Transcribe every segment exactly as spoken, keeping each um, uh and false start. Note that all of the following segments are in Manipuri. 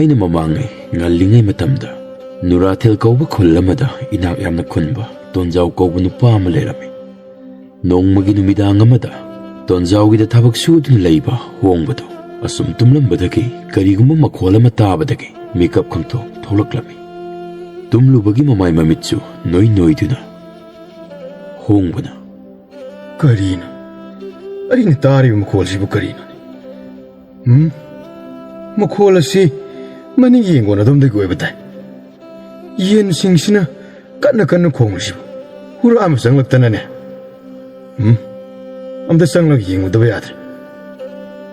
ꯑꯩꯅ ꯃꯃꯥꯡꯉꯩ ꯉꯜꯂꯤꯉꯩ ꯃꯇꯝꯗ ꯅꯨꯔꯥꯊꯦꯜ ꯀꯧꯕ ꯈꯨꯜ ꯑꯃꯗ ꯏꯅꯥꯛ ꯌꯥꯝꯅ ꯈꯨꯟꯕ ꯇꯣꯟꯖꯥꯎ ꯀꯧꯕ ꯅꯨꯄꯥ ꯑꯃ ꯂꯩꯔꯝꯃꯤ꯫ ꯅꯣꯡꯃꯒꯤ ꯅꯨꯃꯤꯗꯥꯡ ꯑꯃꯗ ꯇꯣꯟꯖꯥꯎꯒꯤꯗ ꯊꯕꯛ ꯁꯨꯗꯨꯅ ꯂꯩꯕ ꯍꯣꯡꯕꯗꯨ ꯑꯁꯨꯝ ꯇꯨꯝꯂꯝꯕꯗꯒꯤ ꯀꯔꯤꯒꯨꯝꯕ ꯃꯈꯣꯜ ꯑꯃ ꯇꯥꯕꯗꯒꯤ ꯃꯤꯀꯞ ꯈꯪꯊꯣꯛ ꯊꯣꯛꯂꯛꯂꯝꯃꯤ꯫ ꯇꯨꯝꯂꯨꯕꯒꯤ ꯃꯃꯥꯏ ꯃꯃꯤꯠꯁꯨ ꯅꯣꯏ ꯅꯣꯏꯗꯨꯅ ꯍꯣꯡꯕꯅ, "ꯀꯔꯤꯅꯣ? ꯑꯩꯅ ꯇꯥꯔꯤꯕ ꯃꯈꯣꯜꯁꯤꯕꯨ ꯀꯔꯤꯅꯣ? ꯎꯝ? ꯃꯈꯣꯜ ꯑꯁꯤ ꯃꯅꯤꯡ ꯌꯦꯡꯒꯣꯟ ꯑꯗꯣꯝꯗꯒꯤ ꯑꯣꯏꯕ ꯇꯥꯏ꯫ ꯌꯦꯟꯁꯤꯡꯁꯤꯅ ꯀꯟꯅ ꯀꯟꯅ ꯈꯣꯡꯂꯤꯁꯤꯕꯨ ꯍꯨꯔꯥꯟꯕ ꯆꯪꯂꯛꯇꯅꯅꯦ꯫ ꯎꯝ? ꯑꯝꯇ ꯆꯪꯂꯒ ꯌꯦꯡꯉꯨꯗꯕ ꯌꯥꯗ꯭ꯔꯦ"꯫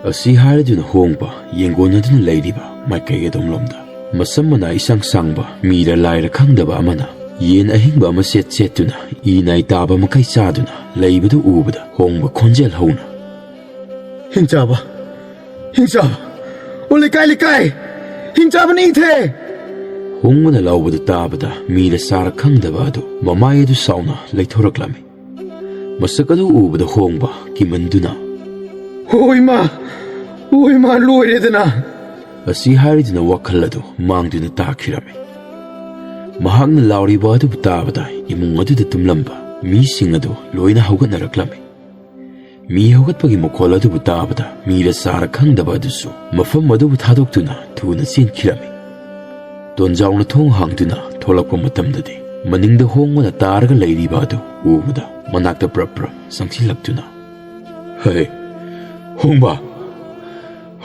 ꯑꯁꯤ ꯍꯥꯏꯔꯗꯨꯅ ꯍꯣꯡꯕ ꯌꯦꯡꯒꯣꯟꯅꯗꯨꯅ ꯂꯩꯔꯤꯕ ꯃꯥꯏꯀꯩ ꯑꯗꯣꯝꯂꯣꯝꯗ ꯃꯁꯝ ꯃꯅꯥ ꯏꯁꯥꯡ ꯁꯥꯡꯕ ꯃꯤꯔ ꯂꯥꯏꯔ ꯈꯪꯗꯕ ꯑꯃꯅ ꯌꯦꯟ ꯑꯍꯤꯡꯕ ꯑꯃ ꯁꯦꯠ ꯁꯦꯠꯇꯨꯅ ꯏ ꯅꯥꯏ ꯇꯥꯕ ꯃꯈꯩ ꯆꯥꯗꯨꯅ ꯂꯩꯕꯗꯨ ꯎꯕꯗ ꯍꯣꯡꯕ ꯈꯣꯟꯖꯦꯜ ꯍꯧꯅ, "ꯍꯤꯡꯆꯥꯕ! ꯍꯤꯡꯆꯥꯕ! ꯑꯣ, ꯂꯩꯀꯥꯏ, ꯂꯩꯀꯥꯏ! ꯍꯤꯡꯆꯥꯕꯅ ꯏ ꯊꯛꯑꯦ!" ꯍꯣꯡꯕꯅ ꯂꯥꯎꯕꯗꯨ ꯇꯥꯕꯗ ꯃꯤꯔ ꯆꯥꯔ ꯈꯪꯗꯕ ꯑꯗꯨ ꯃꯃꯥꯏ ꯑꯗꯨ ꯁꯥꯎꯅ ꯂꯩꯊꯣꯔꯛꯂꯝꯃꯤ꯫ ꯃꯁꯛ ꯑꯗꯨ ꯎꯕꯗ ꯍꯣꯡꯕ ꯀꯤꯃꯟꯗꯨꯅ, "ꯑꯣ ꯏꯃꯥ! ꯑꯣ ꯏꯃꯥ! ꯂꯣꯏꯔꯦꯗꯅ!" ꯑꯁꯤ ꯍꯥꯏꯔꯗꯨꯅ ꯋꯥꯈꯜ ꯑꯗꯨ ꯃꯥꯡꯗꯨꯅ ꯇꯥꯈꯤꯔꯝꯃꯤ꯫ ꯃꯍꯥꯛꯅ ꯂꯥꯎꯔꯤꯕ ꯑꯗꯨꯕꯨ ꯇꯥꯕꯗ ꯏꯃꯨꯡ ꯑꯗꯨꯗ ꯇꯨꯝꯂꯝꯕ ꯃꯤꯁꯤꯡ ꯑꯗꯨ ꯂꯣꯏꯅ ꯍꯧꯒꯠꯅꯔꯛꯂꯝꯃꯤ꯫ ꯃꯤ ꯍꯧꯒꯠꯄꯒꯤ ꯃꯈꯣꯜ ꯑꯗꯨꯕꯨ ꯇꯥꯕꯗ ꯃꯤꯔ ꯆꯥꯔ ꯈꯪꯗꯕ ꯑꯗꯨꯁꯨ ꯃꯐꯝ ꯑꯗꯨꯕꯨ ꯊꯥꯗꯣꯛꯇꯨꯅ ꯊꯨꯅ ꯆꯦꯟꯈꯤꯔꯝꯃꯤ꯫ ꯇꯣꯟꯖꯥꯎꯅ ꯊꯣꯡ ꯍꯥꯡꯗꯨꯅ ꯊꯣꯛꯂꯛꯄ ꯃꯇꯝꯗꯗꯤ ꯃꯅꯤꯡꯗ ꯍꯣꯡꯕꯅ ꯇꯥꯔꯒ ꯂꯩꯔꯤꯕ ꯑꯗꯨ ꯎꯕꯗ ꯃꯅꯥꯛꯇ ꯄ꯭ꯔꯞ ꯄ꯭ꯔꯞ ꯆꯪꯁꯤꯜꯂꯛꯇꯨꯅ, "ꯍꯦ, ꯍꯣꯡꯕ!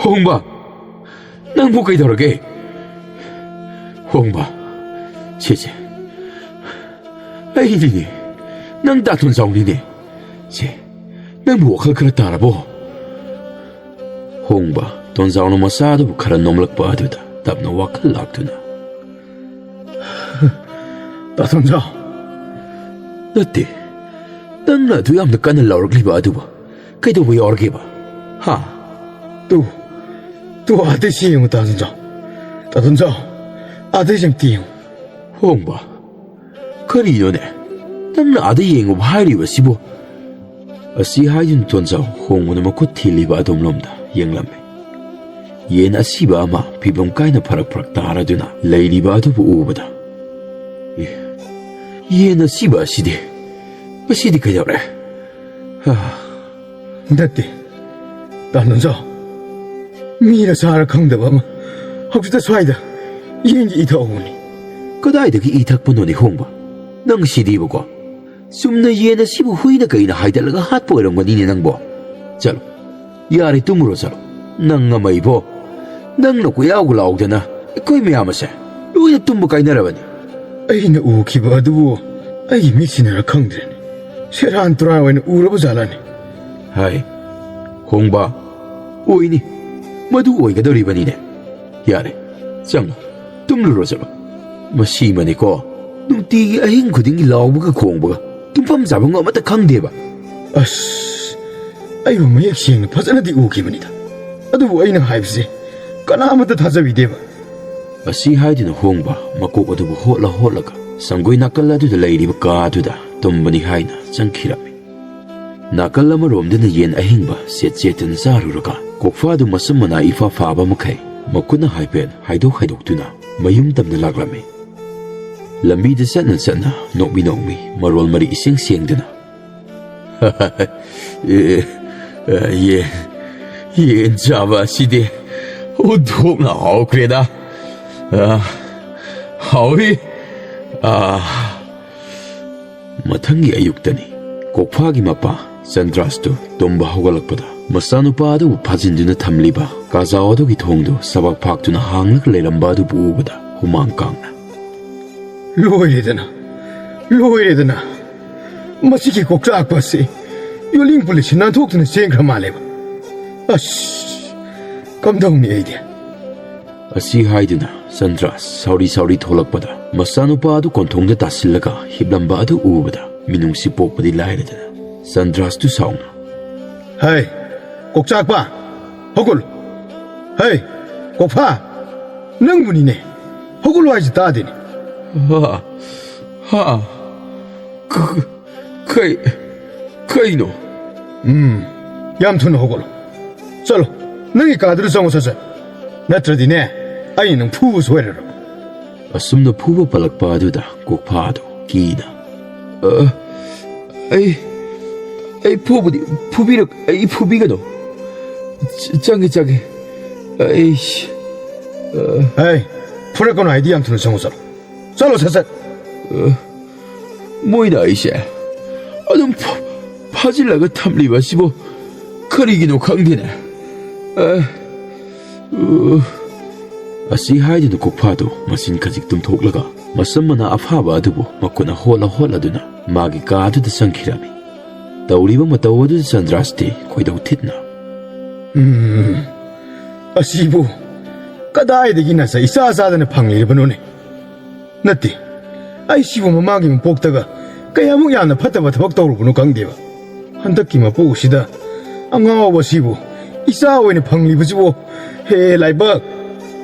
ꯍꯣꯡꯕ! ꯅꯪꯕꯨ ꯀꯩꯗꯧꯔꯒꯦ? ꯍꯣꯡꯕ! ꯁꯦ, ꯁꯦ, ꯑꯩꯅꯤꯅꯦ, ꯅꯪ ꯗꯥ ꯇꯣꯟꯖꯥꯎꯅꯤꯅꯦ꯫ ꯁꯦ, ꯅꯪꯕꯨ ꯋꯥꯈꯜ ꯈꯔ ꯇꯥꯔꯕꯣ?" ꯍꯣꯡꯕ ꯇꯣꯟꯖꯥꯎꯅ ꯃꯆꯥꯗꯨꯕꯨ ꯈꯔ ꯅꯣꯝꯂꯛꯄ ꯑꯗꯨꯗ ꯇꯞꯅ ꯋꯥꯈꯜ ꯂꯥꯛꯇꯨꯅ, "ꯇꯥ ꯇꯣꯟꯖꯥꯎ, ꯅꯠꯇꯦ, ꯅꯪꯅ ꯑꯗꯨ ꯌꯥꯝꯅ ꯀꯟꯅ ꯂꯥꯎꯔꯛꯂꯤꯕ ꯑꯗꯨꯕꯨ ꯀꯩꯗꯧꯕ ꯌꯥꯎꯔꯒꯦꯕ? ꯍꯥ?" "ꯇꯨ, ꯇꯨ, ꯑꯥꯗꯩꯁꯤ ꯌꯦꯡꯉꯨ, ꯇꯥ ꯇꯣꯟꯖꯥꯎ꯫ ꯇꯥ ꯇꯣꯟꯖꯥꯎ, ꯑꯥꯗꯩꯁꯤ ꯑꯝꯇ ꯌꯦꯡꯉꯨ꯫" "ꯍꯣꯡꯕ, ꯀꯔꯤꯅꯣꯅꯦ? ꯅꯪꯅ ꯑꯥꯗ ꯌꯦꯡꯉꯨꯕ ꯍꯥꯏꯔꯤꯕꯁꯤꯕꯨ?" ꯑꯁꯤ ꯍꯥꯏꯗꯨꯅ ꯇꯣꯟꯖꯥꯎ ꯍꯣꯡꯕꯅ ꯃꯈꯨꯠ ꯊꯤꯜꯂꯤꯕ ꯑꯗꯣꯝꯂꯣꯝꯗ ꯌꯦꯡꯂꯝꯃꯤ꯫ ꯌꯦꯟ ꯑꯁꯤꯕ ꯑꯃ ꯐꯤꯚꯝ ꯀꯥꯏꯅ ꯐꯔꯛ ꯐꯔꯛ ꯇꯥꯔꯗꯨꯅ ꯂꯩꯔꯤꯕ ꯑꯗꯨꯕꯨ ꯎꯕꯗ, "ꯑꯦ, ꯌꯦꯟ ꯑꯁꯤꯕ ꯑꯁꯤꯗꯤ, ꯃꯁꯤꯗꯤ ꯀꯩꯗꯧꯔꯦ? ꯍꯥ?" "ꯅꯠꯇꯦ, ꯇꯥ ꯅꯨꯡꯖꯥꯎ, ꯃꯤꯔ ꯁꯥꯔ ꯈꯪꯗꯕ ꯑꯃ ꯍꯧꯖꯤꯛꯇ ꯁ꯭ꯋꯥꯏꯗ ꯌꯦꯟꯒꯤ ꯏ ꯊꯛꯍꯧꯕꯅꯤ꯫" "ꯀꯗꯥꯏꯗꯒꯤ ꯏ ꯊꯛꯄꯅꯣꯅꯦ ꯍꯣꯡꯕ? ꯅꯪ ꯁꯤꯗꯤꯕꯀꯣ꯫ ꯆꯨꯝꯅ ꯌꯦꯟ ꯑꯁꯤꯕꯨ ꯍꯨꯏꯅ ꯀꯩꯅ ꯍꯥꯏꯗꯠꯂꯒ ꯍꯥꯠꯄ ꯑꯣꯏꯔꯝꯒꯅꯤꯅꯦ ꯅꯪꯕꯣ꯫ ꯆꯠꯂꯣ, ꯌꯥꯔꯦ, ꯇꯨꯝꯃꯨꯔꯣ ꯆꯠꯂꯣ꯫ ꯅꯪ ꯑꯃ ꯏꯕꯣ, ꯅꯪꯅ ꯀꯣꯏꯌꯥꯎꯒ ꯂꯥꯎꯗꯅ ꯑꯩꯈꯣꯏ ꯃꯌꯥꯝ ꯑꯁꯦ ꯂꯣꯏꯅ ꯇꯨꯝꯕ ꯀꯥꯏꯅꯔꯕꯅꯤ꯫" "ꯑꯩꯅ ꯎꯈꯤꯕ ꯑꯗꯨꯕꯨ ꯑꯩꯒꯤ ꯃꯤꯠꯁꯤꯅꯔ ꯈꯪꯗ꯭ꯔꯦꯅꯦ꯫ ꯁꯦꯔꯥꯟ ꯇꯨꯔꯥꯟ ꯑꯣꯏꯅ ꯎꯔꯕ ꯖꯥꯠꯂꯅꯦ?" "ꯍꯥꯏ, ꯍꯣꯡꯕ, ꯑꯣꯏꯅꯤ, ꯃꯗꯨ ꯑꯣꯏꯒꯗꯧꯔꯤꯕꯅꯤꯅꯦ꯫ ꯌꯥꯔꯦ, ꯆꯪꯉꯣ, ꯇꯨꯝꯂꯨꯔꯣ ꯆꯠꯂꯣ꯫ ꯃꯁꯤꯃꯅꯤꯀꯣ, ꯅꯨꯡꯇꯤꯒꯤ ꯑꯍꯤꯡ ꯈꯨꯗꯤꯡꯒꯤ ꯂꯥꯎꯕꯒ ꯈꯣꯡꯕꯒ ꯇꯨꯝꯐꯝ ꯆꯥꯐꯝ ꯑꯃꯠꯇ ꯈꯪꯗꯦꯕ꯫" "ꯑꯁ, ꯑꯩꯕꯨ ꯃꯌꯦꯛ ꯁꯦꯡꯅ ꯐꯖꯅꯗꯤ ꯎꯈꯤꯕꯅꯤꯗ, ꯑꯗꯨꯕꯨ ꯑꯩꯅ ꯍꯥꯏꯕꯁꯦ ꯀꯅꯥꯃꯠꯇ ꯊꯥꯖꯕꯤꯗꯦꯕ꯫" ꯑꯁꯤ ꯍꯥꯏꯗꯨꯅ ꯍꯣꯡꯕ ꯃꯀꯣꯛ ꯑꯗꯨꯕꯨ ꯍꯣꯠꯂ ꯍꯣꯠꯂꯒ ꯁꯪꯒꯣꯏ ꯅꯥꯀꯜ ꯑꯗꯨꯗ ꯂꯩꯔꯤꯕ ꯀꯥ ꯑꯗꯨꯗ ꯇꯨꯝꯕꯅꯤ ꯍꯥꯏꯅ ꯆꯪꯈꯤꯔꯝꯃꯤ꯫ ꯅꯥꯀꯜ ꯑꯃꯔꯣꯝꯗꯅ ꯌꯦꯟ ꯑꯍꯤꯡꯕ ꯁꯦꯠ ꯆꯦꯠꯇꯅ ꯆꯥꯔꯨꯔꯒ, ꯀꯣꯛꯐꯥꯗꯨ ꯃꯁꯝ ꯃꯅꯥ ꯏꯐꯥ ꯐꯥꯕ ꯃꯈꯩ ꯃꯈꯨꯠꯅ ꯍꯥꯏꯐꯦꯠ ꯍꯥꯏꯗꯣꯛ ꯍꯥꯏꯗꯣꯛꯇꯨꯅ ꯃꯌꯨꯝ ꯇꯝꯅ ꯂꯥꯛꯂꯝꯃꯤ꯫ ꯂꯝꯕꯤꯗ ꯆꯠꯅ ꯆꯠꯅ ꯅꯣꯛꯃꯤ ꯅꯣꯛꯃꯤ ꯃꯔꯣꯜ ꯃꯔꯤ ꯏꯁꯦꯡ ꯁꯦꯡꯗꯅ, "ꯑꯦ, ꯑꯦ, ꯌꯦꯟ, ꯌꯦꯟ ꯆꯥꯕ ꯑꯁꯤꯗꯤ ꯑꯣꯟꯊꯣꯛꯅ ꯍꯥꯎꯈ꯭ꯔꯦꯗ꯫ ꯑ, ꯍꯥꯎꯏ꯫ ꯑ꯫" ꯃꯊꯪꯒꯤ ꯑꯌꯨꯛꯇꯅꯤ꯫ ꯀꯣꯛꯐꯥꯒꯤ ꯃꯄꯥ ꯆꯟꯗ꯭ꯔꯥꯁꯇꯨ ꯇꯨꯝꯕ ꯍꯧꯒꯠꯂꯛꯄꯗ, ꯃꯆꯥꯅꯨꯄꯥ ꯑꯗꯨꯕꯨ ꯐꯥꯖꯤꯟꯗꯨꯅ ꯊꯝꯂꯤꯕ ꯀꯥꯖꯥꯎ ꯑꯗꯨꯒꯤ ꯊꯣꯡꯗꯨ ꯁꯕꯥꯛ ꯐꯥꯛꯇꯨꯅ ꯍꯥꯡꯂꯒ ꯂꯩꯔꯝꯕ ꯑꯗꯨꯕꯨ ꯎꯕꯗ ꯍꯨꯃꯥꯡ ꯀꯥꯡꯅ, "ꯂꯣꯏꯔꯦꯗꯅ, ꯂꯣꯏꯔꯦꯗꯅ꯫ ꯃꯁꯤꯒꯤ ꯀꯣꯛꯆꯥꯛꯄ ꯑꯁꯤ ꯌꯣꯜꯂꯤꯡ ꯄꯨꯂꯤꯁꯁꯤ ꯅꯥꯟꯊꯣꯛꯇꯨꯅ ꯆꯦꯟꯈ꯭ꯔ ꯃꯥꯜꯂꯦꯕ꯫ ꯑꯁ, ꯀꯝꯗꯧꯅꯤ ꯑꯩꯗꯤ?" ꯑꯁꯤ ꯍꯥꯏꯗꯨꯅ ꯆꯟꯗ꯭ꯔꯥꯁ ꯁꯥꯎꯔꯤ ꯁꯥꯎꯔꯤ ꯊꯣꯛꯂꯛꯄꯗ, ꯃꯆꯥꯅꯨꯄꯥ ꯑꯗꯨ ꯀꯣꯟꯊꯣꯡꯗ ꯇꯥꯁꯤꯜꯂꯒ ꯍꯤꯞꯂꯝꯕ ꯑꯗꯨ ꯎꯕꯗ ꯃꯤꯅꯨꯡꯁꯤ ꯄꯣꯛꯄꯗꯤ ꯂꯥꯏꯔꯗꯅ ꯆꯟꯗ꯭ꯔꯥꯁꯇꯨ ꯁꯥꯎꯅ, "ꯍꯩ, ꯀꯣꯛꯆꯥꯛꯄ, ꯍꯧꯒꯠꯂꯨ! ꯍꯩ, ꯀꯣꯛꯐꯥ, ꯅꯪꯕꯨꯅꯤꯅꯦ! ꯍꯧꯒꯠꯂꯨ ꯍꯥꯏꯁꯤ ꯇꯥꯗꯦꯅꯦ!" "ꯍꯥ? ꯍꯥ? ꯀ-, ꯀꯩ, ꯀꯩꯅꯣ?" "ꯎꯝ, ꯌꯥꯝ ꯊꯨꯅ ꯍꯧꯒꯠꯂꯣ꯫ ꯆꯠꯂꯣ, ꯅꯪꯒꯤ ꯀꯥꯗꯨꯗ ꯆꯪꯉꯣ, ꯁꯠ ꯁꯠ꯫ ꯅꯠꯇ꯭ꯔꯗꯤꯅꯦ, ꯑꯩ ꯅꯪ ꯐꯨꯕ ꯁꯣꯏꯔꯔꯣꯏ꯫ ꯑꯁꯨꯝꯅ ꯐꯨꯕ ꯄꯜꯂꯛꯄ ꯑꯗꯨꯗ ꯀꯣꯛꯐꯥꯗꯨ ꯀꯤꯅ, "ꯑ, ꯑꯩ, ꯑꯩ ꯐꯨꯕꯗꯤ ꯐꯨꯕꯤꯔꯛ-, ꯑꯩ ꯐꯨꯕꯤꯒꯅꯨ꯫ ꯆ-, ꯆꯪꯒꯦ, ꯆꯪꯒꯦ꯫ ꯑꯩ, ꯑ, ꯍꯩ, ꯐꯨꯔꯛꯀꯅꯨ ꯍꯥꯏꯗꯤ ꯌꯥꯝ ꯊꯨꯅ ꯆꯪꯉꯨ ꯆꯠꯂꯣ꯫ ꯆꯠꯂꯣ, ꯁꯠ ꯁꯠ꯫ ꯑ, ꯃꯣꯏꯅ ꯑꯩꯁꯦ ꯑꯗꯨꯝ ꯐ-, ꯐꯥꯖꯤꯜꯂꯒ ꯊꯝꯂꯤꯕ ꯑꯁꯤꯕꯨ ꯀꯔꯤꯒꯤꯅꯣ ꯈꯪꯗꯦꯅꯦ꯫ ꯑ, ꯑ." ꯑꯁꯤ ꯍꯥꯏꯗꯨꯅ ꯀꯣꯛꯐꯥꯗꯨ ꯃꯆꯤꯟ ꯈꯖꯤꯛ ꯇꯨꯝꯊꯣꯛꯂꯒ ꯃꯁꯝ ꯃꯅꯥ ꯑꯐꯥꯕ ꯑꯗꯨꯕꯨ ꯃꯈꯨꯠꯅ ꯍꯣꯠꯂ ꯍꯣꯠꯂꯗꯨꯅ ꯃꯥꯒꯤ ꯀꯥ ꯑꯗꯨꯗ ꯆꯪꯈꯤꯔꯝꯃꯤ꯫ ꯇꯧꯔꯤꯕ ꯃꯇꯧ ꯑꯗꯨꯗ ꯆꯟꯗ꯭ꯔꯥꯁꯇꯤ ꯈꯣꯏꯗꯧ ꯊꯤꯠꯅ, "ꯎꯝ, ꯑꯁꯤꯕꯨ ꯀꯗꯥꯏꯗꯒꯤ ꯅꯁꯥ ꯏꯆꯥ ꯆꯥꯗꯅ ꯐꯪꯂꯤꯕꯅꯣꯅꯦ? ꯅꯠꯇꯦ, ꯑꯩꯁꯤꯕꯨ ꯃꯃꯥꯡꯒꯤ ꯃꯄꯣꯛꯇꯒ ꯀꯌꯥꯃꯨꯛ ꯌꯥꯝꯅ ꯐꯠꯇꯕ ꯊꯕꯛ ꯇꯧꯔꯨꯕꯅꯣ ꯈꯪꯗꯦꯕ꯫ ꯍꯟꯗꯛꯀꯤ ꯃꯄꯣꯛꯁꯤꯗ ꯑꯉꯥꯎꯕꯁꯤꯕꯨ ꯏꯆꯥ ꯑꯣꯏꯅ ꯐꯪꯂꯤꯕꯁꯤꯕꯨ, ꯍꯦ ꯂꯥꯏꯕꯛ!"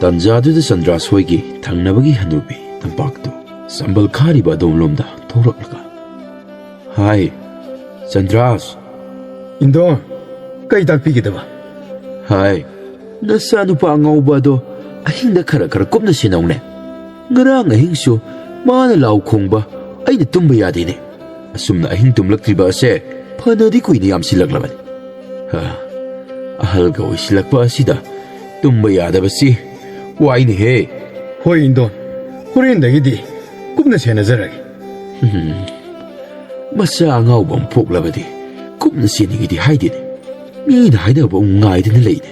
ꯇꯟꯖꯥꯗꯨꯗ ꯆꯟꯗ꯭ꯔꯥꯁ ꯍꯣꯏꯒꯤ ꯊꯪꯅꯕꯒꯤ ꯍꯅꯨꯕꯤ ꯇꯝꯄꯥꯛꯇꯨ ꯆꯝꯕꯜ ꯈꯥꯔꯤꯕ ꯑꯗꯣꯝꯂꯣꯝꯗ ꯊꯣꯛꯂꯛꯂꯒ, "ꯍꯥꯏ, ꯆꯟꯗ꯭ꯔꯥꯁ!" "ꯏꯟꯗꯣ, ꯀꯩ ꯇꯥꯛꯄꯤꯒꯗꯕ?" "ꯍꯥꯏ, ꯅꯆꯥꯅꯨꯄꯥ ꯑꯉꯥꯎꯕ ꯑꯗꯣ ꯑꯍꯤꯡꯗ ꯈꯔ ꯈꯔ ꯀꯨꯞꯅ ꯁꯦꯟꯅꯧꯅꯦ꯫ ꯉꯔꯥꯡ ꯑꯍꯤꯡꯁꯨ ꯃꯥꯅ ꯂꯥꯎ ꯈꯣꯡꯕ ꯑꯩꯅ ꯇꯨꯝꯕ ꯌꯥꯗꯦꯅꯦ꯫ ꯑꯁꯨꯝꯅ ꯑꯍꯤꯡ ꯇꯨꯝꯂꯛꯇ꯭ꯔꯤꯕ ꯑꯁꯦ ꯐꯅꯗꯤ ꯀꯨꯏꯅ ꯌꯥꯝꯁꯤꯜꯂꯛꯂꯕꯅꯤ꯫ ꯍꯥ, ꯑꯍꯜꯒ ꯑꯣꯏꯁꯤꯜꯂꯛꯄ ꯑꯁꯤꯗ ꯇꯨꯝꯕ ꯌꯥꯗꯕꯁꯤ ꯋꯥꯏꯅꯦꯍꯦ꯫" "ꯍꯣꯏ ꯏꯟꯗꯣ, ꯍꯣꯔꯦꯟꯗꯒꯤꯗꯤ ꯀꯨꯞꯅ ꯁꯦꯟꯅꯖꯔꯒꯦ꯫" ꯎꯝ, ꯃꯆꯥ ꯑꯉꯥꯎꯕ ꯑꯃ ꯄꯣꯛꯂꯕꯗꯤ ꯀꯨꯞꯅ ꯆꯦꯟꯅꯤꯡꯏꯗꯤ ꯍꯥꯏꯗꯦꯅꯦ꯫ ꯃꯤꯅ ꯍꯥꯏꯅꯕ ꯑꯃꯨꯛ ꯉꯥꯏꯗꯨꯅ ꯂꯩꯅꯦ꯫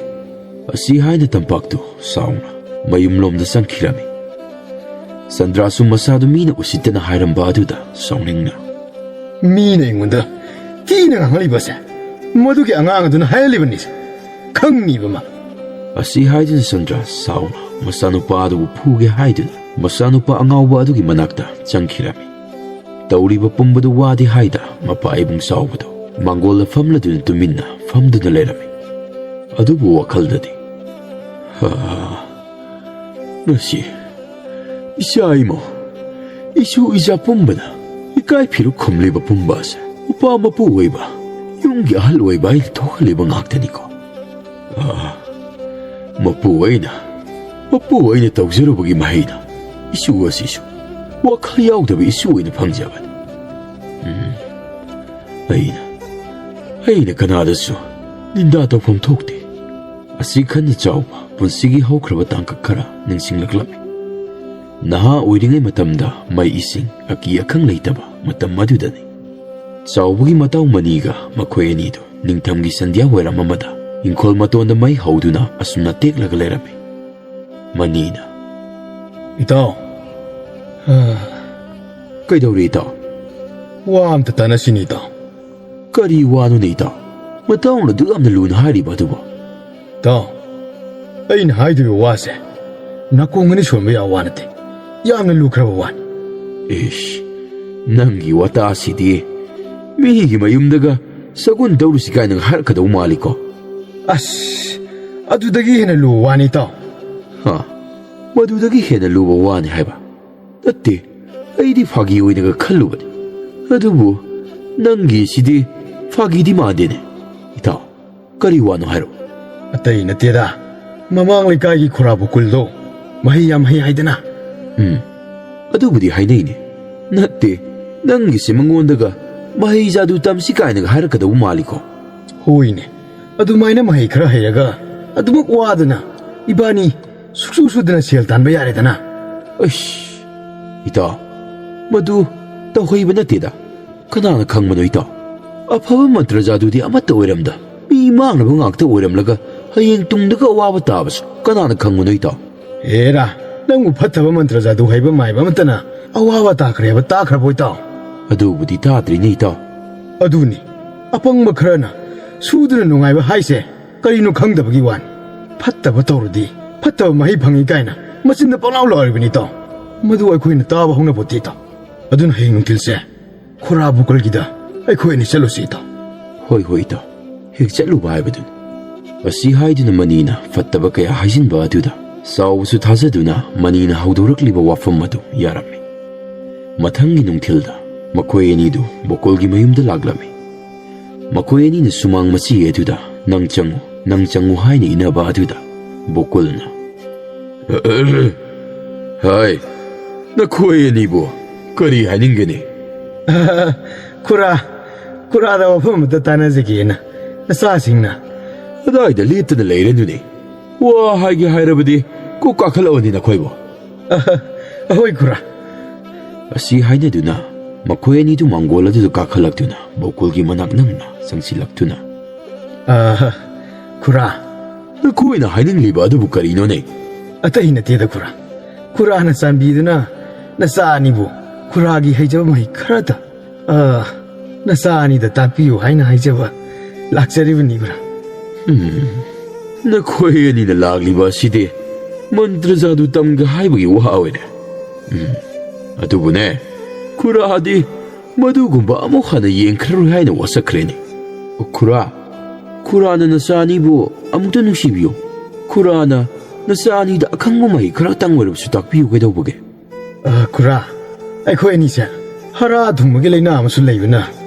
ꯑꯁꯤ ꯍꯥꯏꯅ ꯇꯝꯄꯥꯛꯇꯨ ꯆꯥꯎꯅ ꯃꯌꯨꯝꯂꯣꯝꯗ ꯆꯪꯈꯤꯔꯝꯃꯤ꯫ ꯆꯟꯗ꯭ꯔꯥꯁꯨ ꯃꯆꯥꯗꯨ ꯃꯤꯅ ꯎꯁꯤꯠꯇꯅ ꯍꯥꯏꯔꯝꯕ ꯑꯗꯨꯗ ꯁꯥꯎꯅꯤꯡꯅ, "ꯃꯤꯅ ꯑꯩꯉꯣꯟꯗ ꯊꯤꯅ ꯉꯥꯡꯍꯜꯂꯤꯕꯁꯦ ꯃꯗꯨꯒꯤ ꯑꯉꯥꯡ ꯑꯗꯨꯅ ꯍꯥꯏꯍꯜꯂꯤꯕꯅꯤꯁꯦ꯫ ꯈꯪꯉꯤꯕ ꯃꯥ꯫" ꯑꯁꯤ ꯍꯥꯏꯗꯨꯅ ꯆꯟꯗ꯭ꯔꯥꯁ ꯁꯥꯎꯅ ꯃꯆꯥꯅꯨꯄꯥ ꯑꯗꯨꯕꯨ ꯐꯨꯒꯦ ꯍꯥꯏꯗꯨꯅ ꯃꯆꯥꯅꯨꯄꯥ ꯑꯉꯥꯎꯕ ꯑꯗꯨꯒꯤ ꯃꯅꯥꯛꯇ ꯆꯪꯈꯤꯔꯝꯃꯤ꯫ ꯇꯧꯔꯤꯕ ꯄꯨꯝꯕꯗꯨ ꯋꯥꯗꯤ ꯍꯥꯏꯗ ꯃꯄꯥ ꯏꯕꯨꯡ ꯆꯥꯎꯕꯗꯨ ꯃꯥꯡꯒꯣꯜꯗ ꯐꯝꯂꯗꯨꯅ ꯇꯨꯃꯤꯟꯅ ꯐꯝꯗꯨꯅ ꯂꯩꯔꯝꯃꯤ꯫ ꯑꯗꯨꯕꯨ ꯋꯥꯈꯜꯗꯗꯤ, "ꯍꯥ, ꯉꯁꯤ ꯏꯆꯥ ꯏꯃꯧ, ꯏꯁꯨ ꯏꯆꯥ ꯄꯨꯝꯕꯅ ꯏꯀꯥꯏ ꯐꯤꯔꯨꯛ ꯈꯨꯝꯂꯤꯕ ꯄꯨꯝꯕ ꯑꯁꯦ ꯎꯄꯥ ꯃꯄꯨ ꯑꯣꯏꯕ, ꯌꯨꯝꯒꯤ ꯑꯍꯜ ꯑꯣꯏꯕ ꯑꯩꯅ ꯊꯣꯛꯍꯜꯂꯤꯕ ꯉꯥꯛꯇꯅꯤꯀꯣ꯫ ꯑꯥ, "ꯃꯄꯨ ꯑꯩꯅ, ꯃꯄꯨ ꯑꯩꯅ ꯇꯧꯖꯔꯨꯕꯒꯤ ꯃꯍꯩꯅ ꯏꯁꯨ ꯑꯁꯤꯁꯨ ꯋꯥꯈꯜ ꯌꯥꯎꯗꯕ ꯏꯁꯨ ꯑꯣꯏꯅ ꯐꯪꯖꯕꯅꯤ꯫ ꯎꯝ, ꯑꯩꯅ, ꯑꯩꯅ ꯀꯅꯥꯗꯁꯨ ꯅꯤꯟꯗꯥ ꯇꯧꯐꯝ ꯊꯣꯛꯇꯦ꯫" ꯑꯁꯤ ꯈꯟꯅ ꯆꯥꯎꯕ ꯄꯨꯟꯁꯤꯒꯤ ꯍꯧꯈ꯭ꯔꯕ ꯇꯥꯡꯀꯛ ꯈꯔ ꯅꯤꯡꯁꯤꯡꯂꯛꯂꯝꯃꯤ꯫ ꯅꯍꯥ ꯑꯣꯏꯔꯤꯉꯩ ꯃꯇꯝꯗ ꯃꯩ ꯏꯁꯤꯡ ꯑꯀꯤ ꯑꯈꯪ ꯂꯩꯇꯕ ꯃꯇꯝ ꯑꯗꯨꯗꯅꯤ꯫ ꯆꯥꯎꯕꯒꯤ ꯃꯇꯥꯎ ꯃꯅꯤꯒ ꯃꯈꯣꯏ ꯑꯅꯤꯗꯨ ꯅꯤꯡꯊꯝꯒꯤ ꯁꯟꯙ꯭ꯌꯥ ꯋꯥꯏꯔꯝ ꯑꯃꯗ ꯏꯪꯈꯣꯜ ꯃꯇꯣꯟꯗ ꯃꯩ ꯍꯧꯗꯨꯅ ꯑꯁꯨꯝꯅ ꯇꯦꯛꯂꯒ ꯂꯩꯔꯝꯃꯤ꯫ ꯃꯅꯤꯅ, "ꯏꯇꯥꯎ꯫" "ꯑ, ꯀꯩꯗꯧꯔꯦ ꯏꯇꯥꯎ?" "ꯋꯥ ꯑꯝꯇ ꯇꯥꯟꯅꯁꯤꯅꯦ ꯏꯇꯥꯎ꯫" "ꯀꯔꯤ ꯋꯥꯅꯣꯅꯦ ꯏꯇꯥꯎ? ꯃꯇꯥꯎꯅ ꯑꯗꯨꯛ ꯌꯥꯝꯅ ꯂꯨꯅ ꯍꯥꯏꯔꯤꯕ ꯑꯗꯨꯕꯨ?" "ꯏꯇꯥꯎ, ꯑꯩꯅ ꯍꯥꯏꯗꯣꯏꯕ ꯋꯥꯁꯦ ꯅꯥꯀꯣꯡ ꯑꯅꯤ ꯁꯣꯟꯕ ꯌꯥꯕ ꯋꯥ ꯅꯠꯇꯦ꯫ ꯌꯥꯝꯅ ꯂꯨꯈ꯭ꯔꯕ ꯋꯥꯅꯤ꯫" "ꯏꯁ, ꯅꯪꯒꯤ ꯋꯥꯇꯥꯁꯤꯗꯤ ꯃꯤꯒꯤ ꯃꯌꯨꯝꯗꯒ ꯁꯒꯨꯟ ꯇꯧꯔꯨꯁꯤ ꯀꯥꯏꯅꯒ ꯍꯥꯏꯔꯛꯀꯗꯧ ꯃꯥꯜꯂꯤꯀꯣ?" "ꯑꯁ, ꯑꯗꯨꯗꯒꯤ ꯍꯦꯟꯅ ꯂꯨꯕ ꯋꯥꯅꯤ ꯏꯇꯥꯎ꯫" "ꯍꯥ? ꯃꯗꯨꯗꯒꯤ ꯍꯦꯟꯅ ꯂꯨꯕ ꯋꯥꯅꯤ ꯍꯥꯏꯕ?" "ꯅꯠꯇꯦ, ꯑꯩꯗꯤ ꯐꯥꯒꯤ ꯑꯣꯏꯅꯒ ꯈꯜꯂꯨꯕꯅꯤ꯫ ꯑꯗꯨꯕꯨ ꯅꯪꯒꯤꯁꯤꯗꯤ ꯐꯥꯒꯤꯗꯤ ꯃꯥꯟꯗꯦꯅꯦ꯫ ꯏꯇꯥꯎ, ꯀꯔꯤ ꯋꯥꯅꯣ ꯍꯥꯏꯔꯣ?" "ꯑꯇꯩ ꯅꯠꯇꯦꯗ, ꯃꯃꯥꯡ ꯂꯩꯀꯥꯏꯒꯤ ꯈꯨꯔꯥ ꯕꯨꯀꯨꯜꯗꯣ ꯃꯍꯩ ꯌꯥꯝ ꯍꯩ ꯍꯥꯏꯗꯅ?" "ꯎꯝ, ꯑꯗꯨꯕꯨꯗꯤ ꯍꯥꯏꯅꯩꯅꯦ꯫ ꯅꯠꯇꯦ, ꯅꯪꯒꯤꯁꯦ ꯃꯉꯣꯟꯗꯒ ꯃꯍꯩ ꯖꯥꯗꯨ ꯇꯝꯁꯤ ꯀꯥꯏꯅꯒ ꯍꯥꯏꯔꯛꯀꯗꯧꯕ ꯃꯥꯜꯂꯤꯀꯣ?" "ꯍꯣꯏꯅꯦ, ꯑꯗꯨꯃꯥꯏꯅ ꯃꯍꯩ ꯈꯔ ꯍꯩꯔꯒ ꯑꯗꯨꯃꯛ ꯋꯥꯗꯅ ꯏꯕꯥꯅꯤ ꯁꯨꯛꯁꯨ ꯁꯨꯗꯅ ꯁꯦꯜ ꯇꯥꯟꯕ ꯌꯥꯔꯦꯗꯅ?" "ꯑꯩꯁ, ꯏꯇꯥꯎ, ꯃꯗꯨ ꯇꯧꯍꯩꯕ ꯅꯠꯇꯦꯗ꯫ ꯀꯅꯥꯅ ꯈꯪꯕꯅꯣ ꯏꯇꯥꯎ? ꯑꯐꯕ ꯃꯟꯇ꯭ꯔ ꯖꯥꯗꯨꯗꯤ ꯑꯃꯠꯇ ꯑꯣꯏꯔꯝꯗ, ꯃꯤ ꯃꯥꯡꯅꯕ ꯉꯥꯛꯇ ꯑꯣꯏꯔꯝꯂꯒ ꯍꯌꯦꯡ ꯇꯨꯡꯗꯒ ꯑꯋꯥꯕ ꯇꯥꯕꯁꯨ ꯀꯅꯥꯅ ꯈꯪꯕꯅꯣ ꯏꯇꯥꯎ?" "ꯍꯦꯔꯥ, ꯅꯪꯕꯨ ꯐꯠꯇꯕ ꯃꯟꯇ꯭ꯔ ꯖꯥꯗꯨ ꯍꯩꯕ ꯃꯥꯏꯕ ꯑꯃꯠꯇꯅ ꯑꯋꯥꯕ ꯇꯥꯈ꯭ꯔꯦ ꯍꯥꯏꯕ ꯇꯥꯈ꯭ꯔꯕꯣ ꯏꯇꯥꯎ?" "ꯑꯗꯨꯕꯨꯗꯤ ꯇꯥꯗ꯭ꯔꯤꯅꯦ ꯏꯇꯥꯎ꯫" "ꯑꯗꯨꯅꯤ, ꯑꯄꯪꯕ ꯈꯔꯅ ꯁꯨꯗꯅ ꯅꯨꯡꯉꯥꯏꯕ ꯍꯥꯏꯁꯦ ꯀꯔꯤꯅꯣ ꯈꯪꯗꯕꯒꯤ ꯋꯥꯅꯤ꯫ ꯐꯠꯇꯕ ꯇꯧꯔꯗꯤ ꯐꯠꯇꯕ ꯃꯍꯩ ꯐꯪꯉꯤ ꯀꯥꯏꯅ ꯃꯆꯤꯟꯗ ꯄꯪꯂꯥꯎ ꯂꯥꯎꯔꯤꯕꯅꯤ ꯏꯇꯥꯎ꯫ ꯃꯗꯨ ꯑꯩꯈꯣꯏꯅ ꯇꯥꯕ ꯍꯧꯅꯄꯣꯠꯇꯦ ꯏꯇꯥꯎ꯫ ꯑꯗꯨꯅ ꯍꯌꯦꯡ ꯅꯨꯡꯊꯤꯜꯁꯦ ꯈꯨꯔꯥ ꯕꯨꯀꯜꯒꯤꯗ ꯑꯩꯈꯣꯏ ꯑꯅꯤ ꯆꯠꯂꯨꯁꯤ ꯏꯇꯥꯎ꯫" "ꯍꯣꯏ, ꯍꯣꯏ ꯏꯇꯥꯎ, ꯍꯦꯛ ꯆꯠꯂꯨꯕ ꯍꯥꯏꯕꯗꯨꯅꯤ꯫" ꯑꯁꯤ ꯍꯥꯏꯗꯨꯅ ꯃꯅꯤꯅ ꯐꯠꯇꯕ ꯀꯌꯥ ꯍꯥꯏꯖꯤꯟꯕ ꯑꯗꯨꯗ ꯆꯥꯎꯕꯁꯨ ꯊꯥꯖꯗꯨꯅ ꯃꯅꯤꯅ ꯍꯧꯗꯣꯔꯛꯂꯤꯕ ꯋꯥꯐꯝ ꯑꯗꯨ ꯌꯥꯔꯝꯃꯤ꯫ ꯃꯊꯪꯒꯤ ꯅꯨꯡꯊꯤꯜꯗ ꯃꯈꯣꯏ ꯑꯅꯤꯗꯨ ꯕꯣꯀꯣꯜꯒꯤ ꯃꯌꯨꯝꯗ ꯂꯥꯛꯂꯝꯃꯤ꯫ ꯃꯈꯣꯏ ꯑꯅꯤꯅ ꯁꯨꯃꯥꯡ ꯃꯆꯤ ꯑꯗꯨꯗ "ꯅꯪ ꯆꯪꯉꯨ, ꯅꯪ ꯆꯪꯉꯨ" ꯍꯥꯏꯅ ꯏꯟꯅꯕ ꯑꯗꯨꯗ ꯕꯣꯀꯨꯜꯅ꯫ "ꯍꯥꯏ, ꯅꯈꯣꯏ ꯑꯅꯤꯕꯨ ꯀꯔꯤ ꯍꯥꯏꯅꯤꯡꯒꯅꯤ?" "ꯈꯨꯔꯥ, ꯈꯨꯔꯥꯗ ꯋꯥꯐꯝ ꯑꯃꯇ ꯇꯥꯟꯅꯖꯒꯦꯅ ꯅꯆꯥꯁꯤꯡꯅ" "ꯑꯗꯥꯏꯗ ꯂꯦꯞꯇꯅ ꯂꯩꯔꯅꯨꯅꯦ꯫ ꯋꯥ ꯍꯥꯏꯒꯦ ꯍꯥꯏꯔꯕꯗꯤ ꯀꯣꯛ ꯀꯥꯈꯠꯂꯛꯑꯣꯅꯦ ꯅꯈꯣꯏꯕꯨ꯫" "ꯑꯍ, ꯑꯍꯣꯏ ꯈꯨꯔꯥ꯫" ꯑꯁꯤ ꯍꯥꯏꯅꯗꯨꯅ ꯃꯈꯣꯏ ꯑꯅꯤꯗꯨ ꯃꯥꯡꯒꯣꯜ ꯑꯗꯨꯗ ꯀꯥꯈꯠꯂꯛꯇꯨꯅ ꯕꯣꯀꯨꯜꯒꯤ ꯃꯅꯥꯛ ꯅꯛꯅ ꯆꯪꯁꯤꯜꯂꯛꯇꯨꯅ, "ꯑꯍ, ꯈꯨꯔꯥ꯫" "ꯅꯈꯣꯏꯅ ꯍꯥꯏꯅꯤꯡꯂꯤꯕ ꯑꯗꯨꯕꯨ ꯀꯔꯤꯅꯣꯅꯦ?" "ꯑꯇꯩ ꯅꯠꯇꯦꯗ ꯈꯨꯔꯥ꯫ ꯈꯨꯔꯥꯅ ꯆꯥꯟꯕꯤꯗꯨꯅ ꯅꯆꯥ ꯑꯅꯤꯕꯨ ꯈꯨꯔꯥꯒꯤ ꯍꯩꯖꯕ ꯃꯍꯩ ꯈꯔꯇ, ꯑ, ꯅꯆꯥ ꯑꯅꯤꯗ ꯇꯥꯛꯄꯤꯌꯨ ꯍꯥꯏꯅ ꯍꯥꯏꯖꯕ ꯂꯥꯛꯆꯔꯤꯕꯅꯤ ꯈꯨꯔꯥ꯫" "ꯎꯝ, ꯅꯈꯣꯏ ꯑꯅꯤꯅ ꯂꯥꯛꯂꯤꯕ ꯑꯁꯤꯗꯤ ꯃꯟꯇ꯭ꯔ ꯖꯥꯗꯨ ꯇꯝꯒꯦ ꯍꯥꯏꯕꯒꯤ ꯋꯥ ꯑꯣꯏꯔꯦ꯫ ꯎꯝ, ꯑꯗꯨꯕꯨꯅꯦ, ꯈꯨꯔꯥꯗꯤ ꯃꯗꯨꯒꯨꯝꯕ ꯑꯃꯨꯛ ꯍꯟꯅ ꯌꯦꯡꯈ꯭ꯔꯔꯣꯏ ꯍꯥꯏꯅ ꯋꯥꯁꯛꯈ꯭ꯔꯦꯅꯦ꯫ ꯈꯨꯔꯥ, ꯈꯨꯔꯥꯅ ꯅꯆꯥ ꯑꯅꯤꯕꯨ ꯑꯃꯨꯛꯇ ꯅꯨꯡꯁꯤꯕꯤꯌꯨ꯫ ꯈꯨꯔꯥꯅ ꯅꯆꯥ ꯑꯅꯤꯗ ꯑꯈꯪꯕ ꯃꯍꯩ ꯈꯔꯇꯪ ꯑꯣꯏꯔꯕꯁꯨ ꯇꯥꯛꯄꯤꯌꯨ ꯀꯩꯗꯧꯕꯒꯦ?" "ꯑ, ꯈꯨꯔꯥ, ꯑꯩꯈꯣꯏ ꯑꯅꯤꯁꯦ ꯍꯔꯥ ꯑꯗꯨꯝꯕꯒꯤ ꯂꯥꯏꯅꯥ ꯑꯃꯁꯨ ꯂꯩꯕꯅ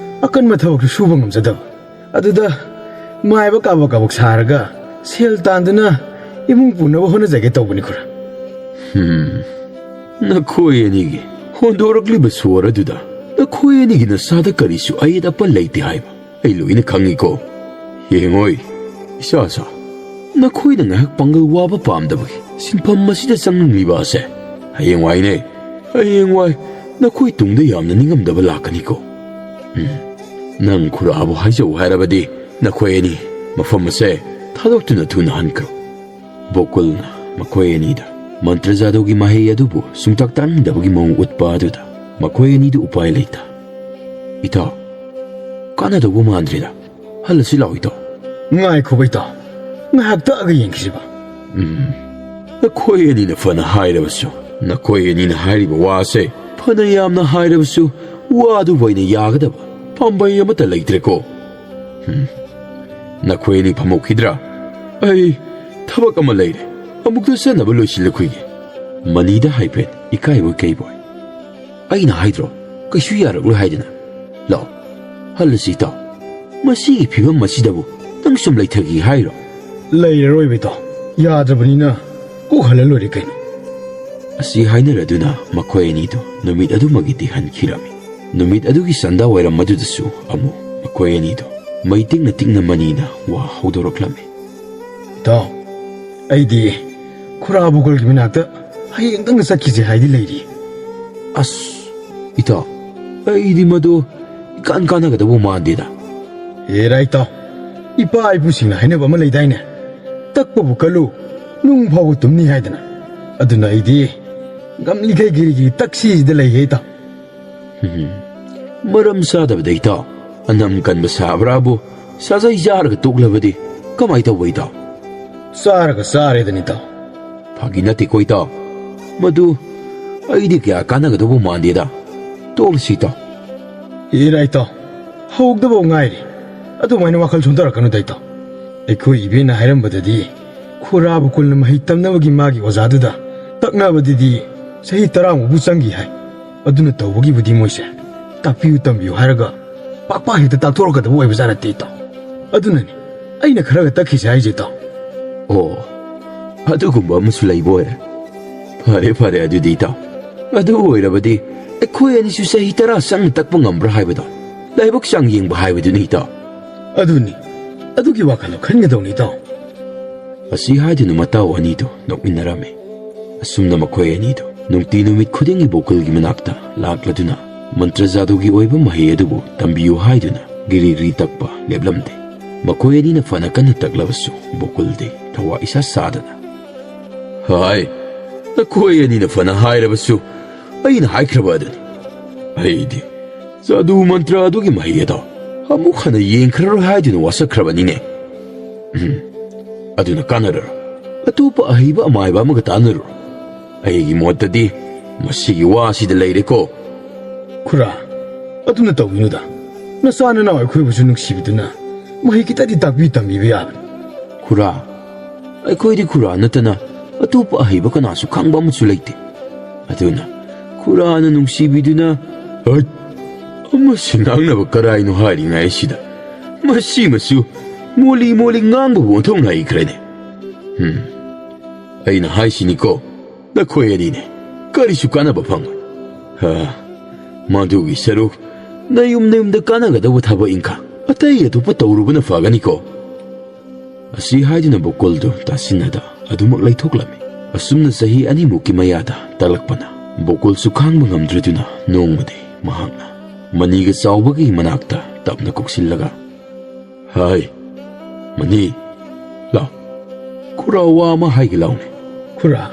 ꯑꯀꯟꯕ ꯊꯕꯛꯁꯨ ꯁꯨꯕ ꯉꯝꯖꯗꯕ꯫ ꯑꯗꯨꯗ ꯃꯥꯏꯕ ꯀꯥꯕꯛ ꯀꯥꯕꯛ ꯁꯥꯔꯒ ꯁꯦꯜ ꯇꯥꯟꯗꯨꯅ ꯏꯃꯨꯡ ꯄꯨꯅꯕ ꯍꯣꯠꯅꯖꯒꯦ ꯇꯧꯕꯅꯤ ꯈꯨꯔꯥ꯫" "ꯍꯝ, ꯅꯈꯣꯏ ꯑꯅꯤꯒꯤ ꯍꯣꯟꯗꯣꯔꯛꯂꯤꯕ ꯁꯣꯔ ꯑꯗꯨꯗ ꯅꯈꯣꯏ ꯑꯅꯤꯒꯤ ꯅꯁꯥꯗ ꯀꯔꯤꯁꯨ ꯑꯌꯦꯠ ꯑꯄꯟ ꯂꯩꯇꯦ ꯍꯥꯏꯕ ꯑꯩ ꯂꯣꯏꯅ ꯈꯪꯉꯤꯀꯣ꯫ ꯌꯦꯡꯉꯣꯏ, ꯏꯆꯥꯁꯥ, ꯅꯈꯣꯏꯅ ꯉꯥꯏꯍꯥꯛ ꯄꯥꯡꯒꯜ ꯋꯥꯕ ꯄꯥꯝꯗꯕꯒꯤ ꯁꯤꯟꯐꯝ ꯑꯁꯤꯗ ꯆꯪꯂꯤꯕ ꯑꯁꯦ ꯍꯌꯦꯡꯋꯥꯏꯅꯦ, ꯍꯌꯦꯡꯋꯥꯏ ꯅꯈꯣꯏ ꯇꯨꯡꯗ ꯌꯥꯝꯅ ꯅꯤꯡꯉꯝꯗꯕ ꯂꯥꯛꯀꯅꯤꯀꯣ꯫ ꯎꯝ, ꯅꯪ ꯈꯨꯔꯥꯕꯨ ꯍꯥꯏꯖꯧ ꯍꯥꯏꯔꯕꯗꯤ ꯅꯈꯣꯏ ꯑꯅꯤ ꯃꯐꯝ ꯑꯁꯦ ꯊꯥꯗꯣꯛꯇꯨꯅ ꯊꯨꯅ ꯍꯟꯈ꯭ꯔꯣ꯫" ꯕꯣꯀꯨꯜꯅ ꯃꯈꯣꯏ ꯑꯅꯤꯗ ꯃꯟꯇ꯭ꯔ ꯖꯥꯗꯨꯒꯤ ꯃꯍꯩ ꯑꯗꯨꯕꯨ ꯁꯨꯡꯇꯥꯛ ꯇꯥꯛꯅꯤꯡꯗꯕꯒꯤ ꯃꯑꯣꯡ ꯎꯠꯄ ꯑꯗꯨꯗ ꯃꯈꯣꯏ ꯑꯅꯤꯗꯨ ꯎꯄꯥꯏ ꯂꯩꯇ, "ꯏꯇꯥꯎ, ꯀꯥꯟꯅꯗꯧꯕ ꯃꯥꯟꯗ꯭ꯔꯦꯗ꯫ ꯍꯜꯂꯁꯤ ꯂꯥꯛꯑꯣ, ꯏꯇꯥꯎ꯫" "ꯉꯥꯏꯈꯣꯕ, ꯏꯇꯥꯎ꯫ ꯉꯥꯏꯍꯥꯛ ꯇꯛꯑꯒ ꯌꯦꯡꯈꯤꯁꯤꯕ꯫" "ꯎꯝ, ꯅꯈꯣꯏ ꯑꯅꯤꯅ ꯐꯅ ꯍꯥꯏꯔꯕꯁꯨ, ꯅꯈꯣꯏ ꯑꯅꯤꯅ ꯍꯥꯏꯔꯤꯕ ꯋꯥꯁꯦ ꯐꯅ ꯌꯥꯝꯅ ꯍꯥꯏꯔꯕꯁꯨ, ꯋꯥꯗꯨꯕꯨ ꯑꯩꯅ ꯌꯥꯒꯗꯕ ꯄꯥꯝꯕꯩ ꯑꯃꯠꯇ ꯂꯩꯇ꯭ꯔꯦꯀꯣ꯫ ꯎꯝ, ꯅꯈꯣꯏ ꯑꯅꯤ ꯐꯝꯍꯧꯈꯤꯗ꯭ꯔꯥ? ꯑꯩ ꯊꯕꯛ ꯑꯃ ꯂꯩꯔꯦ, ꯑꯃꯨꯛꯇ ꯆꯠꯅꯕ ꯂꯣꯏꯁꯤꯜꯂꯛꯈꯤꯒꯦ꯫" ꯃꯅꯤꯗ ꯍꯥꯏꯐꯦꯠ ꯏꯀꯥꯏꯕꯣꯏ ꯀꯩꯕꯣꯏ꯫ "ꯑꯩꯅ ꯍꯥꯏꯗ꯭ꯔꯣ, ꯀꯩꯁꯨ ꯌꯥꯔꯛꯂꯣꯏ ꯍꯥꯏꯗꯅ꯫ ꯂꯥꯛꯑꯣ, ꯍꯜꯂꯁꯤ, ꯏꯇꯥꯎ꯫ ꯃꯁꯤꯒꯤ ꯐꯤꯕꯝ ꯑꯁꯤꯗꯕꯨ ꯅꯪ ꯁꯨꯝ ꯂꯩꯊꯒꯦ ꯍꯥꯏꯔꯣ?" "ꯂꯩꯔꯔꯣꯏꯕ, ꯏꯇꯥꯎ꯫ ꯌꯥꯗ꯭ꯔꯕꯅꯤꯅ ꯀꯣꯛ ꯍꯜꯂ ꯂꯣꯏꯔꯦ ꯀꯩꯅꯣ꯫ ꯑꯁꯤ ꯍꯥꯏꯅꯔꯗꯨꯅ ꯃꯈꯣꯏ ꯑꯅꯤꯗꯨ ꯅꯨꯃꯤꯠ ꯑꯗꯨꯃꯒꯤꯗꯤ ꯍꯟꯈꯤꯔꯝꯃꯤ꯫ ꯅꯨꯃꯤꯠ ꯑꯗꯨꯒꯤ ꯁꯟꯗꯥ ꯋꯥꯏꯔꯝ ꯑꯗꯨꯗꯁꯨ ꯑꯃꯨꯛ ꯃꯈꯣꯏ ꯑꯅꯤꯗꯨ ꯃꯩ ꯇꯤꯛꯅ ꯇꯤꯛꯅ ꯃꯅꯤꯅ ꯋꯥ ꯍꯧꯗꯣꯔꯛꯂꯝꯃꯤ꯫ ꯏꯇꯥꯎ, ꯑꯩꯗꯤ ꯈꯨꯔꯥ ꯕꯨꯀꯜꯒꯤ ꯃꯅꯥꯛꯇ ꯍꯌꯦꯡꯗꯪꯒ ꯆꯠꯈꯤꯁꯦ ꯍꯥꯏꯗꯤ ꯂꯩꯔꯤ꯫ ꯑꯁ, ꯏꯇꯥꯎ, ꯑꯩꯗꯤ ꯃꯗꯨ ꯏꯀꯥꯟ ꯀꯥꯟꯅꯒꯗꯧꯕ ꯃꯥꯟꯗꯦꯗ꯫ ꯑꯦꯔꯥ ꯏꯇꯥꯎ, ꯏꯄꯥ ꯏꯄꯨꯁꯤꯡꯅ ꯍꯥꯏꯅꯕ ꯑꯃ ꯂꯩꯗꯥꯏꯅꯦ? "ꯇꯛꯄꯕꯨ ꯀꯜꯂꯨ, ꯅꯨꯡ ꯐꯥꯎꯕ ꯇꯨꯝꯅꯤ" ꯍꯥꯏꯗꯅ꯫ ꯑꯗꯨꯅ ꯑꯩꯗꯤ ꯉꯝꯂꯤꯈꯩ ꯒꯤꯔꯤ ꯒꯤꯔꯤ ꯇꯛꯁꯤꯁꯤꯗ ꯂꯩꯒꯦ ꯏꯇꯥꯎ꯫ ꯎꯝ, ꯃꯔꯝ ꯆꯥꯗꯕꯗ ꯏꯇꯥꯎ, ꯑꯅꯝ ꯀꯟꯕ ꯁꯥꯕ꯭ꯔꯥꯕꯨ? ꯁꯥꯖꯩ ꯆꯥꯔꯒ ꯇꯣꯛꯂꯕꯗꯤ ꯀꯃꯥꯏ ꯇꯧꯕ ꯏꯇꯥꯎ? ꯆꯥꯔꯒ ꯆꯥꯔꯦꯗꯅ ꯏꯇꯥꯎ꯫ ꯐꯥꯒꯤ ꯅꯠꯇꯦꯀꯣ ꯏꯇꯥꯎ, ꯃꯗꯨ ꯑꯩꯗꯤ ꯀꯌꯥ ꯀꯥꯟꯅꯒꯗꯧꯕ ꯃꯥꯟꯗꯦꯗ꯫ ꯇꯣꯛꯂꯁꯤ ꯏꯇꯥꯎ꯫ ꯏꯔꯥ ꯏꯇꯥꯎ, ꯍꯧꯗꯕ ꯉꯥꯏꯔꯤ꯫ ꯑꯗꯨꯃꯥꯏꯅ ꯋꯥꯈꯜ ꯁꯣꯟꯊꯔꯛꯀꯅꯨꯗ ꯏꯇꯥꯎ꯫ ꯑꯩꯈꯣꯏ ꯏꯕꯦꯟꯅ ꯍꯥꯏꯔꯝꯕꯗꯗꯤ ꯈꯨꯔꯥ ꯕꯨꯀꯨꯜꯅ ꯃꯍꯩ ꯇꯝꯅꯕꯒꯤ ꯃꯥꯒꯤ ꯑꯣꯖꯥꯗꯨꯗ ꯇꯛꯅꯕꯗꯗꯤ ꯆꯍꯤ ꯇꯔꯥꯃꯨꯛꯄꯨ ꯆꯪꯈꯤ ꯍꯥꯏ꯫ ꯑꯗꯨꯅ ꯇꯧꯕꯒꯤꯕꯨꯗꯤ ꯃꯣꯏꯁꯦ ꯇꯥꯛꯄꯤꯌꯨ ꯇꯝꯕꯤꯌꯨ ꯍꯥꯏꯔꯒ ꯄꯥꯛ ꯄꯥꯛ ꯍꯦꯛꯇ ꯇꯥꯛꯊꯣꯔꯛꯀꯗꯕ ꯑꯣꯏꯕꯖꯥꯠ ꯅꯠꯇꯦ ꯏꯇꯥꯎ꯫ ꯑꯗꯨꯅꯅꯤ ꯑꯩꯅ ꯈꯔꯒ ꯇꯛꯈꯤꯁꯦ ꯍꯥꯏꯁꯦ ꯏꯇꯥꯎ꯫ ꯑꯣ, ꯑꯗꯨꯒꯨꯝꯕ ꯑꯃꯁꯨ ꯂꯩꯕ ꯑꯣꯏꯔꯦ꯫ ꯐꯔꯦ ꯐꯔꯦ, ꯑꯗꯨꯗꯤ ꯏꯇꯥꯎ, ꯑꯗꯨ ꯑꯣꯏꯔꯕꯗꯤ ꯑꯩꯈꯣꯏ ꯑꯅꯤꯁꯨ ꯆꯍꯤ ꯇꯔꯥ ꯆꯪꯅ ꯇꯛꯄ ꯉꯝꯕ꯭ꯔꯥ ꯍꯥꯏꯕꯗꯣ ꯂꯥꯏꯕꯛ ꯆꯥꯡ ꯌꯦꯡꯕ ꯍꯥꯏꯕꯗꯨꯅꯤ ꯏꯇꯥꯎ꯫ ꯑꯗꯨꯅꯤ, ꯑꯗꯨꯒꯤ ꯋꯥꯈꯜꯗꯣ ꯈꯟꯒꯗꯧꯅꯤ ꯏꯇꯥꯎ꯫ ꯑꯁꯤ ꯍꯥꯏꯗꯨꯅ ꯃꯇꯥꯎ ꯑꯅꯤꯗꯨ ꯅꯣꯛꯃꯤꯟꯅꯔꯝꯃꯤ꯫ ꯑꯁꯨꯝꯅ ꯃꯈꯣꯏ ꯑꯅꯤꯗꯨ ꯅꯨꯡꯇꯤ ꯅꯨꯃꯤꯠ ꯈꯨꯗꯤꯡꯒꯤ ꯕꯣꯀꯨꯜꯒꯤ ꯃꯅꯥꯛꯇ ꯂꯥꯛꯂꯗꯨꯅ ꯃꯟꯇ꯭ꯔ ꯖꯥꯗꯨꯒꯤ ꯑꯣꯏꯕ ꯃꯍꯩ ꯑꯗꯨꯕꯨ ꯇꯝꯕꯤꯌꯨ ꯍꯥꯏꯗꯨꯅ ꯒꯤꯔꯤ ꯒꯤꯔꯤ ꯇꯛꯄ ꯂꯦꯞꯂꯝꯗꯦ꯫ ꯃꯈꯣꯏ ꯑꯅꯤꯅ ꯐꯅ ꯀꯟꯅ ꯇꯛꯂꯕꯁꯨ ꯕꯣꯀꯨꯜꯗꯤ ꯊꯋꯥ ꯏꯁꯥ ꯁꯥꯗꯅ, "ꯍꯥꯏ, ꯅꯈꯣꯏ ꯑꯅꯤꯅ ꯐꯅ ꯍꯥꯏꯔꯕꯁꯨ ꯑꯩꯅ ꯍꯥꯏꯈ꯭ꯔꯕ ꯑꯗꯨꯅꯤ꯫ ꯑꯩꯗꯤ ꯖꯥꯗꯨ ꯃꯟꯇ꯭ꯔ ꯑꯗꯨꯒꯤ ꯃꯍꯩ ꯑꯗꯣ ꯑꯃꯨꯛ ꯍꯟꯅ ꯌꯦꯡꯈ꯭ꯔꯔꯣꯏ ꯍꯥꯏꯗꯨꯅ ꯋꯥꯁꯛꯈ꯭ꯔꯕꯅꯤꯅꯦ꯫ ꯎꯝ, ꯑꯗꯨꯅ ꯀꯥꯟꯅꯔꯔꯣꯏ꯫ ꯑꯇꯣꯞꯄ ꯑꯍꯩꯕ ꯑꯃꯥꯏꯕ ꯑꯃꯒ ꯇꯥꯟꯅꯔꯨꯔꯣ꯫ ꯑꯩꯒꯤ ꯃꯣꯠꯇꯗꯤ ꯃꯁꯤꯒꯤ ꯋꯥ ꯑꯁꯤꯗ ꯂꯩꯔꯦꯀꯣ꯫" "ꯈꯨꯔꯥ, ꯑꯗꯨꯅ ꯇꯧꯒꯅꯨꯗ꯫ ꯅꯆꯥ ꯅꯅꯥꯎ ꯑꯩꯈꯣꯏꯕꯨꯁꯨ ꯅꯨꯡꯁꯤꯕꯤꯗꯨꯅ ꯃꯍꯩ ꯈꯤꯇꯗꯤ ꯇꯥꯛꯄꯤ ꯇꯝꯕꯤꯕ ꯌꯥꯕꯅꯤ꯫" "ꯈꯨꯔꯥ, ꯑꯩꯈꯣꯏꯗꯤ ꯈꯨꯔꯥ ꯅꯠꯇꯅ ꯑꯇꯣꯞꯄ ꯑꯍꯩꯕ ꯀꯅꯥꯁꯨ ꯈꯪꯕ ꯑꯃꯁꯨ ꯂꯩꯇꯦ꯫ ꯑꯗꯨꯅ ꯈꯨꯔꯥꯅ ꯅꯨꯡꯁꯤꯕꯤꯗꯨꯅ"꯫ "ꯍꯠ! ꯑꯃꯁꯤ ꯉꯥꯡꯅꯕ ꯀꯔꯥꯏꯅꯣ ꯍꯥꯏꯔꯤꯉꯩ ꯑꯁꯤꯗ ꯃꯁꯤꯃꯁꯨ ꯃꯣꯂꯤ ꯃꯣꯂꯤ ꯉꯥꯡꯕꯕꯨ ꯑꯣꯟꯊꯣꯛꯅ ꯍꯩꯈ꯭ꯔꯦꯅꯦ꯫ ꯎꯝ, ꯑꯩꯅ ꯍꯥꯏꯁꯤꯅꯤꯀꯣ, ꯅꯈꯣꯏ ꯑꯅꯤꯅꯦ, ꯀꯔꯤꯁꯨ ꯀꯥꯟꯅꯕ ꯐꯪꯉꯣꯏ꯫ ꯍꯥ, ꯃꯗꯨꯒꯤ ꯁꯔꯨꯛ ꯅꯌꯨꯝ ꯅꯌꯨꯝꯗ ꯀꯥꯟꯅꯒꯗꯧꯕ ꯊꯕꯛ ꯏꯪꯈꯥꯡ ꯑꯇꯩ ꯑꯇꯣꯞꯄ ꯇꯧꯔꯨꯕꯅ ꯐꯒꯅꯤꯀꯣ꯫ ꯑꯁꯤ ꯍꯥꯏꯗꯨꯅ ꯕꯣꯀꯨꯜꯗꯨ ꯇꯥꯁꯤꯟꯅꯗ ꯑꯗꯨꯃꯛ ꯂꯩꯊꯣꯛꯂꯝꯃꯤ꯫ ꯑꯁꯨꯝꯅ ꯆꯍꯤ ꯑꯅꯤꯃꯨꯛꯀꯤ ꯃꯌꯥꯗ ꯇꯥꯛꯂꯛꯄꯅ ꯕꯣꯀꯨꯜꯁꯨ ꯈꯥꯡꯕ ꯉꯝꯗ꯭ꯔꯗꯨꯅ ꯅꯣꯡꯃꯗꯤ ꯃꯍꯥꯛꯅ ꯃꯅꯤꯒ ꯆꯥꯎꯕꯒꯤ ꯃꯅꯥꯛꯇ ꯇꯞꯅ ꯀꯧꯁꯤꯜꯂꯒ, "ꯍꯥꯏ, ꯃꯅꯤ, ꯂꯥꯎ, ꯈꯨꯔꯥ, ꯋꯥ ꯑꯃ ꯍꯥꯏꯒꯦ ꯂꯥꯎꯅꯦ꯫" "ꯈꯨꯔꯥ,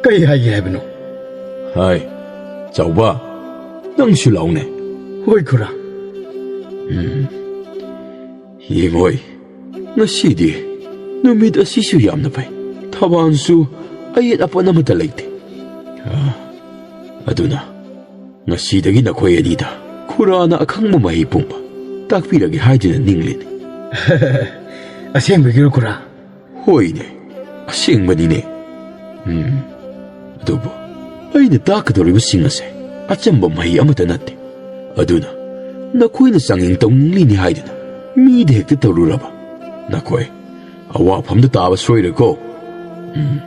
ꯀꯩ ꯍꯥꯏꯒꯦ ꯍꯥꯏꯕꯅꯣ?" "ꯍꯥꯏ, ꯆꯥꯎꯕ, ꯅꯪꯁꯨ ꯂꯥꯎꯅꯦ꯫" "ꯍꯣꯏ ꯈꯨꯔꯥ꯫" "ꯎꯝ, ꯌꯦꯡꯉꯣꯏ, ꯉꯁꯤꯗꯤ ꯅꯨꯃꯤꯠ ꯑꯁꯤꯁꯨ ꯌꯥꯝꯅ ꯐꯩ, ꯊꯕꯥꯜꯁꯨ ꯑꯌꯦꯠ ꯑꯄꯟ ꯑꯃꯠꯇ ꯂꯩꯇꯦ꯫ ꯑꯥ, ꯑꯗꯨꯅ ꯉꯁꯤꯗꯒꯤ ꯅꯈꯣꯏ ꯑꯅꯤꯗ ꯈꯨꯔꯥꯅ ꯑꯈꯪꯕ ꯃꯍꯩ ꯄꯨꯝꯕ ꯇꯥꯛꯄꯤꯔꯒꯦ ꯍꯥꯏꯗꯨꯅ ꯅꯤꯡꯂꯤꯅꯤ꯫" "ꯑꯁꯦꯡꯕꯒꯤꯔꯣ ꯈꯨꯔꯥ?" "ꯍꯣꯏꯅꯦ, ꯑꯁꯦꯡꯕꯅꯤꯅꯦ꯫" "ꯎꯝ, ꯑꯗꯨꯕꯨ ꯑꯩꯅ ꯇꯥꯛꯀꯗꯧꯔꯤꯕꯁꯤꯡ ꯑꯁꯦ ꯑꯆꯝꯕ ꯃꯍꯩ ꯑꯃꯠꯇ ꯅꯠꯇꯦ꯫ ꯑꯗꯨꯅ ꯅꯈꯣꯏꯅ ꯆꯥꯡꯌꯦꯡ ꯇꯧꯅꯤꯡꯂꯤꯅꯤ ꯍꯥꯏꯗꯨꯅ ꯃꯤꯗ ꯍꯦꯛꯇ ꯇꯧꯔꯨꯔꯕ ꯅꯈꯣꯏ ꯑꯋꯥꯐꯝꯗ ꯇꯥꯕ ꯁꯣꯏꯔꯣꯏꯀꯣ꯫ ꯎꯝ,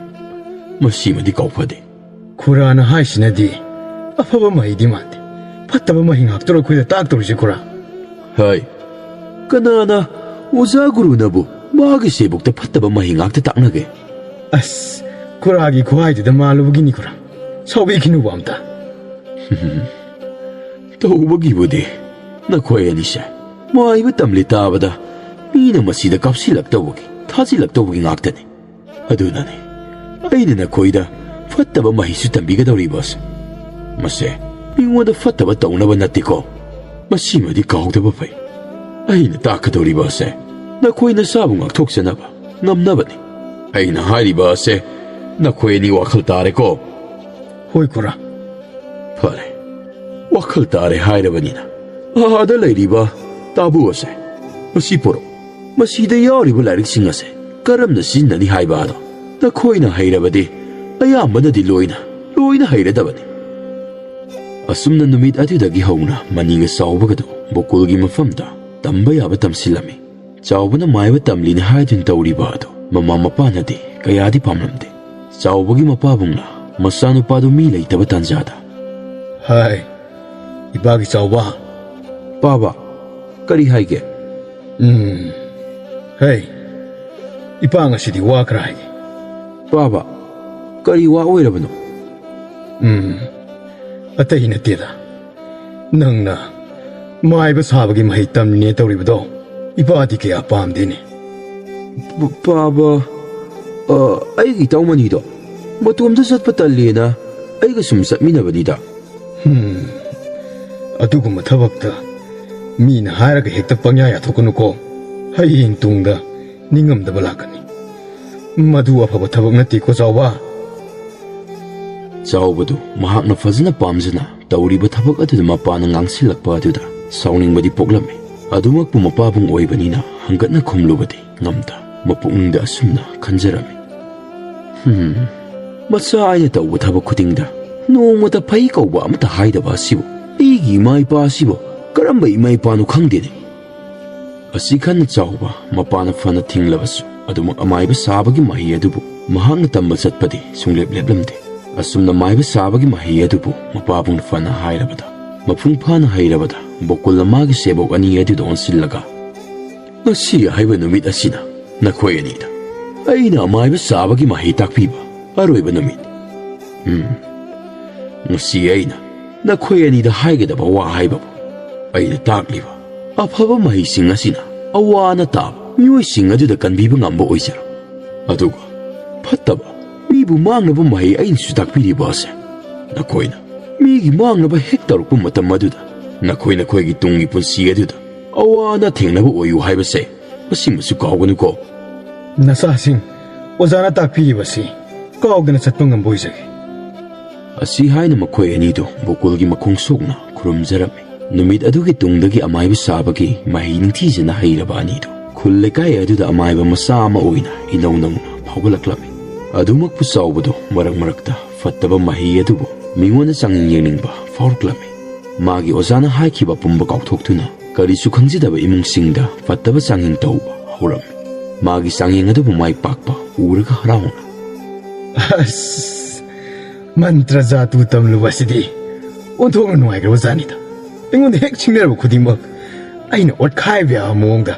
ꯃꯁꯤꯃꯗꯤ ꯀꯥꯎꯐꯗꯦ꯫" "ꯈꯨꯔꯥꯅ ꯍꯥꯏꯁꯤꯅꯗꯤ ꯑꯐꯕ ꯃꯍꯩꯗꯤ ꯃꯥꯟꯗꯦ꯫ ꯐꯠꯇꯕ ꯃꯍꯩ ꯉꯥꯛꯇꯔꯣ ꯑꯩꯈꯣꯏꯗ ꯇꯥꯛꯇꯧꯔꯤꯁꯦ ꯈꯨꯔꯥ?" "ꯍꯥꯏ, ꯀꯅꯥꯅ ꯑꯣꯖꯥ ꯒꯨꯔꯨꯅꯕꯨ ꯃꯥꯒꯤ ꯆꯦꯕꯨꯛꯇ ꯐꯠꯇꯕ ꯃꯍꯩ ꯉꯥꯛꯇ ꯇꯥꯛꯅꯒꯦ?" "ꯑꯁ, ꯈꯨꯔꯥꯒꯤ ꯈꯨꯍꯥꯏꯗꯨꯗ ꯃꯥꯜꯂꯨꯕꯒꯤꯅꯤ ꯈꯨꯔꯥ꯫ ꯁꯥꯎꯕꯤꯈꯤꯅꯨꯕ ꯑꯝꯇ꯫" "ꯇꯧꯕꯒꯤꯕꯨꯗꯤ ꯅꯈꯣꯏ ꯑꯅꯤꯁꯦ ꯃꯥꯏꯕ ꯇꯝꯂꯤ ꯇꯥꯕꯗ ꯃꯤꯅ ꯃꯁꯤꯗ ꯀꯥꯞꯁꯤꯜꯂꯛꯇꯧꯕꯒꯤ, ꯊꯥꯖꯤꯜꯂꯛꯇꯧꯕꯒꯤ ꯉꯥꯛꯇꯅꯤ꯫ ꯑꯗꯨꯅꯅꯤ ꯑꯩꯅ ꯅꯈꯣꯏꯗ ꯐꯠꯇꯕ ꯃꯍꯩꯁꯨ ꯇꯝꯕꯤꯒꯗꯧꯔꯤꯕ ꯑꯁꯦ꯫ ꯃꯁꯦ ꯃꯤꯉꯣꯟꯗ ꯐꯠꯇꯕ ꯇꯧꯅꯕ ꯅꯠꯇꯦꯀꯣ꯫ ꯃꯁꯤꯃꯗꯤ ꯀꯥꯎꯗꯕ ꯐꯩ꯫ ꯑꯩꯅ ꯇꯥꯛꯀꯗꯧꯔꯤꯕ ꯑꯁꯦ ꯅꯈꯣꯏ ꯅꯁꯥꯕꯨ ꯉꯥꯛꯊꯣꯛꯆꯅꯕ ꯉꯝꯅꯕꯅꯤ꯫ ꯑꯩꯅ ꯍꯥꯏꯔꯤꯕ ꯑꯁꯦ ꯅꯈꯣꯏ ꯑꯅꯤ ꯋꯥꯈꯜ ꯇꯥꯔꯦꯀꯣ?" "ꯍꯣꯏ ꯈꯨꯔꯥ꯫" "ꯐꯔꯦ, ꯋꯥꯈꯜ ꯇꯥꯔꯦ ꯍꯥꯏꯔꯕꯅꯤꯅ ꯑꯥꯗ ꯂꯩꯔꯤꯕ ꯇꯥꯕꯨ ꯑꯁꯦ ꯃꯁꯤ ꯄꯨꯔꯛꯎ꯫ ꯃꯁꯤꯗ ꯌꯥꯎꯔꯤꯕ ꯂꯥꯏꯔꯤꯛꯁꯤꯡ ꯑꯁꯦ ꯀꯔꯝꯅ ꯁꯤꯖꯤꯟꯅꯅꯤ ꯍꯥꯏꯕ ꯑꯗꯣ ꯅꯈꯣꯏꯅ ꯍꯩꯔꯕꯗꯤ ꯑꯌꯥꯝꯕꯅꯗꯤ ꯂꯣꯏꯅ, ꯂꯣꯏꯅ ꯍꯩꯔꯗꯕꯅꯤ꯫" ꯑꯁꯨꯝꯅ ꯅꯨꯃꯤꯠ ꯑꯗꯨꯗꯒꯤ ꯍꯧꯅ ꯃꯅꯤꯒ ꯆꯥꯎꯕꯒꯗꯨ ꯕꯣꯀꯨꯜꯒꯤ ꯃꯐꯝꯗ ꯇꯝꯕ ꯌꯥꯕ ꯇꯝꯁꯤꯜꯂꯝꯃꯤ꯫ ꯆꯥꯎꯕꯅ ꯃꯥꯏꯕ ꯇꯝꯂꯤꯅꯤ ꯍꯥꯏꯗꯨꯅ ꯇꯧꯔꯤꯕ ꯑꯗꯨ ꯃꯃꯥ ꯃꯄꯥꯅꯗꯤ ꯀꯌꯥꯗꯤ ꯄꯥꯝꯂꯝꯗꯦ꯫ ꯆꯥꯎꯕꯒꯤ ꯃꯄꯥꯕꯨꯡꯅ ꯃꯆꯥꯅꯨꯄꯥꯗꯨ ꯃꯤ ꯂꯩꯇꯕ ꯇꯥꯟꯖꯥꯗ, "ꯍꯥꯏ, ꯏꯄꯥꯒꯤ ꯆꯥꯎꯕ!" "ꯄꯥꯕ, ꯀꯔꯤ ꯍꯥꯏꯒꯦ?" "ꯎꯝ, ꯍꯩ, ꯏꯄꯥ ꯉꯁꯤꯗꯤ ꯋꯥ ꯈꯔ ꯍꯥꯏꯒꯦ꯫" "ꯄꯥꯕ, ꯀꯔꯤ ꯋꯥ ꯑꯣꯏꯔꯕꯅꯣ?" "ꯎꯝ, ꯑꯇꯩ ꯅꯠꯇꯦꯗ꯫ ꯅꯪꯅ ꯃꯥꯏꯕ ꯁꯥꯕꯒꯤ ꯃꯍꯩ ꯇꯝꯂꯤꯅꯦ ꯇꯧꯔꯤꯕꯗꯣ ꯏꯄꯥꯗꯤ ꯀꯌꯥ ꯄꯥꯝꯗꯦꯅꯦ꯫" "ꯄ-, ꯄꯥꯕ, ꯑ, ꯑꯩꯒꯤ ꯏꯇꯥꯎꯃꯅꯤꯗꯣ ꯃꯇꯣꯝꯇ ꯆꯠꯄ ꯇꯜꯂꯦꯅ ꯑꯩꯒ ꯁꯨꯝ ꯆꯠꯃꯤꯟꯅꯕꯅꯤꯗ꯫" "ꯍꯝ, ꯑꯗꯨꯒꯨꯝꯕ ꯊꯕꯛꯇ ꯃꯤꯅ ꯍꯥꯏꯔꯒ ꯍꯦꯛꯇ ꯄꯪꯌꯥ ꯌꯥꯊꯣꯛꯀꯅꯨꯀꯣ꯫ ꯍꯌꯦꯡ ꯇꯨꯡꯗ ꯅꯤꯡꯉꯝꯗꯕ ꯂꯥꯛꯀꯅꯤ꯫ ꯃꯗꯨ ꯑꯐꯕ ꯊꯕꯛ ꯅꯠꯇꯦꯀꯣ, ꯆꯥꯎꯕ꯫" ꯆꯥꯎꯕꯗꯨ ꯃꯍꯥꯛꯅ ꯐꯖꯅ ꯄꯥꯝꯖꯅ ꯇꯧꯔꯤꯕ ꯊꯕꯛ ꯑꯗꯨꯗ ꯃꯄꯥꯅ ꯉꯥꯡꯁꯤꯜꯂꯛꯄ ꯑꯗꯨꯗ ꯁꯥꯎꯅꯤꯡꯕꯗꯤ ꯄꯣꯛꯂꯝꯃꯤ꯫ ꯑꯗꯨꯃꯛꯄꯨ ꯃꯄꯥꯕꯨꯡ ꯑꯣꯏꯕꯅꯤꯅ ꯍꯪꯒꯠꯅ ꯈꯨꯝꯂꯨꯕꯗꯤ ꯉꯝꯗ ꯃꯄꯨꯛꯅꯤꯡꯗ ꯑꯁꯨꯝꯅ ꯈꯟꯖꯔꯝꯃꯤ, "ꯍꯝ, ꯃꯆꯥ ꯑꯩꯅ ꯇꯧꯕ ꯊꯕꯛ ꯈꯨꯗꯤꯡꯗ ꯅꯣꯡꯃꯇ ꯐꯩ ꯀꯧꯕ ꯑꯃꯠꯇ ꯍꯥꯏꯗꯕ ꯑꯁꯤꯕꯨ ꯑꯩꯒꯤ ꯏꯃꯥ ꯏꯄꯥ ꯑꯁꯤꯕꯨ ꯀꯔꯝꯕ ꯏꯃꯥ ꯏꯄꯥꯅꯣ ꯈꯪꯗꯦꯅꯦ꯫" ꯑꯁꯤ ꯈꯟꯅ ꯆꯥꯎꯕ ꯃꯄꯥꯅ ꯐꯅ ꯊꯤꯡꯂꯕꯁꯨ ꯑꯗꯨꯃꯛ ꯑꯃꯥꯏꯕ ꯁꯥꯕꯒꯤ ꯃꯍꯩ ꯑꯗꯨꯕꯨ ꯃꯍꯥꯛꯅ ꯇꯝꯕ ꯆꯠꯄꯗꯤ ꯁꯨꯡꯂꯦꯞ ꯂꯦꯞꯂꯝꯗꯦ꯫ ꯑꯁꯨꯝꯅ ꯃꯥꯏꯕ ꯁꯥꯕꯒꯤ ꯃꯍꯩ ꯑꯗꯨꯕꯨ ꯃꯄꯥꯕꯨꯡꯅ ꯐꯅ ꯍꯥꯏꯔꯕꯗ, ꯃꯄꯨꯡ ꯐꯥꯅ ꯍꯩꯔꯕꯗ ꯕꯣꯀꯨꯜꯅ ꯃꯥꯒꯤ ꯁꯦꯕꯣꯛ ꯑꯅꯤ ꯑꯗꯨꯗ ꯑꯣꯟꯁꯤꯜꯂꯒ, "ꯉꯁꯤ ꯍꯥꯏꯕ ꯅꯨꯃꯤꯠ ꯑꯁꯤꯅ ꯅꯈꯣꯏ ꯑꯅꯤꯗ ꯑꯩꯅ ꯑꯃꯥꯏꯕ ꯁꯥꯕꯒꯤ ꯃꯍꯩ ꯇꯥꯛꯄꯤꯕ ꯑꯔꯣꯏꯕ ꯅꯨꯃꯤꯠ꯫ ꯎꯝ, ꯉꯁꯤ ꯑꯩꯅ ꯅꯈꯣꯏ ꯑꯅꯤꯗ ꯍꯥꯏꯒꯗꯕ ꯋꯥ ꯍꯥꯏꯕꯕꯨ ꯑꯩꯅ ꯇꯥꯛꯂꯤꯕ ꯑꯐꯕ ꯃꯍꯩꯁꯤꯡ ꯑꯁꯤꯅ ꯑꯋꯥ ꯑꯅꯥ ꯇꯥꯕ ꯃꯤꯑꯣꯏꯁꯤꯡ ꯑꯗꯨꯗ ꯀꯟꯕꯤꯕ ꯉꯝꯕ ꯑꯣꯏꯖꯔꯣ꯫ ꯑꯗꯨꯒ ꯐꯠꯇꯕ, ꯃꯤꯕꯨ ꯃꯥꯡꯅꯕ ꯃꯍꯩ ꯑꯩꯅꯁꯨ ꯇꯥꯛꯄꯤꯔꯤꯕ ꯑꯁꯦ ꯅꯈꯣꯏꯅ ꯃꯤꯒꯤ ꯃꯥꯡꯅꯕ ꯍꯦꯛ ꯇꯧꯔꯛꯄ ꯃꯇꯝ ꯑꯗꯨꯗ ꯅꯈꯣꯏ ꯅꯈꯣꯏꯒꯤ ꯇꯨꯡꯒꯤ ꯄꯨꯟꯁꯤ ꯑꯗꯨꯗ ꯑꯋꯥ ꯑꯅꯥ ꯊꯦꯡꯅꯕ ꯑꯣꯏꯌꯨ ꯍꯥꯏꯕꯁꯦ ꯃꯁꯤꯃꯁꯨ ꯀꯥꯎꯒꯅꯨꯀꯣ꯫" "ꯅꯆꯥꯁꯤꯡ, ꯑꯣꯖꯥꯅ ꯇꯥꯛꯄꯤꯔꯤꯕꯁꯤ ꯀꯥꯎꯗꯅ ꯆꯠꯄ ꯉꯝꯕ ꯑꯣꯏꯖꯒꯦ꯫" ꯑꯁꯤ ꯍꯥꯏꯅ ꯃꯈꯣꯏ ꯑꯅꯤꯗꯨ ꯕꯣꯀꯨꯜꯒꯤ ꯃꯈꯣꯡ ꯁꯣꯛꯅ ꯈꯨꯔꯨꯝꯖꯔꯝꯃꯤ꯫ ꯅꯨꯃꯤꯠ ꯑꯗꯨꯒꯤ ꯇꯨꯡꯗꯒꯤ ꯑꯃꯥꯏꯕ ꯁꯥꯕꯒꯤ ꯃꯍꯩ ꯅꯤꯡꯊꯤꯖꯅ ꯍꯩꯔꯕ ꯑꯅꯤꯗꯨ ꯈꯨꯜ ꯂꯩꯀꯥꯏ ꯑꯗꯨꯗ ꯑꯃꯥꯏꯕ ꯃꯆꯥ ꯑꯃ ꯑꯣꯏꯅ ꯏꯅꯧ ꯅꯧꯅ ꯐꯥꯎꯒꯠꯂꯛꯂꯝꯃꯤ꯫ ꯑꯗꯨꯃꯛꯄꯨ ꯆꯥꯎꯕꯗꯨ ꯃꯔꯛ ꯃꯔꯛꯇ ꯐꯠꯇꯕ ꯃꯍꯩ ꯑꯗꯨꯕꯨ ꯃꯤꯉꯣꯟꯗ ꯆꯥꯡꯌꯦꯡ ꯌꯦꯡꯅꯤꯡꯕ ꯐꯥꯎꯔꯛꯂꯝꯃꯤ꯫ ꯃꯥꯒꯤ ꯑꯣꯖꯥꯅ ꯍꯥꯏꯈꯤꯕ ꯄꯨꯝꯕ ꯀꯥꯎꯊꯣꯛꯇꯨꯅ ꯀꯔꯤꯁꯨ ꯈꯪꯖꯗꯕ ꯏꯃꯨꯡꯁꯤꯡꯗ ꯐꯠꯇꯕ ꯆꯥꯡꯌꯦꯡ ꯇꯧꯕ ꯍꯧꯔꯝꯃꯤ꯫ ꯃꯥꯒꯤ ꯆꯥꯡꯌꯦꯡ ꯑꯗꯨꯕꯨ ꯃꯥꯏ ꯄꯥꯛꯄ ꯎꯔꯒ ꯍꯔꯥꯎꯅ, "ꯑꯁ, ꯃꯟꯇ꯭ꯔ ꯖꯥꯗꯨ ꯇꯝꯂꯨꯕ ꯑꯁꯤꯗꯤ ꯑꯣꯟꯊꯣꯛꯅ ꯅꯨꯡꯉꯥꯏꯈ꯭ꯔꯕ ꯖꯥꯠꯅꯤꯗ꯫ ꯑꯩꯉꯣꯟꯗ ꯍꯦꯛ ꯁꯤꯡꯅꯔꯕ ꯈꯨꯗꯤꯡꯃꯛ ꯑꯩꯅ ꯑꯣꯠꯈꯥꯏꯕ ꯌꯥꯕ ꯃꯑꯣꯡꯗ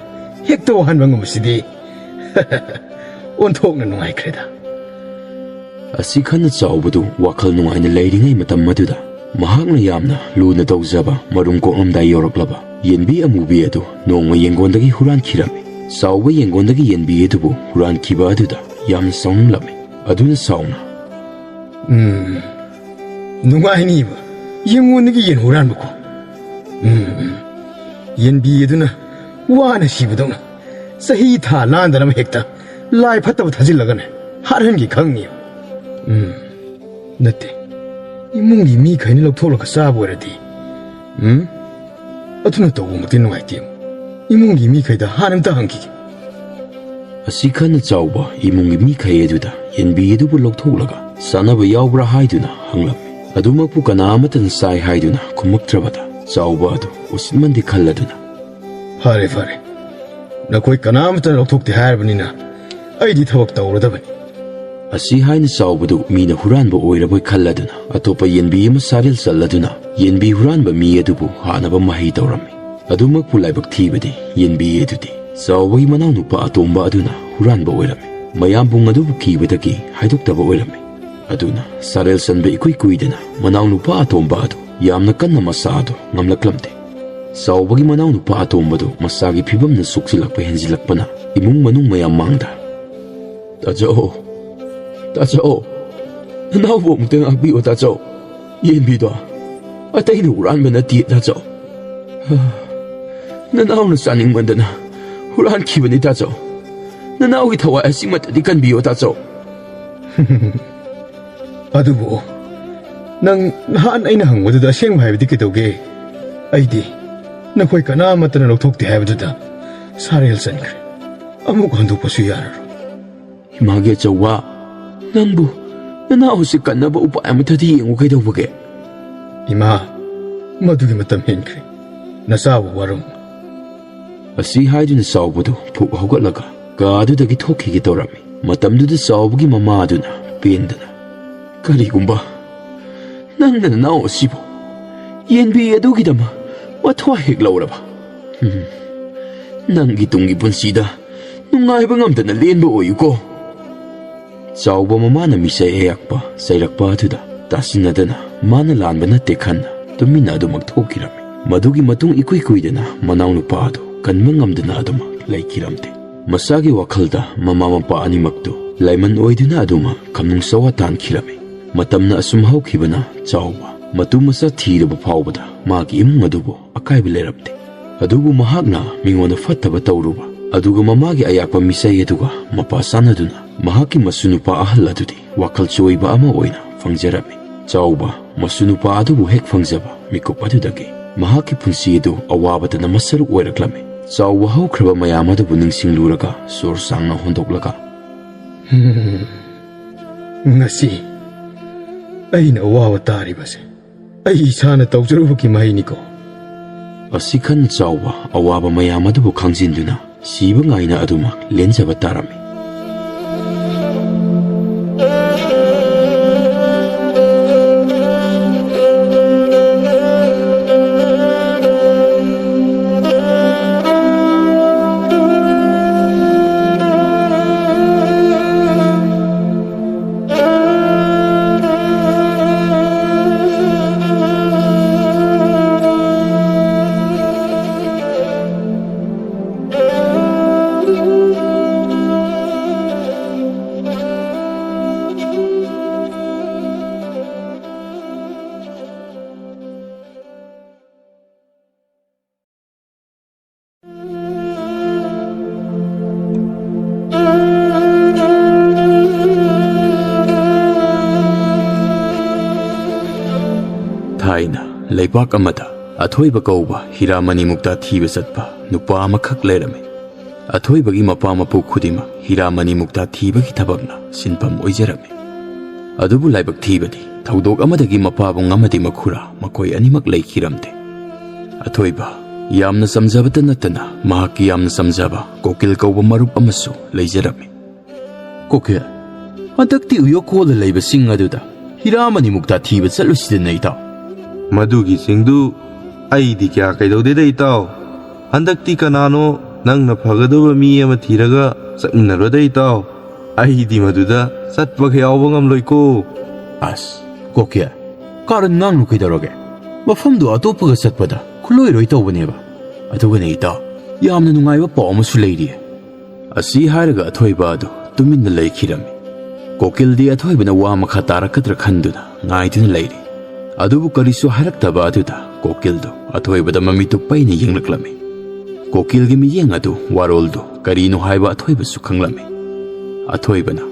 ꯍꯦꯛꯇ ꯋꯥꯍꯟꯕ ꯉꯝꯕꯁꯤꯗꯤ ꯑꯣꯟꯊꯣꯛꯅ ꯅꯨꯡꯉꯥꯏꯈ꯭ꯔꯦꯗ"꯫ ꯑꯁꯤ ꯈꯟꯅ ꯆꯥꯎꯕꯗꯨ ꯋꯥꯈꯜ ꯅꯨꯡꯉꯥꯏꯅ ꯂꯩꯔꯤꯉꯩ ꯃꯇꯝ ꯑꯗꯨꯗ, ꯃꯍꯥꯛꯅ ꯌꯥꯝꯅ ꯂꯨꯅ ꯇꯧꯖꯕ ꯃꯔꯨꯝ ꯀꯣꯛꯂꯝꯗꯥꯏ ꯌꯧꯔꯛꯂꯕ ꯌꯦꯟꯕꯤ ꯑꯃꯨꯕꯤ ꯑꯗꯨ ꯅꯣꯡꯃ ꯌꯦꯡꯒꯣꯟꯗꯒꯤ ꯍꯨꯔꯥꯟꯈꯤꯔꯝꯃꯤ꯫ ꯆꯥꯎꯕ ꯌꯦꯡꯒꯣꯟꯗꯒꯤ ꯌꯦꯟꯕꯤ ꯑꯗꯨꯕꯨ ꯍꯨꯔꯥꯟꯈꯤꯕ ꯑꯗꯨꯗ ꯌꯥꯝꯅ ꯁꯥꯎꯅꯤꯡꯂꯝꯃꯤ꯫ ꯑꯗꯨꯅ ꯆꯥꯎꯅ, "ꯎꯝ, ꯅꯨꯡꯉꯥꯏꯅꯤꯕ ꯌꯦꯡꯒꯣꯟꯗꯒꯤ ꯌꯦꯟ ꯍꯨꯔꯥꯟꯕꯀꯣ꯫ ꯎꯝ, ꯎꯝ, ꯌꯦꯟꯕꯤ ꯑꯗꯨꯅ ꯋꯥꯅ ꯁꯤꯕꯗꯧꯅ ꯆꯍꯤ ꯊꯥ ꯂꯥꯟꯗꯅꯕ ꯍꯦꯛꯇ ꯂꯥꯏ ꯐꯠꯇꯕ ꯊꯥꯖꯤꯜꯂꯒꯅꯦ ꯍꯥꯠꯍꯟꯒꯦ ꯈꯪꯉꯤꯕ꯫ ꯎꯝ, ꯅꯠꯇꯦ, ꯏꯃꯨꯡꯒꯤ ꯃꯤꯈꯩꯅ ꯂꯧꯊꯣꯛꯂꯒ ꯆꯥꯕ ꯑꯣꯏꯔꯗꯤ, ꯎꯝ, ꯑꯗꯨꯅ ꯇꯧꯕꯃꯛꯇꯤ ꯅꯨꯡꯉꯥꯏꯇꯦ꯫ ꯏꯃꯨꯡꯒꯤ ꯃꯤꯈꯩꯗ ꯍꯥꯟꯅ ꯑꯝꯇ ꯍꯪꯈꯤꯒꯦ"꯫ ꯑꯁꯤ ꯈꯟꯅ ꯆꯥꯎꯕ ꯏꯃꯨꯡꯒꯤ ꯃꯤꯈꯩ ꯑꯗꯨꯗ ꯌꯦꯟꯕꯤ ꯑꯗꯨꯕꯨ ꯂꯧꯊꯣꯛꯂꯒ ꯆꯥꯅꯕ ꯌꯥꯎꯕ꯭ꯔꯥ ꯍꯥꯏꯗꯨꯅ ꯍꯪꯂꯝꯃꯤ꯫ ꯑꯗꯨꯃꯛꯄꯨ ꯀꯅꯥ ꯑꯃꯠꯇꯅ ꯆꯥꯏ ꯍꯥꯏꯗꯨꯅ ꯈꯨꯝꯃꯛꯇ꯭ꯔꯕꯗ, ꯆꯥꯎꯕ ꯑꯗꯨ ꯎꯁꯤꯠꯃꯟꯗꯦ ꯈꯜꯂꯗꯨꯅ, "ꯐꯔꯦ, ꯐꯔꯦ, ꯅꯈꯣꯏ ꯀꯅꯥ ꯑꯃꯠꯇꯅ ꯂꯧꯊꯣꯛꯇꯦ ꯍꯥꯏꯔꯕꯅꯤꯅ ꯑꯩꯗꯤ ꯊꯕꯛ ꯇꯧꯔꯗꯕꯅꯤ"꯫ ꯑꯁꯤ ꯍꯥꯏꯅ ꯆꯥꯎꯕꯗꯨ ꯃꯤꯅ ꯍꯨꯔꯥꯟꯕ ꯑꯣꯏꯔꯕꯣꯏ ꯈꯜꯂꯗꯨꯅ, ꯑꯇꯣꯞꯄ ꯌꯦꯟꯕꯤ ꯑꯃ ꯁꯥꯔꯦꯜ ꯆꯜꯂꯗꯨꯅ ꯌꯦꯟꯕꯤ ꯍꯨꯔꯥꯟꯕ ꯃꯤ ꯑꯗꯨꯕꯨ ꯍꯥꯠꯅꯕ ꯃꯍꯩ ꯇꯧꯔꯝꯃꯤ꯫ ꯑꯗꯨꯃꯛꯄꯨ ꯂꯥꯏꯕꯛ ꯊꯤꯕꯗꯤ, ꯌꯦꯟꯕꯤ ꯑꯗꯨꯗꯤ ꯆꯥꯎꯕꯒꯤ ꯃꯅꯥꯎꯅꯨꯄꯥ ꯑꯇꯣꯝꯕ ꯑꯗꯨꯅ ꯍꯨꯔꯥꯟꯕ ꯑꯣꯏꯔꯝꯃꯤ꯫ ꯃꯌꯥꯝ ꯄꯨꯡ ꯑꯗꯨꯕꯨ ꯀꯤꯕꯗꯒꯤ ꯍꯥꯏꯗꯣꯛꯇꯕ ꯑꯣꯏꯔꯝꯃꯤ꯫ ꯑꯗꯨꯅ ꯁꯥꯔꯦꯜ ꯆꯟꯕ ꯏꯀꯨꯏ ꯀꯨꯏꯗꯅ ꯃꯅꯥꯎꯅꯨꯄꯥ ꯑꯇꯣꯝꯕ ꯑꯗꯨ ꯌꯥꯝꯅ ꯀꯟꯅ ꯃꯆꯥ ꯑꯗꯨ ꯉꯝꯂꯛꯂꯝꯗꯦ꯫ ꯆꯥꯎꯕꯒꯤ ꯃꯅꯥꯎꯅꯨꯄꯥ ꯑꯇꯣꯝꯕꯗꯨ ꯃꯆꯥꯒꯤ ꯐꯤꯕꯝꯅ ꯁꯣꯛꯆꯤꯜꯂꯛꯄ ꯍꯦꯟꯖꯤꯜꯂꯛꯄꯅ ꯏꯃꯨꯡ ꯃꯅꯨꯡ ꯃꯌꯥꯝ ꯃꯥꯡꯗ, "ꯇꯥꯆꯧ, ꯇꯥꯆꯧ, ꯅꯅꯥꯎꯕꯨ ꯑꯃꯨꯛꯇ ꯉꯥꯛꯄꯤꯌꯣ ꯇꯥꯆꯧ꯫ ꯌꯦꯟꯕꯤꯗꯣ ꯑꯇꯩꯅ ꯍꯨꯔꯥꯟꯕ ꯅꯠꯇꯦ ꯇꯥꯆꯧ꯫ ꯅꯅꯥꯎꯅ ꯆꯥꯅꯤꯡꯃꯟꯗꯅ ꯍꯨꯔꯥꯟꯈꯤꯕꯅꯤ ꯇꯥꯆꯧ꯫ ꯅꯅꯥꯎꯒꯤ ꯊꯋꯥꯏ ꯑꯁꯤꯃꯇꯗꯤ ꯀꯟꯕꯤꯌꯣ ꯇꯥꯆꯧ"꯫ "ꯑꯗꯨꯕꯨ ꯅꯪ ꯅꯍꯥꯟ ꯑꯩꯅ ꯍꯪꯕꯗꯨꯗ ꯑꯁꯦꯡꯕ ꯍꯥꯏꯕꯗꯤ ꯀꯩꯗꯧꯒꯦ? ꯑꯩꯗꯤ ꯅꯈꯣꯏ ꯀꯅꯥꯃꯠꯇꯅ ꯂꯧꯊꯣꯛꯇꯦ ꯍꯥꯏꯕꯗꯨꯗ ꯁꯥꯔꯦꯜ ꯆꯟꯈ꯭ꯔꯦ꯫ ꯑꯃꯨꯛ ꯍꯟꯗꯣꯛꯄꯁꯨ ꯌꯥꯔꯔꯣꯏ"꯫ "ꯏꯃꯥꯒꯤ ꯑꯆꯧꯕ, ꯅꯪꯕꯨ ꯅꯅꯥꯎ ꯑꯁꯤ ꯀꯟꯅꯕ ꯎꯄꯥꯏ ꯑꯃꯠꯇꯗꯤ ꯌꯦꯡꯉꯨ ꯀꯩꯗꯧꯕꯒꯦ?" "ꯏꯃꯥ, ꯃꯗꯨꯒꯤ ꯃꯇꯝ ꯍꯦꯟꯈ꯭ꯔꯦ꯫ ꯅꯆꯥꯕꯨ ꯋꯥꯔꯧꯅꯨ"꯫ ꯑꯁꯤ ꯍꯥꯏꯗꯨꯅ ꯆꯥꯎꯕꯗꯨ ꯐꯨꯛ ꯍꯧꯒꯠꯂꯒ ꯀꯥ ꯑꯗꯨꯗꯒꯤ ꯊꯣꯛꯈꯤꯒꯦ ꯇꯧꯔꯝꯃꯤ꯫ ꯃꯇꯝꯗꯨꯗ ꯆꯥꯎꯕꯒꯤ ꯃꯃꯥ ꯑꯗꯨꯅ ꯄꯦꯟꯗꯅ, "ꯀꯔꯤꯒꯨꯝꯕ ꯅꯪꯅ ꯅꯅꯥꯎ ꯑꯁꯤꯕꯨ ꯌꯦꯟꯕꯤ ꯑꯗꯨꯒꯤꯗꯃꯛ ꯋꯥꯊ꯭ꯋꯥꯏ ꯍꯦꯛ ꯂꯧꯔꯕ, ꯎꯝ, ꯅꯪꯒꯤ ꯇꯨꯡꯒꯤ ꯄꯨꯟꯁꯤꯗ ꯅꯨꯡꯉꯥꯏꯕ ꯉꯝꯗꯅ ꯂꯦꯟꯕ ꯑꯣꯏꯌꯨꯀꯣ"꯫ ꯆꯥꯎꯕ ꯃꯃꯥꯅ ꯃꯤꯆꯩ ꯑꯌꯥꯛꯄ ꯆꯩꯔꯛꯄ ꯑꯗꯨꯗ ꯇꯥꯁꯤꯟꯅꯗꯅ ꯃꯥꯅ ꯂꯥꯟꯕ ꯅꯠꯇꯦ ꯈꯟꯅ ꯇꯨꯃꯤꯟꯅ ꯑꯗꯨꯃꯛ ꯊꯣꯛꯈꯤꯔꯝꯃꯤ꯫ ꯃꯗꯨꯒꯤ ꯃꯇꯨꯡ ꯏꯀꯨꯏ ꯀꯨꯏꯗꯅ ꯃꯅꯥꯎꯅꯨꯄꯥ ꯑꯗꯨ ꯀꯟꯕ ꯉꯝꯗꯅ ꯑꯗꯨꯃꯛ ꯂꯩꯈꯤꯔꯝꯗꯦ꯫ ꯃꯁꯥꯒꯤ ꯋꯥꯈꯜꯗ ꯃꯃꯥ ꯃꯄꯥ ꯑꯅꯤꯃꯛꯇꯨ ꯂꯥꯏꯃꯟ ꯑꯣꯏꯗꯨꯅ ꯑꯗꯨꯃꯛ ꯈꯝꯅꯨꯡ ꯆꯥꯎꯋꯥ ꯇꯥꯟꯈꯤꯔꯝꯃꯤ꯫ ꯃꯇꯝꯅ ꯑꯁꯨꯝ ꯍꯧꯈꯤꯕꯅ ꯆꯥꯎꯕ ꯃꯇꯨ ꯃꯆꯥ ꯊꯤꯔꯕ ꯐꯥꯎꯕꯗ ꯃꯥꯒꯤ ꯏꯃꯨꯡ ꯑꯗꯨꯕꯨ ꯑꯀꯥꯏꯕ ꯂꯩꯔꯝꯗꯦ꯫ ꯑꯗꯨꯕꯨ ꯃꯍꯥꯛꯅ ꯃꯤꯉꯣꯟꯗ ꯐꯠꯇꯕ ꯇꯧꯔꯨꯕ, ꯑꯗꯨꯒ ꯃꯃꯥꯒꯤ ꯑꯌꯥꯛꯄ ꯃꯤꯆꯩ ꯑꯗꯨꯒ ꯃꯄꯥ ꯆꯥꯟꯅꯗꯨꯅ ꯃꯍꯥꯛꯀꯤ ꯃꯁꯨ ꯅꯨꯄꯥ ꯑꯍꯜ ꯑꯗꯨꯗꯤ ꯋꯥꯈꯜ ꯆꯣꯏꯕ ꯑꯃ ꯑꯣꯏꯅ ꯐꯪꯖꯔꯝꯃꯤ꯫ ꯆꯥꯎꯕ ꯃꯁꯨ ꯅꯨꯄꯥ ꯑꯗꯨꯕꯨ ꯍꯦꯛ ꯐꯪꯖꯕ ꯃꯤꯀꯨꯞ ꯑꯗꯨꯗꯒꯤ ꯃꯍꯥꯛꯀꯤ ꯄꯨꯟꯁꯤ ꯑꯗꯨ ꯑꯋꯥꯕꯗꯅ ꯃꯁꯔꯨꯛ ꯑꯣꯏꯔꯛꯂꯝꯃꯤ꯫ ꯆꯥꯎꯕ ꯍꯧꯈ꯭ꯔꯕ ꯃꯌꯥꯝ ꯑꯗꯨꯕꯨ ꯅꯤꯡꯁꯤꯡꯂꯨꯔꯒ ꯁꯣꯔ ꯁꯥꯡꯅ ꯍꯣꯟꯗꯣꯛꯂꯒ, "ꯉꯁꯤ ꯑꯩꯅ ꯑꯋꯥꯕ ꯇꯥꯔꯤꯕꯁꯦ ꯑꯩ ꯏꯁꯥꯅ ꯇꯧꯖꯔꯨꯕꯒꯤ ꯃꯍꯩꯅꯤꯀꯣ"꯫ ꯑꯁꯤ ꯈꯟ ꯆꯥꯎꯕ ꯑꯋꯥꯕ ꯃꯌꯥꯝ ꯑꯗꯨꯕꯨ ꯈꯪꯖꯤꯟꯗꯨꯅ ꯁꯤꯕ ꯉꯥꯏꯅ ꯑꯗꯨꯃꯛ ꯂꯦꯟꯖꯕ ꯇꯥꯔꯝꯃꯤ꯫ ꯊꯥꯏꯅ ꯂꯩꯕꯥꯛ ꯑꯃꯗ ꯑꯊꯣꯏꯕ ꯀꯧꯕ ꯍꯤꯔꯥꯃꯅꯤ ꯃꯨꯛꯇꯥ ꯊꯤꯕ ꯆꯠꯄ ꯅꯨꯄꯥ ꯑꯃꯈꯛ ꯂꯩꯔꯝꯃꯤ꯫ ꯑꯊꯣꯏꯕꯒꯤ ꯃꯄꯥ ꯃꯄꯨ ꯈꯨꯗꯤꯡꯃꯛ ꯍꯤꯔꯥꯃꯅꯤ ꯃꯨꯛꯇꯥ ꯊꯤꯕꯒꯤ ꯊꯕꯛꯅ ꯁꯤꯟꯐꯝ ꯑꯣꯏꯖꯔꯝꯃꯤ꯫ ꯑꯗꯨꯕꯨ ꯂꯥꯏꯕꯛ ꯊꯤꯕꯗꯤ ꯊꯧꯗꯣꯛ ꯑꯃꯗꯒꯤ ꯃꯄꯥꯕꯨꯡ ꯑꯃꯗꯤ ꯃꯈꯨꯔꯥ ꯃꯈꯣꯏ ꯑꯅꯤꯃꯛ ꯂꯩꯈꯤꯔꯝꯗꯦ꯫ ꯑꯊꯣꯏꯕ ꯌꯥꯝꯅ ꯆꯝꯖꯕꯇ ꯅꯠꯇꯅ ꯃꯍꯥꯛꯀꯤ ꯌꯥꯝꯅ ꯆꯝꯖꯕ ꯀꯣꯀꯤꯜ ꯀꯧꯕ ꯃꯔꯨꯞ ꯑꯃꯁꯨ ꯂꯩꯖꯔꯝꯃꯤ꯫ "ꯀꯣꯀꯤꯜ, ꯍꯟꯗꯛꯇꯤ ꯎꯌꯣꯛꯀꯣꯜꯗ ꯂꯩꯕ ꯆꯤꯡ ꯑꯗꯨꯗ ꯍꯤꯔꯥ ꯃꯅꯤꯃꯨꯛꯇ ꯊꯤꯕ ꯆꯠꯂꯨꯁꯤꯗꯅ, ꯏꯇꯥꯎ?" "ꯃꯗꯨꯒꯤ ꯆꯤꯡꯗꯨ ꯑꯩꯗꯤ ꯀꯌꯥ ꯀꯩꯗꯧꯗꯦꯗ, ꯏꯇꯥꯎ꯫ ꯍꯟꯗꯛꯇꯤ ꯀꯅꯥꯅꯣ ꯅꯪꯅ ꯐꯒꯗꯕ ꯃꯤ ꯑꯃ ꯊꯤꯔꯒ ꯆꯠꯃꯤꯟꯅꯔꯣꯗ, ꯏꯇꯥꯎ꯫ ꯑꯩꯗꯤ ꯃꯗꯨꯗ ꯆꯠꯄꯒ ꯌꯥꯎꯕ ꯉꯝꯂꯣꯏꯀꯣ꯫" "ꯑꯁ, ꯀꯣꯀꯤꯜ, ꯀꯥꯔꯟ ꯉꯥꯡꯅꯨ ꯀꯩꯗꯧꯔꯒꯦ? ꯃꯐꯝꯗꯨ ꯑꯇꯣꯞꯄꯒ ꯆꯠꯄꯗ ꯈꯨꯂꯣꯏꯔꯣꯏ ꯇꯧꯕꯅꯦꯕ꯫ ꯑꯗꯨꯒꯅꯦ, ꯏꯇꯥꯎ, ꯌꯥꯝꯅ ꯅꯨꯡꯉꯥꯏꯕ ꯄꯥꯎ ꯑꯃꯁꯨ ꯂꯩꯔꯤꯌꯦ꯫" ꯑꯁꯤ ꯍꯥꯏꯔꯒ ꯑꯊꯣꯏꯕ ꯑꯗꯨ ꯇꯨꯃꯤꯟꯅ ꯂꯩꯈꯤꯔꯝꯃꯤ꯫ ꯀꯣꯀꯤꯜꯗꯤ ꯑꯊꯣꯏꯕꯅ ꯋꯥ ꯃꯈꯥ ꯇꯥꯔꯛꯀꯗ꯭ꯔꯥ ꯈꯟꯗꯨꯅ ꯉꯥꯏꯗꯨꯅ ꯂꯩꯔꯤ꯫ ꯑꯗꯨꯕꯨ ꯀꯔꯤꯁꯨ ꯍꯥꯏꯔꯛꯇꯕ ꯑꯗꯨꯗ ꯀꯣꯀꯤꯜꯗꯨ ꯑꯊꯣꯏꯕꯗ ꯃꯃꯤꯠꯇꯨ ꯄꯩꯅ ꯌꯦꯡꯂꯛꯂꯝꯃꯤ꯫ ꯀꯣꯀꯤꯜꯒꯤ ꯃꯤꯠꯌꯦꯡ ꯑꯗꯨ ꯋꯥꯔꯣꯜꯗꯨ ꯀꯔꯤꯅꯣ ꯍꯥꯏꯕ ꯑꯊꯣꯏꯕꯁꯨ ꯈꯪꯂꯝꯃꯤ꯫ ꯑꯊꯣꯏꯕꯅ,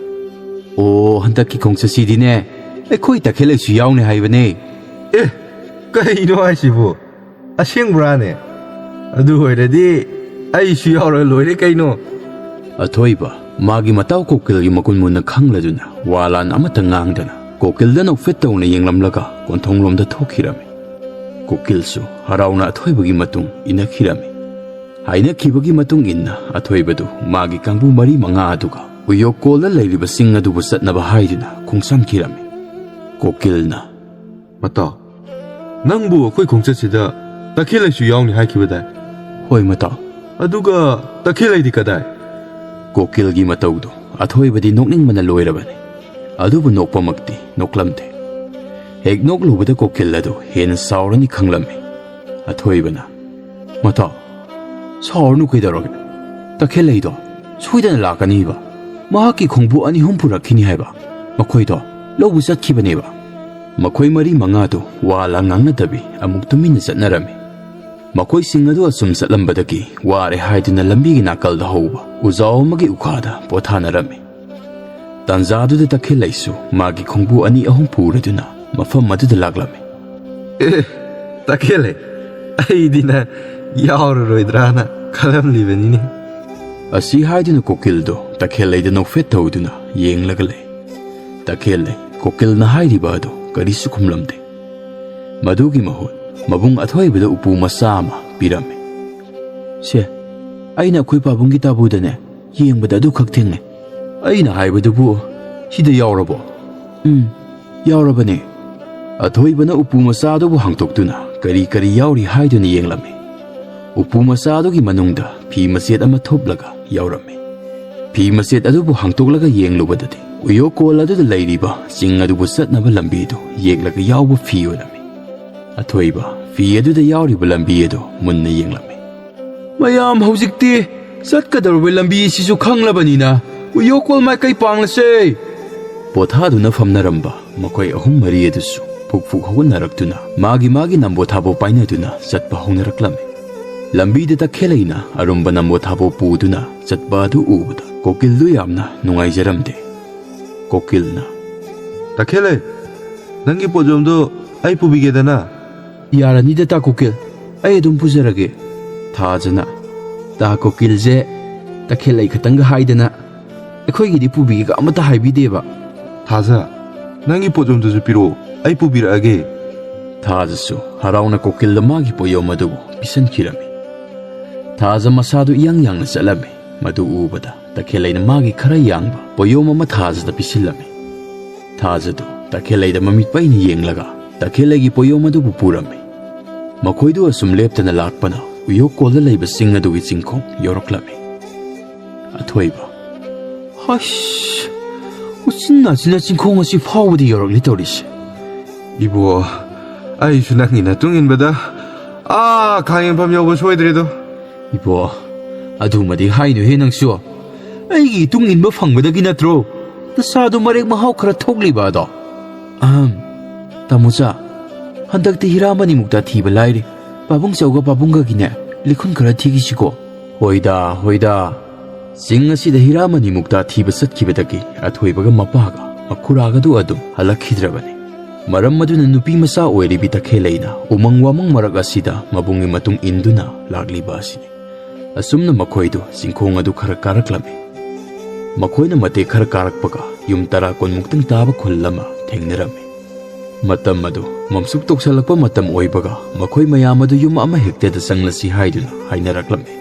"ꯑꯣ, ꯍꯟꯗꯛꯀꯤ ꯈꯣꯡꯆꯠꯁꯤꯗꯤꯅꯦ, ꯑꯩꯈꯣꯏ ꯇꯈꯦꯜꯂꯩꯁꯨ ꯌꯥꯎꯅꯤ ꯍꯥꯏꯕꯅꯦ꯫" "ꯑꯦ, ꯀꯩꯅꯣ ꯍꯥꯏꯁꯤꯕꯨ? ꯑꯁꯦꯡꯕ꯭ꯔꯥꯅꯦ? ꯑꯗꯨ ꯑꯣꯏꯔꯗꯤ ꯑꯩꯁꯨ ꯌꯥꯎꯔ ꯂꯣꯏꯔꯦ ꯀꯩꯅꯣ꯫" ꯑꯊꯣꯏꯕ ꯃꯥꯒꯤ ꯃꯇꯥꯎ ꯀꯣꯀꯤꯜꯒꯤ ꯃꯒꯨꯟ ꯃꯨꯟꯅ ꯈꯪꯂꯗꯨꯅ ꯋꯥ ꯂꯥꯟ ꯑꯃꯠꯇ ꯉꯥꯡꯗꯅ ꯀꯣꯀꯤꯜꯗ ꯅꯣꯛꯐꯦꯠ ꯇꯧꯅ ꯌꯦꯡꯂꯝꯂꯒ ꯀꯣꯟꯊꯣꯡꯂꯣꯝꯗ ꯊꯣꯛꯈꯤꯔꯝꯃꯤ꯫ ꯀꯣꯀꯤꯜꯁꯨ ꯍꯔꯥꯎꯅ ꯑꯊꯣꯏꯕꯒꯤ ꯃꯇꯨꯡ ꯏꯟꯅꯈꯤꯔꯝꯃꯤ꯫ ꯍꯥꯏꯅꯈꯤꯕꯒꯤ ꯃꯇꯨꯡ ꯏꯟꯅ ꯑꯊꯣꯏꯕꯗꯨ ꯃꯥꯒꯤ ꯀꯥꯡꯕꯨ ꯃꯔꯤ ꯃꯉꯥ ꯑꯗꯨꯒ ꯎꯌꯣꯛꯀꯣꯜꯗ ꯂꯩꯔꯤꯕ ꯆꯤꯡ ꯑꯗꯨꯕꯨ ꯆꯠꯅꯕ ꯍꯥꯏꯗꯨꯅ ꯈꯣꯡꯁꯥꯟꯈꯤꯔꯝꯃꯤ꯫ ꯀꯣꯀꯤꯜꯅ, "ꯃꯇꯥꯎ, ꯅꯪꯕꯨ ꯑꯩꯈꯣꯏ ꯈꯣꯡꯆꯠꯁꯤꯗ ꯇꯈꯦꯜꯂꯩꯁꯨ ꯌꯥꯎꯅꯤ ꯍꯥꯏꯈꯤꯕꯗꯥꯏ?" "ꯍꯣꯏ, ꯃꯇꯥꯎ꯫" "ꯑꯗꯨꯒ ꯇꯈꯦꯜꯂꯩꯗꯤ ꯀꯗꯥꯏ?" ꯀꯣꯀꯤꯜꯒꯤ ꯃꯇꯧꯗꯨ ꯑꯊꯣꯏꯕꯗꯤ ꯅꯣꯛꯅꯤꯡꯕꯅ ꯂꯣꯏꯔꯕꯅꯤ꯫ ꯑꯗꯨꯕꯨ ꯅꯣꯛꯄꯃꯛꯇꯤ ꯅꯣꯛꯂꯝꯗꯦ꯫ ꯍꯦꯛ ꯅꯣꯛꯂꯨꯕꯗ ꯀꯣꯀꯤꯜ ꯑꯗꯨ ꯍꯦꯟꯅ ꯁꯥꯎꯔꯅꯤ ꯈꯪꯂꯝꯃꯤ꯫ ꯑꯊꯣꯏꯕꯅ, "ꯃꯇꯥꯎ, ꯁꯥꯎꯔꯅꯨ ꯀꯩꯗꯧꯔꯒꯦ? ꯇꯈꯦꯜꯂꯩꯗꯣ ꯁꯣꯏꯗꯅ ꯂꯥꯛꯀꯅꯤꯕ꯫ ꯃꯍꯥꯛꯀꯤ ꯈꯣꯡꯕꯨ ꯑꯅꯤ ꯑꯍꯨꯝ ꯄꯨꯔꯛꯈꯤꯅꯤ ꯍꯥꯏꯕ꯫ ꯃꯈꯣꯏꯗꯣ ꯂꯧꯕ ꯆꯠꯈꯤꯕꯅꯦꯕ꯫" ꯃꯈꯣꯏ ꯃꯔꯤ ꯃꯉꯥꯗꯨ ꯋꯥ ꯂꯥꯡ ꯉꯥꯡꯅꯗꯕꯤ ꯑꯃꯨꯛ ꯇꯨꯃꯤꯟꯅ ꯆꯠꯅꯔꯝꯃꯤ꯫ ꯃꯈꯣꯏꯁꯤꯡ ꯑꯗꯨ ꯑꯁꯨꯝ ꯆꯠꯂꯝꯕꯗꯒꯤ ꯋꯥꯔꯦ ꯍꯥꯏꯗꯨꯅ ꯂꯝꯕꯤꯒꯤ ꯅꯥꯀꯜꯗ ꯍꯧꯕ ꯎꯖꯥꯎ ꯑꯃꯒꯤ ꯎꯈꯥꯗ ꯄꯣꯊꯥꯅꯔꯝꯃꯤ꯫ ꯇꯥꯟꯖꯥꯗꯨꯗ ꯇꯈꯦꯜꯂꯩꯁꯨ ꯃꯥꯒꯤ ꯈꯣꯡꯕꯨ ꯑꯅꯤ ꯑꯍꯨꯝ ꯄꯨꯔꯗꯨꯅ ꯃꯐꯝ ꯑꯗꯨꯗ ꯂꯥꯛꯂꯝꯃꯤ꯫ "ꯑꯦ, ꯇꯈꯦꯜꯂꯩ, ꯑꯩꯗꯤ ꯅꯪ ꯌꯥꯎꯔꯔꯣꯏꯗ꯭ꯔꯥꯅ ꯈꯜꯂꯝꯂꯤꯕꯅꯤꯅꯦ꯫" ꯑꯁꯤ ꯍꯥꯏꯗꯨꯅ ꯀꯣꯀꯤꯜꯗꯣ ꯇꯈꯦꯜꯂꯩꯗ ꯅꯣꯛꯐꯦꯠ ꯇꯧꯗꯨꯅ ꯌꯦꯡꯂꯒ ꯂꯩ꯫ ꯇꯈꯦꯜꯂꯩ ꯀꯣꯀꯤꯜꯅ ꯍꯥꯏꯔꯤꯕ ꯑꯗꯨ ꯀꯔꯤꯁꯨ ꯈꯨꯝꯂꯝꯗꯦ꯫ ꯃꯗꯨꯒꯤ ꯃꯍꯨꯠ ꯃꯕꯨꯡ ꯑꯊꯣꯏꯕꯗ ꯎꯄꯨ ꯃꯆꯥ ꯑꯃ ꯄꯤꯔꯝꯃꯤ꯫ "ꯁꯦ, ꯑꯩꯅ ꯑꯩꯈꯣꯏ ꯄꯥꯕꯨꯡꯒꯤ ꯇꯥꯕꯨꯗꯅꯦ ꯌꯦꯡꯕꯗ ꯑꯗꯨꯈꯛ ꯊꯦꯡꯅꯩ꯫ ꯑꯩꯅ ꯍꯥꯏꯕꯗꯨꯕꯨ ꯁꯤꯗ ꯌꯥꯎꯔꯕꯣ?" "ꯎꯝ, ꯌꯥꯎꯔꯕꯅꯦ꯫" ꯑꯊꯣꯏꯕꯅ ꯎꯄꯨ ꯃꯆꯥ ꯑꯗꯨꯕꯨ ꯍꯥꯡꯗꯣꯛꯇꯨꯅ ꯀꯔꯤ ꯀꯔꯤ ꯌꯥꯎꯔꯤ ꯍꯥꯏꯗꯨꯅ ꯌꯦꯡꯂꯝꯃꯤ꯫ ꯎꯄꯨ ꯃꯆꯥ ꯑꯗꯨꯒꯤ ꯃꯅꯨꯡꯗ ꯐꯤ ꯃꯆꯦꯠ ꯑꯃ ꯊꯨꯞꯂꯒ ꯌꯥꯎꯔꯝꯃꯤ꯫ ꯐꯤ ꯃꯆꯦꯠ ꯑꯗꯨꯕꯨ ꯍꯥꯡꯗꯣꯛꯂꯒ ꯌꯦꯡꯂꯨꯕꯗꯗꯤ ꯎꯌꯣꯛꯀꯣꯜ ꯑꯗꯨꯗ ꯂꯩꯔꯤꯕ ꯆꯤꯡ ꯑꯗꯨꯕꯨ ꯆꯠꯅꯕ ꯂꯝꯕꯤꯗꯨ ꯌꯦꯛꯂꯒ ꯌꯥꯎꯕ ꯐꯤ ꯑꯣꯏꯔꯝꯃꯤ꯫ ꯑꯊꯣꯏꯕ ꯐꯤ ꯑꯗꯨꯗ ꯌꯥꯎꯔꯤꯕ ꯂꯝꯕꯤ ꯑꯗꯨ ꯃꯨꯟꯅ ꯌꯦꯡꯂꯝꯃꯤ꯫ "ꯃꯌꯥꯝ ꯍꯧꯖꯤꯛꯇꯤ ꯆꯠꯀꯗꯧꯔꯤꯕ ꯂꯝꯕꯤ ꯑꯁꯤꯁꯨ ꯈꯪꯂꯕꯅꯤꯅ ꯎꯌꯣꯛꯀꯣꯜ ꯃꯥꯏꯀꯩ ꯄꯥꯡꯂꯁꯦ꯫" ꯄꯣꯊꯥꯗꯨꯅ ꯐꯝꯅꯔꯝꯕ ꯃꯈꯣꯏ ꯑꯍꯨꯝ ꯃꯔꯤ ꯑꯗꯨꯁꯨ ꯐꯨꯛ ꯐꯨꯛ ꯍꯧꯒꯠꯅꯔꯛꯇꯨꯅ ꯃꯥꯒꯤ ꯃꯥꯒꯤ ꯅꯝꯕꯣ ꯊꯥꯕꯣ ꯄꯥꯏꯅꯗꯨꯅ ꯆꯠꯄ ꯍꯧꯅꯔꯛꯂꯝꯃꯤ꯫ ꯂꯝꯕꯤꯗ ꯇꯈꯦꯜꯂꯩꯅ ꯑꯔꯨꯝꯕ ꯅꯝꯕꯣ ꯊꯥꯕꯣ ꯄꯨꯗꯨꯅ ꯆꯠꯄ ꯑꯗꯨ ꯎꯕꯗ ꯀꯣꯀꯤꯜꯗꯨ ꯌꯥꯝꯅ ꯅꯨꯡꯉꯥꯏꯖꯔꯝꯗꯦ꯫ ꯀꯣꯀꯤꯜꯅ, "ꯇꯈꯦꯜꯂꯩ, ꯅꯪꯒꯤ ꯄꯣꯠꯌꯣꯝꯗꯣ ꯑꯩ ꯄꯨꯕꯤꯒꯦꯗꯅ?" "ꯌꯥꯔꯅꯤꯗ, ꯇꯥ ꯀꯣꯀꯤꯜ, ꯑꯩ ꯑꯗꯨꯝ ꯄꯨꯖꯔꯒꯦ꯫" ꯊꯥꯖꯅ, "ꯇꯥ ꯀꯣꯀꯤꯜꯁꯦ ꯇꯈꯦꯜꯂꯩ ꯈꯛꯇꯪꯒ ꯍꯥꯏꯗꯅ ꯑꯩꯈꯣꯏꯒꯤꯗꯤ ꯄꯨꯕꯤꯒꯦꯒ ꯑꯃꯠꯇ ꯍꯥꯏꯕꯤꯗꯦꯕ꯫" "ꯊꯥꯖ, ꯅꯪꯒꯤ ꯄꯣꯠꯌꯣꯝꯗꯨꯁꯨ ꯄꯤꯔꯛꯑꯣ, ꯑꯩ ꯄꯨꯕꯤꯔꯛꯑꯒꯦ꯫" ꯊꯥꯖꯁꯨ ꯍꯔꯥꯎꯅ ꯀꯣꯀꯤꯜꯗ ꯃꯥꯒꯤ ꯄꯣꯠꯌꯣꯝ ꯑꯗꯨꯕꯨ ꯄꯤꯁꯟꯈꯤꯔꯝꯃꯤ꯫ ꯊꯥꯖ ꯃꯁꯥꯗꯨ ꯏꯌꯥꯡ ꯌꯥꯡꯅ ꯆꯠꯂꯝꯃꯤ꯫ ꯃꯗꯨ ꯎꯕꯗ ꯇꯈꯦꯜꯂꯩꯅ ꯃꯥꯒꯤ ꯈꯔ ꯌꯥꯡꯕ ꯄꯣꯠꯌꯣꯝ ꯑꯃ ꯊꯥꯖꯗ ꯄꯤꯁꯤꯜꯂꯝꯃꯤ꯫ ꯊꯥꯖꯗꯨ ꯇꯈꯦꯜꯂꯩꯗ ꯃꯃꯤꯠ ꯄꯩꯅ ꯌꯦꯡꯂꯒ ꯇꯈꯦꯜꯂꯩꯒꯤ ꯄꯣꯠꯌꯣꯝ ꯑꯗꯨꯕꯨ ꯄꯨꯔꯝꯃꯤ꯫ ꯃꯈꯣꯏꯗꯨ ꯑꯁꯨꯝ ꯂꯦꯞꯇꯅ ꯂꯥꯛꯄꯅ ꯎꯌꯣꯛꯀꯣꯜꯗ ꯂꯩꯕ ꯆꯤꯡ ꯑꯗꯨꯒꯤ ꯆꯤꯡꯈꯣꯡ ꯌꯧꯔꯛꯂꯝꯃꯤ꯫ ꯑꯊꯣꯏꯕ, "ꯍꯁ, ꯎꯆꯤꯟ ꯅꯥꯆꯤꯟꯅ ꯆꯤꯡꯈꯣꯡ ꯑꯁꯤ ꯐꯥꯎꯕꯗꯤ ꯌꯧꯔꯛꯂꯤ ꯇꯧꯔꯤꯁꯦ꯫" "ꯏꯕꯣ, ꯑꯩꯁꯨ ꯅꯪꯒꯤ ꯅꯇꯨꯡ ꯏꯟꯕꯗ ꯑꯥ ꯈꯥꯡꯉꯦꯝꯐꯝ ꯌꯧꯕ ꯁꯣꯏꯗ꯭ꯔꯦꯗꯣ꯫" "ꯏꯕꯣ, ꯑꯗꯨꯃꯗꯤ ꯍꯥꯏꯅꯨꯍꯦ ꯅꯪꯁꯨ꯫ ꯑꯩꯒꯤ ꯏꯇꯨꯡ ꯏꯟꯕ ꯐꯪꯕꯗꯒꯤ ꯅꯠꯇ꯭ꯔꯣ ꯅꯁꯥꯗꯣ ꯃꯔꯦꯛ ꯃꯍꯥꯎ ꯈꯔ ꯊꯣꯛꯂꯤꯕ ꯑꯗꯣ?" "ꯑꯍꯝ, ꯇꯥꯃꯣꯆꯥ, ꯍꯟꯗꯛꯇꯤ ꯍꯤꯔꯥ ꯃꯅꯤꯃꯨꯛꯇ ꯊꯤꯕ ꯂꯥꯏꯔꯤ꯫ ꯄꯥꯕꯨꯡ ꯆꯧꯒ ꯄꯥꯕꯨꯡꯒꯒꯤꯅꯦ ꯂꯤꯈꯨꯟ ꯈꯔ ꯊꯤꯈꯤꯁꯤꯀꯣ꯫" "ꯍꯣꯏꯗ, ꯍꯣꯏꯗ꯫" ꯆꯤꯡ ꯑꯁꯤꯗ ꯍꯤꯔꯥ ꯃꯅꯤꯃꯨꯛꯇ ꯊꯤꯕ ꯆꯠꯈꯤꯕꯗꯒꯤ ꯑꯊꯣꯏꯕꯒ ꯃꯄꯥꯒ ꯃꯈꯨꯔꯥꯒꯗꯨ ꯑꯗꯨꯝ ꯍꯜꯂꯛꯈꯤꯗ꯭ꯔꯕꯅꯤ꯫ ꯃꯔꯝ ꯑꯗꯨꯅ ꯅꯨꯄꯤ ꯃꯆꯥ ꯑꯣꯏꯔꯤꯕꯤ ꯇꯈꯦꯜꯂꯩꯅ ꯎꯃꯪ ꯋꯥꯃꯪ ꯃꯔꯛ ꯑꯁꯤꯗ ꯃꯕꯨꯡꯒꯤ ꯃꯇꯨꯡ ꯏꯟꯗꯨꯅ ꯂꯥꯛꯂꯤꯕ ꯑꯁꯤꯅꯤ꯫ ꯑꯁꯨꯝꯅ ꯃꯈꯣꯏꯗꯨ ꯆꯤꯡꯈꯣꯡ ꯑꯗꯨ ꯈꯔ ꯀꯥꯔꯛꯂꯝꯃꯤ꯫ ꯃꯈꯣꯏꯅ ꯃꯇꯦꯛ ꯈꯔ ꯀꯥꯔꯛꯄꯒ ꯌꯨꯝ ꯇꯔꯥ ꯀꯨꯟꯃꯨꯛꯇꯪ ꯇꯥꯕ ꯈꯨꯜ ꯑꯃ ꯊꯦꯡꯅꯔꯝꯃꯤ꯫ ꯃꯇꯝ ꯑꯗꯨ ꯃꯝꯁꯨꯛ ꯇꯧꯁꯜꯂꯛꯄ ꯃꯇꯝ ꯑꯣꯏꯕꯒ, ꯃꯈꯣꯏ ꯃꯌꯥꯝ ꯑꯗꯨ ꯌꯨꯝ ꯑꯃ ꯍꯦꯛꯇꯗ ꯆꯪꯂꯁꯤ ꯍꯥꯏꯗꯨꯅ ꯍꯥꯏꯅꯔꯛꯂꯝꯃꯤ꯫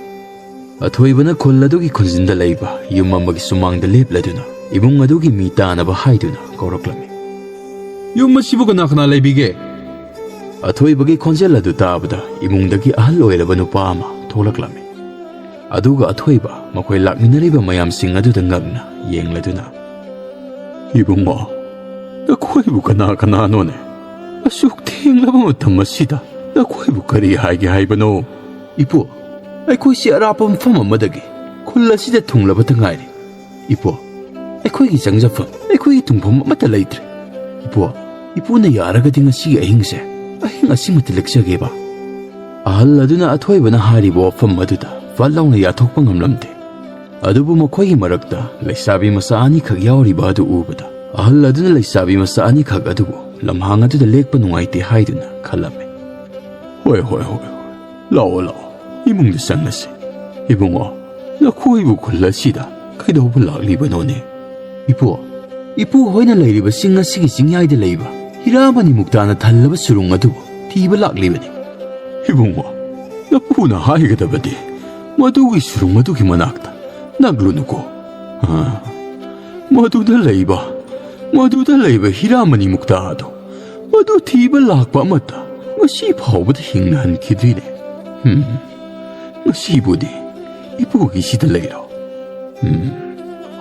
ꯑꯊꯣꯏꯕꯅ ꯈꯨꯜ ꯑꯗꯨꯒꯤ ꯈꯨꯟꯖꯤꯟꯗ ꯂꯩꯕ ꯌꯨꯝ ꯑꯃꯒꯤ ꯁꯨꯃꯥꯡꯗ ꯂꯦꯞꯂꯗꯨꯅ ꯏꯃꯨꯡ ꯑꯗꯨꯒꯤ ꯃꯤ ꯇꯥꯅꯕ ꯍꯥꯏꯗꯨꯅ ꯀꯧꯔꯛꯂꯝꯃꯤ꯫ "ꯌꯨꯝ ꯑꯁꯤꯕꯨ ꯀꯅꯥ ꯀꯅꯥ ꯂꯩꯕꯤꯒꯦ?" ꯑꯊꯣꯏꯕꯒꯤ ꯈꯣꯟꯖꯦꯜ ꯑꯗꯨ ꯇꯥꯕꯗ ꯏꯃꯨꯡꯗꯒꯤ ꯑꯍꯜ ꯑꯣꯏꯔꯕ ꯅꯨꯄꯥ ꯑꯃ ꯊꯣꯛꯂꯛꯂꯝꯃꯤ꯫ ꯑꯗꯨꯒ ꯑꯊꯣꯏꯕ ꯃꯈꯣꯏ ꯂꯥꯛꯃꯤꯟꯅꯔꯤꯕ ꯃꯌꯥꯝꯁꯤꯡ ꯑꯗꯨꯗ ꯉꯛꯅ ꯌꯦꯡꯂꯗꯨꯅ, "ꯏꯕꯨꯡꯉꯣ, ꯅꯈꯣꯏꯕꯨ ꯀꯅꯥ ꯀꯅꯥꯅꯣꯅꯦ? ꯑꯁꯨꯛ ꯊꯦꯡꯂꯕ ꯃꯇꯝ ꯑꯁꯤꯗ ꯅꯈꯣꯏꯕꯨ ꯀꯔꯤ ꯍꯥꯏꯒꯦ ꯍꯥꯏꯕꯅꯣ?" "ꯏꯄꯨ, ꯑꯩꯈꯣꯏꯁꯤ ꯑꯔꯥꯞꯄ ꯃꯐꯝ ꯑꯃꯗꯒꯤ ꯈꯨꯜ ꯑꯁꯤꯗ ꯊꯨꯡꯂꯕꯇ ꯉꯥꯏꯔꯤ꯫ ꯏꯄꯨ, ꯑꯩꯈꯣꯏꯒꯤ ꯆꯪꯖꯐꯝ, ꯑꯩꯈꯣꯏꯒꯤ ꯇꯨꯡꯐꯝ ꯑꯃꯠꯇ ꯂꯩꯇ꯭ꯔꯦ꯫ ꯏꯄꯨ, ꯏꯄꯨꯅ ꯌꯥꯔꯒꯗꯤ ꯉꯁꯤꯒꯤ ꯑꯍꯤꯡꯁꯦ, ꯑꯍꯤꯡ ꯑꯁꯤꯃꯛꯇ ꯂꯦꯛꯆꯒꯦꯕ꯫" ꯑꯍꯜ ꯑꯗꯨꯅ ꯑꯊꯣꯏꯕꯅ ꯍꯥꯏꯔꯤꯕ ꯋꯥꯐꯝ ꯑꯗꯨꯗ ꯐꯠ ꯂꯥꯎꯅ ꯌꯥꯊꯣꯛꯄ ꯉꯝꯂꯝꯗꯦ꯫ ꯑꯗꯨꯕꯨ ꯃꯈꯣꯏꯒꯤ ꯃꯔꯛꯇ ꯂꯩꯁꯥꯕꯤ ꯃꯆꯥ ꯑꯅꯤꯈꯛ ꯌꯥꯎꯔꯤꯕ ꯑꯗꯨ ꯎꯕꯗ, ꯑꯍꯜ ꯑꯗꯨꯅ ꯂꯩꯁꯥꯕꯤ ꯃꯆꯥ ꯑꯅꯤꯈꯛ ꯑꯗꯨꯕꯨ ꯂꯝꯍꯥꯡ ꯑꯗꯨꯗ ꯂꯦꯛꯄ ꯅꯨꯡꯉꯥꯏꯇꯦ ꯍꯥꯏꯗꯨꯅ ꯈꯜꯂꯝꯃꯤ꯫ "ꯍꯣꯏ, ꯍꯣꯏ, ꯍꯣꯏ, ꯍꯣꯏ꯫ ꯂꯥꯛꯑꯣ, ꯂꯥꯛꯑꯣ꯫ ꯏꯃꯨꯡꯗ ꯆꯪꯂꯁꯤ꯫ ꯏꯕꯨꯡꯉꯣ, ꯅꯈꯣꯏꯕꯨ ꯈꯨꯜ ꯑꯁꯤꯗ ꯀꯩꯗꯧꯕ ꯂꯥꯛꯂꯤꯕꯅꯣꯅꯦ?" "ꯏꯄꯨ, ꯏꯄꯨ ꯍꯣꯏꯅ ꯂꯩꯔꯤꯕ ꯆꯤꯡ ꯑꯁꯤꯒꯤ ꯆꯤꯡꯌꯥꯏꯗ ꯂꯩꯕ ꯍꯤꯔꯥꯃꯅꯤ ꯃꯨꯛꯇꯥꯅ ꯊꯜꯂꯕ ꯁꯨꯔꯨꯡ ꯑꯗꯨꯕꯨ ꯊꯤꯕ ꯂꯥꯛꯂꯤꯕꯅꯤ꯫" "ꯏꯕꯨꯡꯉꯣ, ꯅꯄꯨꯅ ꯍꯥꯏꯒꯗꯕꯗꯤ ꯃꯗꯨꯒꯤ ꯁꯨꯔꯨꯡ ꯑꯗꯨꯒꯤ ꯃꯅꯥꯛꯇ ꯅꯛꯂꯨꯅꯨꯀꯣ꯫ ꯑꯥ, ꯃꯗꯨꯗ ꯂꯩꯕ, ꯃꯗꯨꯗ ꯂꯩꯕ ꯍꯤꯔꯥꯃꯅꯤ ꯃꯨꯛꯇꯥ ꯑꯗꯨ ꯃꯗꯨ ꯊꯤꯕ ꯂꯥꯛꯄ ꯑꯃꯠꯇ ꯉꯁꯤ ꯐꯥꯎꯕꯗ ꯍꯤꯡꯅ ꯍꯟꯈꯤꯗ꯭ꯔꯤꯅꯦ꯫ ꯎꯝ, ꯉꯁꯤꯕꯨꯗꯤ ꯏꯄꯨꯒꯤꯁꯤꯗ ꯂꯩꯔꯣ꯫ ꯎꯝ,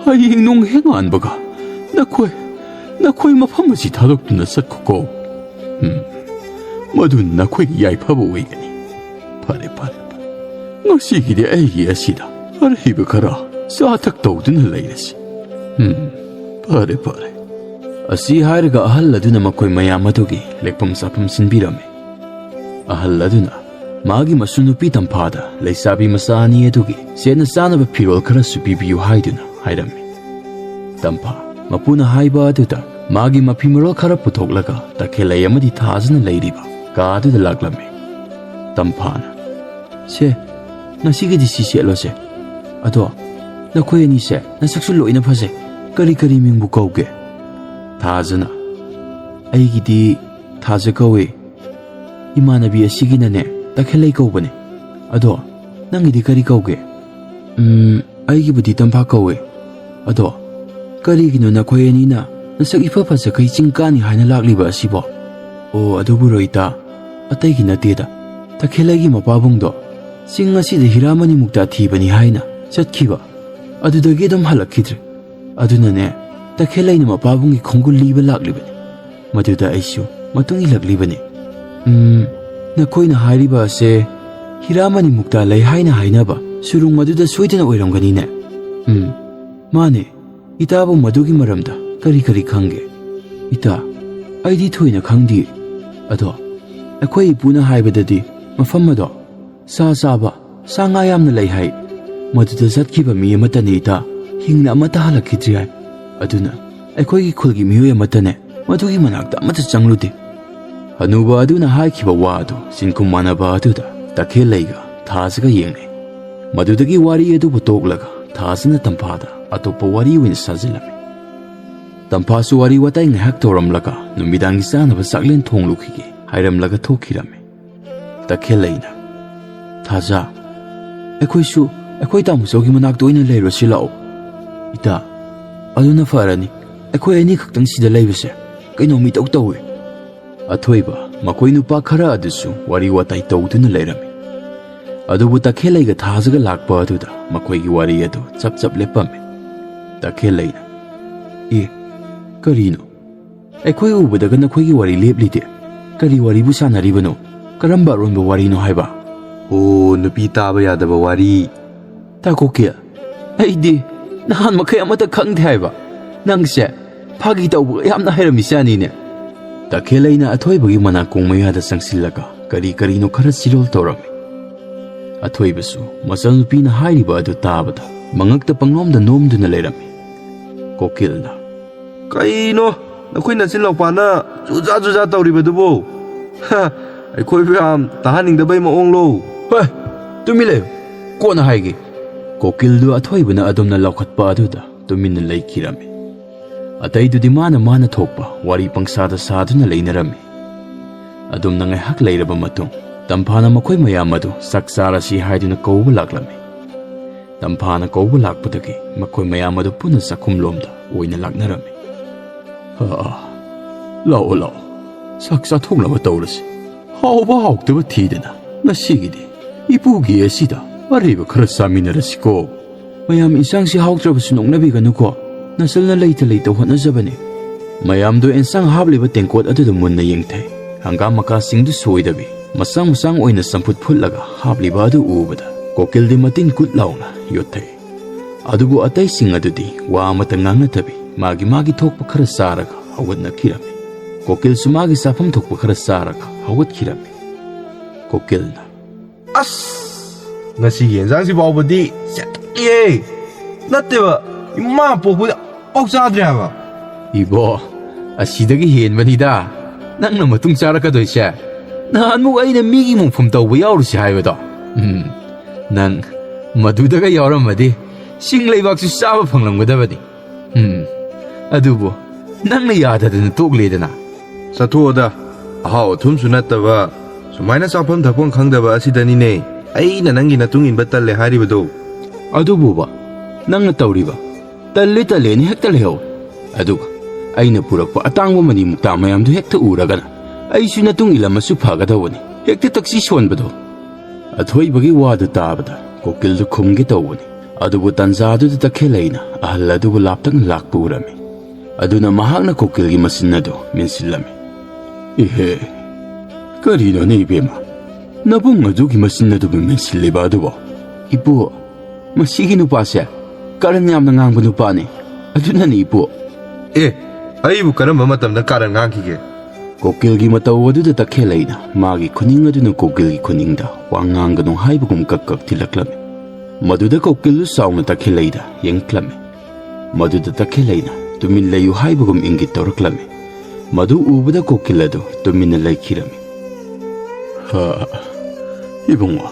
ꯍꯌꯦꯡ ꯅꯣꯡ ꯍꯦꯛ ꯉꯥꯟꯕꯒ ꯅꯈꯣꯏ, ꯅꯈꯣꯏ ꯃꯐꯝ ꯑꯁꯤ ꯊꯥꯗꯣꯛꯇꯨꯅ ꯆꯠꯈꯣꯀꯣ꯫ ꯎꯝ, ꯃꯗꯨ ꯅꯈꯣꯏꯒꯤ ꯌꯥꯏꯐꯕ ꯑꯣꯏꯒꯅꯤ꯫ ꯐꯔꯦ, ꯐꯔꯦ, ꯐꯔꯦ꯫ ꯉꯁꯤꯒꯤꯗꯤ ꯑꯩꯒꯤ ꯑꯁꯤꯗ ꯑꯔꯩꯕ ꯈꯔ ꯆꯥ ꯊꯛ ꯇꯧꯗꯨꯅ ꯂꯩꯔꯁꯤ꯫ ꯎꯝ, ꯐꯔꯦ, ꯐꯔꯦ꯫" ꯑꯁꯤ ꯍꯥꯏꯔꯒ ꯑꯍꯜ ꯑꯗꯨꯅ ꯃꯈꯣꯏ ꯃꯌꯥꯝ ꯑꯗꯨꯒꯤ ꯂꯦꯛꯐꯝ ꯆꯥꯐꯝ ꯁꯤꯟꯕꯤꯔꯝꯃꯤ꯫ ꯑꯍꯜ ꯑꯗꯨꯅ ꯃꯥꯒꯤ ꯃꯁꯨ ꯅꯨꯄꯤ ꯇꯝꯐꯥꯗ ꯂꯩꯁꯥꯕꯤ ꯃꯆꯥ ꯑꯅꯤ ꯑꯗꯨꯒꯤ ꯁꯦꯠꯅ ꯆꯥꯅꯕ ꯐꯤꯔꯣꯜ ꯈꯔꯁꯨ ꯄꯤꯕꯤꯌꯨ ꯍꯥꯏꯗꯨꯅ ꯍꯥꯏꯔꯝꯃꯤ꯫ ꯇꯝꯐꯥ ꯃꯄꯨꯅ ꯍꯥꯏꯕ ꯑꯗꯨꯗ ꯃꯥꯒꯤ ꯃꯐꯤ ꯃꯔꯣꯜ ꯈꯔ ꯄꯨꯊꯣꯛꯂꯒ ꯇꯈꯦꯜꯂꯩ ꯑꯃꯗꯤ ꯊꯥꯖꯅ ꯂꯩꯔꯤꯕ ꯀꯥ ꯑꯗꯨꯗ ꯂꯥꯛꯂꯝꯃꯤ꯫ ꯇꯝꯐꯥꯅ, "ꯁꯦ, ꯉꯁꯤꯒꯤꯗꯤ ꯁꯤ ꯁꯦꯠꯂꯣꯁꯦ꯫ ꯑꯗꯣ ꯅꯈꯣꯏ ꯑꯅꯤꯁꯦ ꯅꯁꯛꯁꯨ ꯂꯣꯏꯅ ꯐꯖꯩ꯫ ꯀꯔꯤ ꯀꯔꯤ ꯃꯤꯡꯕꯨ ꯀꯧꯒꯦ?" ꯊꯥꯖꯅ, ꯑꯩꯒꯤꯗꯤ ꯊꯥꯖ ꯀꯧꯏ꯫ ꯏꯃꯥꯟꯅꯕꯤ ꯑꯁꯤꯒꯤꯅꯅꯦ ꯇꯈꯦꯜꯂꯩ ꯀꯧꯕꯅꯦ꯫ ꯑꯗꯣ ꯅꯪꯒꯤꯗꯤ ꯀꯔꯤ ꯀꯧꯒꯦ? ꯎꯝ, ꯑꯩꯒꯤꯕꯨꯗꯤ ꯇꯝꯐꯥ ꯀꯧꯏ꯫ ꯑꯗꯣ ꯀꯔꯤꯒꯤꯅꯣ ꯅꯈꯣꯏ ꯑꯅꯤꯅ ꯅꯁꯛ ꯏꯐ ꯐꯖꯈꯩ ꯆꯤꯡ ꯀꯥꯅꯤ ꯍꯥꯏꯅ ꯂꯥꯛꯂꯤꯕ ꯑꯁꯤꯕꯣ? ꯑꯣ, ꯑꯗꯨꯕꯨꯔꯣ ꯏꯇꯥ, ꯑꯇꯩꯒꯤ ꯅꯠꯇꯦꯗ꯫ ꯇꯈꯦꯜꯂꯩꯒꯤ ꯃꯄꯥꯕꯨꯡꯗꯣ ꯆꯤꯡ ꯑꯁꯤꯗ ꯍꯤꯔꯥꯃꯅꯤ ꯃꯨꯛꯇꯥ ꯊꯤꯕꯅꯤ ꯍꯥꯏꯅ ꯆꯠꯈꯤꯕ꯫ ꯑꯗꯨꯗꯒꯤ ꯑꯗꯨꯝ ꯍꯜꯂꯛꯈꯤꯗ꯭ꯔꯦ꯫ ꯑꯗꯨꯅꯅꯦ, ꯇꯈꯦꯜꯂꯩꯅ ꯃꯄꯥꯕꯨꯡꯒꯤ ꯈꯣꯡꯒꯨꯜ ꯂꯤꯕ ꯂꯥꯛꯂꯤꯕꯅꯤ꯫ ꯃꯗꯨꯗ ꯑꯩꯁꯨ ꯃꯇꯨꯡ ꯏꯜꯂꯛꯂꯤꯕꯅꯤ꯫ ꯎꯝ, ꯅꯈꯣꯏꯅ ꯍꯥꯏꯔꯤꯕ ꯑꯁꯦ ꯍꯤꯔꯥꯃꯅꯤ ꯃꯨꯛꯇꯥ ꯂꯩ ꯍꯥꯏꯅ ꯍꯥꯏꯅꯕ ꯁꯨꯔꯨꯡ ꯑꯗꯨꯗ ꯁꯣꯏꯗꯅ ꯑꯣꯏꯔꯝꯒꯅꯤꯅꯦ꯫ ꯎꯝ, ꯃꯥꯅꯦ꯫ ꯏꯇꯥꯕꯨ ꯃꯗꯨꯒꯤ ꯃꯔꯝꯗ ꯀꯔꯤ ꯀꯔꯤ ꯈꯪꯒꯦ? ꯏꯇꯥ, ꯑꯩꯗꯤ ꯊꯣꯏꯅ ꯈꯪꯗꯦ꯫ ꯑꯗꯣ ꯑꯩꯈꯣꯏ ꯏꯄꯨꯅ ꯍꯥꯏꯕꯗꯗꯤ ꯃꯐꯝ ꯑꯗꯣ ꯁꯥ ꯆꯥꯕ, ꯁꯥ ꯉꯥ ꯌꯥꯝꯅ ꯂꯩ ꯍꯥꯏ꯫ ꯃꯗꯨꯗ ꯆꯠꯈꯤꯕ ꯃꯤ ꯑꯃꯠꯇꯅꯤ ꯏꯇꯥ, ꯍꯤꯡꯅ ꯑꯃꯠꯇ ꯍꯜꯂꯛꯈꯤꯗ꯭ꯔꯤ ꯍꯥꯏ꯫ ꯑꯗꯨꯅ ꯑꯩꯈꯣꯏꯒꯤ ꯈꯨꯜꯒꯤ ꯃꯤꯑꯣꯏ ꯑꯃꯠꯇꯅꯦ ꯃꯗꯨꯒꯤ ꯃꯅꯥꯛꯇ ꯑꯃꯠꯇ ꯆꯪꯂꯨꯗꯦ꯫ ꯍꯅꯨꯕ ꯑꯗꯨꯅ ꯍꯥꯏꯈꯤꯕ ꯋꯥ ꯑꯗꯨ ꯆꯤꯟꯈꯨꯝ ꯃꯥꯟꯅꯕ ꯑꯗꯨꯗ ꯇꯈꯦꯜꯂꯩꯒ ꯊꯥꯖꯒ ꯌꯦꯡꯅꯩ꯫ ꯃꯗꯨꯗꯒꯤ ꯋꯥꯔꯤ ꯑꯗꯨꯕꯨ ꯇꯣꯛꯂꯒ ꯊꯥꯖꯅ ꯇꯝꯐꯥꯗ ꯑꯇꯣꯞꯄ ꯋꯥꯔꯤ ꯑꯣꯏꯅ ꯁꯥꯖꯤꯜꯂꯝꯃꯤ꯫ ꯇꯝꯐꯥꯁꯨ ꯋꯥꯔꯤ ꯋꯥꯇꯥꯏ ꯉꯥꯏꯍꯥꯛ ꯇꯧꯔꯝꯂꯒ ꯅꯨꯃꯤꯗꯥꯡꯒꯤ ꯆꯥꯅꯕ ꯆꯥꯛꯂꯦꯟ ꯊꯣꯡꯂꯨꯈꯤꯒꯦ ꯍꯥꯏꯔꯝꯂꯒ ꯊꯣꯛꯈꯤꯔꯝꯃꯤ꯫ ꯇꯈꯦꯜꯂꯩꯅ, "ꯊꯥꯖ, ꯑꯩꯈꯣꯏꯁꯨ ꯑꯩꯈꯣꯏ ꯇꯥꯃꯣꯆꯧꯒꯤ ꯃꯅꯥꯛꯇ ꯑꯣꯏꯅ ꯂꯩꯔꯨꯁꯤ ꯂꯥꯛꯑꯣ꯫" "ꯏꯇꯥ, ꯑꯗꯨꯅ ꯐꯔꯅꯤ꯫ ꯑꯩꯈꯣꯏ ꯑꯅꯤꯈꯛꯇꯪ ꯁꯤꯗ ꯂꯩꯕꯁꯦ ꯀꯩꯅꯣꯝ ꯏꯇꯧ ꯇꯧꯏ꯫" ꯑꯊꯣꯏꯕ ꯃꯈꯣꯏ ꯅꯨꯄꯥ ꯈꯔ ꯑꯗꯨꯁꯨ ꯋꯥꯔꯤ ꯋꯥꯇꯥꯏ ꯇꯧꯗꯨꯅ ꯂꯩꯔꯝꯃꯤ꯫ ꯑꯗꯨꯕꯨ ꯇꯈꯦꯜꯂꯩꯒ ꯊꯥꯖꯒ ꯂꯥꯛꯄ ꯑꯗꯨꯗ ꯃꯈꯣꯏꯒꯤ ꯋꯥꯔꯤ ꯑꯗꯨ ꯆꯞ ꯆꯞ ꯂꯦꯞꯄꯝꯃꯤ꯫ ꯇꯈꯦꯜꯂꯩꯅ, "ꯑꯦ, ꯀꯔꯤꯅꯣ? ꯑꯩꯈꯣꯏ ꯎꯕꯗꯒ ꯅꯈꯣꯏꯒꯤ ꯋꯥꯔꯤ ꯂꯦꯞꯂꯤꯗꯦ꯫ ꯀꯔꯤ ꯋꯥꯔꯤꯕꯨ ꯁꯥꯟꯅꯔꯤꯕꯅꯣ? ꯀꯔꯝꯕ ꯑꯔꯣꯟꯕ ꯋꯥꯔꯤꯅꯣ ꯍꯥꯏꯕ?" "ꯑꯣ, ꯅꯨꯄꯤ ꯇꯥꯕ ꯌꯥꯗꯕ ꯋꯥꯔꯤ꯫" "ꯇꯥ ꯀꯣꯀꯤꯜ, ꯑꯩꯗꯤ ꯅꯍꯥꯟ ꯃꯈꯩ ꯑꯃꯠꯇ ꯈꯪꯗꯦ ꯍꯥꯏꯕ꯫ ꯅꯪꯁꯦ ꯐꯥꯒꯤ ꯇꯧꯕꯒ ꯌꯥꯝꯅ ꯍꯩꯔꯝꯃꯤꯖꯥꯠꯅꯤꯅꯦ꯫" ꯇꯈꯦꯜꯂꯩꯅ ꯑꯊꯣꯏꯕꯒꯤ ꯃꯅꯥꯀꯣꯡ ꯃꯌꯥꯗ ꯆꯪꯁꯤꯜꯂꯒ ꯀꯔꯤ ꯀꯔꯤꯅꯣ ꯈꯔ ꯆꯤꯔꯣꯜ ꯇꯧꯔꯝꯃꯤ꯫ ꯑꯊꯣꯏꯕꯁꯨ ꯃꯆꯜꯅꯨꯄꯤꯅ ꯍꯥꯏꯔꯤꯕ ꯑꯗꯨ ꯇꯥꯕꯗ ꯃꯉꯛꯇ ꯄꯪꯅꯣꯝꯗ ꯅꯣꯝꯗꯨꯅ ꯂꯩꯔꯝꯃꯤ꯫ ꯀꯣꯀꯤꯜꯅ, "ꯀꯩꯅꯣ ꯅꯈꯣꯏ ꯅꯆꯤꯟ ꯂꯧꯄꯥꯅ ꯆꯨꯖꯥ ꯆꯨꯖꯥ ꯇꯧꯔꯤꯕꯗꯨꯕꯨ? ꯍ, ꯑꯩꯈꯣꯏꯕꯨ ꯌꯥꯝ ꯇꯥꯍꯟꯅꯤꯡꯗꯕꯩ ꯃꯑꯣꯡꯂꯣ?" "ꯍꯣꯏ, ꯇꯨꯃꯤꯟ ꯂꯩꯌꯨ, ꯀꯣꯟꯅ ꯍꯥꯏꯒꯦ꯫" ꯀꯣꯀꯤꯜꯗꯨ ꯑꯊꯣꯏꯕꯅ ꯑꯗꯨꯝꯅ ꯂꯥꯎꯈꯠꯄ ꯑꯗꯨꯗ ꯇꯨꯃꯤꯟꯅ ꯂꯩꯈꯤꯔꯝꯃꯤ꯫ ꯑꯇꯩꯗꯨꯗꯤ ꯃꯥꯅ ꯃꯥꯅ ꯊꯣꯛꯄ ꯋꯥꯔꯤ ꯄꯪꯁꯥꯗ ꯁꯥꯗꯨꯅ ꯂꯩꯅꯔꯝꯃꯤ꯫ ꯑꯗꯨꯝꯅ ꯉꯥꯏꯍꯥꯛ ꯂꯩꯔꯕ ꯃꯇꯨꯡ, ꯇꯝꯐꯥꯅ ꯃꯈꯣꯏ ꯃꯌꯥꯝ ꯑꯗꯨ ꯆꯥꯛ ꯆꯥꯔꯁꯤ ꯍꯥꯏꯗꯨꯅ ꯀꯧꯕ ꯂꯥꯛꯂꯝꯃꯤ꯫ ꯇꯝꯐꯥꯅ ꯀꯧꯕ ꯂꯥꯛꯄꯗꯒꯤ ꯃꯈꯣꯏ ꯃꯌꯥꯝ ꯑꯗꯨ ꯄꯨꯟꯅ ꯆꯥꯛꯈꯨꯝꯂꯣꯝꯗ ꯑꯣꯏꯅ ꯂꯥꯛꯅꯔꯝꯃꯤ꯫ "ꯑꯥ, ꯂꯥꯛꯑꯣ, ꯂꯥꯛꯑꯣ, ꯆꯥꯛ ꯆꯥꯊꯣꯛꯅꯕ ꯇꯧꯔꯁꯤ꯫ ꯍꯥꯎꯕ ꯍꯥꯎꯇꯕ ꯊꯤꯗꯅ ꯉꯁꯤꯒꯤꯗꯤ ꯏꯄꯨꯒꯤ ꯑꯁꯤꯗ ꯑꯔꯩꯕ ꯈꯔ ꯆꯥꯃꯤꯟꯅꯔꯁꯤꯀꯣ꯫ ꯃꯌꯥꯝ, ꯏꯟꯁꯥꯡꯁꯤ ꯍꯥꯎꯇ꯭ꯔꯕꯁꯨ ꯅꯣꯛꯅꯕꯤꯒꯅꯨꯀꯣ꯫ ꯅꯆꯜꯅ ꯂꯩꯇ ꯂꯩꯇ ꯍꯣꯠꯅꯖꯕꯅꯤ꯫" ꯃꯌꯥꯝꯗꯨ ꯏꯟꯁꯥꯡ ꯍꯥꯞꯂꯤꯕ ꯇꯦꯡꯀꯣꯠ ꯑꯗꯨꯗ ꯃꯨꯟꯅ ꯌꯦꯡꯊꯩ꯫ ꯍꯪꯒꯥꯝ ꯃꯀꯥꯁꯤꯡꯗꯨ ꯁꯣꯏꯗꯕꯤ ꯃꯆꯥꯡ ꯃꯆꯥꯡ ꯑꯣꯏꯅ ꯆꯝꯐꯨꯠ ꯐꯨꯠꯂꯒ ꯍꯥꯞꯂꯤꯕ ꯑꯗꯨ ꯎꯕꯗ ꯀꯣꯀꯤꯜꯗꯤ ꯃꯇꯤꯟ ꯀꯨꯠ ꯂꯥꯎꯅ ꯌꯣꯠꯊꯩ꯫ ꯑꯗꯨꯕꯨ ꯑꯇꯩꯁꯤꯡ ꯑꯗꯨꯗꯤ ꯋꯥ ꯑꯃꯠꯇ ꯉꯥꯡꯅꯗꯕꯤ ꯃꯥꯒꯤ ꯃꯥꯒꯤ ꯊꯣꯛꯄ ꯈꯔ ꯆꯥꯔꯒ ꯍꯧꯒꯠꯅꯈꯤꯔꯝꯃꯤ꯫ ꯀꯣꯀꯤꯜꯁꯨ ꯃꯥꯒꯤ ꯆꯥꯐꯝ ꯊꯣꯛꯄ ꯈꯔ ꯆꯥꯔꯒ ꯍꯧꯒꯠꯈꯤꯔꯝꯃꯤ꯫ ꯀꯣꯀꯤꯜꯅ, "ꯑꯁ! ꯉꯁꯤꯒꯤ ꯌꯦꯟꯖꯥꯡꯁꯤ ꯐꯥꯎꯕꯗꯤ ꯁꯦꯠꯇꯠꯂꯤꯍꯦ! ꯅꯠꯇꯦꯕ, ꯏꯃꯥ ꯄꯣꯛꯄꯗ ꯑꯃꯐꯥꯎ ꯆꯥꯗ꯭ꯔꯤ ꯍꯥꯏꯕ꯫" "ꯏꯕꯣ, ꯑꯁꯤꯗꯒꯤ ꯍꯦꯟꯕꯅꯤꯗ ꯅꯪꯅ ꯃꯇꯨꯡ ꯆꯥꯔꯛꯀꯗꯣꯏꯁꯦ꯫ ꯅꯍꯥꯟꯃꯨꯛ ꯑꯩꯅ ꯃꯤꯒꯤ ꯃꯣꯡꯐꯝ ꯇꯧꯕ ꯌꯥꯎꯔꯨꯁꯤ ꯍꯥꯏꯕꯗꯣ꯫ ꯎꯝ, ꯅꯪ ꯃꯗꯨꯗꯒ ꯌꯥꯎꯔꯝꯃꯗꯤ ꯆꯤꯡ ꯂꯩꯕꯥꯛꯁꯨ ꯆꯥꯕ ꯐꯪꯂꯝꯒꯗꯕꯅꯤ꯫ ꯎꯝ, ꯑꯗꯨꯕꯨ ꯅꯪꯅ ꯌꯥꯗꯗꯅ ꯇꯣꯛꯂꯦꯗꯅ꯫" "ꯆꯠꯊꯣꯛꯑꯣꯗ, ꯑꯍꯥꯎ ꯑꯊꯨꯝꯁꯨ ꯅꯠꯇꯕ, ꯁꯨꯃꯥꯏꯅ ꯆꯥꯐꯝ ꯊꯛꯐꯝ ꯈꯪꯗꯕ ꯑꯁꯤꯗꯅꯤꯅꯦ ꯑꯩꯅ ꯅꯪꯒꯤ ꯅꯇꯨꯡ ꯏꯟꯕ ꯇꯜꯂꯦ ꯍꯥꯏꯔꯤꯕꯗꯣ꯫" "ꯑꯗꯨꯕꯨꯕ, ꯅꯪꯅ ꯇꯧꯔꯤꯕ ꯇꯜꯂꯦ ꯇꯜꯂꯦꯅ ꯍꯦꯛꯇ ꯂꯩꯍꯧ꯫ ꯑꯗꯨꯒ ꯑꯩꯅ ꯄꯨꯔꯛꯄ ꯑꯇꯥꯡꯕ ꯃꯅꯤ ꯃꯨꯛꯇꯥ ꯃꯌꯥꯝꯗꯨ ꯍꯦꯛꯇ ꯎꯔꯒꯅ ꯑꯩꯁꯨ ꯅꯇꯨꯡ ꯏꯜꯂꯝꯃꯁꯨ ꯐꯒꯗꯧꯕꯅꯤ, ꯍꯦꯛꯇ ꯇꯛꯁꯤ ꯁꯣꯟꯕꯗꯣ꯫" ꯑꯊꯣꯏꯕꯒꯤ ꯋꯥꯗꯨ ꯇꯥꯕꯗ ꯀꯣꯀꯤꯜꯗꯨ ꯈꯨꯝꯒꯦ ꯇꯧꯕꯅꯤ꯫ ꯑꯗꯨꯕꯨ ꯇꯟꯖꯥꯗꯨꯗ ꯇꯈꯦꯜꯂꯩꯅ ꯑꯍꯜ ꯑꯗꯨꯕꯨ ꯂꯥꯞꯇꯛꯅ ꯂꯥꯛꯄ ꯎꯔꯝꯃꯤ꯫ ꯑꯗꯨꯅ ꯃꯍꯥꯛꯅ ꯀꯣꯀꯤꯜꯒꯤ ꯃꯆꯤꯟ ꯑꯗꯨ ꯃꯦꯟꯁꯤꯜꯂꯝꯃꯤ꯫ "ꯏꯍꯦ, ꯀꯔꯤꯅꯣꯅꯦ ꯏꯕꯦꯝꯃ, ꯅꯕꯨꯡ ꯑꯗꯨꯒꯤ ꯃꯆꯤꯟ ꯑꯗꯨꯕꯨ ꯃꯦꯟꯁꯤꯜꯂꯤꯕ ꯑꯗꯨꯕꯣ?" "ꯏꯄꯨ, ꯃꯁꯤꯒꯤ ꯅꯨꯄꯥꯁꯦ ꯀꯔꯟ ꯌꯥꯝꯅ ꯉꯥꯡꯕ ꯅꯨꯄꯥꯅꯤ, ꯑꯗꯨꯅꯅꯤ ꯏꯄꯨ꯫" "ꯑꯦ, ꯑꯩꯕꯨ ꯀꯔꯝꯕ ꯃꯇꯝꯗ ꯀꯥꯔꯟ ꯉꯥꯡꯈꯤꯒꯦ?" ꯀꯣꯀꯤꯜꯒꯤ ꯃꯇꯧ ꯑꯗꯨꯗ ꯇꯈꯦꯜꯂꯩꯅ ꯃꯥꯒꯤ ꯈꯨꯅꯤꯡ ꯑꯗꯨꯅ ꯀꯣꯀꯤꯜꯒꯤ ꯈꯨꯅꯤꯡꯗ ꯋꯥ ꯉꯥꯡꯒꯅꯨ ꯍꯥꯏꯕꯒꯨꯝ ꯀꯛ ꯀꯛ ꯊꯤꯜꯂꯛꯂꯝꯃꯤ꯫ ꯃꯗꯨꯗ ꯀꯣꯀꯤꯜꯗꯨ ꯆꯥꯎꯅ ꯇꯈꯦꯜꯂꯩꯗ ꯌꯦꯡꯂꯛꯂꯝꯃꯤ꯫ ꯃꯗꯨꯗ ꯇꯈꯦꯜꯂꯩꯅ ꯇꯨꯃꯤꯟ ꯂꯩꯌꯨ ꯍꯥꯏꯕꯒꯨꯝ ꯏꯪꯒꯤꯠ ꯇꯧꯔꯛꯂꯝꯃꯤ꯫ ꯃꯗꯨ ꯎꯕꯗ ꯀꯣꯀꯤꯜ ꯑꯗꯨ ꯇꯨꯃꯤꯟꯅ ꯂꯩꯈꯤꯔꯝꯃꯤ꯫ "ꯍꯥ, ꯏꯕꯨꯡꯉꯣ,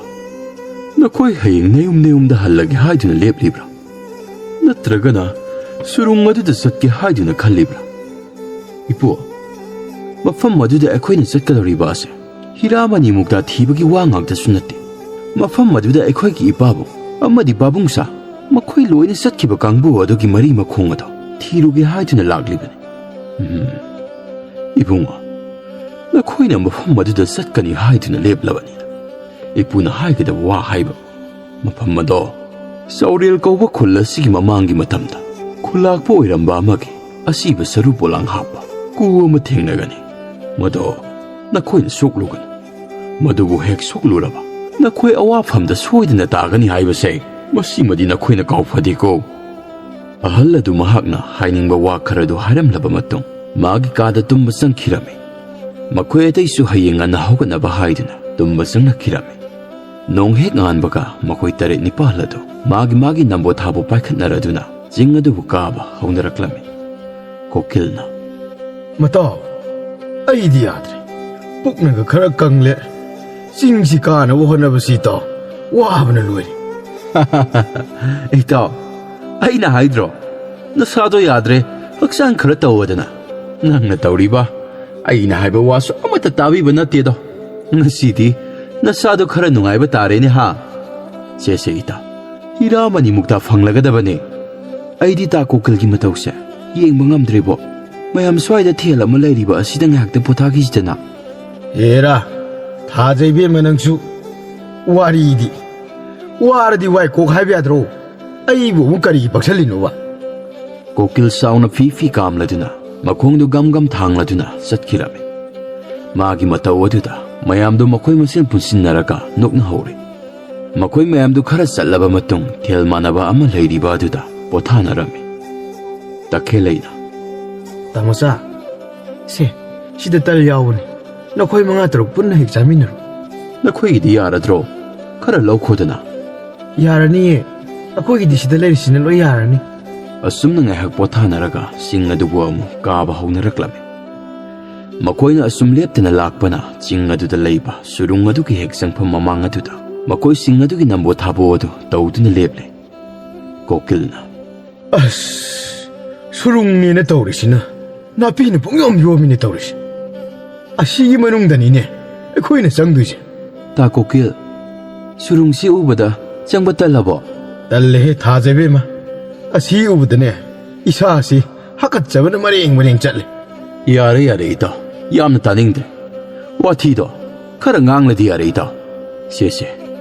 ꯅꯈꯣꯏ ꯍꯌꯦꯡ ꯅꯌꯨꯝ ꯅꯌꯨꯝꯗ ꯍꯜꯂꯒꯦ ꯍꯥꯏꯗꯨꯅ ꯂꯦꯞꯂꯤꯕ꯭ꯔꯥ? ꯅꯠꯇ꯭ꯔꯒꯅ ꯁꯨꯔꯨꯡ ꯑꯗꯨꯗ ꯆꯠꯀꯦ ꯍꯥꯏꯗꯨꯅ ꯈꯜꯂꯤꯕ꯭ꯔꯥ? ꯏꯄꯨ, ꯃꯐꯝ ꯑꯗꯨꯗ ꯑꯩꯈꯣꯏꯅ ꯆꯠꯀꯗꯧꯔꯤꯕ ꯑꯁꯦ ꯍꯤꯔꯥꯃꯅꯤ ꯃꯨꯛꯇꯥ ꯊꯤꯕꯒꯤ ꯋꯥ ꯉꯥꯛꯇꯁꯨ ꯅꯠꯇꯦ꯫ ꯃꯐꯝ ꯑꯗꯨꯗ ꯑꯩꯈꯣꯏꯒꯤ ꯏꯄꯥꯕꯨ ꯑꯃꯗꯤ ꯄꯥꯕꯨꯡꯁꯥ, ꯃꯈꯣꯏ ꯂꯣꯏꯅ ꯆꯠꯈꯤꯕ ꯀꯥꯡꯕꯨ ꯑꯗꯨꯒꯤ ꯃꯔꯤ ꯃꯈꯣꯡ ꯑꯗꯣ ꯊꯤꯔꯨꯒꯦ ꯍꯥꯏꯗꯨꯅ ꯂꯥꯛꯂꯤꯕꯅꯤ꯫ ꯎꯝ, ꯏꯕꯨꯡꯉꯣ, ꯅꯈꯣꯏꯅ ꯃꯐꯝ ꯑꯗꯨꯗ ꯆꯠꯀꯅꯤ ꯍꯥꯏꯗꯨꯅ ꯂꯦꯞꯂꯕꯅꯤꯅ, ꯏꯄꯨꯅ ꯍꯥꯏꯒꯗꯕ ꯋꯥ ꯍꯥꯏꯕ꯫ ꯃꯐꯝ ꯑꯗꯣ ꯆꯥꯎꯔꯦꯜ ꯀꯧꯕ ꯈꯨꯜ ꯑꯁꯤꯒꯤ ꯃꯃꯥꯡꯒꯤ ꯃꯇꯝꯗ ꯈꯨꯜꯂꯥꯛꯄ ꯑꯣꯏꯔꯝꯕ ꯑꯃꯒꯤ ꯑꯁꯤꯕ ꯁꯔꯨ ꯄꯣꯂꯥꯡ ꯍꯥꯞꯄ ꯀꯨ ꯑꯃ ꯊꯦꯡꯅꯒꯅꯤ꯫ ꯃꯗꯣ ꯅꯈꯣꯏꯅ ꯁꯣꯛꯂꯨꯒꯅꯨ꯫ ꯃꯗꯨꯕꯨ ꯍꯦꯛ ꯁꯣꯛꯂꯨꯔꯕ, ꯅꯈꯣꯏ ꯑꯋꯥꯐꯝꯗ ꯁꯣꯏꯗꯅ ꯇꯥꯒꯅꯤ ꯍꯥꯏꯕꯁꯦ, ꯃꯁꯤꯃꯗꯤ ꯅꯈꯣꯏꯅ ꯀꯥꯎꯐꯗꯦꯀꯣ꯫ ꯑꯍꯜ ꯑꯗꯨ ꯃꯍꯥꯛꯅ ꯍꯥꯏꯅꯤꯡꯕ ꯋꯥ ꯈꯔꯗꯨ ꯍꯥꯏꯔꯝꯂꯕ ꯃꯇꯨꯡ, ꯃꯥꯒꯤ ꯀꯥꯗ ꯇꯨꯝꯕ ꯆꯪꯈꯤꯔꯝꯃꯤ꯫ ꯃꯈꯣꯏ ꯑꯇꯩꯁꯨ ꯍꯌꯦꯡ ꯉꯟꯅ ꯍꯧꯒꯠꯅꯕ ꯍꯥꯏꯗꯨꯅ ꯇꯨꯝꯕ ꯆꯪꯂꯛꯈꯤꯔꯝꯃꯤ꯫ ꯅꯣꯡ ꯍꯦꯛ ꯉꯥꯟꯕꯒ ꯃꯈꯣꯏ ꯇꯔꯦꯠ ꯅꯤꯄꯥꯜ ꯑꯗꯨ ꯃꯥꯒꯤ ꯃꯥꯒꯤ ꯅꯝꯕꯣꯊꯥꯕꯨ ꯄꯥꯏꯈꯠꯅꯔꯗꯨꯅ ꯆꯤꯡ ꯑꯗꯨꯕꯨ ꯀꯥꯕ ꯍꯧꯅꯔꯛꯂꯝꯃꯤ꯫ ꯀꯣꯀꯤꯜꯅ, "ꯃꯇꯥꯎ, ꯑꯩꯗꯤ ꯌꯥꯗ꯭ꯔꯦ꯫ ꯄꯨꯛꯅꯒ ꯈꯔ ꯀꯪꯂꯦ꯫ ꯆꯤꯡꯁꯤ ꯀꯥꯅꯕ ꯍꯣꯠꯅꯕꯁꯤ, ꯏꯇꯥꯎ, ꯋꯥꯕꯅ ꯂꯣꯏꯔꯦ꯫" "ꯏꯇꯥꯎ, ꯑꯩꯅ ꯍꯥꯏꯗ꯭ꯔꯣ, ꯅꯁꯥꯗꯣ ꯌꯥꯗ꯭ꯔꯦ, ꯍꯛꯆꯥꯡ ꯈꯔ ꯇꯧꯋꯣꯗꯅ꯫ ꯅꯪꯅ ꯇꯧꯔꯤꯕ, ꯑꯩꯅ ꯍꯥꯏꯕ ꯋꯥꯁꯨ ꯑꯃꯠꯇ ꯇꯥꯕꯤꯕ ꯅꯠꯇꯦꯗꯣ꯫ ꯉꯁꯤꯗꯤ ꯅꯁꯥꯗꯣ ꯈꯔ ꯅꯨꯡꯉꯥꯏꯕ ꯇꯥꯔꯦꯅꯦ ꯍꯥ? ꯁꯦ ꯁꯦ ꯏꯇꯥꯎ, ꯍꯤꯔꯥ ꯃꯅꯤꯃꯨꯛꯇ ꯐꯪꯂꯒꯗꯕꯅꯦ꯫ ꯑꯩꯗꯤ ꯇꯥ ꯀꯣꯀꯤꯜꯒꯤ ꯃꯇꯧꯁꯦ ꯌꯦꯡꯕ ꯉꯝꯗ꯭ꯔꯦꯕꯣ꯫ ꯃꯌꯥꯝ ꯁ꯭ꯋꯥꯏꯗ ꯊꯦꯜ ꯑꯃ ꯂꯩꯔꯤꯕ ꯑꯁꯤꯗ ꯉꯥꯏꯍꯥꯛꯇ ꯄꯣꯊꯥꯈꯤꯁꯤꯗꯅ꯫" "ꯍꯦꯔꯥ, ꯊꯥꯖ ꯏꯕꯦꯝꯃ ꯅꯪꯁꯨ꯫ ꯋꯥꯔꯤꯗꯤ꯫ ꯋꯥꯔꯗꯤ ꯋꯥꯏ ꯀꯣꯛ ꯍꯥꯏꯕ ꯌꯥꯗ꯭ꯔꯣ? ꯑꯩꯕꯨ ꯑꯃꯨꯛ ꯀꯔꯤꯒꯤ ꯄꯛꯁꯜꯂꯤꯅꯣꯕ?" ꯀꯣꯀꯤꯜ ꯆꯥꯎꯅ ꯐꯤ ꯐꯤ ꯀꯥꯝꯂꯗꯨꯅ, ꯃꯈꯣꯡꯗꯨ ꯒꯝ ꯒꯝ ꯊꯥꯡꯂꯗꯨꯅ ꯆꯠꯈꯤꯔꯝꯃꯤ꯫ ꯃꯥꯒꯤ ꯃꯇꯧ ꯑꯗꯨꯗ ꯃꯌꯥꯝꯗꯨ ꯃꯈꯣꯏ ꯃꯁꯦꯟ ꯄꯨꯟꯁꯤꯟꯅꯔꯒ ꯅꯣꯛꯅꯍꯧꯔꯤ꯫ ꯃꯈꯣꯏ ꯃꯌꯥꯝꯗꯨ ꯈꯔ ꯆꯠꯂꯕ ꯃꯇꯨꯡ, ꯊꯦꯜ ꯃꯥꯟꯅꯕ ꯑꯃ ꯂꯩꯔꯤꯕ ꯑꯗꯨꯗ ꯄꯣꯊꯥꯅꯔꯝꯃꯤ꯫ ꯇꯈꯦꯜꯂꯩꯅ, "ꯇꯥꯃꯣꯆꯥ, ꯁꯦ, ꯁꯤꯗ ꯇꯜ ꯌꯥꯎꯕꯅꯤ꯫ ꯅꯈꯣꯏ ꯃꯉꯥ ꯇꯔꯨꯛ ꯄꯨꯟꯅ ꯍꯦꯛ ꯆꯥꯃꯤꯟꯅꯔꯣ꯫" "ꯅꯈꯣꯏꯒꯤꯗꯤ ꯌꯥꯔꯗ꯭ꯔꯣ? ꯈꯔ ꯂꯧꯈꯣꯗꯅ꯫" "ꯌꯥꯔꯅꯤꯌꯦ, ꯑꯩꯈꯣꯏꯒꯤꯗꯤ ꯁꯤꯗ ꯂꯩꯔꯤꯁꯤꯅ ꯂꯣꯏ ꯌꯥꯔꯅꯤ꯫" ꯑꯁꯨꯝꯅ ꯉꯥꯏꯍꯥꯛ ꯄꯣꯊꯥꯅꯔꯒ ꯆꯤꯡ ꯑꯗꯨꯕꯨ ꯑꯃꯨꯛ ꯀꯥꯕ ꯍꯧꯅꯔꯛꯂꯝꯃꯤ꯫ ꯃꯈꯣꯏꯅ ꯑꯁꯨꯝ ꯂꯦꯞꯇꯅ ꯂꯥꯛꯄꯅ ꯆꯤꯡ ꯑꯗꯨꯗ ꯂꯩꯕ ꯁꯨꯔꯨꯡ ꯑꯗꯨꯒꯤ ꯍꯦꯛ ꯆꯪꯐꯝ ꯃꯃꯥꯡ ꯑꯗꯨꯗ ꯃꯈꯣꯏꯁꯤꯡ ꯑꯗꯨꯒꯤ ꯅꯝꯕꯣ ꯊꯥꯕꯣ ꯑꯗꯨ ꯇꯧꯗꯨꯅ ꯂꯦꯞꯂꯦ꯫ ꯀꯣꯀꯤꯜꯅ, "ꯑꯁ, ꯁꯨꯔꯨꯡꯅꯦꯅ ꯇꯧꯔꯤꯁꯤꯅ ꯅꯥꯄꯤꯅ ꯄꯨꯡꯌꯣꯝ ꯌꯣꯝꯃꯤꯅꯦ ꯇꯧꯔꯤꯁꯦ꯫ ꯑꯁꯤꯒꯤ ꯃꯅꯨꯡꯗꯅꯤꯅꯦ ꯑꯩꯈꯣꯏꯅ ꯆꯪꯗꯣꯏꯁꯦ꯫ ꯇꯥ ꯀꯣꯀꯤꯜ, ꯁꯨꯔꯨꯡꯁꯤ ꯎꯕꯗ ꯆꯪꯕ ꯇꯜꯂꯕꯣ? ꯇꯜꯂꯦꯍꯦ ꯊꯥꯖꯕꯦꯝꯃ꯫ ꯑꯁꯤ ꯎꯕꯗꯅꯦ ꯏꯁꯥꯁꯤ ꯍꯥꯀꯠꯆꯕꯅ ꯃꯔꯦꯡ ꯃꯔꯦꯡ ꯆꯠꯂꯦ꯫ ꯌꯥꯔꯦ, ꯌꯥꯔꯦ, ꯏꯇꯥꯎ, ꯌꯥꯝꯅ ꯇꯥꯅꯤꯡꯗ꯭ꯔꯦ꯫ ꯋꯥꯊꯤꯗꯣ ꯈꯔ ꯉꯥꯡꯂꯗꯤ ꯌꯥꯔꯦ, ꯏꯇꯥꯎ꯫ ꯁꯦ, ꯁꯦ,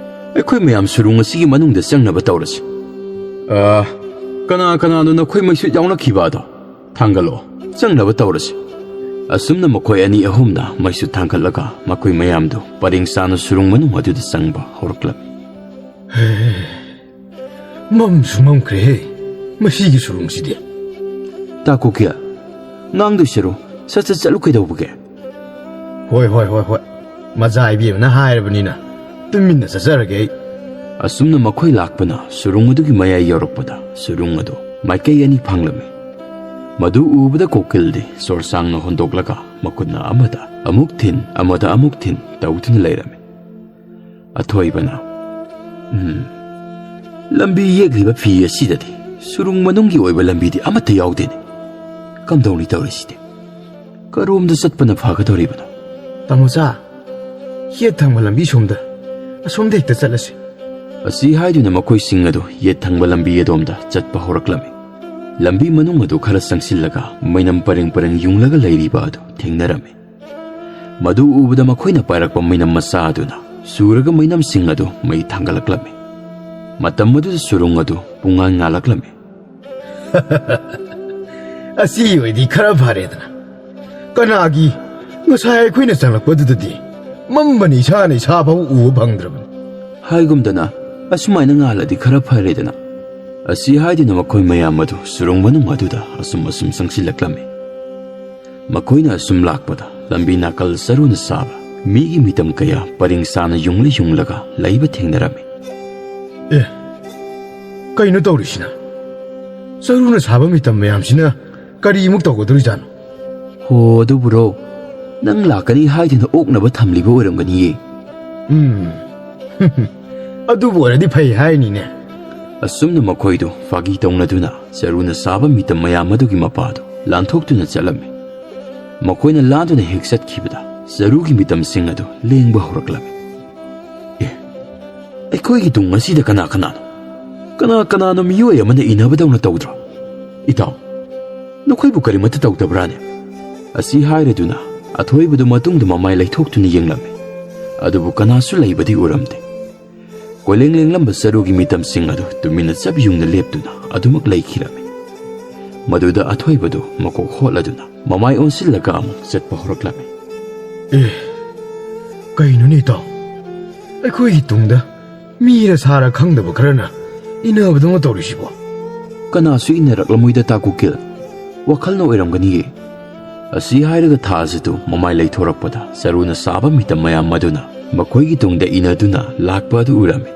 ꯑꯩꯈꯣꯏ ꯃꯌꯥꯝ ꯁꯨꯔꯨꯡ ꯑꯁꯤꯒꯤ ꯃꯅꯨꯡꯗ ꯆꯪꯅꯕ ꯇꯧꯔꯁꯤ꯫ ꯑ, ꯀꯅꯥ ꯀꯅꯥꯅꯣ ꯅꯈꯣꯏ ꯃꯩꯁꯨ ꯌꯥꯎꯅꯈꯤꯕ ꯑꯗꯣ? ꯊꯥꯡꯒꯠꯂꯛꯑꯣ, ꯆꯪꯅꯕ ꯇꯧꯔꯁꯤ꯫ ꯑꯁꯨꯝꯅ ꯃꯈꯣꯏ ꯑꯅꯤ ꯑꯍꯨꯝꯅ ꯃꯩꯁꯨ ꯊꯥꯡꯒꯠꯂꯒ ꯃꯈꯣꯏ ꯃꯌꯥꯝꯗꯨ ꯄꯔꯦꯡ ꯁꯥꯅ ꯁꯨꯔꯨꯡ ꯃꯅꯨꯡ ꯑꯗꯨꯗ ꯆꯪꯕ ꯍꯧꯔꯛꯂꯝꯃꯤ꯫ ꯃꯝꯁꯨ ꯃꯝꯈ꯭ꯔꯦꯍꯦ, ꯃꯁꯤꯒꯤ ꯁꯨꯔꯨꯡꯁꯤꯗꯤ꯫ ꯇꯥ ꯀꯣꯀꯤꯜ, ꯉꯥꯡꯗꯣꯏ ꯁꯔꯨ ꯁꯠ ꯁꯠ ꯆꯠꯂꯨ ꯀꯩꯗꯧꯕꯒꯦ? ꯍꯣꯏ, ꯍꯣꯏ, ꯍꯣꯏ, ꯍꯣꯏ꯫ ꯃꯖꯥ ꯏꯕꯦꯝꯃꯅ ꯍꯥꯏꯔꯕꯅꯤꯅ ꯇꯨꯃꯤꯟꯅ ꯆꯠꯆꯔꯒꯦ ꯑꯩ꯫ ꯑꯁꯨꯝꯅ ꯃꯈꯣꯏ ꯂꯥꯛꯄꯅ ꯁꯨꯔꯨꯡ ꯑꯗꯨꯒꯤ ꯃꯌꯥꯏ ꯌꯧꯔꯛꯄꯗ ꯁꯨꯔꯨꯡ ꯑꯗꯨ ꯃꯥꯏꯀꯩ ꯑꯅꯤ ꯐꯪꯂꯝꯃꯤ꯫ ꯃꯗꯨ ꯎꯕꯗ ꯀꯣꯀꯤꯜꯗꯤ ꯁꯣꯔ ꯁꯥꯡꯅ ꯍꯣꯟꯗꯣꯛꯂꯒ ꯃꯈꯨꯠꯅ ꯑꯃꯗ ꯑꯃꯨꯛ ꯊꯤꯟ, ꯑꯃꯗ ꯑꯃꯨꯛ ꯊꯤꯟ ꯇꯧꯗꯨꯅ ꯂꯩꯔꯝꯃꯤ꯫ ꯑꯊꯣꯏꯕꯅ, "ꯎꯝ, ꯂꯝꯕꯤ ꯌꯦꯛꯂꯤꯕ ꯐꯤ ꯑꯁꯤꯗꯗꯤ ꯁꯨꯔꯨꯡ ꯃꯅꯨꯡꯒꯤ ꯑꯣꯏꯕ ꯂꯝꯕꯤꯗꯤ ꯑꯃꯠꯇ ꯌꯥꯎꯗꯦꯅꯦ꯫ ꯀꯝꯗꯧꯅꯤ ꯇꯧꯔꯤꯁꯤꯗꯤ? ꯀꯔꯣꯝꯗ ꯆꯠꯄꯅ ꯐꯒꯗꯧꯔꯤꯕꯅꯣ?" "ꯇꯥꯃꯣꯆꯥ, ꯌꯦꯠ ꯊꯪꯕ ꯂꯝꯕꯤ ꯁꯣꯝꯗ, ꯑꯁꯣꯝꯗ ꯍꯦꯛꯇ ꯆꯠꯂꯁꯤ꯫" ꯑꯁꯤ ꯍꯥꯏꯗꯨꯅ ꯃꯈꯣꯏꯁꯤꯡ ꯑꯗꯨ ꯌꯦꯠ ꯊꯪꯕ ꯂꯝꯕꯤ ꯑꯗꯣꯝꯗ ꯆꯠꯄ ꯍꯧꯔꯛꯂꯝꯃꯤ꯫ ꯂꯝꯕꯤ ꯃꯅꯨꯡ ꯑꯗꯨ ꯈꯔ ꯆꯪꯁꯤꯜꯂꯒ ꯃꯩꯅꯝ ꯄꯔꯦꯡ ꯄꯔꯦꯡ ꯌꯨꯡꯂꯒ ꯂꯩꯔꯤꯕ ꯑꯗꯨ ꯊꯦꯡꯅꯔꯝꯃꯤ꯫ ꯃꯗꯨ ꯎꯕꯗ ꯃꯈꯣꯏꯅ ꯄꯥꯏꯔꯛꯄ ꯃꯩꯅꯝ ꯃꯆꯥ ꯑꯗꯨꯅ ꯁꯨꯔꯒ ꯃꯩꯅꯝꯁꯤꯡ ꯑꯗꯨ ꯃꯩ ꯊꯥꯡꯒꯠꯂꯛꯂꯝꯃꯤ꯫ ꯃꯇꯝ ꯑꯗꯨꯗ ꯁꯨꯔꯨꯡ ꯑꯗꯨ ꯄꯨꯡꯉꯥꯟ ꯉꯥꯜꯂꯛꯂꯝꯃꯤ꯫ "ꯑꯁꯤ ꯑꯣꯏꯗꯤ ꯈꯔ ꯐꯔꯦꯗꯅ꯫ ꯀꯅꯥꯒꯤ ꯉꯁꯥꯏ ꯑꯩꯈꯣꯏꯅ ꯆꯪꯂꯛꯄꯗꯨꯗꯗꯤ ꯃꯝꯕꯅ ꯏꯁꯥꯅ ꯏꯁꯥ ꯐꯥꯎ ꯎꯕ ꯐꯪꯗ꯭ꯔꯕꯅꯤ꯫" ꯍꯥꯏꯒꯨꯝꯗꯅ, "ꯑꯁꯨꯃꯥꯏꯅ ꯉꯥꯜꯂꯗꯤ ꯈꯔ ꯐꯔꯦꯗꯅ꯫" ꯑꯁꯤ ꯍꯥꯏꯗꯨꯅ ꯃꯈꯣꯏ ꯃꯌꯥꯝ ꯑꯗꯨ ꯁꯨꯔꯨꯡ ꯃꯅꯨꯡ ꯑꯗꯨꯗ ꯑꯁꯨꯝ ꯑꯁꯨꯝ ꯆꯪꯁꯤꯜꯂꯛꯂꯝꯃꯤ꯫ ꯃꯈꯣꯏꯅ ꯑꯁꯨꯝ ꯂꯥꯛꯄꯗ ꯂꯝꯕꯤ ꯅꯥꯀꯜ ꯆꯔꯨꯅ ꯁꯥꯕ ꯃꯤꯒꯤ ꯃꯤꯇꯝ ꯀꯌꯥ ꯄꯔꯦꯡ ꯁꯥꯅ ꯌꯨꯡꯂ ꯌꯨꯡꯂꯒ ꯂꯩꯕ ꯊꯦꯡꯅꯔꯝꯃꯤ꯫ "ꯑꯦ, ꯀꯩꯅꯣ ꯇꯧꯔꯤꯁꯤꯅ? ꯆꯔꯨꯅ ꯁꯥꯕ ꯃꯤꯇꯝ ꯃꯌꯥꯝꯁꯤꯅ ꯀꯔꯤꯃꯨꯛ ꯇꯧꯒꯗꯧꯔꯤꯖꯥꯠꯅꯣ?" "ꯍꯣ, ꯑꯗꯨꯕꯨꯔꯣ, ꯅꯪ ꯂꯥꯛꯀꯅꯤ ꯍꯥꯏꯗꯨꯅ ꯑꯣꯛꯅꯕ ꯊꯝꯂꯤꯕ ꯑꯣꯏꯔꯝꯒꯅꯤꯌꯦ꯫" "ꯎꯝ, ꯑꯗꯨꯕꯨ ꯑꯣꯏꯔꯗꯤ ꯐꯩ ꯍꯥꯏꯅꯤꯅꯦ꯫ ꯑꯁꯨꯝꯅ ꯃꯈꯣꯏꯗꯨ ꯐꯥꯒꯤ ꯇꯧꯅꯗꯨꯅ ꯆꯔꯨꯅ ꯁꯥꯕ ꯃꯤꯇꯝ ꯃꯌꯥꯝ ꯑꯗꯨꯒꯤ ꯃꯄꯥꯗꯨ ꯂꯥꯟꯊꯣꯛꯇꯨꯅ ꯆꯠꯂꯝꯃꯤ꯫ ꯃꯈꯣꯏꯅ ꯂꯥꯟꯗꯨꯅ ꯍꯦꯛ ꯆꯠꯈꯤꯕꯗ ꯆꯔꯨꯒꯤ ꯃꯤꯇꯝꯁꯤꯡ ꯑꯗꯨ ꯂꯦꯡꯕ ꯍꯧꯔꯛꯂꯝꯃꯤ꯫ "ꯑꯦ, ꯑꯩꯈꯣꯏꯒꯤ ꯇꯨꯡ ꯑꯁꯤꯗ ꯀꯅꯥ ꯀꯅꯥꯅꯣ? ꯀꯅꯥ ꯀꯅꯥꯅꯣ ꯃꯤꯑꯣꯏ ꯑꯃꯅ ꯏꯟꯅꯕꯗꯧꯅ ꯇꯧꯗ꯭ꯔꯣ? ꯏꯇꯥꯎ, ꯅꯈꯣꯏꯕꯨ ꯀꯔꯤꯃꯠꯇ ꯇꯧꯗꯕ꯭ꯔꯥꯅꯦ?" ꯑꯁꯤ ꯍꯥꯏꯔꯗꯨꯅ ꯑꯊꯣꯏꯕꯗꯨ ꯃꯇꯨꯡꯗ ꯃꯃꯥꯏ ꯂꯩꯊꯣꯛꯇꯨꯅ ꯌꯦꯡꯂꯝꯃꯤ꯫ ꯑꯗꯨꯕꯨ ꯀꯅꯥꯁꯨ ꯂꯩꯕꯗꯤ ꯎꯔꯝꯗꯦ꯫ ꯀꯣꯏꯂꯦꯡ ꯂꯦꯡꯂꯝꯕ ꯆꯔꯨꯒꯤ ꯃꯤꯇꯝꯁꯤꯡ ꯑꯗꯨ ꯇꯨꯃꯤꯟꯅ ꯆꯞ ꯌꯨꯡꯅ ꯂꯦꯞꯇꯨꯅ ꯑꯗꯨꯃꯛ ꯂꯩꯈꯤꯔꯝꯃꯤ꯫ ꯃꯗꯨꯗ ꯑꯊꯣꯏꯕꯗꯨ ꯃꯀꯣꯛ ꯍꯣꯠꯂꯗꯨꯅ ꯃꯃꯥꯏ ꯑꯣꯟꯁꯤꯜꯂꯒ ꯑꯃꯨꯛ ꯆꯠꯄ ꯍꯧꯔꯛꯂꯝꯃꯤ꯫ "ꯑꯦ, ꯀꯩꯅꯣꯅꯦ ꯏꯇꯥꯎ? ꯑꯩꯈꯣꯏꯒꯤ ꯇꯨꯡꯗ ꯃꯤꯔ ꯁꯥꯔ ꯈꯪꯗꯕ ꯈꯔꯅ ꯏꯟꯅꯕꯗꯧꯅ ꯇꯧꯔꯤꯁꯤꯕꯣ?" "ꯀꯅꯥꯁꯨ ꯏꯟꯅꯔꯛꯂꯝꯃꯣꯏꯗ, ꯇꯥ ꯀꯨꯀꯤꯜ꯫ ꯋꯥꯈꯜꯅ ꯑꯣꯏꯔꯝꯒꯅꯤꯌꯦ꯫" ꯑꯁꯤ ꯍꯥꯏꯔꯒ ꯊꯥꯖꯗꯨ ꯃꯃꯥꯏ ꯂꯩꯊꯣꯔꯛꯄꯗ ꯆꯔꯨꯅ ꯁꯥꯕ ꯃꯤꯇꯝ ꯃꯌꯥꯝ ꯑꯗꯨꯅ ꯃꯈꯣꯏꯒꯤ ꯇꯨꯡꯗ ꯏꯟꯅꯗꯨꯅ ꯂꯥꯛꯄ ꯑꯗꯨ ꯎꯔꯝꯃꯤ꯫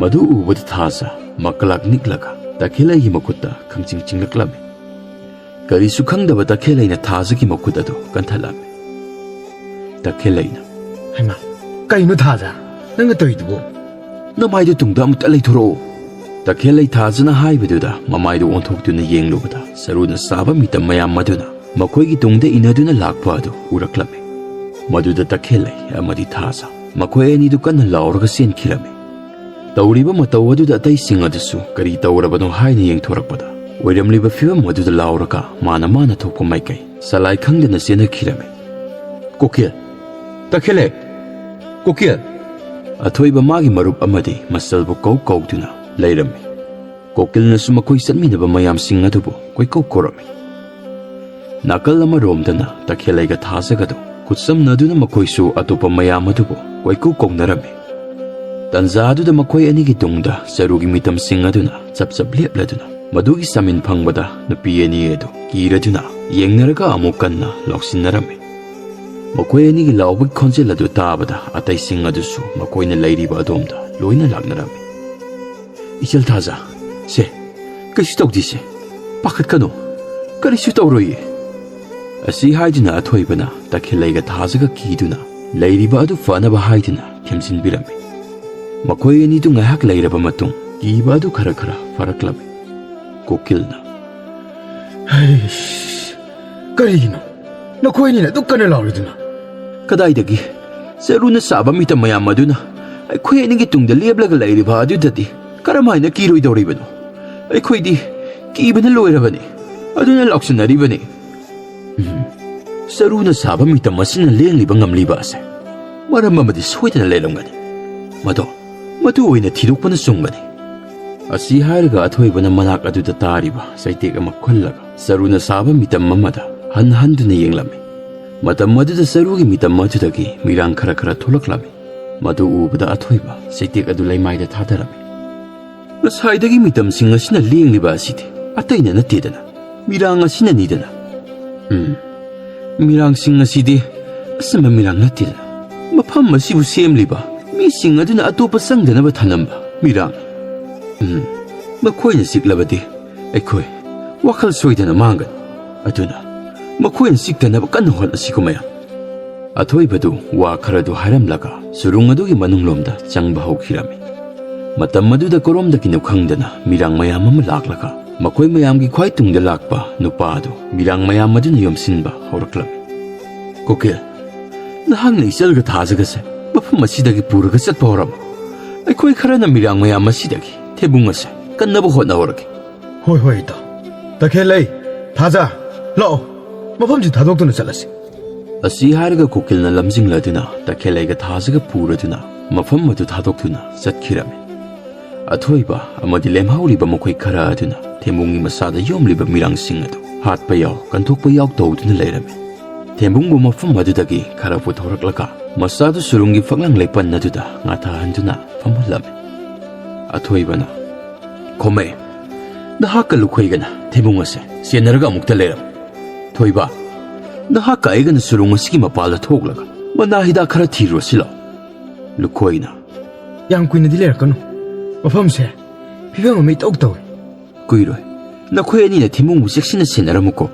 ꯃꯗꯨ ꯎꯕꯗ ꯊꯥꯖ ꯃꯀꯂꯥꯛ ꯅꯤꯛꯂꯒ ꯇꯈꯦꯜꯂꯩꯒꯤ ꯃꯈꯨꯠꯇ ꯈꯪꯆꯤꯡ ꯆꯤꯡꯂꯛꯂꯝꯃꯤ꯫ ꯀꯔꯤꯁꯨ ꯈꯪꯗꯕ ꯇꯈꯦꯜꯂꯩꯅ ꯊꯥꯖꯒꯤ ꯃꯈꯨꯠ ꯑꯗꯨ ꯀꯟꯊꯠꯂꯝꯃꯤ꯫ ꯇꯈꯦꯜꯂꯩꯅ, "ꯍꯩꯃꯥ, ꯀꯩꯅꯣ ꯊꯥꯖ, ꯅꯪꯅ ꯇꯧꯔꯤꯗꯨꯕꯨ? ꯅꯃꯥꯏꯗꯨ ꯇꯨꯡꯗ ꯑꯃꯨꯛꯇ ꯂꯩꯊꯣꯔꯛꯑꯣ!" ꯇꯈꯦꯜꯂꯩ ꯊꯥꯖꯅ ꯍꯥꯏꯕꯗꯨꯗ ꯃꯃꯥꯏꯗꯨ ꯑꯣꯟꯊꯣꯛꯇꯨꯅ ꯌꯦꯡꯂꯨꯕꯗ ꯆꯔꯨꯅ ꯁꯥꯕ ꯃꯤꯇꯝ ꯃꯌꯥꯝ ꯑꯗꯨꯅ ꯃꯈꯣꯏꯒꯤ ꯇꯨꯡꯗ ꯏꯟꯅꯗꯨꯅ ꯂꯥꯛꯄ ꯑꯗꯨ ꯎꯔꯛꯂꯝꯃꯤ꯫ ꯃꯗꯨꯗ ꯇꯈꯦꯜꯂꯩ ꯑꯃꯗꯤ ꯊꯥꯖ ꯃꯈꯣꯏ ꯑꯅꯤꯗꯨ ꯀꯟꯅ ꯂꯥꯎꯔꯒ ꯆꯦꯟꯈꯤꯔꯝꯃꯤ꯫ ꯇꯧꯔꯤꯕ ꯃꯇꯧ ꯑꯗꯨꯗ ꯑꯇꯩꯁꯤꯡ ꯑꯗꯨꯁꯨ ꯀꯔꯤ ꯇꯧꯔꯕꯅꯣ ꯍꯥꯏꯅ ꯌꯦꯡꯊꯣꯔꯛꯄꯗ ꯑꯣꯏꯔꯝꯂꯤꯕ ꯐꯤꯕꯝ ꯑꯗꯨꯗ ꯂꯥꯎꯔꯒ ꯃꯥꯅ ꯃꯥꯅ ꯊꯣꯛꯄ ꯃꯥꯏꯀꯩ ꯆꯂꯥꯏ ꯈꯪꯗꯅ ꯆꯦꯟꯅꯈꯤꯔꯝꯃꯤ꯫ "ꯀꯨꯀꯤꯜ! ꯇꯈꯦꯜꯂꯩ! ꯀꯨꯀꯤꯜ!" ꯑꯊꯣꯏꯕ ꯃꯥꯒꯤ ꯃꯔꯨꯞ ꯑꯃꯗꯤ ꯃꯆꯜꯕꯨ ꯀꯧ ꯀꯧꯗꯨꯅ ꯂꯩꯔꯝꯃꯤ꯫ ꯀꯣꯀꯤꯜꯅꯁꯨ ꯃꯈꯣꯏ ꯆꯠꯃꯤꯟꯅꯕ ꯃꯌꯥꯝꯁꯤꯡ ꯑꯗꯨꯕꯨ ꯀꯣꯏꯀꯧ ꯀꯧꯔꯝꯃꯤ꯫ ꯅꯥꯀꯜ ꯑꯃꯔꯣꯝꯗꯅ ꯇꯈꯦꯜꯂꯩꯒ ꯊꯥꯖꯒꯗꯨ ꯈꯨꯠꯁꯝꯅꯗꯨꯅ ꯃꯈꯣꯏꯁꯨ ꯑꯇꯣꯞꯄ ꯃꯌꯥꯝ ꯑꯗꯨꯕꯨ ꯀꯣꯏꯀꯧ ꯀꯧꯅꯔꯝꯃꯤ꯫ ꯇꯟꯖꯥ ꯑꯗꯨꯗ ꯃꯈꯣꯏ ꯑꯅꯤꯒꯤ ꯇꯨꯡꯗ ꯆꯔꯨꯒꯤ ꯃꯤꯇꯝꯁꯤꯡ ꯑꯗꯨꯅ ꯆꯞ ꯆꯞ ꯂꯦꯞꯂꯗꯨꯅ ꯃꯗꯨꯒꯤ ꯆꯥꯃꯤꯟ ꯐꯪꯕꯗ ꯅꯨꯄꯤ ꯑꯅꯤ ꯑꯗꯨ ꯀꯤꯔꯗꯨꯅ ꯌꯦꯡꯅꯔꯒ ꯑꯃꯨꯛ ꯀꯟꯅ ꯂꯥꯎꯁꯤꯟꯅꯔꯝꯃꯤ꯫ ꯃꯈꯣꯏ ꯑꯅꯤꯒꯤ ꯂꯥꯎꯕꯒꯤ ꯈꯣꯟꯖꯦꯜ ꯑꯗꯨ ꯇꯥꯕꯗ ꯑꯇꯩꯁꯤꯡ ꯑꯗꯨꯁꯨ ꯃꯈꯣꯏꯅ ꯂꯩꯔꯤꯕ ꯑꯗꯣꯝꯗ ꯂꯣꯏꯅ ꯂꯥꯛꯅꯔꯝꯃꯤ꯫ "ꯏꯆꯜ ꯊꯥꯖ, ꯁꯦ, ꯀꯩꯁꯨ ꯇꯧꯗꯦꯁꯦ, ꯄꯥꯈꯠꯀꯅꯨ, ꯀꯔꯤꯁꯨ ꯇꯧꯔꯣꯏꯌꯦ꯫" ꯑꯁꯤ ꯍꯥꯏꯗꯨꯅ ꯑꯊꯣꯏꯕꯅ ꯇꯈꯦꯜꯂꯩꯒ ꯊꯥꯖꯒ ꯀꯤꯗꯨꯅ ꯂꯩꯔꯤꯕ ꯑꯗꯨ ꯐꯅꯕ ꯍꯥꯏꯗꯨꯅ ꯊꯦꯝꯖꯤꯟꯕꯤꯔꯝꯃꯤ꯫ ꯃꯈꯣꯏ ꯑꯅꯤꯗꯨ ꯉꯥꯏꯍꯥꯛ ꯂꯩꯔꯕ ꯃꯇꯨꯡ ꯀꯤꯕ ꯑꯗꯨ ꯈꯔ ꯈꯔ ꯐꯔꯛꯂꯝꯃꯤ꯫ ꯀꯨꯀꯤꯜꯅ, "ꯍꯩꯁ, ꯀꯔꯤꯒꯤꯅꯣ ꯅꯈꯣꯏꯅꯤꯅ ꯑꯗꯨꯛ ꯀꯟꯅ ꯂꯥꯎꯔꯤꯗꯨꯅ?" "ꯀꯗꯥꯏꯗꯒꯤ? ꯆꯔꯨꯅ ꯁꯥꯕ ꯃꯤꯇꯝ ꯃꯌꯥꯝ ꯑꯗꯨꯅ ꯑꯩꯈꯣꯏ ꯑꯅꯤꯒꯤ ꯇꯨꯡꯗ ꯂꯦꯞꯂꯒ ꯂꯩꯔꯤꯕ ꯑꯗꯨꯗꯗꯤ ꯀꯔꯝꯍꯥꯏꯅ ꯀꯤꯔꯣꯏꯗꯧꯔꯤꯕꯅꯣ? ꯑꯩꯈꯣꯏꯗꯤ ꯀꯤꯕꯅ ꯂꯣꯏꯔꯕꯅꯤ, ꯑꯗꯨꯅ ꯂꯥꯎꯁꯤꯟꯅꯔꯤꯕꯅꯤ꯫" ꯎꯝ, ꯆꯔꯨꯅ ꯁꯥꯕ ꯃꯤꯇꯝ ꯑꯁꯤꯅ ꯂꯦꯡꯂꯤꯕ ꯉꯝꯂꯤꯕ ꯑꯁꯦ ꯃꯔꯝ ꯑꯃꯗꯤ ꯁꯣꯏꯗꯅ ꯂꯩꯔꯝꯒꯅꯤ꯫ ꯃꯗꯣ ꯃꯗꯨ ꯑꯣꯏꯅ ꯊꯤꯗꯣꯛꯄꯅ ꯆꯨꯝꯒꯅꯤ꯫ ꯑꯁꯤ ꯍꯥꯏꯔꯒ ꯑꯊꯣꯏꯕꯅ ꯃꯅꯥꯛ ꯑꯗꯨꯗ ꯇꯥꯔꯤꯕ ꯆꯩꯇꯦꯛ ꯑꯃ ꯈꯨꯜꯂꯒ ꯆꯔꯨꯅ ꯁꯥꯕ ꯃꯤꯇꯝ ꯑꯃꯗ ꯍꯟ ꯍꯟꯗꯨꯅ ꯌꯦꯡꯂꯝꯃꯤ꯫ ꯃꯇꯝ ꯑꯗꯨꯗ ꯆꯔꯨꯒꯤ ꯃꯤꯇꯝ ꯑꯗꯨꯗꯒꯤ ꯃꯤꯔꯥꯡ ꯈꯔ ꯈꯔ ꯊꯣꯛꯂꯛꯂꯝꯃꯤ꯫ ꯃꯗꯨ ꯎꯕꯗ ꯑꯊꯣꯏꯕ ꯆꯩꯇꯦꯛ ꯑꯗꯨ ꯂꯩꯃꯥꯏꯗ ꯊꯥꯗꯔꯝꯃꯤ꯫ "ꯉꯁꯥꯏꯗꯒꯤ ꯃꯤꯇꯝꯁꯤꯡ ꯑꯁꯤꯅ ꯂꯦꯡꯂꯤꯕ ꯑꯁꯤꯗꯤ ꯑꯇꯩꯅ ꯅꯠꯇꯦꯗꯅ, ꯃꯤꯔꯥꯡ ꯑꯁꯤꯅꯅꯤꯗꯅ꯫ ꯎꯝ, ꯃꯤꯔꯥꯡꯁꯤꯡ ꯑꯁꯤꯗꯤ ꯑꯆꯝꯕ ꯃꯤꯔꯥꯡ ꯅꯠꯇꯦꯗꯅ, ꯃꯐꯝ ꯑꯁꯤꯕꯨ ꯁꯦꯝꯂꯤꯕ ꯃꯤꯁꯤꯡ ꯑꯗꯨꯅ ꯑꯇꯣꯞꯄ ꯆꯪꯗꯅꯕ ꯊꯅꯝꯕ ꯃꯤꯔꯥꯡ꯫ ꯎꯝ, ꯃꯈꯣꯏꯅ ꯆꯤꯛꯂꯕꯗꯤ ꯑꯩꯈꯣꯏ ꯋꯥꯈꯜ ꯁꯣꯏꯗꯅ ꯃꯥꯡꯒꯅꯤ꯫ ꯑꯗꯨꯅ ꯃꯈꯣꯏꯅ ꯆꯤꯛꯇꯅꯕ ꯀꯟꯅ ꯍꯣꯠꯅꯁꯤꯀꯣ ꯃꯌꯥꯝ꯫" ꯑꯊꯣꯏꯕꯗꯨ ꯋꯥ ꯈꯔꯗꯨ ꯍꯥꯏꯔꯝꯂꯒ ꯁꯨꯔꯨꯡ ꯑꯗꯨꯒꯤ ꯃꯅꯨꯡꯂꯣꯝꯗ ꯆꯪꯕ ꯍꯧꯈꯤꯔꯝꯃꯤ꯫ ꯃꯇꯝ ꯑꯗꯨꯗ ꯀꯔꯣꯝꯗꯒꯤꯅꯣ ꯈꯪꯗꯅ ꯃꯤꯔꯥꯡ ꯃꯌꯥꯝ ꯑꯃ ꯂꯥꯛꯂꯒ ꯃꯈꯣꯏ ꯃꯌꯥꯝꯒꯤ ꯈ꯭ꯋꯥꯏ ꯇꯨꯡꯗ ꯂꯥꯛꯄ ꯅꯨꯄꯥ ꯑꯗꯨ ꯃꯤꯔꯥꯡ ꯃꯌꯥꯝ ꯑꯗꯨꯅ ꯌꯣꯝꯁꯤꯟꯕ ꯍꯧꯔꯛꯂꯝꯃꯤ꯫ "ꯀꯨꯀꯤꯜ, ꯅꯍꯥꯛꯅ ꯏꯆꯜꯒ ꯊꯥꯖꯒꯁꯦ ꯃꯐꯝ ꯑꯁꯤꯗꯒꯤ ꯄꯨꯔꯒ ꯆꯠꯄ ꯍꯧꯔꯝꯃꯨ꯫ ꯑꯩꯈꯣꯏ ꯈꯔꯅ ꯃꯤꯔꯥꯡ ꯃꯌꯥꯝ ꯑꯁꯤꯗꯒꯤ ꯊꯦꯕꯨꯡ ꯑꯁꯦ ꯀꯟꯅꯕ ꯍꯣꯠꯅꯍꯧꯔꯒꯦ꯫" "ꯍꯣꯏ, ꯍꯣꯏ, ꯏꯇꯥꯎ꯫ ꯇꯈꯦꯜꯂꯩ, ꯊꯥꯖ, ꯂꯥꯛꯑꯣ, ꯃꯐꯝꯁꯤ ꯊꯥꯗꯣꯛꯇꯨꯅ ꯆꯠꯂꯁꯤ꯫" ꯑꯁꯤ ꯍꯥꯏꯔꯒ ꯀꯨꯀꯤꯜꯅ ꯂꯝꯖꯤꯡꯂꯗꯨꯅ ꯇꯈꯦꯜꯂꯩꯒ ꯊꯥꯖꯒ ꯄꯨꯔꯗꯨꯅ ꯃꯐꯝ ꯑꯗꯨ ꯊꯥꯗꯣꯛꯇꯨꯅ ꯆꯠꯈꯤꯔꯝꯃꯤ꯫ ꯑꯊꯣꯏꯕ ꯑꯃꯗꯤ ꯂꯦꯝꯍꯧꯔꯤꯕ ꯃꯈꯣꯏ ꯈꯔ ꯑꯗꯨꯅ ꯊꯦꯝꯕꯨꯡꯒꯤ ꯃꯁꯥꯗ ꯌꯣꯝꯂꯤꯕ ꯃꯤꯔꯥꯡꯁꯤꯡ ꯑꯗꯨ ꯍꯥꯠꯄ ꯌꯥꯎ, ꯀꯟꯊꯣꯛꯄ ꯌꯥꯎ ꯇꯧꯗꯨꯅ ꯂꯩꯔꯝꯃꯤ꯫ ꯊꯦꯝꯕꯨꯡꯕꯨ ꯃꯐꯝ ꯑꯗꯨꯗꯒꯤ ꯈꯔ ꯄꯨꯊꯣꯔꯛꯂꯒ ꯃꯆꯥꯗꯨ ꯁꯨꯔꯨꯡꯒꯤ ꯐꯛꯂꯥꯡ ꯂꯩꯄꯟ ꯑꯗꯨꯗ ꯉꯥꯊꯍꯟꯗꯨꯅ ꯐꯝꯍꯜꯂꯝꯃꯤ꯫ ꯑꯊꯣꯏꯕꯅ, "ꯈꯣꯃꯦ, ꯅꯍꯥꯛꯀ ꯂꯨꯈꯣꯏꯒꯅ ꯊꯦꯝꯕꯨꯡ ꯑꯁꯦ ꯁꯦꯟꯅꯔꯒ ꯑꯃꯨꯛꯇ ꯂꯩꯔꯝꯃꯨ꯫ ꯊꯣꯏꯕ, ꯅꯍꯥꯛꯀ ꯑꯩꯒꯅ ꯁꯨꯔꯨꯡ ꯑꯁꯤꯒꯤ ꯃꯄꯥꯜꯗ ꯊꯣꯛꯂꯒ ꯃꯅꯥ ꯍꯤꯗꯥꯛ ꯈꯔ ꯊꯤꯔꯨꯔꯁꯤ ꯂꯥꯎ꯫" ꯂꯨꯈꯣꯏꯅ, "ꯌꯥꯝ ꯀꯨꯏꯅꯗꯤ ꯂꯩꯔꯛꯀꯅꯨ, ꯃꯐꯝꯁꯦ ꯐꯤꯕꯝ ꯑꯃ ꯏꯇꯧ ꯇꯧꯏ꯫" "ꯀꯨꯏꯔꯣꯏ, ꯅꯈꯣꯏ ꯑꯅꯤꯅ ꯊꯦꯝꯕꯨꯡꯕꯨ ꯆꯦꯛꯁꯤꯟꯅ ꯁꯦꯟꯅꯔꯝꯃꯨꯀꯣ꯫"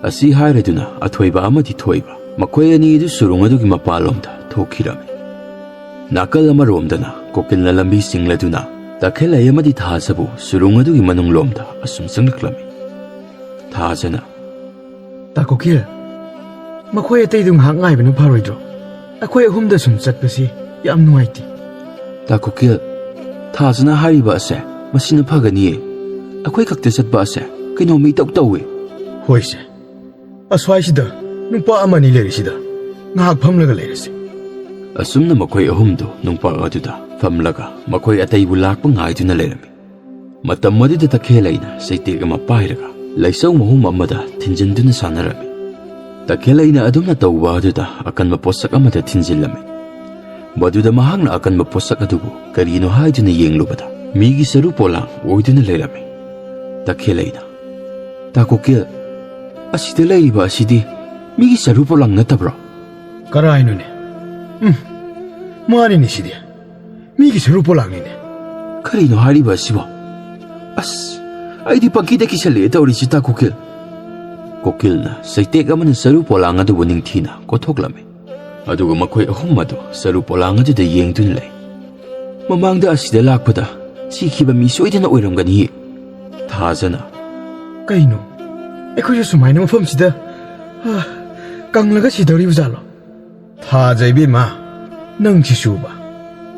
ꯑꯁꯤ ꯍꯥꯏꯔꯗꯨꯅ ꯑꯊꯣꯏꯕ ꯑꯃꯗꯤ ꯊꯣꯏꯕ ꯃꯈꯣꯏ ꯑꯅꯤ ꯑꯗꯨ ꯁꯨꯔꯨꯡ ꯑꯗꯨꯒꯤ ꯃꯄꯥꯟꯂꯣꯝꯗ ꯊꯣꯛꯈꯤꯔꯝꯃꯤ꯫ ꯅꯥꯀꯜ ꯑꯃꯔꯣꯝꯗꯅ ꯀꯣꯀꯤꯜꯅ ꯂꯝꯕꯤ ꯆꯤꯡꯂꯗꯨꯅ ꯇꯈꯦꯜꯂꯩ ꯑꯃꯗꯤ ꯊꯥꯖꯕꯨ ꯁꯨꯔꯨꯡ ꯑꯗꯨꯒꯤ ꯃꯅꯨꯡ ꯂꯣꯝꯗ ꯑꯁꯨꯝ ꯆꯪꯂꯛꯂꯝꯃꯤ꯫ ꯊꯥꯖꯅ, "ꯇꯥ ꯀꯨꯀꯤꯜ, ꯃꯈꯣꯏ ꯑꯇꯩꯗꯨ ꯉꯥꯏꯍꯥꯛ ꯉꯥꯏꯕꯅ ꯐꯔꯣꯏꯗ꯭ꯔꯣ? ꯑꯩꯈꯣꯏ ꯑꯍꯨꯝꯗ ꯁꯨꯝ ꯆꯠꯄꯁꯤ ꯌꯥꯝ ꯅꯨꯡꯉꯥꯏꯇꯦ꯫" "ꯇꯥ ꯀꯨꯀꯤꯜ, ꯊꯥꯖꯅ ꯍꯥꯏꯔꯤꯕ ꯑꯁꯦ ꯃꯁꯤꯅ ꯐꯒꯅꯤꯌꯦ꯫ ꯑꯩꯈꯣꯏ ꯈꯛꯇ ꯆꯠꯄ ꯑꯁꯦ ꯀꯩꯅꯣꯝꯃ ꯏꯇꯧ ꯇꯧꯏ꯫" "ꯍꯣꯏꯁꯦ, ꯑꯁ꯭ꯋꯥꯏꯁꯤꯗ ꯅꯨꯄꯥ ꯑꯃꯅꯤ ꯂꯩꯔꯤꯁꯤꯗ ꯉꯥꯏꯍꯥꯛ ꯐꯝꯂꯒ ꯂꯩꯔꯁꯤ꯫" ꯑꯁꯨꯝꯅ ꯃꯈꯣꯏ ꯑꯍꯨꯝꯗꯨ ꯅꯨꯡꯄꯥꯛ ꯑꯗꯨꯗ ꯐꯝꯂꯒ ꯃꯈꯣꯏ ꯑꯇꯩꯕꯨ ꯂꯥꯛꯄ ꯉꯥꯏꯗꯨꯅ ꯂꯩꯔꯝꯃꯤ꯫ ꯃꯇꯝ ꯑꯗꯨꯗ ꯇꯈꯦꯜꯂꯩꯅ ꯆꯩꯇꯦꯛ ꯑꯃ ꯄꯥꯏꯔꯒ ꯂꯩꯆꯧ ꯃꯍꯨꯝ ꯑꯃꯗ ꯊꯤꯟꯖꯤꯟꯗꯨꯅ ꯁꯥꯟꯅꯔꯝꯃꯤ꯫ ꯇꯈꯦꯜꯂꯩꯅ ꯑꯗꯨꯝꯅ ꯇꯧꯕ ꯑꯗꯨꯗ ꯑꯀꯟꯕ ꯄꯣꯠꯁꯛ ꯑꯃꯗ ꯊꯤꯟꯖꯤꯜꯂꯝꯃꯤ꯫ ꯃꯗꯨꯗ ꯃꯍꯥꯛꯅ ꯑꯀꯟꯕ ꯄꯣꯠꯁꯛ ꯑꯗꯨꯕꯨ ꯀꯔꯤꯅꯣ ꯍꯥꯏꯗꯨꯅ ꯌꯦꯡꯂꯨꯕꯗ ꯃꯤꯒꯤ ꯁꯔꯨ ꯄꯣꯂꯥꯡ ꯑꯣꯏꯗꯨꯅ ꯂꯩꯔꯝꯃꯤ꯫ ꯇꯈꯦꯜꯂꯩꯅ, "ꯇꯥ ꯀꯨꯀꯤꯜ, ꯑꯁꯤꯗ ꯂꯩꯔꯤꯕ ꯑꯁꯤꯗꯤ ꯃꯤꯒꯤ ꯁꯔꯨ ꯄꯣꯂꯥꯡ ꯅꯠꯇꯕ꯭ꯔꯣ?" "ꯀꯔꯥꯏꯅꯣꯅꯦ? ꯎꯝ, ꯃꯥꯅꯤꯅꯦ, ꯁꯤꯗꯤ ꯃꯤꯒꯤ ꯁꯔꯨ ꯄꯣꯂꯥꯡꯅꯤꯅꯦ꯫" "ꯀꯔꯤꯅꯣ ꯍꯥꯏꯔꯤꯕ ꯑꯁꯤꯕꯣ? ꯑꯁ, ꯑꯩꯗꯤ ꯄꯪꯀꯤꯗ ꯀꯤꯁꯜꯂꯛꯑꯦ ꯇꯧꯔꯤꯁꯤ, ꯇꯥ ꯀꯨꯀꯤꯜ꯫" ꯀꯨꯀꯤꯜꯅ ꯆꯩꯇꯦꯛ ꯑꯃꯅ ꯁꯔꯨ ꯄꯣꯂꯥꯡ ꯑꯗꯨꯕꯨ ꯅꯤꯡꯊꯤꯅ ꯀꯣꯊꯣꯛꯂꯝꯃꯤ꯫ ꯑꯗꯨꯒ ꯃꯈꯣꯏ ꯑꯍꯨꯝ ꯑꯗꯨ ꯁꯔꯨ ꯄꯣꯂꯥꯡ ꯑꯗꯨꯗ ꯌꯦꯡꯗꯨꯅ ꯂꯩ꯫ "ꯃꯃꯥꯡꯗ ꯑꯁꯤꯗ ꯂꯥꯛꯄꯗ ꯁꯤꯈꯤꯕ ꯃꯤ ꯁꯣꯏꯗꯅ ꯑꯣꯏꯔꯝꯒꯅꯤ꯫" ꯊꯥꯖꯅ, "ꯀꯩꯅꯣ? ꯑꯩꯈꯣꯏꯁꯨ ꯁꯨꯃꯥꯏꯅ ꯃꯐꯝꯁꯤꯗ, ꯑ, ꯀꯪꯂꯒ ꯁꯤꯗꯧꯔꯤꯕ ꯖꯥꯠꯂꯣ?" "ꯊꯥꯖ ꯏꯕꯦꯝꯃ, ꯅꯪꯁꯤꯁꯨꯕ,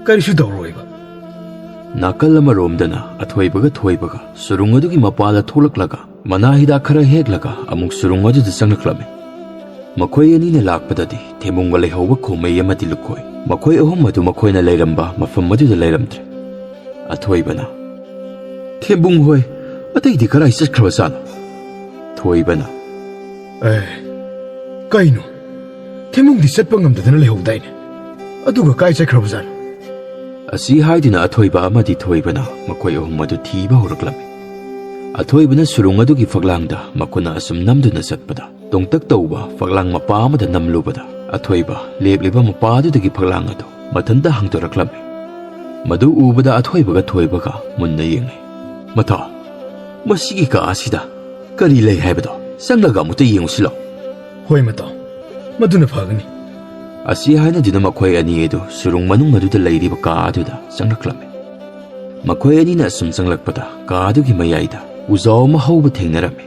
ꯀꯔꯤꯁꯨ ꯇꯧꯔꯣꯏꯕ꯫" ꯅꯥꯀꯜ ꯑꯃꯔꯣꯝꯗꯅ ꯑꯊꯣꯏꯕꯒ ꯊꯣꯏꯕꯒ ꯁꯨꯔꯨꯡ ꯑꯗꯨꯒꯤ ꯃꯄꯥꯗ ꯊꯣꯛꯂꯛꯂꯒ ꯃꯅꯥ ꯍꯤꯗꯥꯛ ꯈꯔ ꯍꯦꯛꯂꯒ ꯑꯃꯨꯛ ꯁꯨꯔꯨꯡ ꯑꯗꯨꯗ ꯆꯪꯂꯛꯂꯝꯃꯤ꯫ ꯃꯈꯣꯏ ꯑꯅꯤꯅ ꯂꯥꯛꯄꯗꯗꯤ ꯊꯦꯝꯕꯨꯡꯒ ꯂꯩꯍꯧꯕ ꯈꯣꯝꯃꯩ ꯑꯃꯗꯤ ꯂꯨꯈꯣꯏ, ꯃꯈꯣꯏ ꯑꯍꯨꯝ ꯑꯗꯨ ꯃꯈꯣꯏꯅ ꯂꯩꯔꯝꯕ ꯃꯐꯝ ꯑꯗꯨꯗ ꯂꯩꯔꯝꯗ꯭ꯔꯦ꯫ ꯑꯊꯣꯏꯕꯅ, "ꯊꯦꯝꯕꯨꯡ ꯍꯣꯏ, ꯑꯇꯩꯗꯤ ꯀꯗꯥꯏ ꯆꯠꯈ꯭ꯔꯕꯖꯥꯠꯅꯣ?" ꯊꯣꯏꯕꯅ, "ꯑꯦ, ꯀꯩꯅꯣ? ꯊꯦꯝꯕꯨꯡꯗꯤ ꯆꯠꯄ ꯉꯝꯗꯗꯅ ꯂꯩꯍꯧꯗꯥꯏꯅꯦ? ꯑꯗꯨꯒ ꯀꯥꯏ ꯆꯠꯈ꯭ꯔꯕꯖꯥꯠꯅꯣ?" ꯑꯁꯤ ꯍꯥꯏꯗꯨꯅ ꯑꯊꯣꯏꯕ ꯑꯃꯗꯤ ꯊꯣꯏꯕꯅ ꯃꯈꯣꯏ ꯑꯍꯨꯝ ꯑꯗꯨ ꯊꯤꯕ ꯍꯧꯔꯛꯂꯝꯃꯤ꯫ ꯑꯊꯣꯏꯕꯅ ꯁꯨꯔꯨꯡ ꯑꯗꯨꯒꯤ ꯐꯛꯂꯥꯡꯗ ꯃꯈꯨꯠꯅ ꯑꯁꯨꯝ ꯅꯝꯗꯨꯅ ꯆꯠꯄꯗ, ꯇꯣꯡꯇꯛ ꯇꯧꯕ ꯐꯛꯂꯥꯡ ꯃꯄꯥ ꯑꯃꯗ ꯅꯝꯂꯨꯕꯗ, ꯑꯊꯣꯏꯕ ꯂꯦꯞꯂꯤꯕ ꯃꯄꯥ ꯑꯗꯨꯗꯒꯤ ꯐꯛꯂꯥꯡ ꯑꯗꯨ ꯃꯊꯟꯇ ꯍꯥꯡꯗꯣꯔꯛꯂꯝꯃꯤ꯫ ꯃꯗꯨ ꯎꯕꯗ ꯑꯊꯣꯏꯕꯒ ꯊꯣꯏꯕꯒ ꯃꯨꯟꯅ ꯌꯦꯡꯂꯤ꯫ "ꯃꯊꯥ, ꯃꯁꯤꯒꯤ ꯀꯥ ꯑꯁꯤꯗ ꯀꯔꯤ ꯂꯩ ꯍꯥꯏꯕꯗꯣ ꯆꯪꯂꯒ ꯑꯃꯨꯛꯇ ꯌꯦꯡꯉꯨꯁꯤ ꯂꯥꯎ꯫" "ꯍꯣꯏ ꯃꯇꯥꯎ, ꯃꯗꯨꯅ ꯐꯒꯅꯤ꯫" ꯑꯁꯤ ꯍꯥꯏꯅꯗꯨꯅ ꯃꯈꯣꯏ ꯑꯅꯤ ꯑꯗꯨ ꯁꯨꯔꯨꯡ ꯃꯅꯨꯡ ꯑꯗꯨꯗ ꯂꯩꯔꯤꯕ ꯀꯥ ꯑꯗꯨꯗ ꯆꯪꯂꯛꯂꯝꯃꯤ꯫ ꯃꯈꯣꯏ ꯑꯅꯤꯅ ꯑꯁꯨꯝ ꯆꯪꯂꯛꯄꯗ ꯀꯥ ꯑꯗꯨꯒꯤ ꯃꯌꯥꯏꯗ ꯎꯖꯥꯎ ꯑꯃ ꯍꯧꯕ ꯊꯦꯡꯅꯔꯝꯃꯤ꯫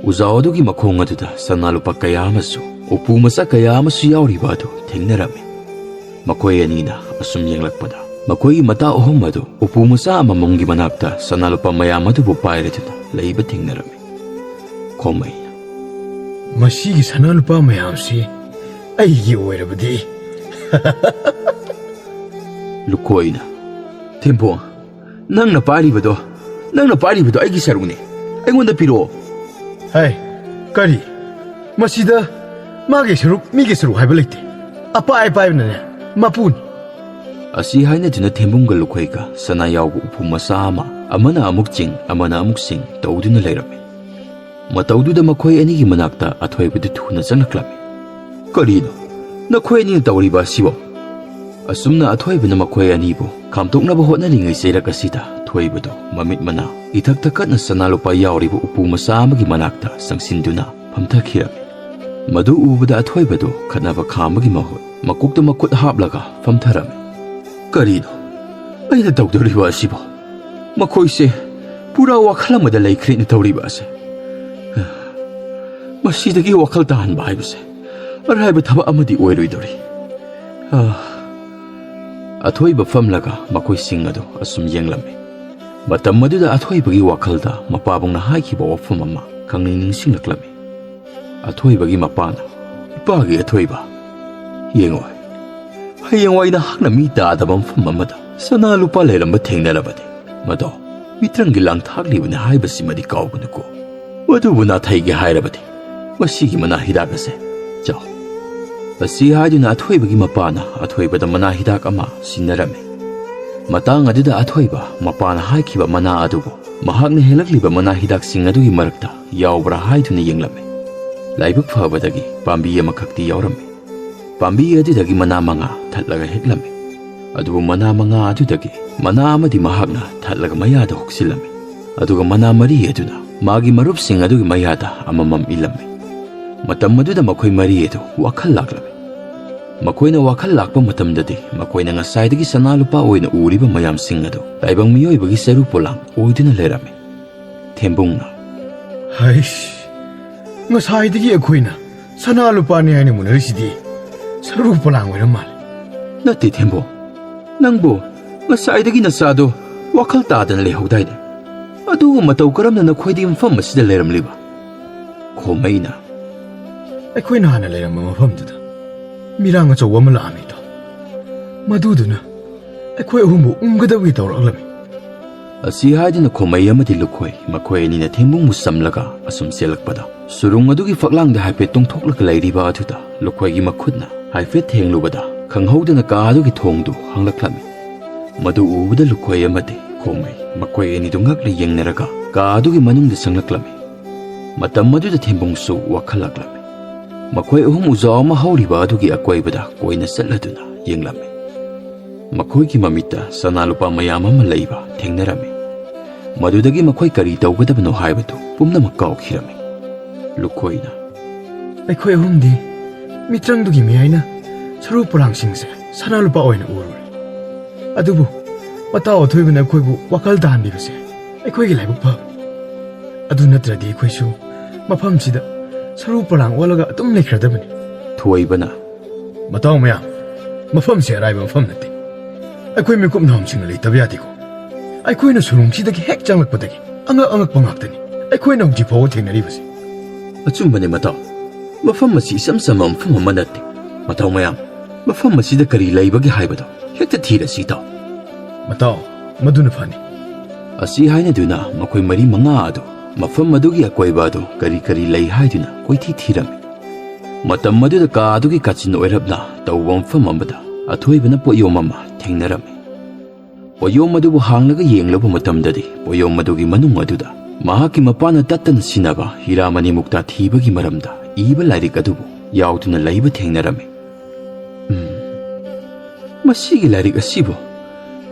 ꯎꯖꯥꯎ ꯑꯗꯨꯒꯤ ꯃꯈꯣꯡ ꯑꯗꯨꯗ ꯁꯅꯥ ꯂꯨꯄꯥ ꯀꯌꯥ ꯑꯃꯁꯨ, ꯎꯄꯨ ꯃꯆꯥ ꯀꯌꯥ ꯑꯃꯁꯨ ꯌꯥꯎꯔꯤꯕ ꯑꯗꯨ ꯊꯦꯡꯅꯔꯝꯃꯤ꯫ ꯃꯈꯣꯏ ꯑꯅꯤꯅ ꯑꯁꯨꯝ ꯌꯦꯡꯂꯛꯄꯗ ꯃꯈꯣꯏꯒꯤ ꯃꯇꯥ ꯑꯍꯨꯝ ꯑꯗꯨ ꯎꯄꯨ ꯃꯆꯥ ꯑꯃꯃꯝꯒꯤ ꯃꯅꯥꯛꯇ ꯁꯅꯥ ꯂꯨꯄꯥ ꯃꯌꯥꯝ ꯑꯗꯨꯕꯨ ꯄꯥꯏꯔꯗꯨꯅ ꯂꯩꯕ ꯊꯦꯡꯅꯔꯝꯃꯤ꯫ ꯈꯣꯃꯩꯅ, "ꯃꯁꯤꯒꯤ ꯁꯅꯥ ꯂꯨꯄꯥ ꯃꯌꯥꯝꯁꯤ ꯑꯩꯒꯤ ꯑꯣꯏꯔꯕꯗꯤ?" ꯂꯨꯈꯣꯏꯅ, "ꯊꯦꯝꯕꯣꯡ, ꯅꯪꯅ ꯄꯥꯏꯔꯤꯕꯗꯣ, ꯅꯪꯅ ꯄꯥꯏꯔꯤꯕꯗꯣ ꯑꯩꯒꯤ ꯁꯔꯨꯛꯅꯦ꯫ ꯑꯩꯉꯣꯟꯗ ꯄꯤꯔꯛꯑꯣ꯫" "ꯍꯥꯏ, ꯀꯔꯤ? ꯃꯁꯤꯗ ꯃꯥꯒꯤ ꯁꯔꯨꯛ, ꯃꯤꯒꯤ ꯁꯔꯨꯛ ꯍꯥꯏꯕ ꯂꯩꯇꯦ꯫ ꯑꯄꯥꯏ ꯑꯄꯥꯏꯕꯅꯅꯦ ꯃꯄꯨꯅꯤ꯫" ꯑꯁꯤ ꯍꯥꯏꯅꯗꯨꯅ ꯊꯦꯝꯕꯨꯡꯒ ꯂꯨꯈꯣꯏꯒ ꯁꯅꯥ ꯌꯥꯎꯕ ꯎꯄꯨ ꯃꯆꯥ ꯑꯃ ꯑꯃꯅ ꯑꯃꯨꯛ ꯆꯤꯡ, ꯑꯃꯅ ꯑꯃꯨꯛ ꯆꯤꯡ ꯇꯧꯗꯨꯅ ꯂꯩꯔꯝꯃꯤ꯫ ꯃꯇꯧꯗꯨꯗ ꯃꯈꯣꯏ ꯑꯅꯤꯒꯤ ꯃꯅꯥꯛꯇ ꯑꯊꯣꯏꯕꯗꯨ ꯊꯨꯅ ꯆꯪꯂꯛꯂꯝꯃꯤ꯫ "ꯀꯔꯤꯅꯣ ꯅꯈꯣꯏ ꯑꯅꯤꯅ ꯇꯧꯔꯤꯕ ꯑꯁꯤꯕꯣ?" ꯑꯁꯨꯝꯅ ꯑꯊꯣꯏꯕꯅ ꯃꯈꯣꯏ ꯑꯅꯤꯕꯨ ꯈꯥꯝꯇꯣꯛꯅꯕ ꯍꯣꯠꯅꯔꯤꯉꯩ ꯆꯩꯔꯛ ꯑꯁꯤꯗ ꯊꯣꯏꯕꯗꯨ ꯃꯃꯤꯠ ꯃꯅꯥ ꯏꯊꯛ ꯊꯛꯀꯠꯅ ꯁꯅꯥ ꯂꯨꯄꯥ ꯌꯥꯎꯔꯤꯕ ꯎꯄꯨ ꯃꯆꯥ ꯑꯃꯒꯤ ꯃꯅꯥꯛꯇ ꯆꯪꯁꯤꯟꯗꯨꯅ ꯐꯝꯊꯈꯤꯔꯝꯃꯤ꯫ ꯃꯗꯨ ꯎꯕꯗ ꯑꯊꯣꯏꯕꯗꯨ ꯈꯠꯅꯕ ꯈꯥꯝꯕꯒꯤ ꯃꯍꯨꯠ ꯃꯀꯣꯛꯇ ꯃꯈꯨꯠ ꯍꯥꯞꯂꯒ ꯐꯝꯊꯔꯝꯃꯤ꯫ "ꯀꯔꯤꯅꯣ ꯑꯩꯅ ꯇꯧꯗꯧꯔꯤꯕ ꯑꯁꯤꯕꯣ? ꯃꯈꯣꯏꯁꯦ ꯄꯨꯔꯥ ꯋꯥꯈꯜ ꯑꯃꯗ ꯂꯩꯈ꯭ꯔꯦꯅ ꯇꯧꯔꯤꯕ ꯑꯁꯦ꯫ ꯃꯁꯤꯗꯒꯤ ꯋꯥꯈꯜ ꯇꯥꯍꯟꯕ ꯍꯥꯏꯕꯁꯦ ꯑꯔꯥꯏꯕ ꯊꯕꯛ ꯑꯃꯗꯤ ꯑꯣꯏꯔꯣꯏꯗꯧꯔꯤ꯫" ꯑꯥ꯫ ꯑꯊꯣꯏꯕ ꯐꯝꯂꯒ ꯃꯈꯣꯏꯁꯤꯡ ꯑꯗꯨ ꯑꯁꯨꯝ ꯌꯦꯡꯂꯝꯃꯤ꯫ ꯃꯇꯝ ꯑꯗꯨꯗ ꯑꯊꯣꯏꯕꯒꯤ ꯋꯥꯈꯜꯗ ꯃꯄꯥꯕꯨꯡꯅ ꯍꯥꯏꯈꯤꯕ ꯋꯥꯐꯝ ꯑꯃ ꯈꯪꯅꯤꯡ ꯅꯤꯡꯁꯤꯡꯂꯛꯂꯝꯃꯤ꯫ ꯑꯊꯣꯏꯕꯒꯤ ꯃꯄꯥꯅ, "ꯏꯄꯥꯒꯤ ꯑꯊꯣꯏꯕ, ꯌꯦꯡꯉꯣ, ꯍꯌꯦꯡꯋꯥꯏ ꯅꯍꯥꯛꯅ ꯃꯤ ꯇꯥꯗꯕ ꯃꯐꯝ ꯑꯃꯗ ꯁꯅꯥ ꯂꯨꯄꯥ ꯂꯩꯔꯝꯕ ꯊꯦꯡꯅꯔꯕꯗꯤ, ꯃꯗꯣ ꯃꯤꯇ꯭ꯔꯪꯒꯤ ꯂꯥꯡ ꯊꯥꯛꯂꯤꯕꯅꯤ ꯍꯥꯏꯕꯁꯤꯃꯗꯤ ꯀꯥꯎꯒꯅꯨꯀꯣ꯫ ꯃꯗꯨꯕꯨ ꯅꯥꯊꯩꯒꯦ ꯍꯥꯏꯔꯕꯗꯤ ꯃꯁꯤꯒꯤ ꯃꯅꯥ ꯍꯤꯗꯥꯛ ꯑꯁꯦ ꯆꯥꯎ꯫" ꯑꯁꯤ ꯍꯥꯏꯗꯨꯅ ꯑꯊꯣꯏꯕꯒꯤ ꯃꯄꯥꯅ ꯑꯊꯣꯏꯕꯗ ꯃꯅꯥ ꯍꯤꯗꯥꯛ ꯑꯃ ꯁꯤꯟꯅꯔꯝꯃꯤ꯫ ꯃꯇꯥꯡ ꯑꯗꯨꯗ ꯑꯊꯣꯏꯕ ꯃꯄꯥꯅ ꯍꯥꯏꯈꯤꯕ ꯃꯅꯥ ꯑꯗꯨꯕꯨ ꯃꯍꯥꯛꯅ ꯍꯦꯜꯂꯛꯂꯤꯕ ꯃꯅꯥ ꯍꯤꯗꯥꯛꯁꯤꯡ ꯑꯗꯨꯒꯤ ꯃꯔꯛꯇ ꯌꯥꯎꯕ꯭ꯔꯥ ꯍꯥꯏꯗꯨꯅ ꯌꯦꯡꯂꯝꯃꯤ꯫ ꯂꯥꯏꯕꯛ ꯐꯕꯗꯒꯤ ꯄꯥꯝꯕꯤ ꯑꯃꯈꯛꯇꯤ ꯌꯥꯎꯔꯝꯃꯤ꯫ ꯄꯥꯝꯕꯤ ꯑꯗꯨꯗꯒꯤ ꯃꯅꯥ ꯃꯉꯥ ꯊꯠꯂꯒ ꯍꯦꯛꯂꯝꯃꯤ꯫ ꯑꯗꯨꯕꯨ ꯃꯅꯥ ꯃꯉꯥ ꯑꯗꯨꯗꯒꯤ ꯃꯅꯥ ꯑꯃꯗꯤ ꯃꯍꯥꯛꯅ ꯊꯠꯂꯒ ꯃꯌꯥꯗ ꯍꯨꯛꯆꯤꯜꯂꯝꯃꯤ꯫ ꯑꯗꯨꯒ ꯃꯅꯥ ꯃꯔꯤ ꯑꯗꯨꯅ ꯃꯥꯒꯤ ꯃꯔꯨꯞꯁꯤꯡ ꯑꯗꯨꯒꯤ ꯃꯌꯥꯗ ꯑꯃꯃꯝ ꯏꯜꯂꯝꯃꯤ꯫ ꯃꯇꯝ ꯑꯗꯨꯗ ꯃꯈꯣꯏ ꯃꯔꯤ ꯑꯗꯨ ꯋꯥꯈꯜ ꯂꯥꯛꯂꯝꯃꯤ꯫ ꯃꯈꯣꯏꯅ ꯋꯥꯈꯜ ꯂꯥꯛꯄ ꯃꯇꯝꯗꯗꯤ ꯃꯈꯣꯏꯅ ꯉꯁꯥꯏꯗꯒꯤ ꯁꯅꯥ ꯂꯨꯄꯥ ꯑꯣꯏꯅ ꯎꯔꯤꯕ ꯃꯌꯥꯝꯁꯤꯡ ꯑꯗꯨ ꯇꯥꯏꯕꯪ ꯃꯤꯑꯣꯏꯕꯒꯤ ꯆꯔꯨ ꯄꯣꯂꯥꯡ ꯑꯣꯏꯗꯨꯅ ꯂꯩꯔꯝꯃꯤ꯫ ꯊꯦꯝꯕꯨꯡꯅ, "ꯍꯩꯁ, ꯉꯁꯥꯏꯗꯒꯤ ꯑꯩꯈꯣꯏꯅ ꯁꯅꯥ ꯂꯨꯄꯥꯅꯤ ꯍꯥꯏꯅ ꯃꯨꯟꯅꯔꯤꯁꯤꯗꯤ ꯆꯔꯨ ꯄꯣꯂꯥꯡ ꯑꯣꯏꯔ ꯃꯥꯜꯂꯦ꯫" "ꯅꯠꯇꯦ ꯊꯦꯝꯕꯨꯡ, ꯅꯪꯕꯨ ꯉꯁꯥꯏꯗꯒꯤ ꯅꯆꯥꯗꯣ ꯋꯥꯈꯜ ꯇꯥꯗꯅ ꯂꯩꯍꯧꯗꯥꯏꯅꯦ? ꯑꯗꯨꯒ ꯃꯇꯧ ꯀꯔꯝꯅ ꯅꯈꯣꯏꯗꯤ ꯃꯐꯝ ꯑꯁꯤꯗ ꯂꯩꯔꯝꯂꯤꯕ?" ꯈꯣꯃꯩꯅ, "ꯑꯩꯈꯣꯏꯅ ꯍꯥꯟꯅ ꯂꯩꯔꯝꯕ ꯃꯐꯝꯗꯨꯗ ꯃꯤꯔꯥꯡ ꯑꯆꯧꯕ ꯑꯃ ꯂꯥꯛꯑꯝꯃꯤ, ꯏꯇꯥꯎ꯫ ꯃꯗꯨꯗꯨꯅ ꯑꯩꯈꯣꯏ ꯑꯍꯨꯝꯕꯨ ꯎꯝꯒꯗꯕꯒꯤ ꯇꯧꯔꯛꯂꯝꯃꯤ꯫" ꯑꯁꯤ ꯍꯥꯏꯗꯨꯅ ꯈꯣꯃꯩ ꯑꯃꯗꯤ ꯂꯨꯈꯣꯏ, ꯃꯈꯣꯏ ꯑꯅꯤꯅ ꯊꯦꯝꯕꯨꯡꯕꯨ ꯆꯝꯂꯒ ꯑꯁꯨꯝ ꯆꯦꯜꯂꯛꯄꯗ, ꯁꯨꯔꯨꯡ ꯑꯗꯨꯒꯤ ꯐꯛꯂꯥꯡꯗ ꯍꯥꯏꯐꯦꯠ ꯇꯣꯡꯊꯣꯛꯂꯒ ꯂꯩꯔꯤꯕ ꯑꯗꯨꯗ ꯂꯨꯈꯣꯏꯒꯤ ꯃꯈꯨꯠꯅ ꯍꯥꯏꯐꯦꯠ ꯊꯦꯡꯂꯨꯕꯗ, ꯈꯪꯍꯧꯗꯅ ꯀꯥ ꯑꯗꯨꯒꯤ ꯊꯣꯡꯗꯨ ꯍꯥꯡꯂꯛꯂꯝꯃꯤ꯫ ꯃꯗꯨ ꯎꯕꯗ ꯂꯨꯈꯣꯏ ꯑꯃꯗꯤ ꯈꯣꯃꯩ, ꯃꯈꯣꯏ ꯑꯅꯤꯗꯨ ꯉꯛꯅ ꯌꯦꯡꯅꯔꯒ ꯀꯥ ꯑꯗꯨꯒꯤ ꯃꯅꯨꯡꯗ ꯆꯪꯂꯛꯂꯝꯃꯤ꯫ ꯃꯇꯝ ꯑꯗꯨꯗ ꯊꯦꯝꯕꯨꯡꯁꯨ ꯋꯥꯈꯜ ꯂꯥꯛꯂꯝꯃꯤ꯫ ꯃꯈꯣꯏ ꯑꯍꯨꯝ ꯎꯖꯥꯎ ꯑꯃ ꯍꯧꯔꯤꯕ ꯑꯗꯨꯒꯤ ꯑꯀꯣꯏꯕꯗ ꯀꯣꯏꯅ ꯆꯠꯂꯗꯨꯅ ꯌꯦꯡꯂꯝꯃꯤ꯫ ꯃꯈꯣꯏꯒꯤ ꯃꯃꯤꯠꯇ ꯁꯅꯥ ꯂꯨꯄꯥ ꯃꯌꯥꯝ ꯑꯃ ꯂꯩꯕ ꯊꯦꯡꯅꯔꯝꯃꯤ꯫ ꯃꯗꯨꯗꯒꯤ ꯃꯈꯣꯏ ꯀꯔꯤ ꯇꯧꯒꯗꯕꯅꯣ ꯍꯥꯏꯕꯗꯨ ꯄꯨꯝꯅꯃꯛ ꯀꯥꯎꯈꯤꯔꯝꯃꯤ꯫ ꯂꯨꯈꯣꯏꯅ, "ꯑꯩꯈꯣꯏ ꯑꯍꯨꯝꯗꯤ ꯃꯤꯇ꯭ꯔꯪꯗꯨꯒꯤ ꯃꯌꯥꯏꯅ ꯁꯔꯨ ꯄꯣꯂꯥꯡꯁꯤꯡꯁꯦ ꯁꯅꯥ ꯂꯨꯄꯥ ꯑꯣꯏꯅ ꯎꯔꯨꯔꯦ꯫ ꯑꯗꯨꯕꯨ ꯃꯇꯥꯎ ꯑꯊꯣꯏꯕꯅ ꯑꯩꯈꯣꯏꯕꯨ ꯋꯥꯈꯜ ꯇꯥꯍꯟꯕꯤꯕꯁꯦ ꯑꯩꯈꯣꯏꯒꯤ ꯂꯥꯏꯕꯛ ꯐꯕꯅꯤ꯫ ꯑꯗꯨ ꯅꯠꯇ꯭ꯔꯗꯤ ꯑꯩꯈꯣꯏꯁꯨ ꯃꯐꯝꯁꯤꯗ ꯁꯔꯨ ꯄꯣꯂꯥꯡ ꯑꯣꯜꯂꯒ ꯑꯗꯨꯝ ꯂꯩꯈ꯭ꯔꯗꯕꯅꯤ꯫" ꯊꯣꯏꯕꯅ, "ꯃꯇꯥꯎ ꯃꯌꯥꯝ, ꯃꯐꯝꯁꯦ ꯑꯔꯥꯏꯕ ꯃꯐꯝ ꯅꯠꯇꯦ꯫ ꯑꯩꯈꯣꯏ ꯃꯤꯀꯨꯞ ꯅꯥꯍꯨꯝꯁꯤꯡꯅ ꯂꯩꯇꯕ ꯌꯥꯗꯦꯀꯣ꯫ ꯑꯩꯈꯣꯏꯅ ꯁꯨꯔꯨꯡꯁꯤꯗꯒꯤ ꯍꯦꯛ ꯆꯪꯂꯛꯄꯗꯒꯤ ꯑꯉꯛ ꯑꯉꯛꯄ ꯉꯥꯛꯇꯅꯤ ꯑꯩꯈꯣꯏꯅ ꯍꯧꯖꯤꯛ ꯐꯥꯎꯕ ꯊꯦꯡꯅꯔꯤꯕꯁꯦ꯫" "ꯑꯆꯨꯝꯕꯅꯤ ꯃꯇꯥꯎ, ꯃꯐꯝ ꯑꯁꯤ ꯏꯆꯝ ꯆꯝꯕ ꯃꯐꯝ ꯑꯃ ꯅꯠꯇꯦ꯫ ꯃꯇꯥꯎ ꯃꯌꯥꯝ, ꯃꯐꯝ ꯑꯁꯤꯗ ꯀꯔꯤ ꯂꯩꯕꯒꯦ ꯍꯥꯏꯕꯗꯣ ꯍꯦꯛꯇ ꯊꯤꯔꯁꯤ ꯏꯇꯥꯎ꯫" "ꯃꯇꯥꯎ, ꯃꯗꯨꯅ ꯐꯅꯤ꯫" ꯑꯁꯤ ꯍꯥꯏꯅꯗꯨꯅ ꯃꯈꯣꯏ ꯃꯔꯤ ꯃꯉꯥ ꯑꯗꯨ ꯃꯐꯝ ꯑꯗꯨꯒꯤ ꯑꯀꯣꯏꯕ ꯑꯗꯨ ꯀꯔꯤ ꯀꯔꯤ ꯂꯩ ꯍꯥꯏꯗꯨꯅ ꯀꯣꯏꯊꯤ ꯊꯤꯔꯝꯃꯤ꯫ ꯃꯇꯝ ꯑꯗꯨꯗ ꯀꯥ ꯑꯗꯨꯒꯤ ꯀꯥꯆꯤꯟ ꯑꯣꯏꯔꯞꯅ ꯇꯧꯕ ꯃꯐꯝ ꯑꯃꯗ ꯑꯊꯣꯏꯕꯅ ꯄꯣꯠꯌꯣꯝ ꯑꯃ ꯊꯦꯡꯅꯔꯝꯃꯤ꯫ ꯄꯣꯠꯌꯣꯝ ꯑꯗꯨꯕꯨ ꯍꯥꯡꯂꯒ ꯌꯦꯡꯂꯨꯕ ꯃꯇꯝꯗꯗꯤ ꯄꯣꯠꯌꯣꯝ ꯑꯗꯨꯒꯤ ꯃꯅꯨꯡ ꯑꯗꯨꯗ ꯃꯍꯥꯛꯀꯤ ꯃꯄꯥꯅ ꯇꯠꯇꯅ ꯁꯤꯟꯅꯕ ꯍꯤꯔꯥ ꯃꯅꯤꯃꯨꯛꯇꯥ ꯊꯤꯕꯒꯤ ꯃꯔꯝꯗ ꯏꯕ ꯂꯥꯏꯔꯤꯛ ꯑꯗꯨꯕꯨ ꯌꯥꯎꯗꯨꯅ ꯂꯩꯕ ꯊꯦꯡꯅꯔꯝꯃꯤ꯫ "ꯎꯝ, ꯃꯁꯤꯒꯤ ꯂꯥꯏꯔꯤꯛ ꯑꯁꯤꯕꯨ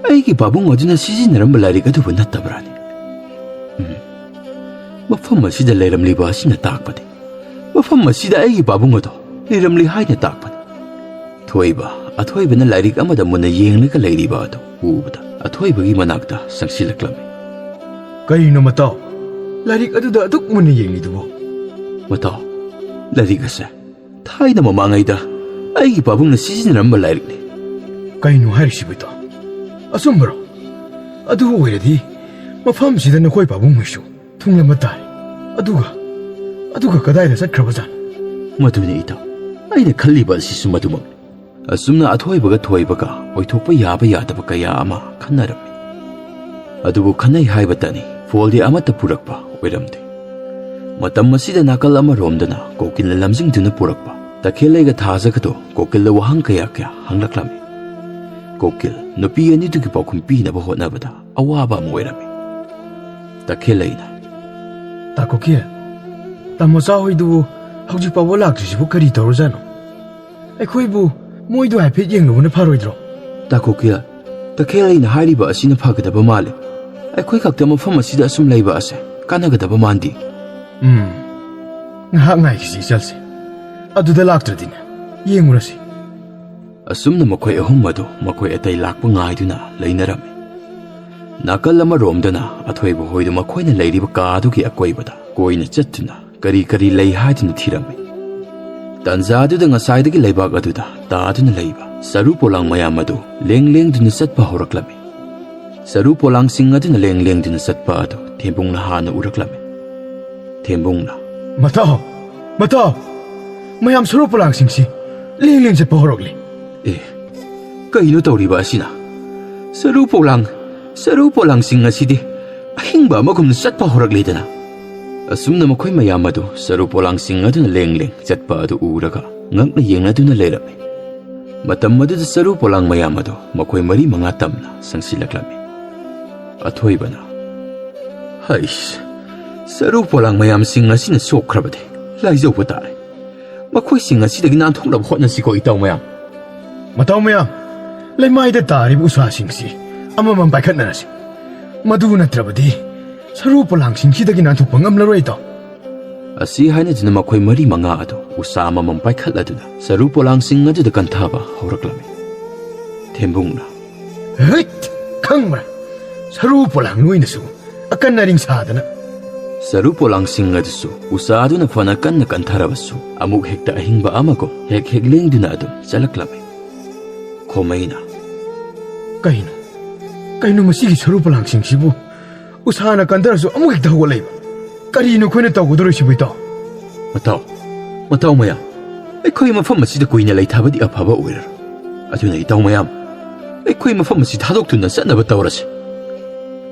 ꯑꯩꯒꯤ ꯄꯥꯕꯨꯡ ꯑꯗꯨꯅ ꯁꯤꯖꯤꯟꯅꯔꯝꯕ ꯂꯥꯏꯔꯤꯛ ꯑꯗꯨꯕꯨ ꯅꯠꯇꯕ꯭ꯔꯥꯅꯦ? ꯎꯝ, ꯃꯐꯝ ꯑꯁꯤꯗ ꯂꯩꯔꯝꯂꯤꯕ ꯑꯁꯤꯅ ꯇꯥꯛꯄꯗꯤ ꯃꯐꯝ ꯑꯁꯤꯗ ꯑꯩꯒꯤ ꯄꯥꯕꯨꯡ ꯑꯗꯣ ꯂꯩꯔꯝꯂꯤ ꯍꯥꯏꯅ ꯇꯥꯛꯄꯅꯤ꯫ ꯑꯀꯣꯏꯕ ꯑꯊꯣꯏꯕꯅ ꯂꯥꯏꯔꯤꯛ ꯑꯃꯗ ꯃꯨꯟꯅ ꯌꯦꯡꯂꯒ ꯂꯩꯔꯤꯕ ꯑꯗꯨ ꯎꯕꯗ ꯑꯊꯣꯏꯕꯒꯤ ꯃꯅꯥꯛꯇ ꯆꯪꯁꯤꯜꯂꯛꯂꯝꯃꯤ꯫ "ꯀꯔꯤꯅꯣ ꯃꯇꯥꯎ, ꯂꯥꯏꯔꯤꯛ ꯑꯗꯨꯗ ꯑꯗꯨꯛ ꯃꯨꯟꯅ ꯌꯦꯡꯂꯤꯗꯨꯕꯣ?" "ꯃꯇꯥꯎ, ꯂꯥꯏꯔꯤꯛ ꯑꯁꯦ ꯊꯥꯏꯅ ꯃꯃꯥꯡꯉꯩꯗ ꯑꯩꯒꯤ ꯄꯥꯕꯨꯡꯅ ꯁꯤꯖꯤꯟꯅꯔꯝꯕ ꯂꯥꯏꯔꯤꯛꯅꯤ꯫" "ꯀꯩꯅꯣ ꯍꯥꯏꯔꯤꯁꯤꯕꯨ ꯏꯇꯥꯎ? ꯑꯆꯨꯝꯕꯔꯣ? ꯑꯗꯨ ꯑꯣꯏꯔꯗꯤ ꯃꯐꯝꯁꯤꯗ ꯅꯈꯣꯏ ꯄꯥꯕꯨꯡ ꯍꯣꯏꯁꯨ ꯊꯨꯡꯂꯝꯕ ꯇꯥꯏ꯫ ꯑꯗꯨꯒ, ꯑꯗꯨꯒ ꯀꯗꯥꯏꯗ ꯆꯠꯈ꯭ꯔꯕꯖꯥꯠꯅꯣ?" "ꯃꯗꯨꯅꯤ ꯏꯇꯥꯎ, ꯑꯩꯅ ꯈꯜꯂꯤꯕ ꯑꯁꯤꯁꯨ ꯃꯗꯨꯃꯛꯅꯤ꯫" ꯑꯁꯨꯝꯅ ꯑꯊꯣꯏꯕꯒ ꯊꯣꯏꯕꯒ ꯑꯣꯏꯊꯣꯛꯄ ꯌꯥꯕ ꯌꯥꯗꯕ ꯀꯌꯥ ꯑꯃ ꯈꯟꯅꯔꯝꯃꯤ꯫ ꯑꯗꯨꯕꯨ ꯈꯟꯅꯩ ꯍꯥꯏꯕꯇꯅꯤ, ꯐꯣꯜꯗꯤ ꯑꯃꯠꯇ ꯄꯨꯔꯛꯄ ꯑꯣꯏꯔꯝꯗꯦ꯫ ꯃꯇꯝ ꯑꯁꯤꯗ ꯅꯥꯀꯜ ꯑꯃꯔꯣꯝꯗꯅ ꯀꯣꯀꯤꯜꯅ ꯂꯝꯖꯤꯡꯗꯨꯅ ꯄꯨꯔꯛꯄ ꯇꯈꯦꯜꯂꯩꯒ ꯊꯥꯖꯒꯗꯣ ꯀꯣꯀꯤꯜꯗ ꯋꯥꯍꯪ ꯀꯌꯥ ꯀꯌꯥ ꯍꯪꯂꯛꯂꯝꯃꯤ꯫ ꯀꯣꯀꯤꯜ ꯅꯨꯄꯤ ꯑꯅꯤꯗꯨꯒꯤ ꯄꯥꯎꯈꯨꯝ ꯄꯤꯅꯕ ꯍꯣꯠꯅꯕꯗ ꯑꯋꯥꯕ ꯑꯃ ꯑꯣꯏꯔꯝꯃꯤ꯫ ꯇꯈꯦꯜꯂꯩꯅ, "ꯇꯥ ꯀꯣꯀꯤꯜ, ꯇꯥꯃꯣꯆꯥ ꯍꯣꯏꯗꯨꯕꯨ ꯍꯧꯖꯤꯛ ꯐꯥꯎꯕ ꯂꯥꯛꯇ꯭ꯔꯤꯁꯤꯕꯨ ꯀꯔꯤ ꯇꯧꯔꯖꯥꯠꯅꯣ? ꯑꯩꯈꯣꯏꯕꯨ ꯃꯣꯏꯗꯨ ꯍꯥꯏꯐꯦꯠ ꯌꯦꯡꯂꯨꯕꯅ ꯐꯔꯣꯏꯗ꯭ꯔꯣ?" "ꯇꯥ ꯀꯣꯀꯤꯜ, ꯇꯈꯦꯜꯂꯩꯅ ꯍꯥꯏꯔꯤꯕ ꯑꯁꯤꯅ ꯐꯒꯗꯕ ꯃꯥꯜꯂꯦ꯫ ꯑꯩꯈꯣꯏ ꯈꯛꯇ ꯃꯐꯝ ꯑꯁꯤꯗ ꯑꯁꯨꯝ ꯂꯩꯕ ꯑꯁꯦ ꯀꯥꯟꯅꯒꯗꯕ ꯃꯥꯟꯗꯦ꯫" "ꯎꯝ, ꯉꯥꯏꯍꯥꯛ ꯉꯥꯏꯈꯤꯁꯤ ꯏꯆꯜꯁꯦ꯫ ꯑꯗꯨꯗ ꯂꯥꯛꯇ꯭ꯔꯗꯤꯅꯦ, ꯌꯦꯡꯉꯨꯔꯁꯤ꯫" ꯑꯁꯨꯝꯅ ꯃꯈꯣꯏ ꯑꯍꯨꯝ ꯑꯗꯨ ꯃꯈꯣꯏ ꯑꯇꯩ ꯂꯥꯛꯄ ꯉꯥꯏꯗꯨꯅ ꯂꯩꯅꯔꯝꯃꯤ꯫ ꯅꯥꯀꯜ ꯑꯃꯔꯣꯝꯗꯅ ꯑꯊꯣꯏꯕ ꯍꯣꯏꯗꯨ ꯃꯈꯣꯏꯅ ꯂꯩꯔꯤꯕ ꯀꯥ ꯑꯗꯨꯒꯤ ꯑꯀꯣꯏꯕꯗ ꯀꯣꯏꯅ ꯆꯠꯇꯨꯅ ꯀꯔꯤ ꯀꯔꯤ ꯂꯩ ꯍꯥꯏꯗꯨꯅ ꯊꯤꯔꯝꯃꯤ꯫ ꯇꯟꯖꯥꯗꯨꯗ ꯉꯁꯥꯏꯗꯒꯤ ꯂꯩꯕꯥꯛ ꯑꯗꯨꯗ ꯇꯥꯗꯨꯅ ꯂꯩꯕ ꯆꯔꯨ ꯄꯣꯂꯥꯡ ꯃꯌꯥꯝ ꯑꯗꯨ ꯂꯦꯡ ꯂꯦꯡꯗꯨꯅ ꯆꯠꯄ ꯍꯧꯔꯛꯂꯝꯃꯤ꯫ ꯆꯔꯨ ꯄꯣꯂꯥꯡꯁꯤꯡ ꯑꯗꯨꯅ ꯂꯦꯡ ꯂꯦꯡꯗꯨꯅ ꯆꯠꯄ ꯑꯗꯨ ꯊꯦꯝꯕꯨꯡꯅ ꯍꯥꯟꯅ ꯎꯔꯛꯂꯝꯃꯤ꯫ ꯊꯦꯝꯕꯨꯡꯅ, "ꯃꯇꯥꯎ, ꯃꯇꯥꯎ, ꯃꯌꯥꯝ ꯆꯔꯨ ꯄꯣꯂꯥꯡꯁꯤꯡꯁꯤ ꯂꯦꯡ ꯂꯦꯡ ꯆꯠꯄ ꯍꯧꯔꯛꯂꯤ꯫" "ꯑꯦ, ꯀꯩꯅꯣ ꯇꯧꯔꯤꯕ ꯑꯁꯤꯅ? ꯆꯔꯨ ꯄꯣꯂꯥꯡ, ꯆꯔꯨ ꯄꯣꯂꯥꯡꯁꯤꯡ ꯑꯁꯤꯗꯤ ꯑꯍꯤꯡꯕ ꯑꯃꯒꯨꯝꯅ ꯆꯠꯄ ꯍꯧꯔꯛꯂꯤꯗꯅ?" ꯑꯁꯨꯝꯅ ꯃꯈꯣꯏ ꯃꯌꯥꯝ ꯑꯗꯨ ꯆꯔꯨ ꯄꯣꯂꯥꯡꯁꯤꯡ ꯑꯗꯨꯅ ꯂꯦꯡ ꯂꯦꯡ ꯆꯠꯄ ꯑꯗꯨ ꯎꯔꯒ ꯉꯛꯅ ꯌꯦꯡꯅꯗꯨꯅ ꯂꯩꯔꯝꯃꯤ꯫ ꯃꯇꯝ ꯑꯗꯨꯗ ꯆꯔꯨ ꯄꯣꯂꯥꯡ ꯃꯌꯥꯝ ꯑꯗꯨ ꯃꯈꯣꯏ ꯃꯔꯤ ꯃꯉꯥ ꯇꯝꯅ ꯆꯪꯁꯤꯜꯂꯛꯂꯝꯃꯤ꯫ ꯑꯊꯣꯏꯕꯅ, "ꯍꯩꯁ, ꯆꯔꯨ ꯄꯣꯂꯥꯡ ꯃꯌꯥꯝꯁꯤꯡ ꯑꯁꯤꯅ ꯁꯣꯛꯈ꯭ꯔꯕꯗꯤ ꯂꯥꯏꯖꯧꯕ ꯇꯥꯔꯦ꯫ ꯃꯈꯣꯏꯁꯤꯡ ꯑꯁꯤꯗꯒꯤ ꯅꯥꯟꯊꯣꯛꯅꯕ ꯍꯣꯠꯅꯁꯤꯀꯣ, ꯏꯇꯥꯎ ꯃꯌꯥꯝ꯫" "ꯃꯇꯥꯎ ꯃꯌꯥꯝ, ꯂꯩꯃꯥꯏꯗ ꯇꯥꯔꯤꯕ ꯎꯁꯥꯁꯤꯡꯁꯤ ꯑꯃꯃꯝ ꯄꯥꯏꯈꯠꯅꯔꯁꯤ꯫ ꯃꯗꯨ ꯅꯠꯇ꯭ꯔꯕꯗꯤ ꯆꯔꯨ ꯄꯣꯂꯥꯡꯁꯤꯡꯁꯤꯗꯒꯤ ꯅꯥꯟꯊꯣꯛꯄ ꯉꯝꯂꯔꯣꯏ, ꯏꯇꯥꯎ꯫" ꯑꯁꯤ ꯍꯥꯏꯅꯗꯨꯅ ꯃꯈꯣꯏ ꯃꯔꯤ ꯃꯉꯥ ꯑꯗꯨ ꯎꯁꯥ ꯑꯃꯃꯝ ꯄꯥꯏꯈꯠꯂꯗꯨꯅ ꯁꯔꯨ ꯄꯣꯂꯥꯡꯁꯤꯡ ꯑꯗꯨꯗ ꯀꯟꯊꯕ ꯍꯧꯔꯛꯂꯝꯃꯤ꯫ ꯊꯦꯝꯕꯨꯡꯅ, "ꯍꯩꯠ! ꯈꯪꯕ꯭ꯔꯥ? ꯁꯔꯨ ꯄꯣꯂꯥꯡ ꯅꯣꯏꯅꯁꯨ ꯑꯀꯟ ꯑꯔꯤꯡ ꯁꯥꯗꯅ!" ꯁꯔꯨ ꯄꯣꯂꯥꯡꯁꯤꯡ ꯑꯗꯨꯁꯨ ꯎꯁꯥ ꯑꯗꯨꯅ ꯐꯅ ꯀꯟꯅ ꯀꯟꯊꯔꯕꯁꯨ ꯑꯃꯨꯛ ꯍꯦꯛꯇ ꯑꯍꯤꯡꯕ ꯑꯃꯒꯨꯝ ꯍꯦꯛ ꯍꯦꯛ ꯂꯦꯡꯗꯨꯅ ꯑꯗꯨꯝ ꯆꯠꯂꯛꯂꯝꯃꯤ꯫ ꯈꯣꯃꯩꯅ, "ꯀꯩꯅꯣ? ꯀꯩꯅꯣ ꯃꯁꯤꯒꯤ ꯁꯔꯨ ꯄꯣꯂꯥꯡꯁꯤꯡꯁꯤꯕꯨ? ꯎꯁꯥꯅ ꯀꯟꯊꯔꯁꯨ ꯑꯃꯨꯛ ꯍꯦꯛꯇ ꯍꯧꯒꯠꯂꯛꯏꯕ꯫ ꯀꯔꯤꯅꯣ ꯑꯩꯈꯣꯏꯅ ꯇꯧꯒꯗꯧꯔꯤꯁꯤꯕꯨ, ꯏꯇꯥꯎ?" "ꯃꯇꯥꯎ, ꯃꯇꯥꯎ ꯃꯌꯥꯝ, ꯑꯩꯈꯣꯏ ꯃꯐꯝ ꯑꯁꯤꯗ ꯀꯨꯏꯅ ꯂꯩꯊꯕꯗꯤ ꯑꯐꯕ ꯑꯣꯏꯔꯔꯣꯏ꯫ ꯑꯗꯨꯅ ꯏꯇꯥꯎ ꯃꯌꯥꯝ, ꯑꯩꯈꯣꯏ ꯃꯐꯝ ꯑꯁꯤ ꯊꯥꯗꯣꯛꯇꯨꯅ ꯆꯠꯅꯕ ꯇꯧꯔꯁꯤ꯫"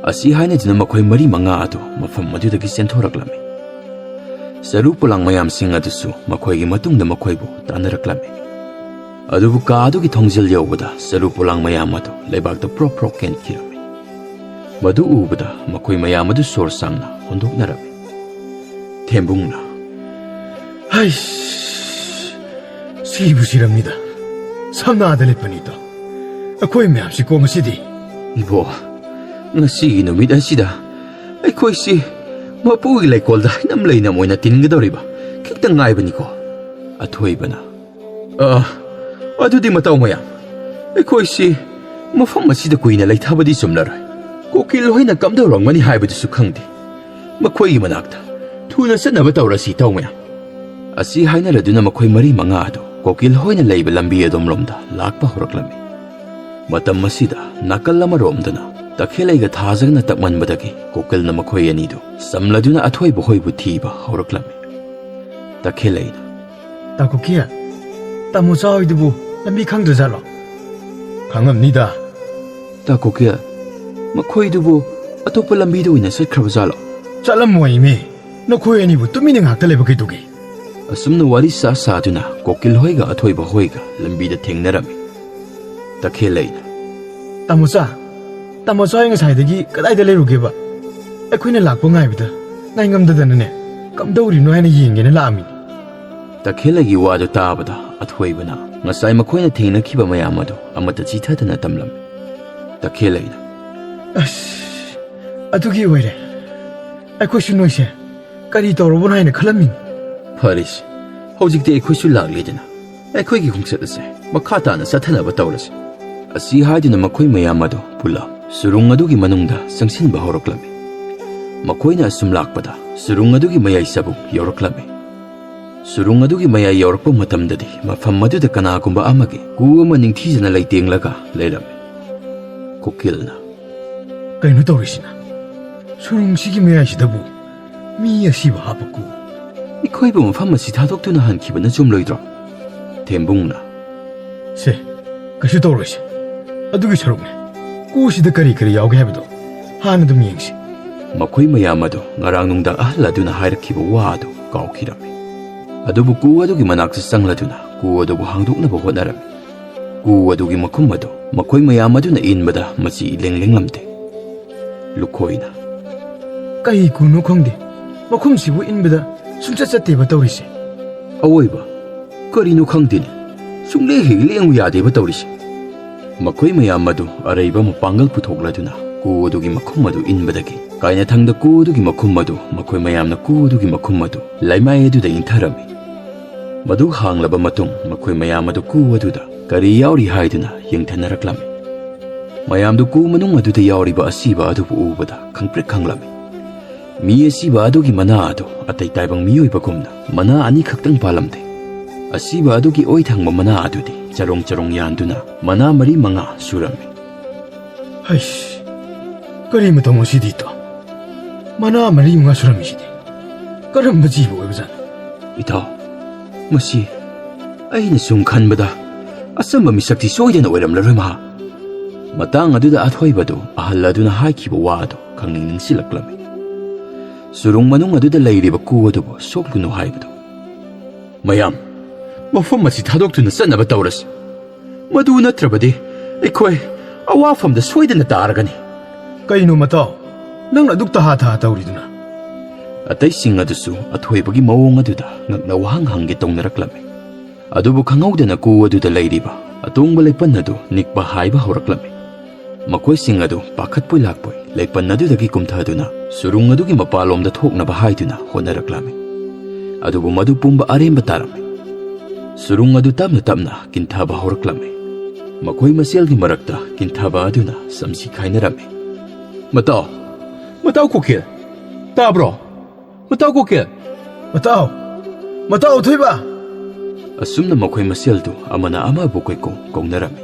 ꯑꯁꯤ ꯍꯥꯏꯅꯗꯨꯅ ꯃꯈꯣꯏ ꯃꯔꯤ ꯃꯉꯥ ꯑꯗꯨ ꯃꯐꯝ ꯑꯗꯨꯗꯒꯤ ꯆꯦꯟꯊꯣꯔꯛꯂꯝꯃꯤ꯫ ꯁꯔꯨ ꯄꯣꯂꯥꯡ ꯃꯌꯥꯝꯁꯤꯡ ꯑꯗꯨꯁꯨ ꯃꯈꯣꯏꯒꯤ ꯃꯇꯨꯡꯗ ꯃꯈꯣꯏꯕꯨ ꯇꯥꯟꯅꯔꯛꯂꯝꯃꯤ꯫ ꯑꯗꯨꯕꯨ ꯀꯥ ꯑꯗꯨꯒꯤ ꯊꯣꯡꯖꯤꯜ ꯌꯧꯕꯗ ꯁꯔꯨ ꯄꯣꯂꯥꯡ ꯃꯌꯥꯝ ꯑꯗꯨ ꯂꯩꯕꯥꯛꯇ ꯄ꯭ꯔꯣꯞ ꯄ꯭ꯔꯣꯞ ꯀꯦꯟꯈꯤꯔꯝꯃꯤ꯫ ꯃꯗꯨ ꯎꯕꯗ ꯃꯈꯣꯏ ꯃꯌꯥꯝ ꯑꯗꯨ ꯁꯣꯔ ꯁꯥꯡꯅ ꯍꯣꯟꯗꯣꯛꯅꯔꯝꯃꯤ꯫ ꯊꯦꯝꯕꯨꯡꯅ, "ꯍꯩꯁ, ꯁꯤꯕꯨ ꯁꯤꯔꯝꯅꯤꯗ꯫ ꯁꯝꯅꯥꯗ ꯂꯦꯞꯄꯅꯤꯗꯣ꯫ ꯑꯩꯈꯣꯏ ꯃꯌꯥꯝꯁꯤꯀꯣ ꯉꯁꯤꯗꯤ꯫" "ꯏꯕꯣ, ꯉꯁꯤꯒꯤ ꯅꯨꯃꯤꯠ ꯑꯁꯤꯗ ꯑꯩꯈꯣꯏꯁꯤ ꯃꯄꯨꯒꯤ ꯂꯩꯀꯣꯜꯗ ꯍꯩꯅꯝ ꯂꯩꯅꯝ ꯑꯣꯏꯅ ꯇꯤꯟꯒꯗꯧꯔꯤꯕ ꯈꯤꯇꯪ ꯉꯥꯏꯕꯅꯤꯀꯣ꯫" ꯑꯊꯣꯏꯕꯅ, "ꯑ, ꯑꯗꯨꯗꯤ ꯃꯇꯥꯎ ꯃꯌꯥꯝ, ꯑꯩꯈꯣꯏꯁꯤ ꯃꯐꯝ ꯑꯁꯤꯗ ꯀꯨꯏꯅ ꯂꯩꯊꯕꯗꯤ ꯆꯨꯝꯂꯔꯣꯏ꯫ ꯀꯣꯀꯤꯜ ꯍꯣꯏꯅ ꯀꯝꯗꯧꯔꯝꯒꯅꯤ ꯍꯥꯏꯕꯗꯨꯁꯨ ꯈꯪꯗꯦ꯫ ꯃꯈꯣꯏꯒꯤ ꯃꯅꯥꯛꯇ ꯊꯨꯅ ꯆꯠꯅꯕ ꯇꯧꯔꯁꯤ, ꯏꯇꯥꯎ ꯃꯌꯥꯝ꯫" ꯑꯁꯤ ꯍꯥꯏꯅꯔꯗꯨꯅ ꯃꯈꯣꯏ ꯃꯔꯤ ꯃꯉꯥ ꯑꯗꯨ ꯀꯣꯀꯤꯜ ꯍꯣꯏꯅ ꯂꯩꯕ ꯂꯝꯕꯤ ꯑꯗꯣꯝꯂꯣꯝꯗ ꯂꯥꯛꯄ ꯍꯧꯔꯛꯂꯝꯃꯤ꯫ ꯃꯇꯝ ꯑꯁꯤꯗ ꯅꯥꯀꯜ ꯑꯃꯔꯣꯝꯗꯅ ꯇꯈꯦꯜꯂꯩꯒ ꯊꯥꯖꯒꯅ ꯇꯛꯃꯟꯕꯗꯒꯤ ꯀꯣꯀꯤꯜꯅ ꯃꯈꯣꯏ ꯑꯅꯤꯗꯨ ꯆꯝꯂꯗꯨꯅ ꯑꯊꯣꯏꯕ ꯍꯣꯏꯕꯨ ꯊꯤꯕ ꯍꯧꯔꯛꯂꯝꯃꯤ꯫ ꯇꯈꯦꯜꯂꯩꯅ, "ꯇꯥ ꯀꯣꯀꯤꯜ, ꯇꯥꯃꯣꯆꯥ ꯍꯣꯏꯗꯨꯕꯨ ꯂꯝꯕꯤ ꯈꯪꯗ꯭ꯔꯖꯥꯠꯂꯣ?" "ꯈꯪꯉꯝꯅꯤꯗ꯫" "ꯇꯥ ꯀꯣꯀꯤꯜ, ꯃꯈꯣꯏꯗꯨꯕꯨ ꯑꯇꯣꯞꯄ ꯂꯝꯕꯤꯗ ꯑꯣꯏꯅ ꯆꯠꯈ꯭ꯔꯕ ꯖꯥꯠꯂꯣ?" "ꯆꯠꯂꯝꯃꯣꯏꯃꯤ꯫ ꯅꯈꯣꯏ ꯑꯅꯤꯕꯨ ꯇꯨꯃꯤꯟꯅ ꯉꯥꯛꯇ ꯂꯩꯕ ꯀꯩꯗꯧꯒꯦ?" ꯑꯁꯨꯝꯅ ꯋꯥꯔꯤ ꯁꯥ ꯁꯥꯗꯨꯅ ꯀꯣꯀꯤꯜ ꯍꯣꯏꯒ ꯑꯊꯣꯏꯕ ꯍꯣꯏꯒ ꯂꯝꯕꯤꯗ ꯊꯦꯡꯅꯔꯝꯃꯤ꯫ ꯇꯈꯦꯜꯂꯩꯅ, "ꯇꯥꯃꯣꯆꯥ, ꯇꯥꯃꯣꯆꯥ ꯍꯣꯏ ꯉꯁꯥꯏꯗꯒꯤ ꯀꯗꯥꯏꯗ ꯂꯩꯔꯨꯒꯦꯕ? ꯑꯩꯈꯣꯏꯅ ꯂꯥꯛꯄ ꯉꯥꯏꯕꯗ ꯉꯥꯏꯉꯝꯗꯗꯅꯅꯦ, ꯀꯝꯗꯧꯔꯤꯅꯣ ꯍꯥꯏꯅ ꯌꯦꯡꯒꯦꯅ ꯂꯥꯛꯑꯝꯃꯤꯅꯤ꯫" ꯇꯈꯦꯜꯂꯩꯒꯤ ꯋꯥꯗꯨ ꯇꯥꯕꯗ ꯑꯊꯣꯏꯕꯅ ꯉꯁꯥꯏ ꯃꯈꯣꯏꯅ ꯊꯦꯡꯅꯈꯤꯕ ꯃꯌꯥꯝ ꯑꯗꯨ ꯑꯃꯠꯇ ꯆꯤꯊꯗꯅ ꯇꯝꯂꯝꯃꯤ꯫ ꯇꯈꯦꯜꯂꯩꯅ, "ꯑꯁ, ꯑꯗꯨꯒꯤ ꯑꯣꯏꯔꯦ꯫ ꯑꯩꯈꯣꯏꯁꯨ ꯅꯣꯏꯁꯦ ꯀꯔꯤ ꯇꯧꯔꯕꯅꯣ ꯍꯥꯏꯅ ꯈꯜꯂꯝꯃꯤꯅꯤ꯫ ꯐꯔꯦꯁꯦ, ꯍꯧꯖꯤꯛꯇꯤ ꯑꯩꯈꯣꯏꯁꯨ ꯂꯥꯛꯂꯦꯗꯅ, ꯑꯩꯈꯣꯏꯒꯤ ꯈꯣꯡꯆꯠ ꯑꯁꯦ ꯃꯈꯥ ꯇꯥꯅ ꯆꯠꯊꯅꯕ ꯇꯧꯔꯁꯤ꯫ ꯑꯁꯤ ꯍꯥꯏꯗꯨꯅ ꯃꯈꯣꯏ ꯃꯌꯥꯝ ꯑꯗꯨ ꯄꯨꯂꯞ ꯁꯨꯔꯨꯡ ꯑꯗꯨꯒꯤ ꯃꯅꯨꯡꯗ ꯆꯪꯁꯤꯟꯕ ꯍꯧꯔꯛꯂꯝꯃꯤ꯫ ꯃꯈꯣꯏꯅ ꯑꯁꯨꯝ ꯂꯥꯛꯄꯗ ꯁꯨꯔꯨꯡ ꯑꯗꯨꯒꯤ ꯃꯌꯥꯏ ꯆꯕꯨꯛ ꯌꯧꯔꯛꯂꯝꯃꯤ꯫ ꯁꯨꯔꯨꯡ ꯑꯗꯨꯒꯤ ꯃꯌꯥꯏ ꯌꯧꯔꯛꯄ ꯃꯇꯝꯗꯗꯤ ꯃꯐꯝ ꯑꯗꯨꯗ ꯀꯅꯥꯒꯨꯝꯕ ꯑꯃꯒꯤ ꯀꯨ ꯑꯃ ꯅꯤꯡꯊꯤꯖꯅ ꯂꯩꯇꯦꯡꯂꯒ ꯂꯩꯔꯝꯃꯤ꯫ ꯀꯨꯀꯤꯜꯅ, "ꯀꯩꯅꯣ ꯇꯧꯔꯤꯁꯤꯅ? ꯁꯨꯔꯨꯡꯁꯤꯒꯤ ꯃꯌꯥꯏꯁꯤꯗꯕꯨ ꯃꯤ ꯑꯁꯤꯕ ꯍꯥꯞꯄ ꯀꯨ? ꯑꯩꯈꯣꯏꯕꯨ ꯃꯐꯝ ꯑꯁꯤ ꯊꯥꯗꯣꯛꯇꯨꯅ ꯍꯟꯈꯤꯕꯅ ꯆꯨꯝꯂꯣꯏꯗ꯭ꯔꯣ?" ꯊꯦꯝꯕꯨꯡꯅ, "ꯁꯦ, ꯀꯩꯁꯨ ꯇꯧꯔꯣꯏꯁꯦ꯫ ꯑꯗꯨꯒꯤ ꯁꯔꯨꯛꯅꯦ꯫ ꯀꯨꯁꯤꯗ ꯀꯔꯤ ꯀꯔꯤ ꯌꯥꯎꯒꯦ ꯍꯥꯏꯕꯗꯣ ꯍꯥꯟꯅ ꯑꯗꯨꯝ ꯌꯦꯡꯁꯤ꯫" ꯃꯈꯣꯏ ꯃꯌꯥꯝ ꯑꯗꯨ ꯉꯔꯥꯡ ꯅꯨꯡꯗꯥꯡ ꯑꯍꯜ ꯑꯗꯨꯅ ꯍꯥꯏꯔꯛꯈꯤꯕ ꯋꯥ ꯑꯗꯨ ꯀꯥꯎꯈꯤꯔꯝꯃꯤ꯫ ꯑꯗꯨꯕꯨ ꯀꯨ ꯑꯗꯨꯒꯤ ꯃꯅꯥꯛꯇ ꯆꯪꯂꯗꯨꯅ ꯀꯨ ꯑꯗꯨꯕꯨ ꯍꯥꯡꯗꯣꯛꯅꯕ ꯍꯣꯠꯅꯔꯝꯃꯤ꯫ ꯀꯨ ꯑꯗꯨꯒꯤ ꯃꯈꯨꯝ ꯑꯗꯨ ꯃꯈꯣꯏ ꯃꯌꯥꯝ ꯑꯗꯨꯅ ꯏꯟꯕꯗ ꯃꯆꯤ ꯏꯂꯦꯡ ꯂꯦꯡꯂꯝꯗꯦ꯫ ꯂꯨꯈꯣꯏꯅ, "ꯀꯩ ꯀꯨꯅꯣ ꯈꯪꯗꯦ, ꯃꯈꯨꯝꯁꯤꯕꯨ ꯏꯟꯕꯗ ꯁꯨꯡꯆꯠ ꯆꯠꯇꯦꯕ ꯇꯧꯔꯤꯁꯦ꯫" "ꯑꯋꯣꯏꯕ, ꯀꯔꯤꯅꯣ ꯈꯪꯗꯦꯅꯦ, ꯁꯨꯡꯂꯦꯡ ꯍꯦꯛ ꯂꯦꯡꯉꯨ ꯌꯥꯗꯦꯕ ꯇꯧꯔꯤꯁꯦ꯫" ꯃꯈꯣꯏ ꯃꯌꯥꯝ ꯑꯗꯨ ꯑꯔꯩꯕ ꯃꯄꯥꯡꯒꯜ ꯄꯨꯊꯣꯛꯂꯗꯨꯅ ꯀꯨ ꯑꯗꯨꯒꯤ ꯃꯈꯨꯝ ꯑꯗꯨ ꯏꯟꯕꯗꯒꯤ ꯀꯥꯏꯅꯊꯪꯗ ꯀꯨ ꯑꯗꯨꯒꯤ ꯃꯈꯨꯝ ꯑꯗꯨ, ꯃꯈꯣꯏ ꯃꯌꯥꯝꯅ ꯀꯨ ꯑꯗꯨꯒꯤ ꯃꯈꯨꯝ ꯑꯗꯨ ꯂꯩꯃꯥꯏ ꯑꯗꯨꯗ ꯏꯟꯊꯔꯝꯃꯤ꯫ ꯃꯗꯨ ꯍꯥꯡꯂꯕ ꯃꯇꯨꯡ ꯃꯈꯣꯏ ꯃꯌꯥꯝ ꯑꯗꯨ ꯀꯨ ꯑꯗꯨꯗ ꯀꯔꯤ ꯌꯥꯎꯔꯤ ꯍꯥꯏꯗꯨꯅ ꯌꯦꯡꯊꯅꯔꯛꯂꯝꯃꯤ꯫ ꯃꯌꯥꯝꯗꯨ ꯀꯨ ꯃꯅꯨꯡ ꯑꯗꯨꯗ ꯌꯥꯎꯔꯤꯕ ꯑꯁꯤꯕ ꯑꯗꯨꯕꯨ ꯎꯕꯗ ꯈꯪꯄ꯭ꯔꯦꯛ ꯈꯪꯂꯝꯃꯤ꯫ ꯃꯤ ꯑꯁꯤꯕ ꯑꯗꯨꯒꯤ ꯃꯅꯥ ꯑꯗꯨ ꯑꯇꯩ ꯇꯥꯏꯕꯪ ꯃꯤꯑꯣꯏꯕꯒꯨꯝꯅ ꯃꯅꯥ ꯑꯅꯤꯈꯛꯇꯪ ꯄꯥꯜꯂꯝꯗꯦ꯫ ꯑꯁꯤꯕ ꯑꯗꯨꯒꯤ ꯑꯣꯏ ꯊꯪꯕ ꯃꯅꯥ ꯑꯗꯨꯗꯤ ꯆꯔꯣꯡ ꯆꯔꯣꯡ ꯌꯥꯟꯗꯨꯅ ꯃꯅꯥ ꯃꯔꯤ ꯃꯉꯥ ꯁꯨꯔꯝꯃꯤ꯫ "ꯍꯩꯁ, ꯀꯔꯤ ꯃꯇꯧ ꯑꯁꯤꯗꯤ ꯏꯇꯥꯎ? ꯃꯅꯥ ꯃꯔꯤ ꯃꯉꯥ ꯁꯨꯔꯝꯃꯤꯁꯤꯗꯤ ꯀꯔꯝꯕ ꯖꯤꯕ ꯑꯣꯏꯕꯖꯥꯠꯅꯣ?" "ꯏꯇꯥꯎ, ꯃꯁꯤ ꯑꯩꯅ ꯁꯨꯝ ꯈꯟꯕꯗ ꯑꯆꯝꯕ ꯃꯤꯁꯛꯇꯤ ꯁꯣꯏꯗꯅ ꯑꯣꯏꯔꯝꯂꯔꯣꯏ ꯃꯍꯥꯛ꯫" ꯃꯇꯥꯡ ꯑꯗꯨꯗ ꯑꯊꯣꯏꯕꯗꯨ ꯑꯍꯜ ꯑꯗꯨꯅ ꯍꯥꯏꯈꯤꯕ ꯋꯥ ꯑꯗꯨ ꯈꯪꯅꯤꯡ ꯅꯤꯡꯁꯤꯜꯂꯛꯂꯝꯃꯤ꯫ ꯁꯨꯔꯨꯡ ꯃꯅꯨꯡ ꯑꯗꯨꯗ ꯂꯩꯔꯤꯕ ꯀꯨ ꯑꯗꯨꯕꯨ ꯁꯣꯛꯂꯨꯅꯨ ꯍꯥꯏꯕꯗꯨ꯫ "ꯃꯌꯥꯝ, ꯃꯐꯝ ꯑꯁꯤ ꯊꯥꯗꯣꯛꯇꯨꯅ ꯆꯠꯅꯕ ꯇꯧꯔꯁꯤ꯫ ꯃꯗꯨ ꯅꯠꯇ꯭ꯔꯕꯗꯤ ꯑꯩꯈꯣꯏ ꯑꯋꯥꯐꯝꯗ ꯁꯣꯏꯗꯅ ꯇꯥꯔꯒꯅꯤ꯫" "ꯀꯩꯅꯣ ꯃꯇꯥꯎ, ꯅꯪꯅ ꯑꯗꯨꯛ ꯇꯍꯥ ꯇꯍꯥ ꯇꯧꯔꯤꯗꯨꯅ?" ꯑꯇꯩꯁꯤꯡ ꯑꯗꯨꯁꯨ ꯑꯊꯣꯏꯕꯒꯤ ꯃꯑꯣꯡ ꯑꯗꯨꯗ ꯉꯛꯅ ꯋꯥꯍꯪ ꯍꯪꯒꯦ ꯇꯧꯅꯔꯛꯂꯝꯃꯤ꯫ ꯑꯗꯨꯕꯨ ꯈꯪꯍꯧꯗꯅ ꯀꯨ ꯑꯗꯨꯗ ꯂꯩꯔꯤꯕ ꯑꯇꯣꯡꯕ ꯂꯩꯄꯟ ꯑꯗꯨ ꯅꯤꯛꯄ ꯍꯥꯏꯕ ꯍꯧꯔꯛꯂꯝꯃꯤ꯫ ꯃꯈꯣꯏꯁꯤꯡ ꯑꯗꯨ ꯄꯥꯈꯠꯄꯣꯏ ꯂꯥꯛꯄꯣꯏ ꯂꯩꯄꯟ ꯑꯗꯨꯗꯒꯤ ꯀꯨꯝꯊꯗꯨꯅ ꯁꯨꯔꯨꯡ ꯑꯗꯨꯒꯤ ꯃꯄꯥꯟꯂꯣꯝꯗ ꯊꯣꯛꯅꯕ ꯍꯥꯏꯗꯨꯅ ꯍꯣꯠꯅꯔꯛꯂꯝꯃꯤ꯫ ꯑꯗꯨꯕꯨ ꯃꯗꯨ ꯄꯨꯝꯕ ꯑꯔꯦꯝꯕ ꯇꯥꯔꯝꯃꯤ꯫ ꯁꯨꯔꯨꯡ ꯑꯗꯨ ꯇꯞꯅ ꯇꯞꯅ ꯀꯤꯟꯊꯕ ꯍꯧꯔꯛꯂꯝꯃꯤ꯫ ꯃꯈꯣꯏ ꯃꯁꯦꯜꯒꯤ ꯃꯔꯛꯇ ꯀꯤꯟꯊꯕ ꯑꯗꯨꯅ ꯁꯝꯁꯤ ꯈꯥꯏꯅꯔꯝꯃꯤ꯫ "ꯃꯇꯥꯎ, ꯃꯇꯥꯎ ꯀꯨꯀꯤꯜ, ꯇꯥꯕ꯭ꯔꯣ? ꯃꯇꯥꯎ ꯀꯨꯀꯤꯜ!" "ꯃꯇꯥꯎ, ꯃꯇꯥꯎ ꯑꯊꯣꯏꯕ!" ꯑꯁꯨꯝꯅ ꯃꯈꯣꯏ ꯃꯁꯦꯜꯗꯨ ꯑꯃꯅ ꯑꯃꯕꯨ ꯀꯣꯏꯀꯧ ꯀꯧꯅꯔꯝꯃꯤ꯫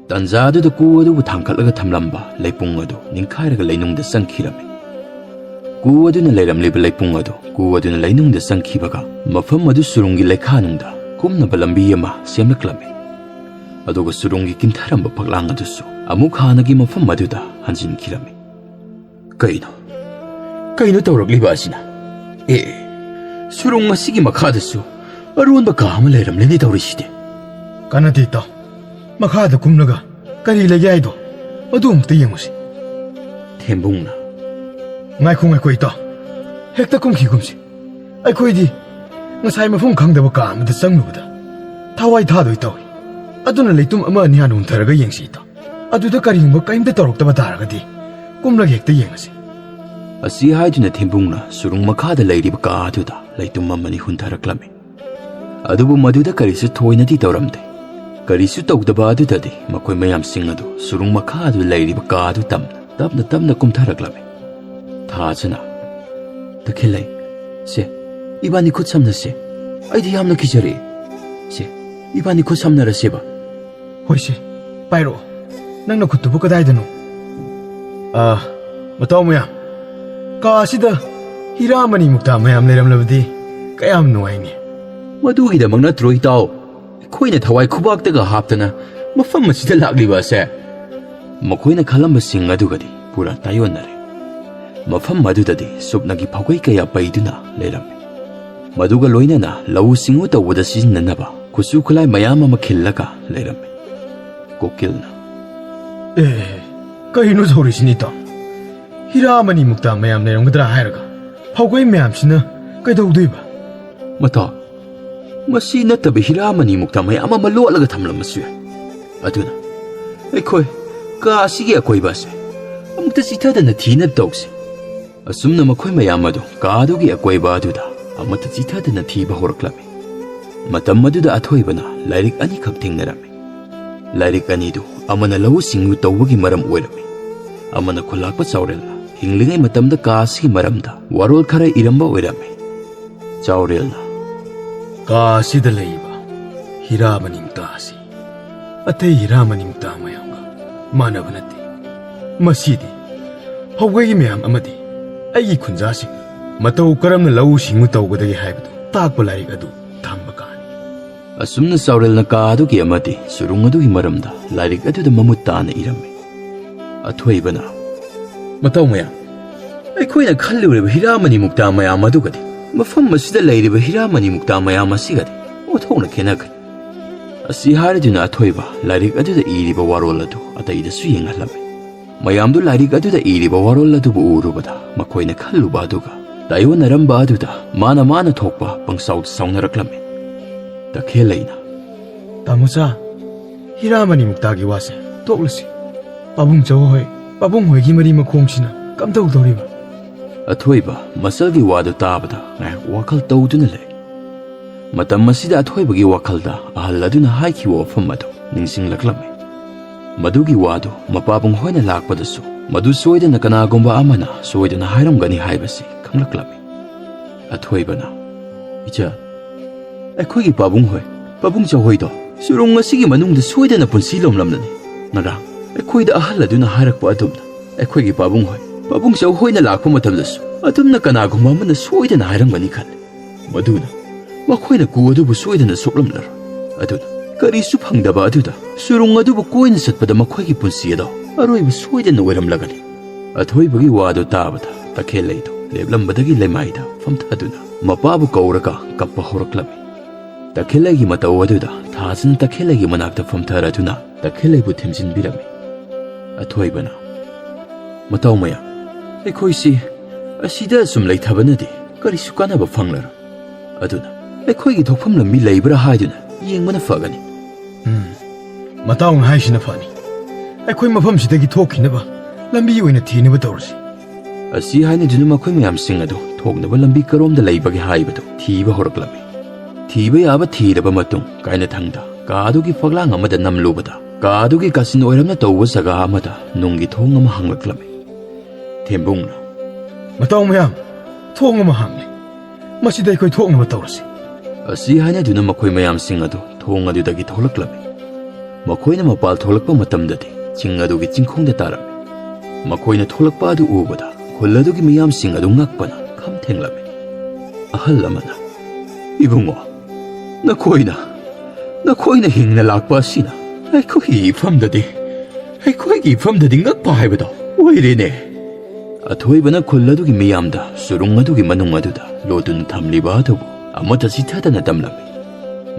ꯇꯟꯖꯥ ꯑꯗꯨꯗ ꯀꯨ ꯑꯗꯨꯕꯨ ꯊꯥꯡꯒꯠꯂꯒ ꯊꯝꯂꯝꯕ ꯂꯩꯄꯨꯡ ꯑꯗꯨ ꯅꯤꯡꯈꯥꯏꯔꯒ ꯂꯩꯅꯨꯡꯗ ꯆꯪꯈꯤꯔꯝꯃꯤ꯫ ꯀꯨ ꯑꯗꯨꯅ ꯂꯩꯔꯝꯂꯤꯕ ꯂꯩꯄꯨꯡ ꯑꯗꯨ ꯀꯨ ꯑꯗꯨꯅ ꯂꯩꯅꯨꯡꯗ ꯆꯪꯈꯤꯕꯒ ꯃꯐꯝ ꯑꯗꯨ ꯁꯨꯔꯨꯡꯒꯤ ꯂꯩꯈꯥꯅꯨꯡꯗ ꯀꯨꯝꯅꯕ ꯂꯝꯕꯤ ꯑꯃ ꯁꯦꯝꯂꯛꯂꯝꯃꯤ꯫ ꯑꯗꯨꯒ ꯁꯨꯔꯨꯡꯒꯤ ꯀꯤꯟꯊꯔꯝꯕ ꯐꯛꯂꯥꯡ ꯑꯗꯨꯁꯨ ꯑꯃꯨꯛ ꯍꯥꯟꯅꯒꯤ ꯃꯐꯝ ꯑꯗꯨꯗ ꯍꯟꯖꯤꯟꯈꯤꯔꯝꯃꯤ꯫ "ꯀꯩꯅꯣ? ꯀꯩꯅꯣ ꯇꯧꯔꯛꯂꯤꯕ ꯑꯁꯤꯅ? ꯑꯦ, ꯁꯨꯔꯨꯡ ꯑꯁꯤꯒꯤ ꯃꯈꯥꯗꯁꯨ ꯑꯔꯣꯟꯕ ꯀꯥ ꯑꯃ ꯂꯩꯔꯝꯂꯦꯅꯦ ꯇꯧꯔꯤꯁꯤꯗꯤ꯫" "ꯀꯥꯟꯅꯗꯦ ꯏꯇꯥꯎ, ꯃꯈꯥꯗ ꯀꯨꯝꯂꯒ ꯀꯔꯤ ꯂꯩꯒꯦ ꯍꯥꯏꯗꯣ ꯑꯗꯨ ꯑꯃꯨꯛꯇ ꯌꯦꯡꯉꯨꯁꯤ꯫" ꯊꯦꯝꯕꯨꯡꯅ, "ꯉꯥꯏꯈꯣ, ꯉꯥꯏꯈꯣ ꯏꯇꯥꯎ, ꯍꯦꯛꯇ ꯀꯨꯝꯈꯤꯒꯨꯝꯁꯤ꯫ ꯑꯩꯈꯣꯏꯗꯤ ꯉꯁꯥꯏ ꯃꯐꯝ ꯈꯪꯗꯕ ꯀꯥ ꯑꯃꯗ ꯆꯪꯂꯨꯕꯗ ꯊꯋꯥꯏ ꯊꯥꯗꯣꯏ ꯇꯧꯏ꯫ ꯑꯗꯨꯅ ꯂꯩꯇꯨꯝ ꯑꯃ ꯑꯅꯤ ꯍꯥꯟꯅ ꯍꯨꯟꯊꯔꯒ ꯌꯦꯡꯁꯤ ꯏꯇꯥꯎ꯫ ꯑꯗꯨꯗ ꯀꯔꯤꯒꯨꯝꯕ ꯀꯔꯤꯝꯇ ꯇꯧꯔꯛꯇꯕ ꯇꯥꯔꯒꯗꯤ ꯀꯨꯝꯂꯒ ꯍꯦꯛꯇ ꯌꯦꯡꯉꯁꯤ꯫" ꯑꯁꯤ ꯍꯥꯏꯗꯨꯅ ꯊꯦꯝꯕꯨꯡꯅ ꯁꯨꯔꯨꯡ ꯃꯈꯥꯗ ꯂꯩꯔꯤꯕ ꯀꯥ ꯑꯗꯨꯗ ꯂꯩꯇꯨꯝ ꯑꯃꯅꯤ ꯍꯨꯟꯊꯔꯛꯂꯝꯃꯤ꯫ ꯑꯗꯨꯕꯨ ꯃꯗꯨꯗ ꯀꯔꯤꯁꯨ ꯊꯣꯏꯅꯗꯤ ꯇꯧꯔꯝꯗꯦ꯫ ꯀꯔꯤꯁꯨ ꯇꯧꯗꯕ ꯑꯗꯨꯗꯗꯤ ꯃꯈꯣꯏ ꯃꯌꯥꯝꯁꯤꯡ ꯑꯗꯨ ꯁꯨꯔꯨꯡ ꯃꯈꯥꯗ ꯂꯩꯔꯤꯕ ꯀꯥ ꯑꯗꯨ ꯇꯝꯅ ꯇꯞꯅ ꯇꯞꯅ ꯀꯨꯝꯊꯔꯛꯂꯝꯃꯤ꯫ ꯊꯥꯖꯅ, "ꯇꯈꯦꯜꯂꯩ, ꯁꯦ, ꯏꯕꯥꯅꯤ ꯈꯨꯠ ꯁꯝꯅꯁꯦ꯫ ꯑꯩꯗꯤ ꯌꯥꯝꯅ ꯀꯤꯖꯔꯦ꯫ ꯁꯦ, ꯏꯕꯥꯅꯤ ꯈꯨꯠ ꯁꯝꯅꯔꯁꯦꯕ꯫" "ꯍꯣꯏꯁꯦ, ꯄꯥꯏꯔꯛꯑꯣ꯫ ꯅꯪꯅ ꯈꯨꯠꯇꯨꯕꯨ ꯀꯗꯥꯏꯗꯅꯣ?" "ꯑꯥ, ꯃꯇꯥꯎ ꯃꯌꯥꯝ, ꯀꯥ ꯑꯁꯤꯗ ꯍꯤꯔꯥ ꯃꯅꯤ ꯃꯨꯛꯇꯥ ꯃꯌꯥꯝ ꯂꯩꯔꯝꯂꯕꯗꯤ ꯀꯌꯥꯝ ꯅꯨꯡꯉꯥꯏꯅꯤ꯫" "ꯃꯗꯨꯒꯤꯗꯃꯛ ꯅꯠꯇ꯭ꯔꯣ ꯏꯇꯥꯎ ꯑꯩꯈꯣꯏꯅ ꯊꯋꯥꯏ ꯈꯨꯕꯥꯛꯇꯒ ꯍꯥꯞꯇꯅ ꯃꯐꯝ ꯑꯁꯤꯗ ꯂꯥꯛꯂꯤꯕ ꯑꯁꯦ?" ꯃꯈꯣꯏꯅ ꯈꯜꯂꯝꯕꯁꯤꯡ ꯑꯗꯨꯒꯗꯤ ꯄꯨꯔꯥ ꯇꯥꯏꯑꯣꯟꯅꯔꯦ꯫ ꯃꯐꯝ ꯑꯗꯨꯗꯗꯤ ꯁꯨꯞꯅꯒꯤ ꯐꯧꯒꯩ ꯀꯌꯥ ꯄꯩꯗꯨꯅ ꯂꯩꯔꯝꯃꯤ꯫ ꯃꯗꯨꯒ ꯂꯣꯏꯅꯅ ꯂꯧꯎ ꯁꯤꯡꯎ ꯇꯧꯕꯗ ꯁꯤꯖꯤꯟꯅꯅꯕ ꯈꯨꯠꯁꯨ ꯈꯨꯠꯂꯥꯏ ꯃꯌꯥꯝ ꯑꯃ ꯈꯤꯜꯂꯒ ꯂꯩꯔꯝꯃꯤ꯫ ꯀꯨꯀꯤꯜꯅ, "ꯑꯦ, ꯀꯔꯤꯅꯣ ꯇꯧꯔꯤꯁꯤꯅꯤꯇꯣ? ꯍꯤꯔꯥ ꯃꯅꯤ ꯃꯨꯛꯇꯥ ꯃꯌꯥꯝ ꯂꯩꯔꯝꯒꯗ꯭ꯔꯥ ꯍꯥꯏꯔꯒ ꯐꯧꯒꯩ ꯃꯌꯥꯝꯁꯤꯅ ꯀꯩꯗꯧꯗꯣꯏꯕ?" "ꯃꯇꯥꯎ, ꯃꯁꯤ ꯅꯠꯇꯕ ꯍꯤꯔꯥ ꯃꯅꯤ ꯃꯨꯛꯇꯥ ꯃꯌꯥꯝ ꯑꯃ ꯂꯣꯠꯂꯒ ꯊꯝꯂꯝꯕꯁꯨ ꯌꯥꯏ꯫ ꯑꯗꯨꯅ ꯑꯩꯈꯣꯏ ꯀꯥ ꯑꯁꯤꯒꯤ ꯑꯀꯣꯏꯕ ꯑꯁꯦ ꯑꯃꯨꯛꯇ ꯆꯤꯊꯗꯅ ꯊꯤꯅꯕ ꯇꯧꯁꯤ꯫ ꯑꯁꯨꯝꯅ ꯃꯈꯣꯏ ꯃꯌꯥꯝ ꯑꯗꯨ ꯀꯥ ꯑꯗꯨꯒꯤ ꯑꯀꯣꯏꯕ ꯑꯗꯨꯗ ꯑꯃꯠꯇ ꯆꯤꯊꯗꯅ ꯊꯤꯕ ꯍꯧꯔꯛꯂꯝꯃꯤ꯫ ꯃꯇꯝ ꯑꯗꯨꯗ ꯑꯊꯣꯏꯕꯅ ꯂꯥꯏꯔꯤꯛ ꯑꯅꯤꯈꯛ ꯊꯦꯡꯅꯔꯝꯃꯤ꯫ ꯂꯥꯏꯔꯤꯛ ꯑꯅꯤꯗꯨ ꯑꯃꯅ ꯂꯧꯎ ꯁꯤꯡꯎ ꯇꯧꯕꯒꯤ ꯃꯔꯝ ꯑꯣꯏꯔꯝꯃꯤ, ꯑꯃꯅ ꯈꯨꯜꯂꯥꯛꯄ ꯆꯥꯎꯔꯦꯜꯅ ꯍꯤꯡꯂꯤꯉꯩ ꯃꯇꯝꯗ ꯀꯥ ꯑꯁꯤꯒꯤ ꯃꯔꯝꯗ ꯋꯥꯔꯣꯜ ꯈꯔ ꯏꯔꯝꯕ ꯑꯣꯏꯔꯝꯃꯤ꯫ ꯆꯥꯎꯔꯦꯜꯅ, "ꯀꯥ ꯑꯁꯤꯗ ꯂꯩꯕ ꯍꯤꯔꯥ ꯃꯅꯤꯃꯨꯛꯇꯥ ꯑꯁꯤ ꯑꯇꯩ ꯍꯤꯔꯥ ꯃꯅꯤꯃꯨꯛꯇꯥ ꯃꯌꯥꯝꯒ ꯃꯥꯟꯅꯕ ꯅꯠꯇꯦ꯫ ꯃꯁꯤꯗꯤ ꯍꯧꯒꯩ ꯃꯌꯥꯝ ꯑꯃꯗꯤ ꯑꯩꯒꯤ ꯈꯨꯟꯖꯥꯁꯤꯡ ꯃꯇꯧ ꯀꯔꯝꯅ ꯂꯧꯎ ꯁꯤꯡꯎ ꯇꯧꯒꯗꯒꯦ ꯍꯥꯏꯕꯗꯨ ꯇꯥꯛꯄ ꯂꯥꯏꯔꯤꯛ ꯑꯗꯨ ꯊꯝꯕ ꯀꯥꯅꯤ꯫" ꯑꯁꯨꯝꯅ ꯆꯥꯎꯔꯦꯜꯅ ꯀꯥ ꯑꯗꯨꯒꯤ ꯑꯃꯗꯤ ꯁꯨꯔꯨꯡ ꯑꯗꯨꯒꯤ ꯃꯔꯝꯗ ꯂꯥꯏꯔꯤꯛ ꯑꯗꯨꯗ ꯃꯃꯨꯠ ꯇꯥꯅ ꯏꯔꯝꯃꯤ꯫ ꯑꯊꯣꯏꯕꯅ, "ꯃꯇꯥꯎ ꯃꯌꯥꯝ, ꯑꯩꯈꯣꯏꯅ ꯈꯜꯂꯨꯔꯤꯕ ꯍꯤꯔꯥ ꯃꯅꯤꯃꯨꯛꯇꯥ ꯃꯌꯥꯝ ꯑꯗꯨꯒꯗꯤ ꯃꯐꯝ ꯑꯁꯤꯗ ꯂꯩꯔꯤꯕ ꯍꯤꯔꯥ ꯃꯅꯤꯃꯨꯛꯇꯥ ꯃꯌꯥꯝ ꯑꯁꯤꯒꯗꯤ ꯑꯣꯟꯊꯣꯛꯅ ꯈꯦꯠꯅꯈ꯭ꯔꯦ꯫" ꯑꯁꯤ ꯍꯥꯏꯔꯗꯨꯅ ꯑꯊꯣꯏꯕ ꯂꯥꯏꯔꯤꯛ ꯑꯗꯨꯗ ꯏꯔꯤꯕ ꯋꯥꯔꯣꯜ ꯑꯗꯨ ꯑꯇꯩꯗꯁꯨ ꯌꯦꯡꯍꯜꯂꯝꯃꯤ꯫ ꯃꯌꯥꯝꯗꯨ ꯂꯥꯏꯔꯤꯛ ꯑꯗꯨꯗ ꯏꯔꯤꯕ ꯋꯥꯔꯣꯜ ꯑꯗꯨꯕꯨ ꯎꯔꯨꯕꯗ ꯃꯈꯣꯏꯅ ꯈꯜꯂꯨꯕ ꯑꯗꯨꯒ ꯇꯥꯏꯑꯣꯟꯅꯔꯝꯕ ꯑꯗꯨꯗ ꯃꯥꯅ ꯃꯥꯅ ꯊꯣꯛꯄ ꯄꯪꯁꯥꯎꯗ ꯁꯥꯎꯅꯔꯛꯂꯝꯃꯤ꯫ ꯇꯈꯦꯜꯂꯩꯅ, "ꯇꯥꯃꯣꯆꯥ, ꯍꯤꯔꯥ ꯃꯅꯤꯃꯨꯛꯇꯥꯒꯤ ꯋꯥꯁꯦ ꯇꯣꯛꯂꯁꯤ꯫ ꯄꯥꯕꯨꯡ ꯆꯧꯍꯣꯏ, ꯄꯥꯕꯨꯡ ꯍꯣꯏꯒꯤ ꯃꯔꯤ ꯃꯈꯣꯡꯁꯤꯅ ꯀꯝꯗꯧꯗꯧꯔꯤꯕ?" ꯑꯊꯣꯏꯕ ꯃꯆꯜꯒꯤ ꯋꯥꯗꯨ ꯇꯥꯕꯗ ꯉꯥꯏꯍꯥꯛ ꯋꯥꯈꯜ ꯇꯧꯗꯨꯅ ꯂꯩ꯫ ꯃꯇꯝ ꯑꯁꯤꯗ ꯑꯊꯣꯏꯕꯒꯤ ꯋꯥꯈꯜꯗ ꯑꯍꯜ ꯑꯗꯨꯅ ꯍꯥꯏꯈꯤꯕ ꯋꯥꯐꯝ ꯑꯗꯨ ꯅꯤꯡꯁꯤꯡꯂꯛꯂꯝꯃꯤ꯫ ꯃꯗꯨꯒꯤ ꯋꯥꯗꯨ ꯃꯄꯥꯕꯨꯡ ꯍꯣꯏꯅ ꯂꯥꯛꯄꯗꯁꯨ ꯃꯗꯨ ꯁꯣꯏꯗꯅ ꯀꯅꯥꯒꯨꯝꯕ ꯑꯃꯅ ꯁꯣꯏꯗꯅ ꯍꯥꯏꯔꯝꯒꯅꯤ ꯍꯥꯏꯕꯁꯤ ꯈꯪꯂꯛꯂꯝꯃꯤ꯫ ꯑꯊꯣꯏꯕꯅ, "ꯏꯆꯥ, ꯑꯩꯈꯣꯏꯒꯤ ꯄꯥꯕꯨꯡ ꯍꯣꯏ, ꯄꯥꯕꯨꯡ ꯆꯧꯍꯣꯏꯗꯣ ꯁꯨꯔꯨꯡ ꯑꯁꯤꯒꯤ ꯃꯅꯨꯡꯗ ꯁꯣꯏꯗꯅ ꯄꯨꯟꯁꯤ ꯂꯣꯝꯂꯝꯂꯅꯤ꯫ ꯉꯔꯥꯡ ꯑꯩꯈꯣꯏꯗ ꯑꯍꯜ ꯑꯗꯨꯅ ꯍꯥꯏꯔꯛꯄ ꯑꯗꯨꯝꯅ ꯑꯩꯈꯣꯏꯒꯤ ꯄꯥꯕꯨꯡ ꯍꯣꯏ, ꯄꯥꯕꯨꯡ ꯆꯧꯍꯣꯏꯅ ꯂꯥꯛꯄ ꯃꯇꯝꯗꯁꯨ ꯑꯗꯨꯝꯅ ꯀꯅꯥꯒꯨꯝꯕ ꯑꯃꯅ ꯁꯣꯏꯗꯅ ꯍꯥꯏꯔꯝꯒꯅꯤ ꯈꯜꯂꯤ꯫ ꯃꯗꯨꯅ ꯃꯈꯣꯏꯅ ꯀꯨ ꯑꯗꯨꯕꯨ ꯁꯣꯏꯗꯅ ꯁꯣꯛꯂꯝꯂꯔꯣꯏ꯫ ꯑꯗꯨꯅ ꯀꯔꯤꯁꯨ ꯐꯪꯗꯕ ꯑꯗꯨꯗ ꯁꯨꯔꯨꯡ ꯑꯗꯨꯕꯨ ꯀꯣꯏꯅ ꯆꯠꯄꯗ ꯃꯈꯣꯏꯒꯤ ꯄꯨꯟꯁꯤ ꯑꯗꯣ ꯑꯔꯣꯏꯕ ꯁꯣꯏꯗꯅ ꯑꯣꯏꯔꯝꯂꯒꯅꯤ꯫" ꯑꯊꯣꯏꯕꯒꯤ ꯋꯥꯗꯨ ꯇꯥꯕꯗ ꯇꯈꯦꯜꯂꯩꯗꯨ ꯂꯦꯞꯂꯝꯕꯗꯒꯤ ꯂꯩꯃꯥꯏꯗ ꯐꯝꯊꯗꯨꯅ ꯃꯄꯥꯕꯨ ꯀꯧꯔꯒ ꯀꯞꯄ ꯍꯧꯔꯛꯂꯝꯃꯤ꯫ ꯇꯈꯦꯜꯂꯩꯒꯤ ꯃꯇꯧ ꯑꯗꯨꯗ ꯊꯥꯖꯅ ꯇꯈꯦꯜꯂꯩꯒꯤ ꯃꯅꯥꯛꯇ ꯐꯝꯊꯔꯗꯨꯅ ꯇꯈꯦꯜꯂꯩꯕꯨ ꯊꯦꯝꯖꯤꯟꯕꯤꯔꯝꯃꯤ꯫ ꯑꯊꯣꯏꯕꯅ, "ꯃꯇꯥꯎ ꯃꯌꯥꯝ, ꯑꯩꯈꯣꯏꯁꯤ ꯑꯁꯤꯗ ꯑꯁꯨꯝ ꯂꯩꯊꯕꯅꯗꯤ ꯀꯔꯤꯁꯨ ꯀꯥꯟꯅꯕ ꯐꯪꯂꯔꯣꯏ꯫ ꯑꯗꯨꯅ ꯑꯩꯈꯣꯏꯒꯤ ꯊꯣꯛꯐꯝ ꯂꯝꯕꯤ ꯂꯩꯕ꯭ꯔꯥ ꯍꯥꯏꯗꯨꯅ ꯌꯦꯡꯕꯅ ꯐꯒꯅꯤ꯫" "ꯎꯝ, ꯃꯇꯥꯎꯅ ꯍꯥꯏꯁꯤꯅ ꯐꯅꯤ꯫ ꯑꯩꯈꯣꯏ ꯃꯐꯝꯁꯤꯗꯒꯤ ꯊꯣꯛꯈꯤꯅꯕ ꯂꯝꯕꯤ ꯑꯣꯏꯅ ꯊꯤꯅꯕ ꯇꯧꯔꯁꯤ꯫ ꯑꯁꯤ ꯍꯥꯏꯅꯗꯨꯅ ꯃꯈꯣꯏ ꯃꯌꯥꯝꯁꯤꯡ ꯑꯗꯨ ꯊꯣꯛꯅꯕ ꯂꯝꯕꯤ ꯀꯔꯣꯝꯗ ꯂꯩꯕꯒꯦ ꯍꯥꯏꯕꯗꯨ ꯊꯤꯕ ꯍꯧꯔꯛꯂꯝꯃꯤ꯫ ꯊꯤꯕ ꯌꯥꯕ ꯊꯤꯔꯕ ꯃꯇꯨꯡ, ꯀꯥꯏꯅꯊꯪꯗ ꯀꯥ ꯑꯗꯨꯒꯤ ꯐꯛꯂꯥꯡ ꯑꯃꯗ ꯅꯝꯂꯨꯕꯗ, ꯀꯥ ꯑꯗꯨꯒꯤ ꯀꯥꯆꯤꯟ ꯑꯣꯏꯔꯞꯅ ꯇꯧꯕ ꯖꯒꯥ ꯑꯃꯗ ꯅꯨꯡꯒꯤ ꯊꯣꯡ ꯑꯃ ꯍꯥꯡꯂꯛꯂꯝꯃꯤ꯫ ꯊꯦꯝꯕꯨꯡꯅ, "ꯃꯇꯥꯎ ꯃꯌꯥꯝ, ꯊꯣꯡ ꯑꯃ ꯍꯥꯡꯂꯦ꯫ ꯃꯁꯤꯗ ꯑꯩꯈꯣꯏ ꯊꯣꯛꯅꯕ ꯇꯧꯔꯁꯤ꯫" ꯑꯁꯤ ꯍꯥꯏꯅꯗꯨꯅ ꯃꯈꯣꯏ ꯃꯌꯥꯝꯁꯤꯡ ꯑꯗꯨ ꯊꯣꯡ ꯑꯗꯨꯗꯒꯤ ꯊꯣꯛꯂꯛꯂꯝꯃꯤ꯫ ꯃꯈꯣꯏꯅ ꯃꯄꯥꯜ ꯊꯣꯛꯂꯛꯄ ꯃꯇꯝꯗꯗꯤ ꯆꯤꯡ ꯑꯗꯨꯒꯤ ꯆꯤꯡꯈꯣꯡꯗ ꯇꯥꯔꯝꯃꯤ꯫ ꯃꯈꯣꯏꯅ ꯊꯣꯛꯂꯛꯄ ꯑꯗꯨ ꯎꯕꯗ ꯈꯨꯜ ꯑꯗꯨꯒꯤ ꯃꯤꯌꯥꯝꯁꯤꯡ ꯑꯗꯨ ꯉꯛꯄꯅ ꯈꯝ ꯊꯦꯡꯂꯝꯃꯤ꯫ ꯑꯍꯜ ꯑꯃꯅ, "ꯏꯕꯨꯡꯉꯣ, ꯅꯈꯣꯏꯅ, ꯅꯈꯣꯏꯅ ꯍꯤꯡꯅ ꯂꯥꯛꯄ ꯑꯁꯤꯅ ꯑꯩꯈꯣꯏꯒꯤ ꯏꯐꯝꯗꯗꯤ, ꯑꯩꯈꯣꯏꯒꯤ ꯏꯐꯝꯗꯗꯤ ꯉꯛꯄ ꯍꯥꯏꯕꯗꯣ ꯑꯣꯏꯔꯦꯅꯦ꯫" ꯑꯊꯣꯏꯕꯅ ꯈꯨꯜ ꯑꯗꯨꯒꯤ ꯃꯤꯌꯥꯝꯗ ꯆꯨꯔꯨꯡ ꯑꯗꯨꯒꯤ ꯃꯅꯨꯡ ꯑꯗꯨꯗ ꯂꯣꯠꯇꯨꯅ ꯊꯝꯂꯤꯕ ꯑꯗꯨꯕꯨ ꯑꯃꯠꯇ ꯆꯤꯊꯗꯅ ꯇꯝꯂꯝꯃꯤ꯫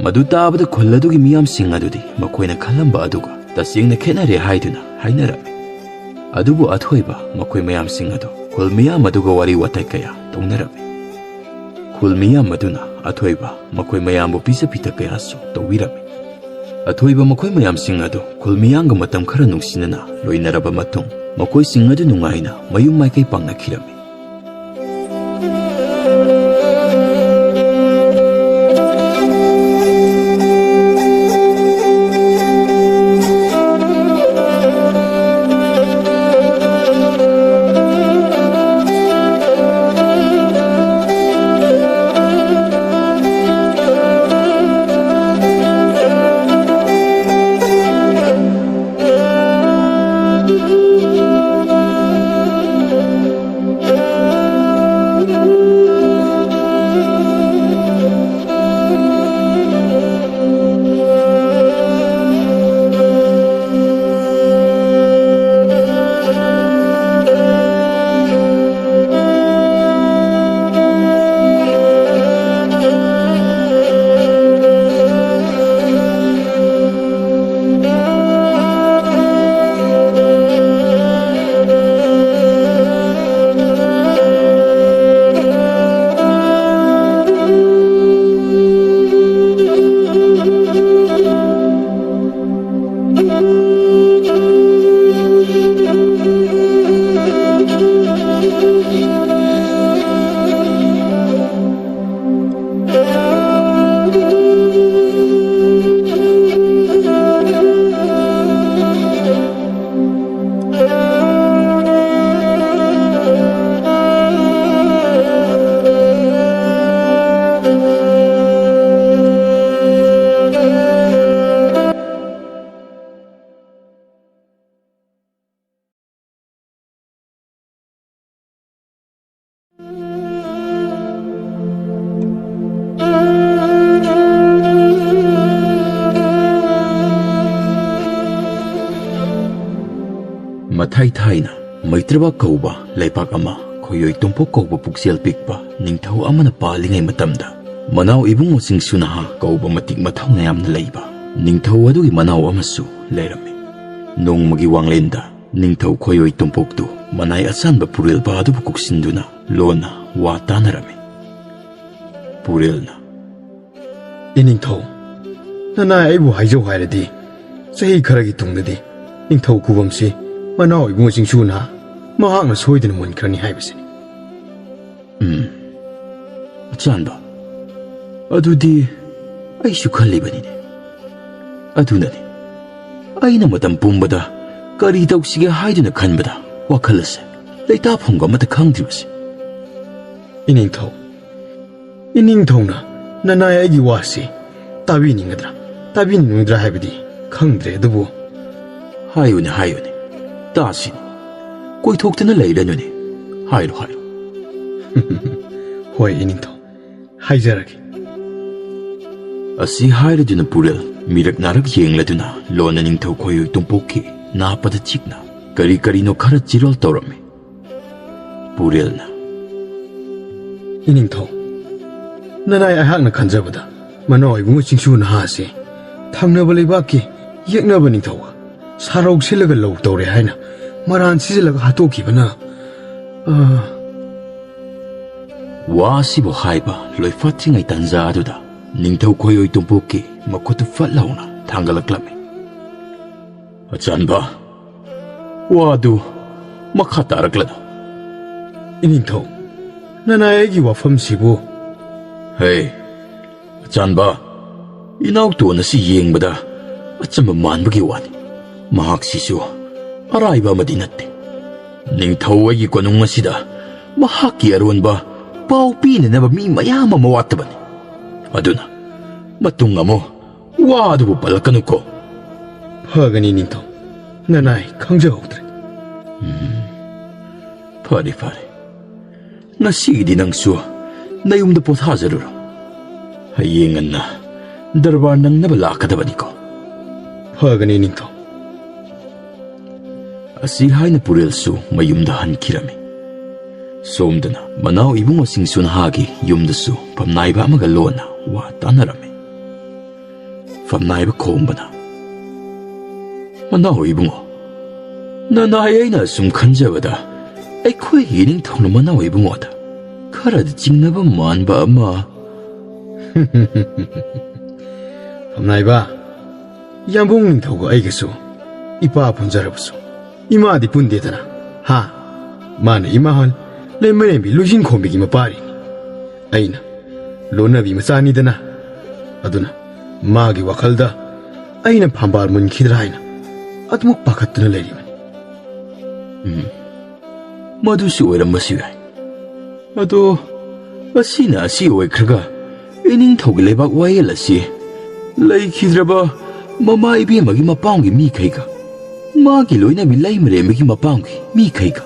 ꯃꯗꯨ ꯇꯥꯕꯗ ꯈꯨꯜ ꯑꯗꯨꯒꯤ ꯃꯤꯌꯥꯝꯁꯤꯡ ꯑꯗꯨꯗꯤ ꯃꯈꯣꯏꯅ ꯈꯜꯂꯝꯕ ꯑꯗꯨꯒ ꯇꯁꯦꯡꯅ ꯈꯦꯠꯅꯔꯦ ꯍꯥꯏꯗꯨꯅ ꯍꯥꯏꯅꯔꯝꯃꯤ꯫ ꯑꯗꯨꯕꯨ ꯑꯊꯣꯏꯕ ꯃꯈꯣꯏ ꯃꯌꯥꯝꯁꯤꯡ ꯑꯗꯨ ꯈꯨꯜ ꯃꯤꯌꯥꯝ ꯑꯗꯨꯒ ꯋꯥꯔꯤ ꯋꯥꯇꯥꯏ ꯀꯌꯥ ꯇꯧꯅꯔꯝꯃꯤ꯫ ꯈꯨꯜ ꯃꯤꯌꯥꯝ ꯑꯗꯨꯅ ꯑꯊꯣꯏꯕ ꯃꯈꯣꯏ ꯃꯌꯥꯝꯕꯨ ꯄꯤꯖ ꯄꯤꯊꯛ ꯀꯌꯥꯁꯨ ꯇꯧꯕꯤꯔꯝꯃꯤ꯫ ꯑꯊꯣꯏꯕ ꯃꯈꯣꯏ ꯃꯌꯥꯝꯁꯤꯡ ꯑꯗꯨ ꯈꯨꯜ ꯃꯤꯌꯥꯝꯒ ꯃꯇꯝ ꯈꯔ ꯅꯨꯡꯁꯤꯅꯅ ꯂꯣꯏꯅꯔꯕ ꯃꯇꯨꯡ, ꯃꯈꯣꯏꯁꯤꯡ ꯑꯗꯨ ꯅꯨꯡꯉꯥꯏꯅ ꯃꯌꯨꯝ ꯃꯥꯏꯀꯩ ꯄꯥꯡꯅꯈꯤꯔꯝꯃꯤ꯫ ꯃꯊꯥꯏ ꯊꯥꯏꯅ ꯃꯩꯇ꯭ꯔꯕꯥꯛ ꯀꯧꯕ ꯂꯩꯄꯥꯛ ꯑꯃ ꯈꯣꯏꯌꯣꯏ ꯇꯣꯝꯄꯣꯛ ꯀꯧꯕ ꯄꯨꯛꯆꯦꯜ ꯄꯤꯛꯄ ꯅꯤꯡꯊꯧ ꯑꯃꯅ ꯄꯥꯜꯂꯤꯉꯩ ꯃꯇꯝꯗ, ꯃꯅꯥꯎ ꯏꯕꯨꯡꯉꯣ ꯆꯤꯡꯁꯨ ꯅꯍꯥ ꯀꯧꯕ ꯃꯇꯤꯛ ꯃꯊꯧꯅ ꯌꯥꯝꯅ ꯂꯩꯕ ꯅꯤꯡꯊꯧ ꯑꯗꯨꯒꯤ ꯃꯅꯥꯎ ꯑꯃꯁꯨ ꯂꯩꯔꯝꯃꯤ꯫ ꯅꯣꯡꯃꯒꯤ ꯋꯥꯡꯂꯦꯟꯗ ꯅꯤꯡꯊꯧ ꯈꯣꯏꯌꯣꯏ ꯇꯣꯝꯄꯣꯛꯇꯨ ꯃꯅꯥꯏ ꯑꯆꯥꯟꯕ ꯄꯨꯔꯦꯜꯕ ꯑꯗꯨꯕꯨ ꯀꯨꯛꯁꯤꯟꯗꯨꯅ ꯂꯣꯟꯅ ꯋꯥ ꯇꯥꯅꯔꯝꯃꯤ꯫ ꯄꯨꯔꯦꯜꯅ, "ꯏꯅꯤꯡꯊꯧ, ꯅꯅꯥꯏ ꯑꯩꯕꯨ ꯍꯥꯏꯖꯧ ꯍꯥꯏꯔꯗꯤ, ꯆꯍꯤ ꯈꯔꯒꯤ ꯇꯨꯡꯗꯗꯤ ꯅꯤꯡꯊꯧ ꯈꯨꯕꯝꯁꯤ ꯃꯅꯥꯎ ꯏꯕꯨꯡꯉꯣ ꯆꯤꯡꯁꯨꯅ ꯃꯍꯥꯛꯅ ꯁꯣꯏꯗꯅ ꯃꯨꯟꯈ꯭ꯔꯅꯤ ꯍꯥꯏꯕꯁꯤꯅꯤ꯫" ꯎꯝ, ꯑꯆꯥꯟꯕ, ꯑꯗꯨꯗꯤ ꯑꯩꯁꯨ ꯈꯜꯂꯤꯕꯅꯤꯅꯦ꯫ ꯑꯗꯨꯅꯅꯤ ꯑꯩꯅ ꯃꯇꯝ ꯄꯨꯝꯕꯗ ꯀꯔꯤ ꯇꯧꯁꯤꯒꯦ ꯍꯥꯏꯗꯨꯅ ꯈꯟꯕꯗ ꯋꯥꯈꯜ ꯑꯁꯦ ꯂꯩꯇꯥꯐꯝꯒ ꯑꯃꯠꯇ ꯈꯪꯗ꯭ꯔꯤꯕꯁꯦ꯫ ꯏꯅꯤꯡꯊꯧ, ꯏꯅꯤꯡꯊꯧꯅ ꯅꯅꯥꯏ ꯑꯩꯒꯤ ꯋꯥꯁꯤ ꯇꯥꯕꯤꯅꯤꯡꯒꯗ꯭ꯔꯥ, ꯇꯥꯕꯤꯅꯤꯡꯉꯣꯏꯗ꯭ꯔꯥ ꯍꯥꯏꯕꯗꯤ ꯈꯪꯗ꯭ꯔꯦ, ꯑꯗꯨꯕꯨ ꯍꯥꯏꯌꯨꯅꯦ, ꯍꯥꯏꯌꯨꯅꯦ, ꯇꯥꯁꯤꯅꯦ꯫ ꯀꯣꯏꯊꯣꯛꯇꯅ ꯂꯩꯔꯅꯨꯅꯦ꯫ ꯍꯥꯏꯔꯣ, ꯍꯥꯏꯔꯣ꯫ "ꯍꯣꯏ, ꯏꯅꯤꯡꯊꯧ, ꯍꯥꯏꯖꯔꯒꯦ꯫" ꯑꯁꯤ ꯍꯥꯏꯔꯗꯨꯅ ꯄꯨꯔꯦꯜ ꯃꯤꯔꯛ ꯅꯥꯔꯛ ꯌꯦꯡꯂꯗꯨꯅ ꯂꯣꯟꯅ ꯅꯤꯡꯊꯧ ꯈꯣꯏꯌꯣꯏ ꯇꯣꯝꯄꯣꯛꯀꯤ ꯅꯥꯄꯗ ꯆꯤꯛꯅ ꯀꯔꯤ ꯀꯔꯤꯅꯣ ꯈꯔ ꯆꯤꯔꯣꯜ ꯇꯧꯔꯝꯃꯤ꯫ ꯄꯨꯔꯦꯜꯅ, "ꯏꯅꯤꯡꯊꯧ, ꯅꯅꯥꯏ ꯑꯩꯍꯥꯛꯅ ꯈꯟꯖꯕꯗ ꯃꯅꯥꯎ ꯏꯕꯨꯡꯉꯣ ꯆꯤꯡꯁꯨ ꯅꯍꯥ ꯑꯁꯤ ꯊꯪꯅꯕ ꯂꯩꯕꯥꯛꯀꯤ ꯌꯦꯛꯅꯕ ꯅꯤꯡꯊꯧꯒ ꯁꯥꯔꯧ ꯁꯤꯜꯂꯒ ꯂꯧ ꯇꯧꯔꯦ ꯍꯥꯏꯅ ꯃꯔꯥꯟ ꯁꯤꯖꯤꯜꯂꯒ ꯍꯥꯠꯇꯣꯛꯈꯤꯕꯅ, ꯑ," ꯋꯥ ꯑꯁꯤꯕꯨ ꯍꯥꯏꯕ ꯂꯣꯏꯐꯥꯠꯇ꯭ꯔꯤꯉꯩ ꯇꯥꯟꯖꯥ ꯑꯗꯨꯗ ꯅꯤꯡꯊꯧ ꯈꯣꯏꯌꯣꯏ ꯇꯣꯝꯄꯣꯛꯀꯤ ꯃꯈꯨꯠꯇꯨ ꯐꯠ ꯂꯥꯎꯅ ꯊꯥꯡꯒꯠꯂꯛꯂꯝꯃꯤ꯫ "ꯑꯆꯥꯟꯕ, ꯋꯥꯗꯨ ꯃꯈꯥ ꯇꯥꯔꯛꯂꯅꯨ꯫" "ꯏꯅꯤꯡꯊꯧ, ꯅꯅꯥꯏ ꯑꯩꯒꯤ ꯋꯥꯐꯝꯁꯤꯕꯨ꯫" "ꯍꯦ, ꯑꯆꯥꯟꯕ, ꯏꯅꯥꯎꯇꯣꯟ ꯑꯁꯤ ꯌꯦꯡꯕꯗ ꯑꯆꯝꯕ ꯃꯥꯟꯕꯒꯤ ꯋꯥꯅꯤ꯫ ꯃꯍꯥꯛꯁꯤꯁꯨ ꯑꯔꯥꯏꯕ ꯑꯃꯗꯤ ꯅꯠꯇꯦ꯫ ꯅꯤꯡꯊꯧ ꯑꯩꯒꯤ ꯀꯣꯅꯨꯡ ꯑꯁꯤꯗ ꯃꯍꯥꯛꯀꯤ ꯑꯔꯣꯟꯕ ꯄꯥꯎ ꯄꯤꯅꯅꯕ ꯃꯤ ꯃꯌꯥꯝ ꯑꯃ ꯋꯥꯠꯇꯕꯅꯤ꯫ ꯑꯗꯨꯅ ꯃꯇꯨꯡ ꯑꯃꯨꯛ ꯋꯥ ꯑꯗꯨꯕꯨ ꯄꯜꯂꯛꯀꯅꯨꯀꯣ꯫" "ꯐꯒꯅꯤ ꯅꯤꯡꯊꯧ, ꯅꯅꯥꯏ ꯈꯪꯖꯍꯧꯗ꯭ꯔꯦ꯫" "ꯐꯔꯦ, ꯐꯔꯦ꯫ ꯉꯁꯤꯒꯤꯗꯤ ꯅꯪꯁꯨ ꯅꯌꯨꯝꯗ ꯄꯣꯊꯥꯖꯔꯨꯔꯣ꯫ ꯍꯌꯦꯡ ꯉꯟꯅ ꯗꯔꯕꯥꯔ ꯅꯪꯅꯕ ꯂꯥꯛꯀꯗꯕꯅꯤꯀꯣ꯫" "ꯐꯒꯅꯤ ꯅꯤꯡꯊꯧ꯫" ꯑꯁꯤ ꯍꯥꯏꯅ ꯄꯨꯔꯦꯜꯁꯨ ꯃꯌꯨꯝꯗ ꯍꯟꯈꯤꯔꯝꯃꯤ꯫ ꯁꯣꯝꯗꯅ ꯃꯅꯥꯎ ꯏꯕꯨꯡꯉꯣꯁꯤꯡꯁꯨ ꯅꯍꯥꯒꯤ ꯌꯨꯝꯗꯁꯨ ꯐꯝꯅꯥꯏꯕ ꯑꯃꯒ ꯂꯣꯟꯅ ꯋꯥ ꯇꯥꯅꯔꯝꯃꯤ꯫ ꯐꯝꯅꯥꯏꯕ ꯈꯣꯝꯕꯅ, "ꯃꯅꯥꯎ ꯏꯕꯨꯡꯉꯣ, ꯅꯅꯥꯏ, ꯑꯩꯅ ꯑꯁꯨꯝ ꯈꯟꯖꯕꯗ ꯑꯩꯈꯣꯏꯒꯤ ꯏꯅꯤꯡꯊꯧꯅ ꯃꯅꯥꯎ ꯏꯕꯨꯡꯉꯣꯗ ꯈꯔꯗꯤ ꯆꯤꯡꯅꯕ ꯃꯥꯟꯕ ꯑꯃ"꯫ ꯐꯝꯅꯥꯏꯕ, ꯌꯥꯝꯕꯨꯡ ꯅꯤꯡꯊꯧꯒ ꯑꯩꯒꯁꯨ ꯏꯄꯥ ꯄꯨꯟꯖꯔꯕꯁꯨ ꯏꯃꯥꯗꯤ ꯄꯨꯟꯗꯦꯗꯅ꯫ ꯍꯥ? ꯃꯥꯅ ꯏꯃꯥꯍꯜ ꯂꯩꯃꯔꯦꯝꯕꯤ ꯂꯨꯏꯖꯤꯡꯈꯣꯝꯕꯤꯒꯤ ꯃꯄꯥꯔꯤꯅꯤ꯫ ꯑꯩꯅ ꯂꯣꯟꯅꯕꯤ ꯃꯆꯥꯅꯤꯗꯅ꯫ ꯑꯗꯨꯅ ꯃꯥꯒꯤ ꯋꯥꯈꯜꯗ ꯑꯩꯅ ꯐꯝꯕꯥꯜ ꯃꯨꯟꯈꯤꯗ꯭ꯔꯥ ꯍꯥꯏꯅ ꯑꯗꯨꯃꯛ ꯄꯥꯈꯠꯇꯨꯅ ꯂꯩꯔꯤꯕꯅꯤ꯫ ꯎꯝ, ꯃꯗꯨꯁꯨ ꯑꯣꯏꯔꯝꯕꯁꯨ ꯌꯥꯏ꯫ ꯑꯗꯣ ꯑꯁꯤꯅ ꯑꯁꯤ ꯑꯣꯏꯈ꯭ꯔꯒ, ꯏꯅꯤꯡꯊꯧꯒꯤ ꯂꯩꯕꯥꯛ ꯋꯥꯌꯦꯜ ꯑꯁꯤ ꯂꯩꯈꯤꯗ꯭ꯔꯕ ꯃꯃꯥ ꯏꯕꯦꯝꯃꯒꯤ ꯃꯄꯥꯝꯒꯤ ꯃꯤꯈꯩꯒ, ꯃꯥꯒꯤ ꯂꯣꯏꯅꯕꯤ ꯂꯩꯃꯔꯦꯝꯕꯒꯤ ꯃꯄꯥꯝꯒꯤ ꯃꯤꯈꯩꯒ,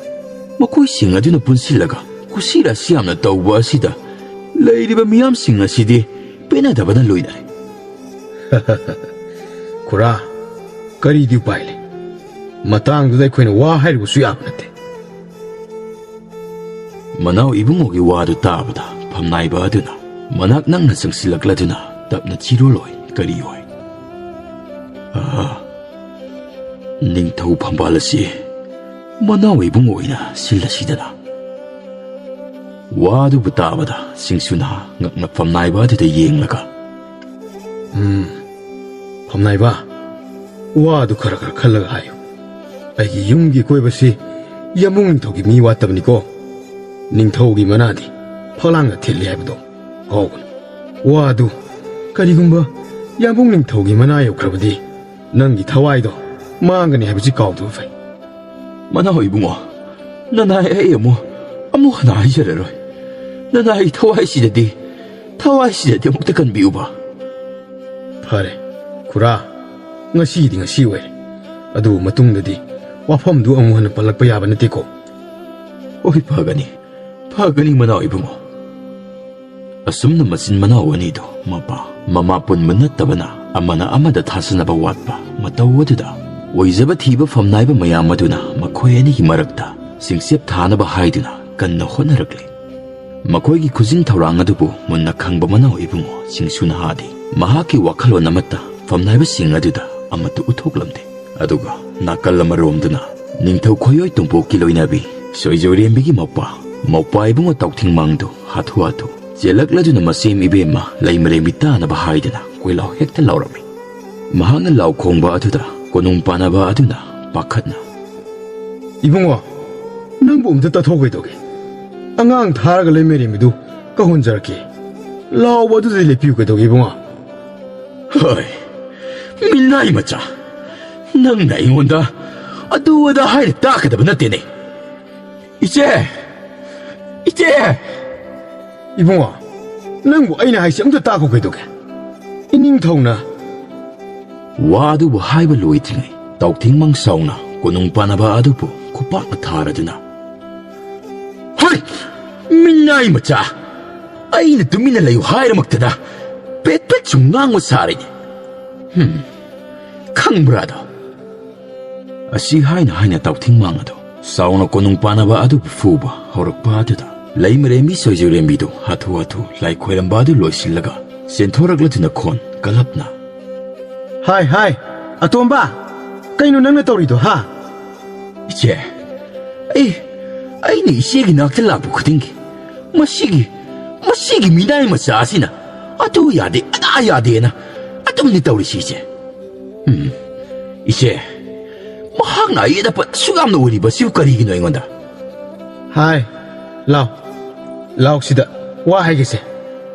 ꯃꯈꯣꯏꯁꯤꯡ ꯑꯗꯨꯅ ꯄꯨꯟꯁꯤꯜꯂꯒ ꯀꯨꯁꯤ ꯔꯥꯁꯤ ꯌꯥꯝꯅ ꯇꯧꯕ ꯑꯁꯤꯗ ꯂꯩꯔꯤꯕ ꯃꯤꯌꯥꯝꯁꯤꯡ ꯑꯁꯤꯗꯤ ꯄꯦꯟꯅꯗꯕꯅ ꯂꯣꯏꯅꯔꯦ꯫ ꯈꯨꯔꯥ, ꯀꯔꯤꯗꯤ ꯎꯄꯥꯏ ꯂꯩ? ꯃꯇꯥꯡꯗꯨꯗ ꯑꯩꯈꯣꯏꯅ ꯋꯥ ꯍꯥꯏꯔꯨꯕꯁꯨ ꯌꯥꯕ ꯅꯠꯇꯦ꯫ ꯃꯅꯥꯎ ꯏꯕꯨꯡꯉꯣꯒꯤ ꯋꯥꯗꯨ ꯇꯥꯕꯗ ꯐꯝꯅꯥꯏꯕ ꯑꯗꯨꯅ ꯃꯅꯥꯛ ꯅꯛꯅ ꯆꯪꯁꯤꯜꯂꯛꯂꯗꯨꯅ ꯇꯞꯅ ꯆꯤꯔꯣꯜ ꯑꯣꯏ ꯀꯔꯤ ꯑꯣꯏ, "ꯑꯥ, ꯅꯤꯡꯊꯧ ꯐꯝꯕꯥꯜ ꯑꯁꯤ ꯃꯅꯥꯎ ꯏꯕꯨꯡꯉꯣ ꯑꯣꯏꯅ ꯁꯤꯜꯂꯁꯤꯗꯅ"꯫ ꯋꯥꯗꯨꯕꯨ ꯇꯥꯕꯗ ꯁꯤꯡꯁꯨꯅ ꯉꯛꯅ ꯐꯝꯅꯥꯏꯕ ꯑꯗꯨꯗ ꯌꯦꯡꯂꯒ, "ꯎꯝ, ꯐꯝꯅꯥꯏꯕ, ꯋꯥꯗꯨ ꯈꯔ ꯈꯔ ꯈꯜꯂꯒ ꯍꯥꯏꯌꯨ꯫ ꯑꯩꯒꯤ ꯌꯨꯝꯒꯤ ꯀꯣꯏꯕꯁꯤ ꯌꯥꯝꯕꯨꯡ ꯅꯤꯡꯊꯧꯒꯤ ꯃꯤ ꯋꯥꯠꯇꯕꯅꯤꯀꯣ꯫ ꯅꯤꯡꯊꯧꯒꯤ ꯃꯅꯥꯗꯤ ꯐꯛꯂꯥꯡꯗ ꯊꯦꯠꯂꯤ ꯍꯥꯏꯕꯗꯣ ꯀꯥꯎꯒꯅꯨ꯫ ꯋꯥꯗꯨ ꯀꯔꯤꯒꯨꯝꯕ ꯌꯥꯝꯕꯨꯡ ꯅꯤꯡꯊꯧꯒꯤ ꯃꯅꯥ ꯌꯧꯈ꯭ꯔꯕꯗꯤ ꯅꯪꯒꯤ ꯊꯋꯥꯏꯗꯣ ꯃꯥꯡꯒꯅꯤ ꯍꯥꯏꯕꯁꯤ ꯀꯥꯎꯗꯕ ꯐꯩ"꯫ "ꯃꯅꯥꯎ ꯏꯕꯨꯡꯉꯣ, ꯅꯅꯥꯏ ꯑꯩ ꯑꯃꯨꯛ, ꯑꯃꯨꯛ ꯍꯟꯅ ꯍꯥꯏꯖꯔꯔꯣꯏ꯫ ꯅꯅꯥꯏ ꯊꯋꯥꯏꯁꯤꯗꯗꯤ, ꯊꯋꯥꯏꯁꯤꯗꯗꯤ ꯑꯃꯨꯛꯇ ꯀꯟꯕꯤꯌꯨꯕ"꯫ "ꯐꯔꯦ, ꯈꯨꯔꯥ, ꯉꯁꯤꯗꯤ ꯉꯁꯤ ꯑꯣꯏꯔꯦ꯫ ꯑꯗꯨꯕꯨ ꯃꯇꯨꯡꯗꯗꯤ ꯋꯥꯐꯝꯗꯨ ꯑꯃꯨꯛ ꯍꯟꯅ ꯄꯜꯂꯛꯄ ꯌꯥꯕ ꯅꯠꯇꯦꯀꯣ"꯫ "ꯍꯣꯏ, ꯐꯒꯅꯤ, ꯐꯒꯅꯤ ꯃꯅꯥꯎ ꯏꯕꯨꯡꯉꯣ"꯫ ꯑꯁꯨꯝꯅ ꯃꯆꯤꯟ ꯃꯅꯥꯎ ꯑꯅꯤꯗꯨ ꯃꯄꯥ ꯃꯃꯥ ꯄꯨꯟꯕ ꯅꯠꯇꯕꯅ ꯑꯃꯅ ꯑꯃꯗ ꯊꯥꯖꯅꯕ ꯋꯥꯠꯄ ꯃꯇꯧ ꯑꯗꯨꯗ ꯑꯣꯏꯖꯕ ꯊꯤꯕ ꯐꯝꯅꯥꯏꯕ ꯃꯌꯥꯝ ꯑꯗꯨꯅ ꯃꯈꯣꯏ ꯑꯅꯤꯒꯤ ꯃꯔꯛꯇ ꯆꯤꯡꯆꯦꯞ ꯊꯥꯅꯕ ꯍꯥꯏꯗꯨꯅ ꯀꯟꯅ ꯍꯣꯠꯅꯔꯛꯂꯤ꯫ ꯃꯈꯣꯏꯒꯤ ꯈꯨꯖꯤꯟ ꯊꯧꯔꯥꯡ ꯑꯗꯨꯕꯨ ꯃꯨꯟꯅ ꯈꯪꯕ ꯃꯅꯥꯎ ꯏꯕꯨꯡꯉꯣ ꯁꯤꯡꯁꯨ ꯅꯍꯥꯗꯤ ꯃꯍꯥꯛꯀꯤ ꯋꯥꯈꯜꯂꯣꯟ ꯑꯃꯠꯇ ꯐꯝꯅꯥꯏꯕꯁꯤꯡ ꯑꯗꯨꯗ ꯑꯃꯠꯇ ꯎꯠꯊꯣꯛꯂꯝꯗꯦ꯫ ꯑꯗꯨꯒ ꯅꯥꯀꯜ ꯑꯃꯔꯣꯝꯗꯅ ꯅꯤꯡꯊꯧ ꯈꯣꯏꯑꯣꯏ ꯇꯣꯝꯄꯣꯛꯀꯤ ꯂꯣꯏꯅꯕꯤ ꯁꯣꯏꯖꯣꯏꯔꯦꯝꯕꯤꯒꯤ ꯃꯧꯄ꯭ꯋꯥ ꯃꯧꯄ꯭ꯋꯥ ꯏꯕꯨꯡꯉꯣ ꯇꯥꯎꯊꯤꯡꯃꯥꯡꯗꯨ ꯍꯥꯊꯨ ꯍꯥꯊꯨ ꯆꯦꯜꯂꯛꯂꯗꯨꯅ ꯃꯆꯦꯝ ꯏꯕꯦꯝꯃ ꯂꯩꯃꯔꯦꯝꯕꯤ ꯇꯥꯅꯕ ꯍꯥꯏꯗꯨꯅ ꯀꯣꯏꯂꯥꯎ ꯍꯦꯛꯇ ꯂꯥꯎꯔꯝꯃꯤ꯫ ꯃꯍꯥꯛꯅ ꯂꯥꯎ ꯈꯣꯡꯕ ꯑꯗꯨꯗ ꯀꯣꯅꯨꯡ ꯄꯥꯟꯅꯕ ꯑꯗꯨꯅ ꯄꯥꯈꯠꯅ, "ꯏꯕꯨꯡꯉꯣ, ꯅꯪꯕꯨ ꯑꯝꯇ ꯇꯥꯊꯣꯛ ꯀꯩꯗꯧꯒꯦ? ꯑꯉꯥꯡ ꯊꯥꯔꯒ ꯂꯩꯃꯔꯦꯝꯕꯤꯗꯨ ꯀꯧꯍꯟꯖꯔꯛꯀꯦ꯫ ꯂꯥꯎꯕ ꯑꯗꯨꯗꯤ ꯂꯦꯞꯄꯤꯌꯨ ꯀꯩꯗꯧꯒꯦ ꯏꯕꯨꯡꯉꯣ?" "ꯍꯣꯏ, ꯃꯤꯅꯥꯏ ꯃꯆꯥ, ꯅꯪꯅ ꯑꯩꯉꯣꯟꯗ ꯑꯗꯨ ꯑꯗꯥ ꯍꯥꯏꯅ ꯇꯥꯛꯀꯗꯕ ꯅꯠꯇꯦꯅꯦ꯫ ꯏꯆꯦ! ꯏꯆꯦ!" "ꯏꯕꯨꯡꯉꯣ, ꯅꯪꯕꯨ ꯑꯩꯅ ꯍꯥꯏꯁꯦ ꯑꯝꯇ ꯇꯥꯈꯣ ꯀꯩꯗꯧꯒꯦ? ꯏꯅꯤꯡꯊꯧꯅ" ꯋꯥ ꯑꯗꯨꯕꯨ ꯍꯥꯏꯕ ꯂꯣꯏꯗ꯭ꯔꯤꯉꯩ ꯇꯥꯎꯊꯤꯡ ꯃꯪꯁꯥꯎꯅ ꯀꯣꯅꯨꯡ ꯄꯥꯟꯅꯕ ꯑꯗꯨꯕꯨ ꯈꯨꯄꯥꯛꯅ ꯊꯥꯔꯗꯨꯅ, "ꯍꯣꯏ, ꯃꯤꯅꯥꯏ ꯃꯆꯥ! ꯑꯩꯅ ꯇꯨꯃꯤꯟꯅ ꯂꯩꯌꯨ ꯍꯥꯏꯔꯃꯛꯇꯗ ꯄꯦꯠ ꯄꯦꯠ ꯁꯨꯝ ꯉꯥꯡꯕ ꯁꯥꯔꯤꯅꯦ꯫ ꯍꯝ, ꯈꯪꯕ꯭ꯔꯥ ꯑꯗꯣ?" ꯑꯁꯤ ꯍꯥꯏꯅ ꯍꯥꯏꯅ ꯇꯥꯎꯊꯤꯡꯃꯥꯡ ꯑꯗꯨ ꯆꯥꯎꯅ ꯀꯣꯅꯨꯡ ꯄꯥꯟꯅꯕ ꯑꯗꯨꯕꯨ ꯐꯨꯕ ꯍꯧꯔꯛꯄ ꯑꯗꯨꯗ ꯂꯩꯃꯔꯦꯝꯕꯤ ꯁꯣꯏꯖꯨꯔꯦꯝꯕꯤꯗꯨ ꯍꯥꯊꯨ ꯍꯥꯊꯨ ꯂꯥꯏ ꯈꯣꯏꯔꯝꯕ ꯑꯗꯨ ꯂꯣꯏꯁꯤꯜꯂꯒ ꯆꯦꯟꯊꯣꯔꯛꯂꯗꯨꯅ ꯈꯣꯟ ꯀꯜꯂꯞꯅ, "ꯍꯥꯏ, ꯍꯥꯏ, ꯑꯇꯣꯝꯕ! ꯀꯩꯅꯣ ꯅꯪꯅ ꯇꯧꯔꯤꯗꯣ, ꯍꯥ?" "ꯏꯆꯦ, ꯑꯩ, ꯑꯩꯅ ꯏꯆꯦꯒꯤ ꯅꯥꯛꯇ ꯂꯥꯛꯄ ꯈꯨꯗꯤꯡꯒꯤ ꯃꯁꯤꯒꯤ, ꯃꯁꯤꯒꯤ ꯃꯤꯅꯥꯏ ꯃꯆꯥ ꯑꯁꯤꯅ ꯑꯗꯨ ꯌꯥꯗꯦ, ꯑꯗꯥ ꯌꯥꯗꯦꯅ ꯑꯗꯨꯝꯗꯤ ꯇꯧꯔꯤꯁꯤ, ꯏꯆꯦ꯫ ꯎꯝ, ꯏꯆꯦ, ꯃꯍꯥꯛꯅ ꯑꯌꯦꯠ ꯑꯄꯟ ꯑꯁꯨꯛ ꯌꯥꯝꯅ ꯑꯣꯏꯔꯤꯕꯁꯤꯕꯨ ꯀꯔꯤꯒꯤꯅꯣ ꯑꯩꯉꯣꯟꯗ?" "ꯍꯥꯏ, ꯂꯥꯎ, ꯂꯥꯎ ꯁꯤꯗ, ꯋꯥ ꯍꯥꯏꯒꯦꯁꯦ꯫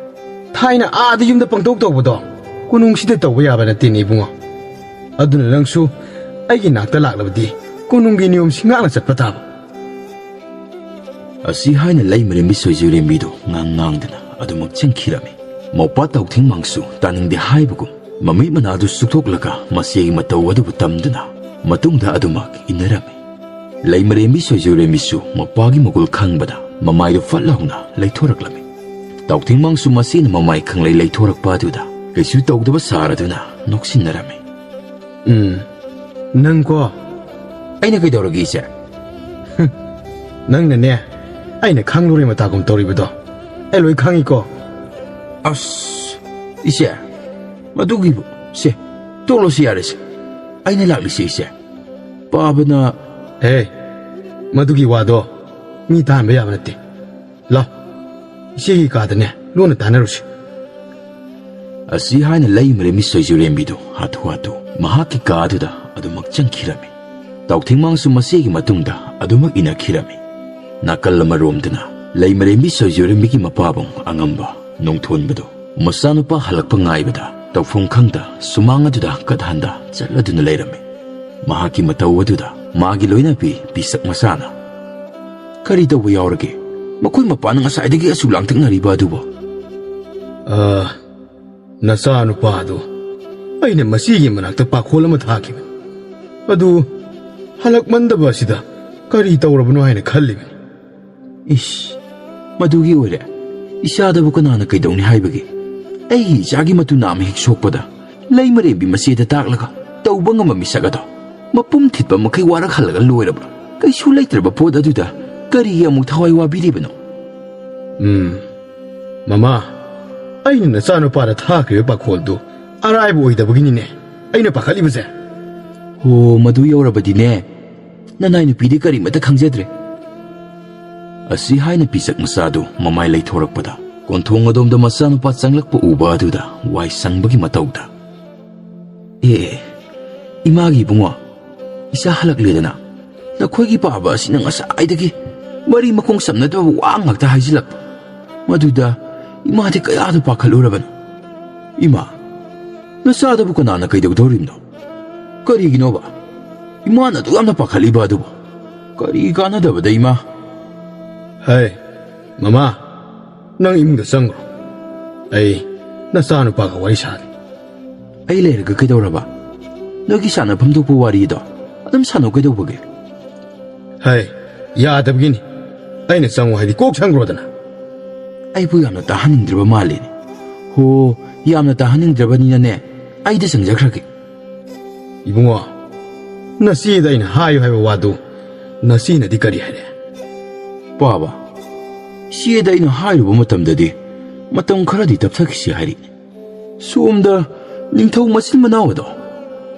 ꯊꯥꯏꯅ ꯑꯥꯗ ꯌꯨꯝꯗ ꯄꯪꯇꯧ ꯇꯧꯕꯗꯣ ꯀꯣꯅꯨꯡꯁꯤꯗ ꯇꯧꯕ ꯌꯥꯕ ꯅꯠꯇꯦꯅꯦ ꯏꯕꯨꯡꯉꯣ꯫ ꯑꯗꯨꯅ ꯅꯪꯁꯨ ꯑꯩꯒꯤ ꯅꯥꯛꯇ ꯂꯥꯛꯂꯕꯗꯤ ꯀꯣꯅꯨꯡꯒꯤ ꯅꯤꯌꯣꯝꯁꯤ ꯉꯥꯛꯅ ꯆꯠꯄ ꯇꯥꯕ꯫" ꯑꯁꯤ ꯍꯥꯏꯅ ꯂꯩꯃꯔꯦꯝꯕꯤ ꯁꯣꯏꯖꯨꯔꯦꯝꯕꯤꯗꯨ ꯉꯥꯡ ꯉꯥꯡꯗꯅ ꯑꯗꯨꯃꯛ ꯆꯦꯟꯈꯤꯔꯝꯃꯤ꯫ ꯃꯧꯄ꯭ꯋꯥ ꯇꯥꯎꯊꯤꯡꯃꯥꯡꯁꯨ ꯇꯥꯅꯤꯡꯗꯦ ꯍꯥꯏꯕꯒꯨꯝ ꯃꯃꯤꯠ ꯃꯅꯥꯗꯨ ꯆꯨꯛꯊꯣꯛꯂꯒ ꯃꯆꯦꯒꯤ ꯃꯇꯧ ꯑꯗꯨꯕꯨ ꯇꯝꯗꯨꯅ ꯃꯇꯨꯡꯗ ꯑꯗꯨꯃꯛ ꯏꯟꯅꯔꯝꯃꯤ꯫ ꯂꯩꯃꯔꯦꯝꯕꯤ ꯁꯣꯏꯖꯨꯔꯦꯝꯕꯤꯁꯨ ꯃꯄ꯭ꯋꯥꯒꯤ ꯃꯒꯨꯜ ꯈꯪꯕꯗ ꯃꯃꯥꯏꯗꯨ ꯐꯠ ꯂꯥꯎꯅ ꯂꯩꯊꯣꯔꯛꯂꯝꯃꯤ꯫ ꯇꯥꯎꯊꯤꯡꯃꯥꯡꯁꯨ ꯃꯆꯦꯅ ꯃꯃꯥꯏ ꯈꯪꯂꯩ ꯂꯩꯊꯣꯔꯛꯄ ꯑꯗꯨꯗ ꯀꯩꯁꯨ ꯇꯧꯗꯕ ꯁꯥꯔꯗꯨꯅ ꯅꯣꯛꯁꯤꯟꯅꯔꯝꯃꯤ꯫ "ꯎꯝ, ꯅꯪꯀꯣ꯫ ꯑꯩꯅ ꯀꯩꯗꯧꯔꯒꯦ, ꯏꯆꯦ? ꯅꯪꯅꯅꯦ, ꯑꯩꯅ ꯈꯪꯂꯨꯔꯦ ꯃꯇꯥꯒꯨꯝ ꯇꯧꯔꯤꯕꯗꯣ꯫ ꯑꯩ ꯂꯣꯏ ꯈꯪꯉꯤꯀꯣ꯫ ꯑꯁ, ꯏꯆꯦ, ꯃꯗꯨꯒꯤꯕꯨ, ꯁꯦ, ꯇꯣꯛꯂꯁꯤ ꯌꯥꯔꯦꯁꯦ꯫ ꯑꯩꯅ ꯂꯥꯛꯂꯤꯁꯦ, ꯏꯆꯦ꯫ ꯄꯥꯕꯅ ꯍꯦ, ꯃꯗꯨꯒꯤ ꯋꯥꯗꯣ ꯃꯤ ꯇꯥꯍꯟꯕ ꯌꯥꯕ ꯅꯠꯇꯦ꯫ ꯂꯥꯎ, ꯏꯆꯦꯒꯤ ꯀꯥꯗꯅꯦ, ꯂꯣꯟꯅ ꯇꯥꯟꯅꯔꯨꯁꯤ꯫ ꯑꯁꯤ ꯍꯥꯏꯅ ꯂꯩꯃꯔꯦꯝꯕꯤ ꯁꯣꯏꯖꯨꯔꯦꯝꯕꯤꯗꯨ ꯍꯥꯊꯨ ꯍꯥꯊꯨ ꯃꯍꯥꯛꯀꯤ ꯀꯥ ꯑꯗꯨꯗ ꯑꯗꯨꯃꯛ ꯆꯪꯈꯤꯔꯝꯃꯤ꯫ ꯇꯥꯎꯊꯤꯡꯃꯥꯡꯁꯨ ꯃꯁꯤꯒꯤ ꯃꯇꯨꯡꯗ ꯑꯗꯨꯃꯛ ꯏꯟꯅꯈꯤꯔꯝꯃꯤ꯫ ꯅꯥꯀꯜ ꯑꯃꯔꯣꯝꯗꯅ ꯂꯩꯃꯔꯦꯝꯕꯤ ꯁꯣꯏꯖꯨꯔꯦꯝꯕꯤꯒꯤ ꯃꯄꯥꯕꯨꯡ ꯑꯉꯝꯕ ꯅꯣꯡꯊꯣꯟꯕꯗꯨ ꯃꯆꯥꯅꯨꯄꯥ ꯍꯜꯂꯛꯄ ꯉꯥꯏꯕꯗ ꯇꯧꯐꯝ ꯈꯪꯗ ꯁꯨꯃꯥꯡ ꯑꯗꯨꯗ ꯀꯠꯍꯟꯗ ꯆꯠꯂꯗꯨꯅ ꯂꯩꯔꯝꯃꯤ꯫ ꯃꯍꯥꯛꯀꯤ ꯃꯇꯧ ꯑꯗꯨꯗ ꯃꯥꯒꯤ ꯂꯣꯏꯅꯕꯤ ꯄꯤꯁꯛ ꯃꯆꯥꯅ, "ꯀꯔꯤ ꯇꯧꯕ ꯌꯥꯎꯔꯒꯦ? ꯃꯈꯣꯏ ꯃꯄꯥꯅ ꯉꯁꯥꯏꯗꯒꯤ ꯑꯁꯨꯛ ꯂꯥꯡꯇꯛꯅꯔꯤꯕ ꯑꯗꯨꯕꯨ?" "ꯑ, ꯅꯆꯥꯅꯨꯄꯥꯗꯨ ꯑꯩꯅ ꯃꯁꯤꯒꯤ ꯃꯅꯥꯛꯇ ꯄꯥꯈꯣꯜ ꯑꯃ ꯊꯥꯈꯤꯕꯅꯤ꯫ ꯑꯗꯨ ꯍꯜꯂꯛꯃꯟꯗꯕ ꯑꯁꯤꯗ ꯀꯔꯤ ꯇꯧꯔꯕꯅꯣ ꯍꯥꯏꯅ ꯈꯜꯂꯤꯕꯅꯤ꯫" "ꯏꯁ, ꯃꯗꯨꯒꯤ ꯑꯣꯏꯔꯦ꯫ ꯏꯆꯥꯗꯕꯨ ꯀꯅꯥꯅ ꯀꯩꯗꯧꯅꯤ ꯍꯥꯏꯕꯒꯦ? ꯑꯩꯒꯤ ꯏꯆꯥꯒꯤ ꯃꯇꯨ ꯅꯥꯝꯃ ꯍꯦꯛ ꯁꯣꯛꯄꯗ ꯂꯩꯃꯔꯦꯝꯕꯤ ꯃꯆꯦꯗ ꯇꯥꯛꯂꯒ ꯇꯧꯕ ꯉꯝꯕ ꯃꯤꯁꯛ ꯑꯗꯣ ꯃꯄꯨꯝ ꯊꯤꯠꯄ ꯃꯈꯩ ꯋꯥꯔꯛꯍꯜꯂꯒ ꯂꯣꯏꯔꯕ꯫ ꯀꯩꯁꯨ ꯂꯩꯇ꯭ꯔꯕ ꯄꯣꯠ ꯑꯗꯨꯗ ꯀꯔꯤꯒꯤ ꯑꯃꯨꯛ ꯊꯋꯥꯏ ꯋꯥꯕꯤꯔꯤꯕꯅꯣ?" "ꯎꯝ, ꯃꯃꯥ, ꯑꯩꯅ ꯅꯆꯥꯅꯨꯄꯥꯗ ꯊꯥꯈ꯭ꯔꯤꯕ ꯄꯥꯈꯣꯜꯗꯨ ꯑꯔꯥꯏꯕ ꯑꯣꯏꯗꯕꯒꯤꯅꯤꯅꯦ ꯑꯩꯅ ꯄꯥꯈꯠꯂꯤꯕꯁꯦ꯫" "ꯍꯣ, ꯃꯗꯨ ꯌꯧꯔꯕꯗꯤꯅꯦ, ꯅꯅꯥꯏ ꯅꯨꯄꯤꯗꯤ ꯀꯔꯤꯃꯠꯇ ꯈꯪꯖꯗ꯭ꯔꯦ꯫" ꯑꯁꯤ ꯍꯥꯏꯅ ꯄꯤꯁꯛ ꯃꯆꯥꯗꯨ ꯃꯃꯥꯏ ꯂꯩꯊꯣꯔꯛꯄꯗ, ꯀꯣꯟꯊꯣꯡ ꯑꯗꯣꯝꯗ ꯃꯆꯥꯅꯨꯄꯥ ꯆꯪꯂꯛꯄ ꯎꯕ ꯑꯗꯨꯗ ꯋꯥꯏ ꯁꯪꯕꯒꯤ ꯃꯇꯧꯗ, "ꯑꯦ, ꯏꯃꯥꯒꯤ ꯏꯕꯨꯡꯉꯣ, ꯏꯆꯥ ꯍꯜꯂꯛꯂꯦꯗꯅ꯫ ꯅꯈꯣꯏꯒꯤ ꯄꯥꯕ ꯑꯁꯤꯅ ꯉꯁꯥꯏꯗꯒꯤ ꯃꯔꯤ ꯃꯈꯣꯡ ꯁꯝꯅꯗꯕ ꯋꯥ ꯉꯥꯛꯇ ꯍꯥꯏꯖꯤꯜꯂꯛꯄ꯫ ꯃꯗꯨꯗ ꯏꯃꯥꯗꯤ ꯀꯌꯥꯗ ꯄꯥꯈꯠꯂꯨꯔꯕꯅꯤ꯫ ꯏꯃꯥ, ꯅꯆꯥꯗꯕꯨ ꯀꯅꯥꯅ ꯀꯩꯗꯧꯗꯧꯔꯤꯕꯅꯣ? ꯀꯔꯤꯒꯤꯅꯣꯕ ꯏꯃꯥꯅ ꯑꯗꯨꯛ ꯌꯥꯝꯅ ꯄꯥꯈꯠꯂꯤꯕ ꯑꯗꯨꯕꯨ? ꯀꯔꯤ ꯀꯥꯟꯅꯗꯕꯗ, ꯏꯃꯥ?" "ꯍꯩ, ꯃꯃꯥ, ꯅꯪ ꯏꯃꯨꯡꯗ ꯆꯪꯈ꯭ꯔꯣ꯫ ꯑꯩ ꯅꯆꯥꯅꯨꯄꯥꯒ ꯋꯥꯔꯤ ꯁꯥꯒꯦ꯫" "ꯑꯩ ꯂꯩꯔꯒ ꯀꯩꯗꯧꯔꯕ? ꯅꯣꯏꯒꯤ ꯁꯥꯟꯅꯐꯝ ꯊꯣꯛꯄ ꯋꯥꯔꯤꯗꯣ ꯑꯗꯨꯝ ꯁꯥꯟꯅꯧ ꯀꯩꯗꯧꯕꯒꯦ?" "ꯍꯩ, ꯌꯥꯗꯕꯒꯤꯅꯤ꯫ ꯑꯩꯅ ꯆꯪꯉꯣ ꯍꯥꯏꯗꯤ ꯀꯣꯛ ꯁꯪꯈ꯭ꯔꯣꯗꯅ꯫" "ꯑꯩꯕꯨ ꯌꯥꯝꯅ ꯇꯥꯍꯟꯅꯤꯡꯗ꯭ꯔꯕ ꯃꯥꯜꯂꯦꯅꯦ꯫ ꯍꯣ, ꯌꯥꯝꯅ ꯇꯥꯍꯟꯅꯤꯡꯗ꯭ꯔꯕꯅꯤꯅꯅꯦ, ꯑꯩꯗ ꯆꯪꯖꯈ꯭ꯔꯒꯦ꯫" "ꯏꯕꯨꯡꯉꯣ, ꯅꯆꯦꯗ ꯑꯩꯅ ꯍꯥꯏꯌꯨ ꯍꯥꯏꯕ ꯋꯥꯗꯨ ꯅꯆꯦꯅꯗꯤ ꯀꯔꯤ ꯍꯥꯏꯔꯦ? ꯄꯥꯕ, ꯏꯆꯦꯗ ꯑꯩꯅ ꯍꯥꯏꯔꯨꯕ ꯃꯇꯝꯗꯗꯤ ꯃꯇꯝ ꯈꯔꯗꯤ ꯇꯞꯊꯈꯤꯁꯤ ꯍꯥꯏꯔꯤ꯫ ꯁꯣꯝꯗ ꯅꯤꯡꯊꯧ ꯃꯆꯤꯟ ꯃꯅꯥꯎ ꯑꯗꯣ,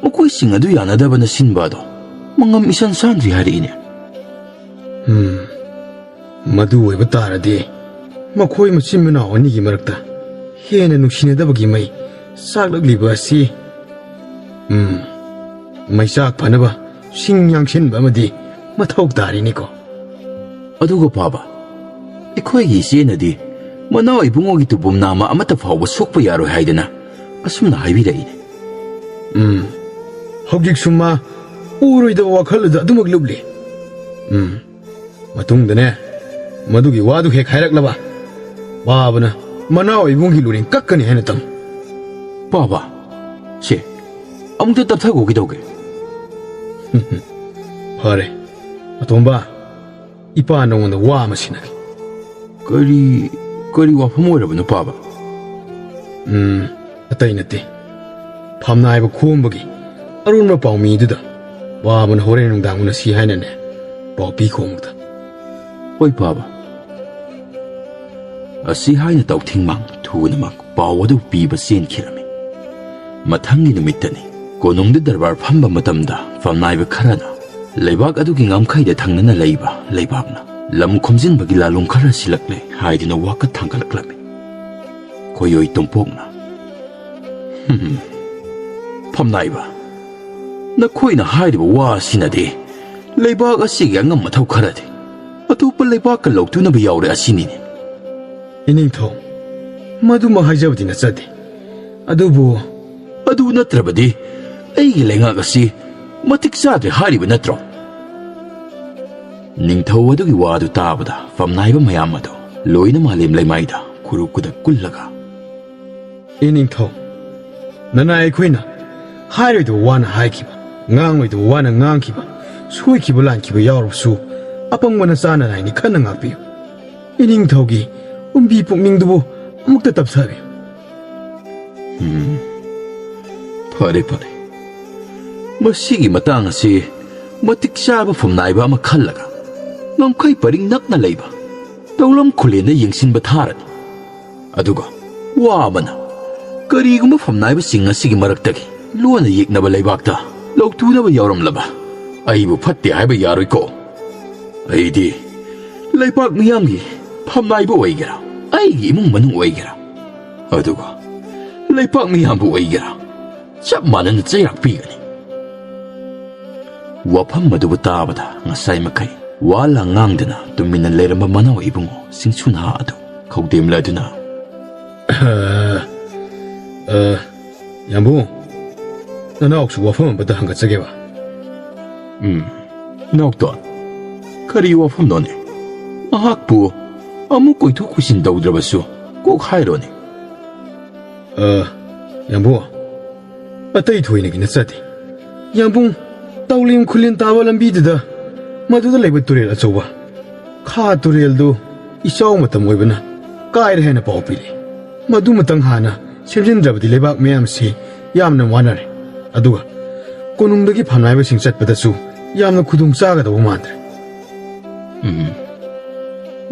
ꯃꯈꯣꯏꯁꯤꯡ ꯑꯗꯨ ꯌꯥꯅꯗꯕꯅ ꯁꯤꯟꯕ ꯑꯗꯣ ꯃꯉꯝ ꯏꯁꯥꯟ ꯁꯥꯟꯗ꯭ꯔꯤ ꯍꯥꯏꯔꯛꯏꯅꯦ꯫ ꯎꯝ, ꯃꯗꯨ ꯑꯣꯏꯕ ꯇꯥꯔꯗꯤ ꯃꯈꯣꯏ ꯃꯆꯤꯟ ꯃꯅꯥꯎ ꯑꯅꯤꯒꯤ ꯃꯔꯛꯇ ꯍꯦꯟꯅ ꯅꯨꯡꯁꯤꯅꯗꯕꯒꯤ ꯃꯩ ꯆꯥꯛꯂꯛꯂꯤꯕ ꯑꯁꯤ, ꯎꯝ, ꯃꯩꯆꯥꯛ ꯐꯅꯕ ꯁꯤꯡ ꯌꯥꯡꯁꯤꯟꯕ ꯑꯃꯗꯤ ꯃꯊꯧ ꯇꯥꯔꯤꯅꯤꯀꯣ꯫ ꯑꯗꯨꯒ ꯄꯥꯕ, ꯑꯩꯈꯣꯏꯒꯤ ꯏꯆꯦꯅꯗꯤ ꯃꯅꯥꯎ ꯏꯕꯨꯡꯉꯣꯒꯤ ꯇꯨꯄꯨꯝ ꯅꯥꯝꯃ ꯑꯃꯠꯇ ꯐꯥꯎꯕ ꯁꯣꯛꯄ ꯌꯥꯔꯣꯏ ꯍꯥꯏꯗꯅ ꯑꯁꯨꯝꯅ ꯍꯥꯏꯕꯤꯔꯛꯏꯅꯦ꯫ ꯎꯝ, ꯍꯧꯖꯤꯛꯁꯨ ꯃꯥ ꯑꯣꯏꯔꯣꯏꯗꯕ ꯋꯥꯈꯜ ꯑꯗꯨ ꯑꯗꯨꯃꯛ ꯂꯨꯞꯂꯤ꯫ ꯎꯝ, ꯃꯇꯨꯡꯗꯅꯦ, ꯃꯗꯨꯒꯤ ꯋꯥꯗꯨ ꯍꯦꯛ ꯍꯥꯏꯔꯛꯂꯕ, ꯄꯥꯕꯅ ꯃꯅꯥꯎ ꯏꯕꯨꯡꯒꯤ ꯂꯨꯔꯦꯟ ꯀꯛꯀꯅꯤ ꯍꯥꯏꯅ ꯇꯝꯃꯨ꯫ ꯄꯥꯕ, ꯁꯦ, ꯑꯃꯨꯛꯇ ꯇꯞꯊꯈꯣ ꯀꯩꯗꯧꯒꯦ? ꯐꯔꯦ, ꯑꯇꯣꯝꯕ, ꯏꯄꯥ ꯅꯉꯣꯟꯗ ꯋꯥ ꯑꯃ ꯁꯤꯟꯅꯒꯦ꯫ ꯀꯔꯤ, ꯀꯔꯤ ꯋꯥꯐꯝ ꯑꯣꯏꯔꯕꯅꯣ, ꯄꯥꯕ? ꯎꯝ, ꯑꯇꯩ ꯅꯠꯇꯦ꯫ ꯐꯝꯅꯥꯏꯕ ꯈꯣꯝꯕꯒꯤ ꯑꯔꯣꯟꯕ ꯄꯥꯎꯃꯤꯗꯨꯗ ꯄꯥꯕꯅ ꯍꯣꯔꯦꯟ ꯅꯨꯡꯗꯥꯡ ꯎꯅꯁꯤ ꯍꯥꯏꯅꯅꯦ ꯄꯥꯎ ꯄꯤꯈꯣ ꯑꯃꯨꯛꯇ꯫ ꯍꯣꯏ, ꯄꯥꯕ꯫ ꯑꯁꯤ ꯍꯥꯏꯅ ꯇꯥꯎꯊꯤꯡꯃꯥꯡ ꯊꯨꯅꯃꯛ ꯄꯥꯎ ꯑꯗꯨ ꯄꯤꯕ ꯆꯦꯟꯈꯤꯔꯝꯃꯤ꯫ ꯃꯊꯪꯒꯤ ꯅꯨꯃꯤꯠꯇꯅꯤ꯫ ꯀꯣꯅꯨꯡꯗ ꯗꯔꯕꯥꯔ ꯐꯝꯕ ꯃꯇꯝꯗ ꯐꯝꯅꯥꯏꯕ ꯈꯔꯅ ꯂꯩꯕꯥꯛ ꯑꯗꯨꯒꯤ ꯉꯝꯈꯩꯗ ꯊꯪꯅꯅ ꯂꯩꯕ ꯂꯩꯕꯥꯛꯅ ꯂꯝ ꯈꯣꯝꯖꯤꯟꯕꯒꯤ ꯂꯥꯂꯣꯡ ꯈꯔ ꯁꯤꯜꯂꯛꯂꯦ ꯍꯥꯏꯗꯨꯅ ꯋꯥꯀꯠ ꯊꯥꯡꯒꯠꯂꯛꯂꯝꯃꯤ꯫ ꯈꯣꯏꯌꯣꯏ ꯇꯣꯝꯄꯣꯛꯅ, "ꯍꯝ, ꯐꯝꯅꯥꯏꯕ, ꯅꯈꯣꯏꯅ ꯍꯥꯏꯔꯤꯕ ꯋꯥ ꯑꯁꯤꯅꯗꯤ ꯂꯩꯕꯥꯛ ꯑꯁꯤꯒꯤ ꯑꯉꯝ ꯑꯊꯧ ꯈꯔꯗꯤ ꯑꯇꯣꯞꯄ ꯂꯩꯕꯥꯛꯀ ꯂꯧꯇꯨꯅꯕ ꯌꯥꯎꯔꯦ ꯑꯁꯤꯅꯤꯅꯦ꯫" "ꯏꯅꯤꯡꯊꯧ, ꯃꯗꯨꯃꯛ ꯍꯥꯏꯖꯕꯗꯤ ꯅꯠꯆꯗꯦ꯫ ꯑꯗꯨꯕꯨ" "ꯑꯗꯨ ꯅꯠꯇ꯭ꯔꯕꯗꯤ ꯑꯩꯒꯤ ꯂꯩꯉꯥꯛ ꯑꯁꯤ ꯃꯇꯤꯛ ꯆꯥꯗ꯭ꯔꯦ ꯍꯥꯏꯔꯤꯕ ꯅꯠꯇ꯭ꯔꯣ?" ꯅꯤꯡꯊꯧ ꯑꯗꯨꯒꯤ ꯋꯥꯗꯨ ꯇꯥꯕꯗ ꯐꯝꯅꯥꯏꯕ ꯃꯌꯥꯝ ꯑꯗꯨ ꯂꯣꯏꯅ ꯃꯥꯂꯦꯝ ꯂꯩꯃꯥꯏꯗ ꯈꯨꯔꯨ ꯈꯨꯗꯛ ꯀꯨꯜꯂꯒ, "ꯏꯅꯤꯡꯊꯧ, ꯅꯅꯥꯏ ꯑꯩꯈꯣꯏꯅ ꯍꯥꯏꯔꯣꯏꯗꯕ ꯋꯥꯅ ꯍꯥꯏꯈꯤꯕ, ꯉꯥꯡꯂꯣꯏꯗꯕ ꯋꯥꯅ ꯉꯥꯡꯈꯤꯕ, ꯁꯣꯏꯈꯤꯕ ꯂꯥꯟꯈꯤꯕ ꯌꯥꯎꯔꯕꯁꯨ ꯑꯄꯪꯕ ꯅꯆꯥ ꯅꯅꯥꯏꯅꯤ ꯈꯟꯅ ꯉꯥꯛꯄꯤꯌꯨ꯫ ꯏꯅꯤꯡꯊꯧꯒꯤ ꯎꯝꯕꯤ ꯄꯨꯛꯅꯤꯡꯗꯨꯕꯨ ꯑꯃꯨꯛꯇ ꯇꯞꯊꯕꯤꯌꯨ꯫" "ꯎꯝ, ꯐꯔꯦ, ꯐꯔꯦ꯫ ꯃꯁꯤꯒꯤ ꯃꯇꯥꯡ ꯑꯁꯤ ꯃꯇꯤꯛ ꯆꯥꯕ ꯐꯝꯅꯥꯏꯕ ꯑꯃ ꯈꯜꯂꯒ ꯉꯝꯈꯩ ꯄꯔꯤꯡ ꯅꯛꯅ ꯂꯩꯕ ꯇꯧꯂꯝ ꯈꯨꯂꯦꯟꯗ ꯌꯦꯡꯁꯤꯟꯕ ꯊꯥꯔꯅꯤ꯫ ꯑꯗꯨꯒ ꯋꯥ ꯑꯃꯅ, ꯀꯔꯤꯒꯨꯝꯕ ꯐꯝꯅꯥꯏꯕꯁꯤꯡ ꯑꯁꯤꯒꯤ ꯃꯔꯛꯇꯒꯤ ꯂꯣꯟꯅ ꯌꯦꯛꯅꯕ ꯂꯩꯕꯥꯛꯇ ꯂꯧꯇꯨꯅꯕ ꯌꯥꯎꯔꯝꯂꯕ ꯑꯩꯕꯨ ꯐꯠꯇꯦ ꯍꯥꯏꯕ ꯌꯥꯔꯣꯏꯀꯣ꯫ ꯑꯩꯗꯤ ꯂꯩꯄꯥꯛ ꯃꯤꯌꯥꯝꯒꯤ ꯐꯝꯅꯥꯏꯕ ꯑꯣꯏꯒꯦꯔꯥ, ꯑꯩꯒꯤ ꯏꯃꯨꯡ ꯃꯅꯨꯡ ꯑꯣꯏꯒꯦꯔꯥ, ꯑꯗꯨꯒ ꯂꯩꯄꯥꯛ ꯃꯤꯌꯥꯝꯕꯨ ꯑꯣꯏꯒꯦꯔꯥ, ꯆꯞ ꯃꯥꯟꯅꯅ ꯆꯩꯔꯥꯛ ꯄꯤꯒꯅꯤ꯫ ꯋꯥꯐꯝ ꯑꯗꯨꯕꯨ ꯇꯥꯕꯗ ꯉꯁꯥꯏ ꯃꯈꯩ ꯋꯥ ꯂꯥꯡ ꯉꯥꯡꯗꯅ ꯇꯨꯃꯤꯟꯅ ꯂꯩꯔꯝꯕ ꯃꯅꯥꯎ ꯏꯕꯨꯡꯉꯣ ꯁꯤꯡꯁꯨ ꯅꯍꯥ ꯑꯗꯨ ꯈꯧꯗꯦꯝꯂꯗꯨꯅ, "ꯑ, ꯑ, ꯌꯥꯝꯕꯨꯡ, ꯅꯅꯥꯎꯁꯨ ꯋꯥꯐꯝ ꯑꯃꯇ ꯍꯪꯒꯠꯆꯒꯦꯕ?" "ꯎꯝ, ꯏꯅꯥꯎꯇꯣꯟ, ꯀꯔꯤ ꯋꯥꯐꯝꯅꯣꯅꯦ? ꯃꯍꯥꯛꯄꯨ ꯑꯃꯨꯛ ꯀꯣꯏꯊꯣꯛ ꯀꯣꯏꯁꯤꯟ ꯇꯧꯗ꯭ꯔꯕꯁꯨ ꯀꯣꯛ ꯍꯥꯏꯔꯣꯅꯦ꯫" "ꯑ, ꯌꯥꯝꯕꯨꯡ, ꯑꯇꯩ ꯊꯣꯏꯅꯒꯤ ꯅꯠꯆꯗꯦ꯫ ꯌꯥꯝꯕꯨꯡ, ꯇꯧꯂꯦꯝ ꯈꯨꯂꯦꯟ ꯇꯥꯕ ꯂꯝꯕꯤꯗꯨꯗ ꯃꯗꯨꯗ ꯂꯩꯕ ꯇꯨꯔꯦꯜ ꯑꯆꯧꯕ ꯈꯥ ꯇꯨꯔꯦꯜꯗꯨ ꯏꯆꯥꯎ ꯃꯇꯝ ꯑꯣꯏꯕꯅ ꯀꯥꯏꯔꯦ ꯍꯥꯏꯅ ꯄꯥꯎ ꯄꯤꯔꯤ꯫ ꯃꯗꯨꯃꯇꯪ ꯍꯥꯟꯅ ꯁꯦꯝꯖꯤꯟꯗ꯭ꯔꯕꯗꯤ ꯂꯩꯕꯥꯛ ꯃꯤꯌꯥꯝꯁꯤ ꯌꯥꯝꯅ ꯋꯥꯅꯔꯦ꯫ ꯑꯗꯨꯒ ꯀꯣꯅꯨꯡꯗꯒꯤ ꯐꯝꯅꯥꯏꯕꯁꯤꯡ ꯆꯠꯄꯗꯁꯨ ꯌꯥꯝꯅ ꯈꯨꯗꯣꯡ ꯆꯥꯒꯗꯧꯕ ꯃꯥꯟꯗ꯭ꯔꯦ꯫" "ꯎꯝ,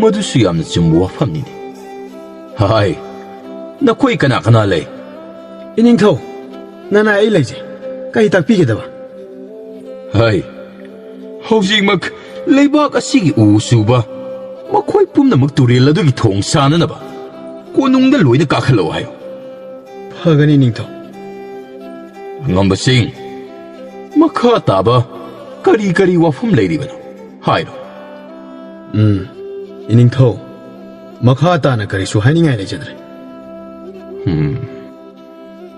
ꯃꯗꯨꯁꯨ ꯌꯥꯝꯅ ꯆꯨꯝꯕ ꯋꯥꯐꯝꯅꯤꯅꯦ꯫ ꯍꯥꯏ, ꯅꯈꯣꯏ ꯀꯅꯥ ꯀꯅꯥ ꯂꯩ?" "ꯏꯅꯤꯡꯊꯧ, ꯅꯅꯥꯏ ꯑꯩ ꯂꯩꯖꯩ꯫ ꯀꯔꯤ ꯇꯥꯛꯄꯤꯒꯗꯕ?" "ꯍꯥꯏ, ꯍꯧꯖꯤꯛꯃꯛ ꯂꯩꯕꯥꯛ ꯑꯁꯤꯒꯤ ꯎ ꯁꯨꯕ ꯃꯈꯣꯏ ꯄꯨꯝꯅꯃꯛ ꯇꯨꯔꯦꯜ ꯑꯗꯨꯒꯤ ꯊꯣꯡ ꯁꯥꯅꯅꯕ ꯀꯣꯅꯨꯡꯗ ꯂꯣꯏꯅ ꯀꯥꯈꯠꯂꯛꯑꯣ ꯍꯥꯏꯌꯨ꯫" "ꯐꯒꯅꯤ, ꯏꯅꯤꯡꯊꯧ꯫" "ꯑꯉꯝꯕꯁꯤꯡ, ꯃꯈꯥ ꯇꯥꯕ ꯀꯔꯤ ꯀꯔꯤ ꯋꯥꯐꯝ ꯂꯩꯔꯤꯕꯅꯣ, ꯍꯥꯏꯔꯣ꯫" "ꯎꯝ, ꯏꯅꯤꯡꯊꯧ, ꯃꯈꯥ ꯇꯥꯅ ꯀꯔꯤꯁꯨ ꯍꯥꯏꯅꯤꯡꯉꯥꯏ ꯂꯩꯖꯗ꯭ꯔꯦ꯫" "ꯎꯝ,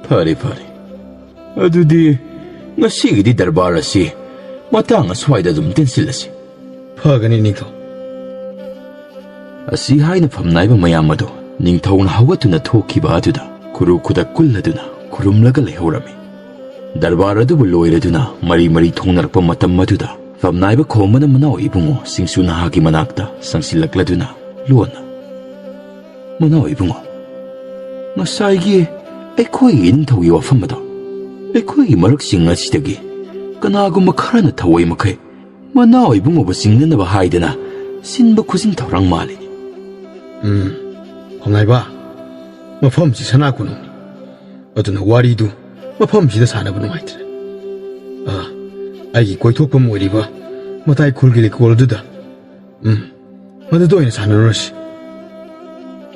ꯐꯔꯦ, ꯐꯔꯦ꯫ ꯑꯗꯨꯗꯤ ꯉꯁꯤꯒꯤꯗꯤ ꯗꯔꯕꯥꯔ ꯑꯁꯤ ꯃꯇꯥꯡ ꯑꯁ꯭ꯋꯥꯏꯗ ꯑꯗꯨꯝ ꯇꯦꯟꯁꯤꯜꯂꯁꯤ꯫" "ꯐꯒꯅꯤ, ꯅꯤꯡꯊꯧ꯫" ꯑꯁꯤ ꯍꯥꯏꯅ ꯐꯝꯅꯥꯏꯕ ꯃꯌꯥꯝ ꯑꯗꯨ ꯅꯤꯡꯊꯧꯅ ꯍꯧꯒꯠꯇꯨꯅ ꯊꯣꯛꯈꯤꯕ ꯑꯗꯨꯗ ꯈꯨꯔꯨ ꯈꯨꯗꯛ ꯀꯨꯜꯂꯗꯨꯅ ꯈꯨꯔꯨꯝꯂꯒ ꯂꯩꯍꯧꯔꯝꯃꯤ꯫ ꯗꯔꯕꯥꯔ ꯑꯗꯨꯕꯨ ꯂꯣꯏꯔꯗꯨꯅ ꯃꯔꯤ ꯃꯔꯤ ꯊꯣꯡꯅꯔꯛꯄ ꯃꯇꯝ ꯑꯗꯨꯗ ꯐꯝꯅꯥꯏꯕ ꯈꯣꯝꯕꯅ ꯃꯅꯥꯎ ꯏꯕꯨꯡꯉꯣ ꯁꯤꯡꯁꯨ ꯅꯍꯥꯒꯤ ꯃꯅꯥꯛꯇ ꯆꯪꯁꯤꯜꯂꯛꯂꯗꯨꯅ ꯂꯣꯟꯅ, "ꯃꯅꯥꯎ ꯏꯕꯨꯡꯉꯣ, ꯉꯁꯥꯏꯒꯤ ꯑꯩꯈꯣꯏꯒꯤ ꯏꯅꯤꯡꯊꯧꯒꯤ ꯋꯥꯐꯝ ꯑꯗꯣ ꯑꯩꯈꯣꯏꯒꯤ ꯃꯔꯛꯁꯤꯡ ꯑꯁꯤꯗꯒꯤ ꯀꯅꯥꯒꯨꯝꯕ ꯈꯔꯅ ꯊꯑꯣꯏ ꯃꯈꯩ ꯃꯅꯥꯎ ꯏꯕꯨꯡꯉꯣꯕꯨ ꯆꯤꯡꯅꯅꯕ ꯍꯥꯏꯗꯅ ꯁꯤꯟꯕ ꯈꯨꯖꯤꯟ ꯊꯧꯔꯥꯡ ꯃꯥꯜꯂꯤꯅꯤ꯫ ꯎꯝ, ꯐꯝꯅꯥꯏꯕ, ꯃꯐꯝꯁꯤ ꯁꯅꯥ ꯀꯣꯅꯨꯡꯅꯤ꯫ ꯑꯗꯨꯅ ꯋꯥꯔꯤꯗꯨ ꯃꯐꯝꯁꯤꯗ ꯁꯥꯟꯅꯕ ꯅꯨꯡꯉꯥꯏꯇ꯭ꯔꯦ꯫ ꯑꯥ, ꯑꯩꯒꯤ ꯀꯣꯏꯊꯣꯛꯐꯝ ꯑꯣꯏꯔꯤꯕ ꯃꯇꯥꯏ ꯈꯨꯜꯒꯤ ꯂꯩꯀꯣꯜ ꯑꯗꯨꯗ, ꯎꯝ, ꯃꯗꯨꯗ ꯑꯣꯏꯅ ꯁꯥꯟꯅꯔꯨꯔꯁꯤ꯫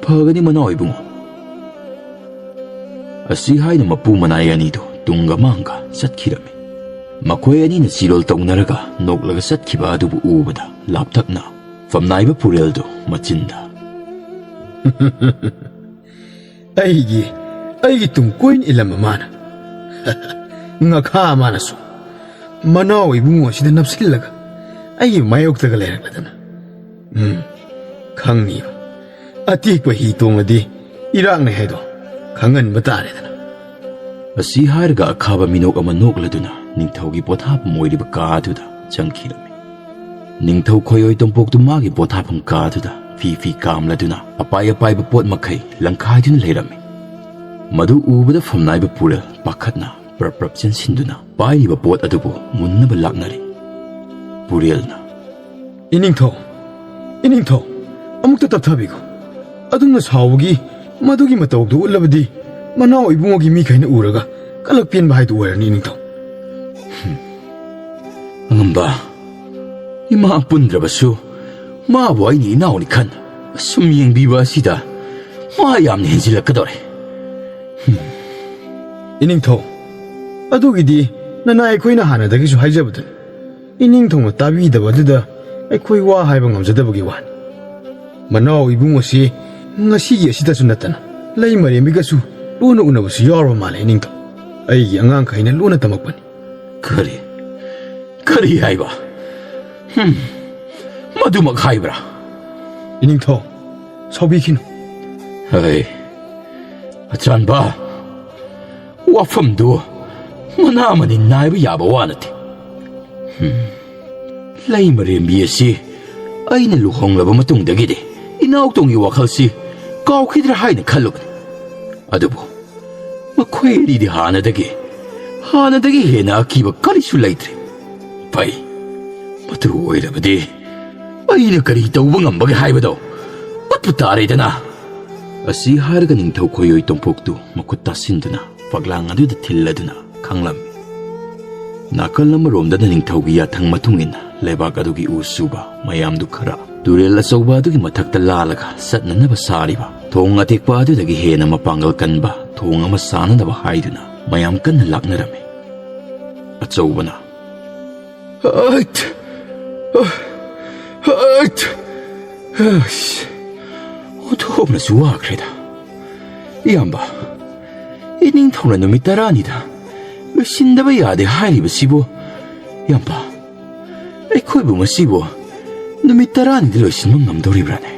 ꯐꯒꯅꯤ ꯃꯅꯥꯎ ꯏꯕꯨꯡꯉꯣ꯫ ꯑꯁꯤ ꯍꯥꯏꯅ ꯃꯄꯨ ꯃꯅꯥꯏ ꯑꯅꯤꯗꯨ ꯇꯨꯡꯒ ꯃꯥꯡꯒ ꯆꯠꯈꯤꯔꯝꯃꯤ꯫ ꯃꯈꯣꯏ ꯑꯅꯤꯅ ꯆꯤꯔꯣꯜ ꯇꯧꯅꯔꯒ ꯅꯣꯛꯂꯒ ꯆꯠꯈꯤꯕ ꯑꯗꯨꯕꯨ ꯎꯕꯗ ꯂꯥꯞꯇꯛꯅ ꯐꯝꯅꯥꯏꯕ ꯄꯨꯔꯦꯜꯗꯨ ꯃꯆꯤꯟꯗ, "ꯑꯩꯒꯤ, ꯑꯩꯒꯤ ꯇꯨꯡ ꯀꯣꯏꯅ ꯏꯜꯂꯝꯕ ꯃꯥꯅ, ꯉꯥꯈꯥ ꯃꯥꯅꯁꯨ ꯃꯅꯥꯎ ꯏꯕꯨꯡꯉꯣ ꯑꯁꯤꯗ ꯅꯞꯁꯤꯜꯂꯒ ꯑꯩꯒꯤ ꯃꯥꯌꯣꯛꯇꯒ ꯂꯩꯔꯛꯂꯗꯅ꯫ ꯎꯝ, ꯈꯪꯅꯤꯕ꯫ ꯑꯇꯦꯛꯄ ꯍꯤ ꯇꯣꯡꯂꯗꯤ ꯏꯔꯥꯛꯅꯩ ꯍꯥꯏꯗꯣ ꯈꯪꯍꯟꯕ ꯇꯥꯔꯦꯗꯅ"꯫ ꯑꯁꯤ ꯍꯥꯏꯔꯒ ꯑꯈꯥꯕ ꯃꯤꯅꯣꯛ ꯑꯃ ꯅꯣꯛꯂꯗꯨꯅ ꯅꯤꯡꯊꯧꯒꯤ ꯄꯣꯊꯥꯐꯝ ꯑꯣꯏꯔꯤꯕ ꯀꯥ ꯑꯗꯨꯗ ꯆꯪꯈꯤꯔꯝꯃꯤ꯫ ꯅꯤꯡꯊꯧ ꯈꯣꯏꯑꯣꯏ ꯇꯣꯝꯄꯣꯛꯇꯨ ꯃꯥꯒꯤ ꯄꯣꯊꯥꯐꯝ ꯀꯥ ꯑꯗꯨꯗ ꯐꯤ ꯐꯤ ꯀꯥꯝꯂꯗꯨꯅ ꯑꯄꯥꯏ ꯑꯄꯥꯏꯕ ꯄꯣꯠ ꯃꯈꯩ ꯂꯪꯈꯥꯏꯗꯨꯅ ꯂꯩꯔꯝꯃꯤ꯫ ꯃꯗꯨ ꯎꯕꯗ ꯐꯝꯅꯥꯏꯕ ꯄꯨꯔꯦꯜ ꯄꯥꯈꯠꯅ ꯄ꯭ꯔꯞ ꯄ꯭ꯔꯞ ꯆꯦꯟꯁꯤꯟꯗꯨꯅ ꯄꯥꯏꯔꯤꯕ ꯄꯣꯠ ꯑꯗꯨꯕꯨ ꯃꯨꯟꯅꯕ ꯂꯥꯛꯅꯔꯤ꯫ ꯄꯨꯔꯦꯜꯅ, "ꯏꯅꯤꯡꯊꯧ, ꯏꯅꯤꯡꯊꯧ, ꯑꯃꯨꯛꯇ ꯇꯞꯊꯕꯤꯈꯣ꯫ ꯑꯗꯨꯝꯅ ꯁꯥꯎꯕꯒꯤ ꯃꯗꯨꯒꯤ ꯃꯇꯧꯗꯨ ꯎꯠꯂꯕꯗꯤ ꯃꯅꯥꯎ ꯏꯕꯨꯡꯉꯣꯒꯤ ꯃꯤꯈꯩꯅ ꯎꯔꯒ ꯀꯂꯛ ꯄꯦꯟꯕ ꯍꯥꯏꯗꯨ ꯑꯣꯏꯔꯅꯤ, ꯏꯅꯤꯡꯊꯧ"꯫ "ꯍꯝ, ꯑꯉꯝꯕ, ꯏꯃꯥ ꯄꯨꯟꯗ꯭ꯔꯕꯁꯨ ꯃꯥꯕꯨ ꯑꯩꯅ ꯏꯅꯥꯎꯅꯤ ꯈꯟ ꯑꯁꯨꯝ ꯌꯦꯡꯕꯤꯕ ꯑꯁꯤꯗ ꯃꯥ ꯌꯥꯝꯅ ꯍꯦꯟꯖꯤꯜꯂꯛꯀꯗꯧꯔꯦ"꯫ "ꯍꯝ, ꯏꯅꯤꯡꯊꯧ, ꯑꯗꯨꯒꯤꯗꯤ ꯅꯅꯥꯏ ꯑꯩꯈꯣꯏꯅ ꯍꯥꯟꯅꯗꯒꯤꯁꯨ ꯍꯥꯏꯖꯕꯗꯨꯅꯤ꯫ ꯏꯅꯤꯡꯊꯧꯅ ꯇꯥꯕꯤꯗꯕ ꯑꯗꯨꯗ ꯑꯩꯈꯣꯏ ꯋꯥ ꯍꯥꯏꯕ ꯉꯝꯖꯗꯕꯒꯤ ꯋꯥꯅꯤ꯫ ꯃꯅꯥꯎ ꯏꯕꯨꯡ ꯑꯁꯤ ꯉꯁꯤꯒꯤ ꯑꯁꯤꯗꯁꯨ ꯅꯠꯇꯅ ꯂꯩꯃꯔꯦꯝꯕꯤꯒꯁꯨ ꯂꯣꯟꯅ ꯎꯅꯕꯁꯨ ꯌꯥꯎꯔꯕ ꯃꯥꯜꯂꯦ, ꯏꯅꯤꯡꯊꯧ꯫ ꯑꯩꯒꯤ ꯑꯉꯥꯡꯈꯩꯅ ꯂꯣꯟꯅ ꯇꯝꯃꯛꯄꯅꯤ"꯫ "ꯀꯔꯤ? ꯀꯔꯤ ꯍꯥꯏꯕ? ꯍꯝ, ꯃꯗꯨꯃꯛ ꯍꯥꯏꯕ꯭ꯔꯥ?" "ꯏꯅꯤꯡꯊꯧ, ꯁꯥꯎꯕꯤꯈꯤꯅꯨ"꯫ "ꯍꯩ, ꯑꯆꯥꯟꯕ, ꯋꯥꯐꯝꯗꯨ ꯃꯅꯥ ꯃꯅꯤꯟ ꯅꯥꯏꯕ ꯌꯥꯕ ꯋꯥ ꯅꯠꯇꯦ꯫ ꯍꯝ, ꯂꯩꯃꯔꯦꯝꯕꯤ ꯑꯁꯤ ꯑꯩꯅ ꯂꯨꯍꯣꯡꯂꯕ ꯃꯇꯨꯡꯗꯒꯤꯗꯤ ꯏꯅꯥꯎꯇꯣꯟꯒꯤ ꯋꯥꯈꯜꯁꯤ ꯀꯥꯎꯈꯤꯗ꯭ꯔꯥ ꯍꯥꯏꯅ ꯈꯜꯂꯨꯕꯅꯤ꯫ ꯑꯗꯨꯕꯨ ꯃꯈꯣꯏ ꯑꯅꯤꯗꯤ ꯍꯥꯟꯅꯗꯒꯤ ꯍꯥꯟꯅꯗꯒꯤ ꯍꯦꯟꯅ ꯑꯀꯤꯕ ꯀꯔꯤꯁꯨ ꯂꯩꯇ꯭ꯔꯦ꯫ ꯐꯩ, ꯃꯗꯨ ꯑꯣꯏꯔꯕꯗꯤ ꯑꯩꯅ ꯀꯔꯤ ꯇꯧꯕ ꯉꯝꯕꯒꯦ ꯍꯥꯏꯕꯗꯣ ꯎꯠꯄ ꯇꯥꯔꯦꯗꯅ꯫ ꯑꯁꯤ ꯍꯥꯏꯔꯒ ꯅꯤꯡꯊꯧ ꯈꯣꯏꯑꯣꯏ ꯇꯣꯝꯄꯣꯛꯇꯨ ꯃꯈꯨꯠ ꯇꯥꯁꯤꯟꯗꯨꯅ ꯐꯛꯂꯥꯡ ꯑꯗꯨꯗ ꯊꯤꯜꯂꯗꯨꯅ ꯈꯥꯡꯂꯝꯃꯤ꯫ ꯅꯥꯀꯜ ꯑꯃꯔꯣꯝꯗꯅ ꯅꯤꯡꯊꯧꯒꯤ ꯌꯥꯊꯪ ꯃꯇꯨꯡ ꯏꯟꯅ ꯂꯩꯕꯥꯛ ꯑꯗꯨꯒꯤ ꯎ ꯁꯨꯕ ꯃꯌꯥꯝꯗꯨ ꯈꯔ ꯇꯨꯔꯦꯜ ꯑꯆꯧꯕ ꯑꯗꯨꯒꯤ ꯃꯊꯛꯇ ꯂꯥꯜꯂꯒ ꯆꯠꯅꯅꯕ ꯁꯥꯔꯤꯕ ꯊꯣꯡ ꯑꯇꯦꯛꯄ ꯑꯗꯨꯗꯒꯤ ꯍꯦꯟꯅ ꯃꯄꯥꯡꯒꯜ ꯀꯟꯕ ꯊꯣꯡ ꯑꯃ ꯁꯥꯅꯅꯕ ꯍꯥꯏꯗꯨꯅ ꯃꯌꯥꯝ ꯀꯟꯅ ꯂꯥꯛꯅꯔꯝꯃꯤ꯫ ꯑꯆꯧꯕꯅ, "ꯍꯩꯠ! ꯍꯩꯠ! ꯑꯁ, ꯑꯣꯟꯊꯣꯛꯅꯁꯨ ꯋꯥꯈ꯭ꯔꯦꯗ꯫ ꯏꯌꯥꯝꯕ, ꯏꯅꯤꯡꯊꯧꯅ ꯅꯨꯃꯤꯠ ꯇꯔꯥꯅꯤꯗ ꯂꯣꯏꯁꯤꯟꯗꯕ ꯌꯥꯗꯦ ꯍꯥꯏꯔꯤꯕꯁꯤꯕꯨ, ꯏꯌꯥꯝꯕ, ꯑꯩꯈꯣꯏꯕꯨ ꯃꯁꯤꯕꯨ ꯅꯨꯃꯤꯠ ꯇꯔꯥꯅꯤꯗ ꯂꯣꯏꯁꯤꯟꯕ ꯉꯝꯗꯧꯔꯤꯕ꯭ꯔꯥꯅꯦ?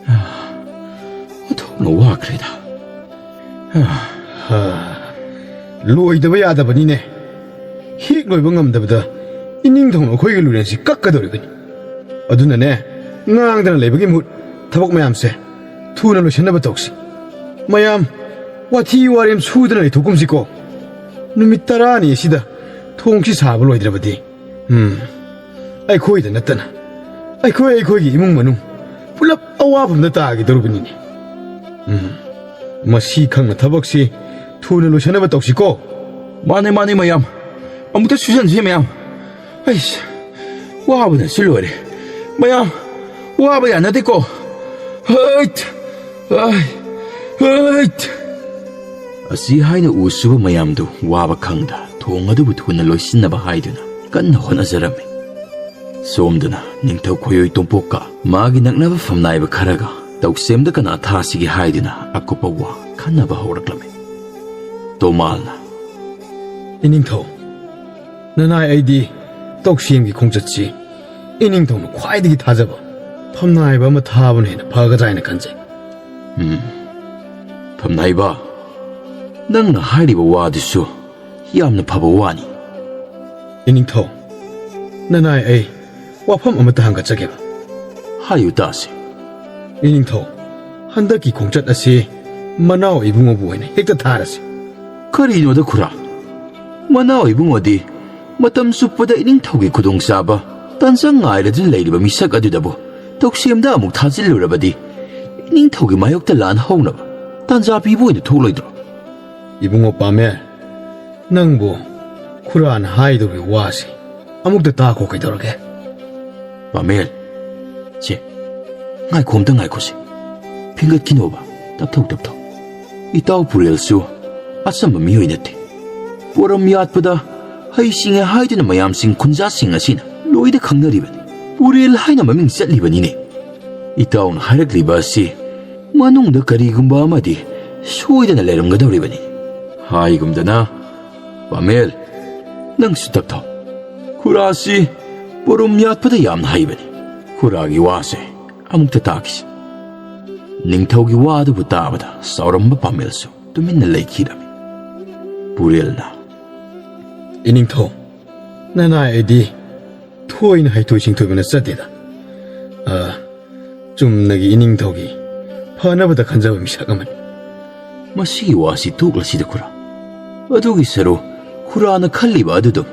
ꯑꯥ, ꯑꯣꯟꯊꯣꯛꯅ ꯋꯥꯈ꯭ꯔꯦꯗ꯫" ꯑꯥ, ꯂꯣꯏꯗꯕ ꯌꯥꯗꯕꯅꯤꯅꯦ꯫ ꯍꯦꯛ ꯂꯣꯏꯕ ꯉꯝꯗꯕꯗ ꯏꯅꯤꯡꯊꯧꯅ ꯑꯩꯈꯣꯏꯒꯤ ꯂꯨꯔꯦꯟꯁꯤ ꯀꯛꯀꯗꯧꯔꯤꯕꯅꯤ꯫ ꯑꯗꯨꯅꯅꯦ, ꯉꯥꯡꯗꯅ ꯂꯩꯕꯒꯤ ꯃꯍꯨꯠ ꯊꯕꯛ ꯃꯌꯥꯝꯁꯦ ꯊꯨꯅ ꯂꯣꯏꯁꯤꯟꯅꯕ ꯇꯧꯁꯤ꯫ ꯃꯌꯥꯝ ꯋꯥꯊꯤ ꯋꯥꯔꯦꯝ ꯁꯨꯗꯅ ꯂꯩꯊꯣꯛꯀꯨꯝꯁꯤꯀꯣ꯫ ꯅꯨꯃꯤꯠ ꯇꯔꯥꯅꯤ ꯑꯁꯤꯗ ꯊꯣꯡꯁꯤ ꯁꯥꯕ ꯂꯣꯏꯗ꯭ꯔꯕꯗꯤ, ꯎꯝ, ꯑꯩꯈꯣꯏꯗ ꯅꯠꯇꯅ ꯑꯩꯈꯣꯏ ꯑꯩꯈꯣꯏꯒꯤ ꯏꯃꯨꯡ ꯃꯅꯨꯡ ꯄꯨꯂꯞ ꯑꯋꯥꯐꯝꯗ ꯇꯥꯒꯗꯧꯔꯤꯕꯅꯤꯅꯦ꯫ ꯎꯝ, ꯃꯁꯤ ꯈꯪꯅ ꯊꯕꯛꯁꯤ ꯊꯨꯅ ꯂꯣꯏꯁꯤꯟꯅꯕ ꯇꯧꯁꯤꯀꯣ꯫ ꯃꯥꯅꯦ, ꯃꯥꯅꯦ, ꯃꯌꯥꯝ꯫ ꯑꯃꯨꯛꯇ ꯁꯨꯖꯟꯁꯤ, ꯃꯌꯥꯝ꯫ ꯑꯩꯁ, ꯋꯥꯕꯅꯁꯨ ꯂꯣꯏꯔꯦ꯫ ꯃꯌꯥꯝ, ꯋꯥꯕ ꯌꯥꯅꯗꯦꯀꯣ꯫ ꯍꯩꯠ! ꯑꯥꯏ! ꯍꯩꯠ! ꯑꯁꯤ ꯍꯥꯏꯅ ꯎ ꯁꯨꯕ ꯃꯌꯥꯝꯗꯨ ꯋꯥꯕ ꯈꯪꯗ ꯊꯣꯡ ꯑꯗꯨꯕꯨ ꯊꯨꯅ ꯂꯣꯏꯁꯤꯟꯅꯕ ꯍꯥꯏꯗꯨꯅ ꯀꯟꯅ ꯍꯣꯠꯅꯖꯔꯝꯃꯤ꯫ ꯁꯣꯝꯗꯅ ꯅꯤꯡꯊꯧ ꯈꯣꯏꯑꯣꯏ ꯇꯣꯝꯄꯣꯛꯀ ꯃꯥꯒꯤ ꯅꯛꯅꯕ ꯐꯝꯅꯥꯏꯕ ꯈꯔꯒ ꯇꯧꯁꯦꯝꯗ ꯀꯅꯥ ꯊꯥꯁꯤꯒꯦ ꯍꯥꯏꯗꯨꯅ ꯑꯀꯨꯞꯄ ꯋꯥ ꯈꯟꯅꯕ ꯍꯧꯔꯛꯂꯝꯃꯤ꯫ ꯇꯣꯃꯥꯜꯅ, "ꯏꯅꯤꯡꯊꯧ, ꯅꯅꯥꯏ ꯑꯩꯗꯤ ꯇꯧꯁꯦꯝꯒꯤ ꯈꯣꯡꯆꯠꯁꯤ ꯏꯅꯤꯡꯊꯧꯅ ꯈ꯭ꯋꯥꯏꯗꯒꯤ ꯊꯥꯖꯕ ꯐꯝꯅꯥꯏꯕ ꯑꯃ ꯊꯥꯕꯅ ꯍꯦꯟꯅ ꯐꯒꯗ꯭ꯔꯥ ꯍꯥꯏꯅ ꯈꯟꯖꯩ꯫" ꯎꯝ, ꯐꯝꯅꯥꯏꯕ, ꯅꯪꯅ ꯍꯥꯏꯔꯤꯕ ꯋꯥꯗꯨꯁꯨ ꯌꯥꯝꯅ ꯐꯕ ꯋꯥꯅꯤ꯫ ꯏꯅꯤꯡꯊꯧ, ꯅꯅꯥꯏ ꯑꯩ ꯋꯥꯐꯝ ꯑꯃꯠꯇ ꯍꯪꯒꯠꯆꯒꯦꯕ꯫ ꯍꯥꯏꯌꯨ ꯇꯥꯁꯤ꯫ ꯏꯅꯤꯡꯊꯧ, ꯍꯟꯗꯛꯀꯤ ꯈꯣꯡꯆꯠ ꯑꯁꯤ ꯃꯅꯥꯎ ꯏꯕꯨꯡꯉꯣꯕꯨ ꯑꯣꯏꯅ ꯍꯦꯛꯇ ꯊꯥꯔꯁꯤ꯫ ꯀꯔꯤꯅꯣꯗ ꯈꯨꯔꯥ? ꯃꯅꯥꯎ ꯏꯕꯨꯡꯉꯣꯗꯤ ꯃꯇꯝ ꯆꯨꯞꯄꯗ ꯏꯅꯤꯡꯊꯧꯒꯤ ꯈꯨꯗꯣꯡꯆꯥꯕ ꯇꯥꯟꯖꯥ ꯉꯥꯏꯔꯗꯨꯅ ꯂꯩꯔꯤꯕ ꯃꯤꯁꯛ ꯑꯗꯨꯗꯕꯨ ꯇꯧꯁꯦꯝꯗ ꯑꯃꯨꯛ ꯊꯥꯖꯤꯜꯂꯨꯔꯕꯗꯤ ꯏꯅꯤꯡꯊꯧꯒꯤ ꯃꯥꯌꯣꯛꯇ ꯂꯥꯟ ꯍꯧꯅꯕ ꯇꯥꯟꯖꯥ ꯄꯤꯕ ꯑꯣꯏꯅ ꯊꯣꯛꯂꯣꯏꯗ꯭ꯔꯣ? ꯏꯕꯨꯡꯉꯣ ꯄꯥꯝꯃꯦ, ꯅꯪꯕꯨ ꯈꯨꯔꯥꯅ ꯍꯥꯏꯗꯧꯔꯤꯕ ꯋꯥꯁꯤ ꯑꯃꯨꯛꯇ ꯇꯥꯈꯣ ꯀꯩꯗꯧꯔꯒꯦ? ꯄꯥꯃꯦꯜ, ꯁꯦ, ꯉꯥꯏꯈꯣ, ꯑꯝꯇ ꯉꯥꯏꯈꯣꯁꯦ꯫ ꯐꯤꯡꯒꯠꯈꯤꯅꯣꯕ, ꯇꯞꯊꯧ, ꯇꯞꯊꯧ꯫ ꯏꯇꯥꯎ ꯄꯨꯔꯦꯜꯁꯨ ꯑꯆꯝꯕ ꯃꯤꯑꯣꯏ ꯅꯠꯇꯦ꯫ ꯄꯣꯔꯝ ꯌꯥꯠꯄꯗ ꯍꯩꯁꯤꯡꯉꯦ ꯍꯥꯏꯗꯨꯅ ꯃꯌꯥꯝꯁꯤꯡ ꯈꯨꯟꯖꯥꯁꯤꯡ ꯑꯁꯤꯅ ꯂꯣꯏꯅ ꯈꯪꯅꯔꯤꯕꯅꯤ꯫ ꯄꯨꯔꯦꯜ ꯍꯥꯏꯅ ꯃꯃꯤꯡ ꯆꯠꯂꯤꯕꯅꯤꯅꯦ꯫ ꯏꯇꯥꯎꯅ ꯍꯥꯏꯔꯛꯂꯤꯕ ꯑꯁꯤ ꯃꯅꯨꯡꯗ ꯀꯔꯤꯒꯨꯝꯕ ꯑꯃꯗꯤ ꯁꯣꯏꯗꯅ ꯂꯩꯔꯝꯒꯗꯧꯔꯤꯕꯅꯤ꯫ ꯍꯥꯏꯒꯨꯝꯗꯅ, ꯄꯥꯃꯦꯜ, ꯅꯪꯁꯨ ꯇꯞꯊꯧ꯫ ꯈꯨꯔꯥꯁꯤ ꯄꯣꯔꯨꯝ ꯌꯥꯠꯄꯗ ꯌꯥꯝꯅ ꯍꯩꯕꯅꯤ꯫ ꯈꯨꯔꯥꯒꯤ ꯋꯥꯁꯦ ꯑꯃꯨꯛꯇ ꯇꯥꯈꯤꯁꯤ꯫ ꯅꯤꯡꯊꯧꯒꯤ ꯋꯥ ꯑꯗꯨꯕꯨ ꯇꯥꯕꯗ ꯆꯥꯎꯔꯝꯕ ꯄꯥꯃꯦꯜꯁꯨ ꯇꯨꯃꯤꯟꯅ ꯂꯩꯈꯤꯔꯝꯃꯤ꯫ ꯄꯨꯔꯦꯜꯅ, "ꯏꯅꯤꯡꯊꯧ, ꯅꯅꯥꯏ ꯑꯩꯗꯤ ꯊꯣꯏꯅ ꯍꯩꯊꯣꯏ ꯁꯤꯡꯊꯣꯏꯕ ꯅꯠꯆꯗꯦꯗ꯫ ꯑ, ꯆꯨꯝꯅꯒꯤ ꯏꯅꯤꯡꯊꯧꯒꯤ ꯐꯅꯕꯗ ꯈꯟꯖꯕ ꯃꯤꯁꯛ ꯑꯃꯅꯤ꯫" ꯃꯁꯤꯒꯤ ꯋꯥꯁꯤ ꯇꯣꯛꯂꯁꯤꯗ, ꯈꯨꯔꯥ꯫ ꯑꯗꯨꯒꯤ ꯁꯔꯨ ꯈꯨꯔꯥꯅ ꯈꯜꯂꯤꯕ ꯑꯗꯨꯗꯨ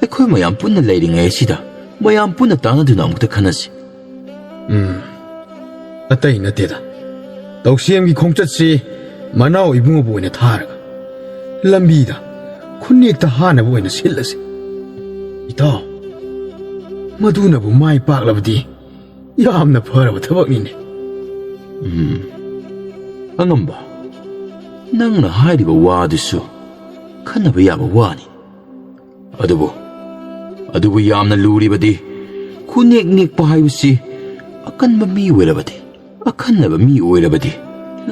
ꯑꯩꯈꯣꯏ ꯃꯌꯥꯝ ꯄꯨꯟꯅ ꯂꯩꯔꯤꯉꯩ ꯑꯁꯤꯗ ꯃꯌꯥꯝ ꯄꯨꯟꯅ ꯇꯥꯟꯅꯗꯨꯅ ꯑꯃꯨꯛꯇ ꯈꯟꯅꯁꯤ꯫ ꯎꯝ, ꯑꯇꯩ ꯅꯠꯇꯦꯗ, ꯇꯧꯁꯦꯝꯒꯤ ꯈꯣꯡꯆꯠꯁꯤ ꯃꯅꯥꯎ ꯏꯕꯨꯡꯉꯣꯕꯨ ꯑꯣꯏꯅ ꯊꯥꯔꯒ ꯂꯝꯕꯤꯗ ꯈꯨꯟꯅꯦꯛꯇ ꯍꯥꯟꯅꯕ ꯑꯣꯏꯅ ꯁꯤꯜꯂꯁꯤ꯫ ꯏꯇꯥꯎ, ꯃꯗꯨꯅꯕꯨ ꯃꯥꯏ ꯄꯥꯛꯂꯕꯗꯤ ꯌꯥꯝꯅ ꯐꯔꯕ ꯊꯕꯛꯅꯤꯅꯦ꯫ ꯎꯝ, ꯑꯉꯝꯕ, ꯅꯪꯅ ꯍꯥꯏꯔꯤꯕ ꯋꯥꯗꯨꯁꯨ ꯈꯟꯅꯕ ꯌꯥꯕ ꯋꯥꯅꯤ꯫ ꯑꯗꯨꯕꯨ, ꯑꯗꯨꯕꯨ ꯌꯥꯝꯅ ꯂꯨꯔꯤꯕꯗꯤ ꯈꯨꯅꯦꯛ ꯅꯦꯛꯄ ꯍꯥꯏꯕꯁꯤ ꯑꯀꯟꯕ ꯃꯤ ꯑꯣꯏꯔꯕꯗꯤ, ꯑꯈꯟꯅꯕ ꯃꯤ ꯑꯣꯏꯔꯕꯗꯤ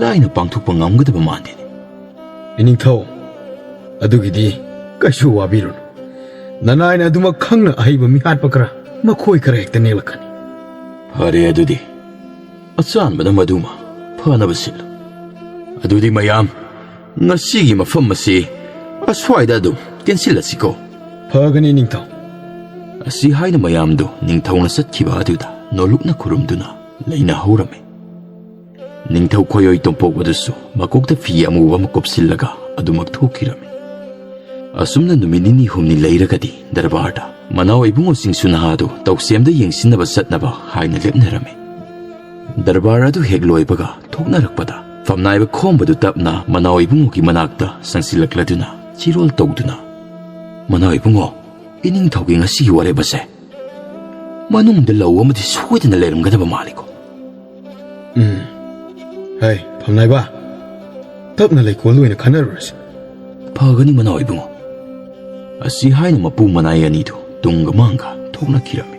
ꯂꯥꯏꯅ ꯄꯥꯡꯊꯣꯛꯄ ꯉꯝꯒꯗꯕ ꯃꯥꯟꯗꯦꯅꯦ꯫ ꯏꯅꯤꯡꯊꯧ, ꯑꯗꯨꯒꯤꯗꯤ ꯀꯩꯁꯨ ꯋꯥꯕꯤꯔꯨꯅꯨ꯫ ꯅꯅꯥꯏꯅ ꯑꯗꯨꯃꯛ ꯈꯪꯅ ꯑꯍꯩꯕ ꯃꯤꯍꯥꯠꯄ ꯈꯔ, ꯃꯈꯣꯏ ꯈꯔ ꯍꯦꯛꯇ ꯅꯦꯛꯂꯛꯀꯅꯤ꯫ ꯐꯔꯦ ꯑꯗꯨꯗꯤ, ꯑꯆꯥꯟꯕꯗ ꯃꯗꯨꯃ ꯐꯅꯕ ꯁꯤꯜꯂꯨ꯫ ꯑꯗꯨꯗꯤ ꯃꯌꯥꯝ, ꯉꯁꯤꯒꯤ ꯃꯐꯝ ꯑꯁꯤ ꯑꯁ꯭ꯋꯥꯏꯗ ꯑꯗꯨꯝ ꯇꯦꯟꯁꯤꯜꯂꯁꯤꯀꯣ꯫ ꯐꯒꯅꯤ, ꯅꯤꯡꯊꯧ꯫ ꯑꯁꯤ ꯍꯥꯏꯅ ꯃꯌꯥꯝꯗꯨ ꯅꯤꯡꯊꯧꯅ ꯆꯠꯈꯤꯕ ꯑꯗꯨꯗ ꯅꯣꯂꯨꯛꯅ ꯈꯨꯔꯨꯝꯗꯨꯅ ꯂꯩꯅꯍꯧꯔꯝꯃꯤ꯫ ꯅꯤꯡꯊꯧ ꯈꯣꯏꯑꯣꯏ ꯇꯣꯝꯄꯣꯛ ꯑꯗꯨꯁꯨ ꯃꯀꯣꯛꯇ ꯐꯤ ꯑꯃꯨꯕ ꯑꯃ ꯀꯨꯞꯁꯤꯜꯂꯒ ꯑꯗꯨꯃꯛ ꯊꯣꯛꯈꯤꯔꯝꯃꯤ꯫ ꯑꯁꯨꯝꯅ ꯅꯨꯃꯤꯠ ꯅꯤꯅꯤ ꯍꯨꯝꯅꯤ ꯂꯩꯔꯒꯗꯤ ꯗꯔꯕꯥꯔꯗ ꯃꯅꯥꯎ ꯏꯕꯨꯡꯉꯣ ꯁꯤꯡꯁꯨ ꯅꯍꯥꯗꯨ ꯇꯧꯁꯦꯝꯗ ꯌꯦꯡꯁꯤꯟꯅꯕ ꯆꯠꯅꯕ ꯍꯥꯏꯅ ꯂꯦꯞꯅꯔꯝꯃꯤ꯫ ꯗꯔꯕꯥꯔ ꯑꯗꯨ ꯍꯦꯛ ꯂꯣꯏꯕꯒ ꯊꯣꯛꯅꯔꯛꯄꯗ ꯐꯝꯅꯥꯏꯕ ꯈꯣꯝꯕꯗꯨ ꯇꯞꯅ ꯃꯅꯥꯎ ꯏꯕꯨꯡꯉꯣꯒꯤ ꯃꯅꯥꯛꯇ ꯆꯪꯁꯤꯜꯂꯛꯂꯗꯨꯅ ꯆꯤꯔꯣꯜ ꯇꯧꯗꯨꯅ, "ꯃꯅꯥꯎ ꯏꯕꯨꯡꯉꯣ, ꯏꯅꯤꯡꯊꯧꯒꯤ ꯉꯁꯤꯒꯤ ꯋꯥꯔꯦꯞ ꯑꯁꯦ ꯃꯅꯨꯡꯗ ꯂꯧ ꯑꯃꯗꯤ ꯁꯣꯏꯗꯅ ꯂꯩꯔꯝꯒꯗꯕ ꯃꯥꯜꯂꯤꯀꯣ?" "ꯎꯝ, ꯍꯩ, ꯐꯝꯅꯥꯏꯕ, ꯇꯞꯅ ꯂꯩꯀꯣꯜ ꯑꯣꯏꯅ ꯈꯟꯅꯔꯨꯔꯁꯤ꯫" "ꯐꯒꯅꯤ, ꯃꯅꯥꯎ ꯏꯕꯨꯡꯉꯣ꯫" ꯑꯁꯤ ꯍꯥꯏꯅ ꯃꯄꯨ ꯃꯅꯥꯏ ꯑꯅꯤꯗꯨ ꯇꯨꯡꯒ ꯃꯥꯡꯒ ꯊꯣꯛꯅꯈꯤꯔꯝꯃꯤ꯫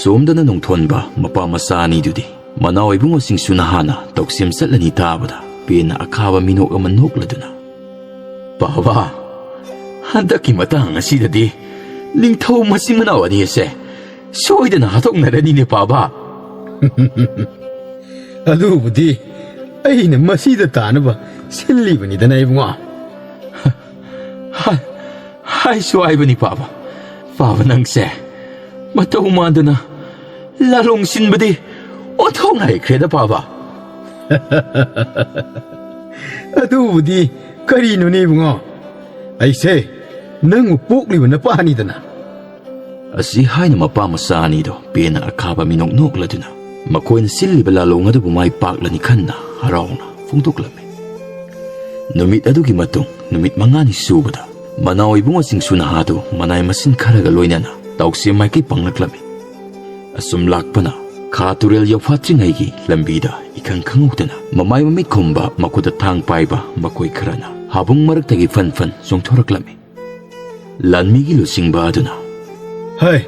ꯁꯣꯝꯗꯅ ꯅꯣꯡꯊꯣꯟꯕ ꯃꯄꯥ ꯃꯆꯥ ꯑꯅꯤꯗꯨꯗꯤ ꯃꯅꯥꯎ ꯏꯕꯨꯡꯉꯣꯁꯤꯡꯁꯨ ꯅꯍꯥꯅ ꯇꯧꯁꯦꯝ ꯆꯠꯂꯅꯤ ꯇꯥꯕꯗ ꯄꯦꯟꯅ ꯑꯈꯥꯕ ꯃꯤꯅꯣꯛ ꯑꯃ ꯅꯣꯛꯂꯗꯨꯅ, "ꯄꯥꯕ, ꯍꯟꯗꯛꯀꯤ ꯃꯇꯥꯡ ꯑꯁꯤꯗꯗꯤ ꯅꯤꯡꯊꯧ ꯃꯆꯤꯟ ꯃꯅꯥꯎ ꯑꯅꯤ ꯑꯁꯦ ꯁꯣꯏꯗꯅ ꯍꯥꯠꯇꯣꯛꯅꯔꯅꯤꯅꯦ, ꯄꯥꯕ꯫" "ꯑꯗꯨꯕꯨꯗꯤ ꯑꯩꯅ ꯃꯁꯤꯗ ꯇꯥꯅꯕ ꯁꯤꯜꯂꯤꯕꯅꯤꯗꯅ, ꯏꯕꯨꯡꯉꯣ꯫" ꯍꯥꯏꯁꯨ ꯍꯥꯏꯕꯅꯤ, ꯄꯥꯕ꯫ ꯄꯥꯕ, ꯅꯪꯁꯦ ꯃꯇꯧ ꯃꯥꯟꯗꯅ ꯂꯥꯂꯣꯡ ꯁꯤꯟꯕꯗꯤ ꯑꯣꯟꯊꯣꯛꯅ ꯍꯩꯈ꯭ꯔꯦꯗ, ꯄꯥꯕ꯫ "ꯑꯗꯨꯕꯨꯗꯤ ꯀꯔꯤꯅꯣꯅꯦ, ꯏꯕꯨꯡꯉꯣ? ꯑꯩꯁꯦ ꯅꯪꯕꯨ ꯄꯣꯛꯂꯤꯕ ꯅꯄꯥꯅꯤꯗꯅ꯫" ꯑꯁꯤ ꯍꯥꯏꯅ ꯃꯄꯥ ꯃꯆꯥ ꯑꯅꯤꯗꯣ ꯄꯦꯟꯅ ꯑꯈꯥꯕ ꯃꯤꯅꯣꯛ ꯅꯣꯛꯂꯗꯨꯅ ꯃꯈꯣꯏꯅ ꯁꯤꯜꯂꯤꯕ ꯂꯥꯂꯣꯡ ꯑꯗꯨꯕꯨ ꯃꯥꯏ ꯄꯥꯛꯂꯅꯤ ꯈꯟꯅ ꯍꯔꯥꯎꯅ ꯐꯣꯡꯗꯣꯛꯂꯝꯃꯤ꯫ ꯅꯨꯃꯤꯠ ꯑꯗꯨꯒꯤ ꯃꯇꯨꯡ ꯅꯨꯃꯤꯠ ꯃꯉꯥꯅꯤ ꯁꯨꯕꯗ ꯃꯅꯥꯎ ꯏꯕꯨꯡꯉꯣꯁꯤꯡꯁꯨ ꯅꯍꯥꯗꯨ ꯃꯅꯥꯏ ꯃꯁꯤꯟ ꯈꯔꯒ ꯂꯣꯏꯅꯅ ꯇꯥꯎꯁꯦꯝ ꯃꯥꯏꯀꯩ ꯄꯪꯂꯛꯂꯝꯃꯤ꯫ ꯑꯁꯨꯝ ꯂꯥꯛꯄꯅ ꯈꯥ ꯇꯨꯔꯦꯜ ꯌꯧꯐꯥꯠꯇ꯭ꯔꯤꯉꯩꯒꯤ ꯂꯝꯕꯤꯗ ꯏꯈꯪ ꯈꯪꯍꯧꯗꯅ ꯃꯃꯥꯏ ꯃꯃꯤꯠ ꯈꯨꯝꯕ, ꯃꯈꯨꯠꯇ ꯊꯥꯡ ꯄꯥꯏꯕ ꯃꯈꯣꯏ ꯈꯔꯅ ꯍꯥꯕꯨꯡ ꯃꯔꯛꯇꯒꯤ ꯐꯟ ꯐꯟ ꯆꯣꯡꯊꯣꯔꯛꯂꯝꯃꯤ꯫ ꯂꯥꯟꯃꯤꯒꯤ ꯂꯨꯆꯤꯡꯕ ꯑꯗꯨꯅ, "ꯍꯩ,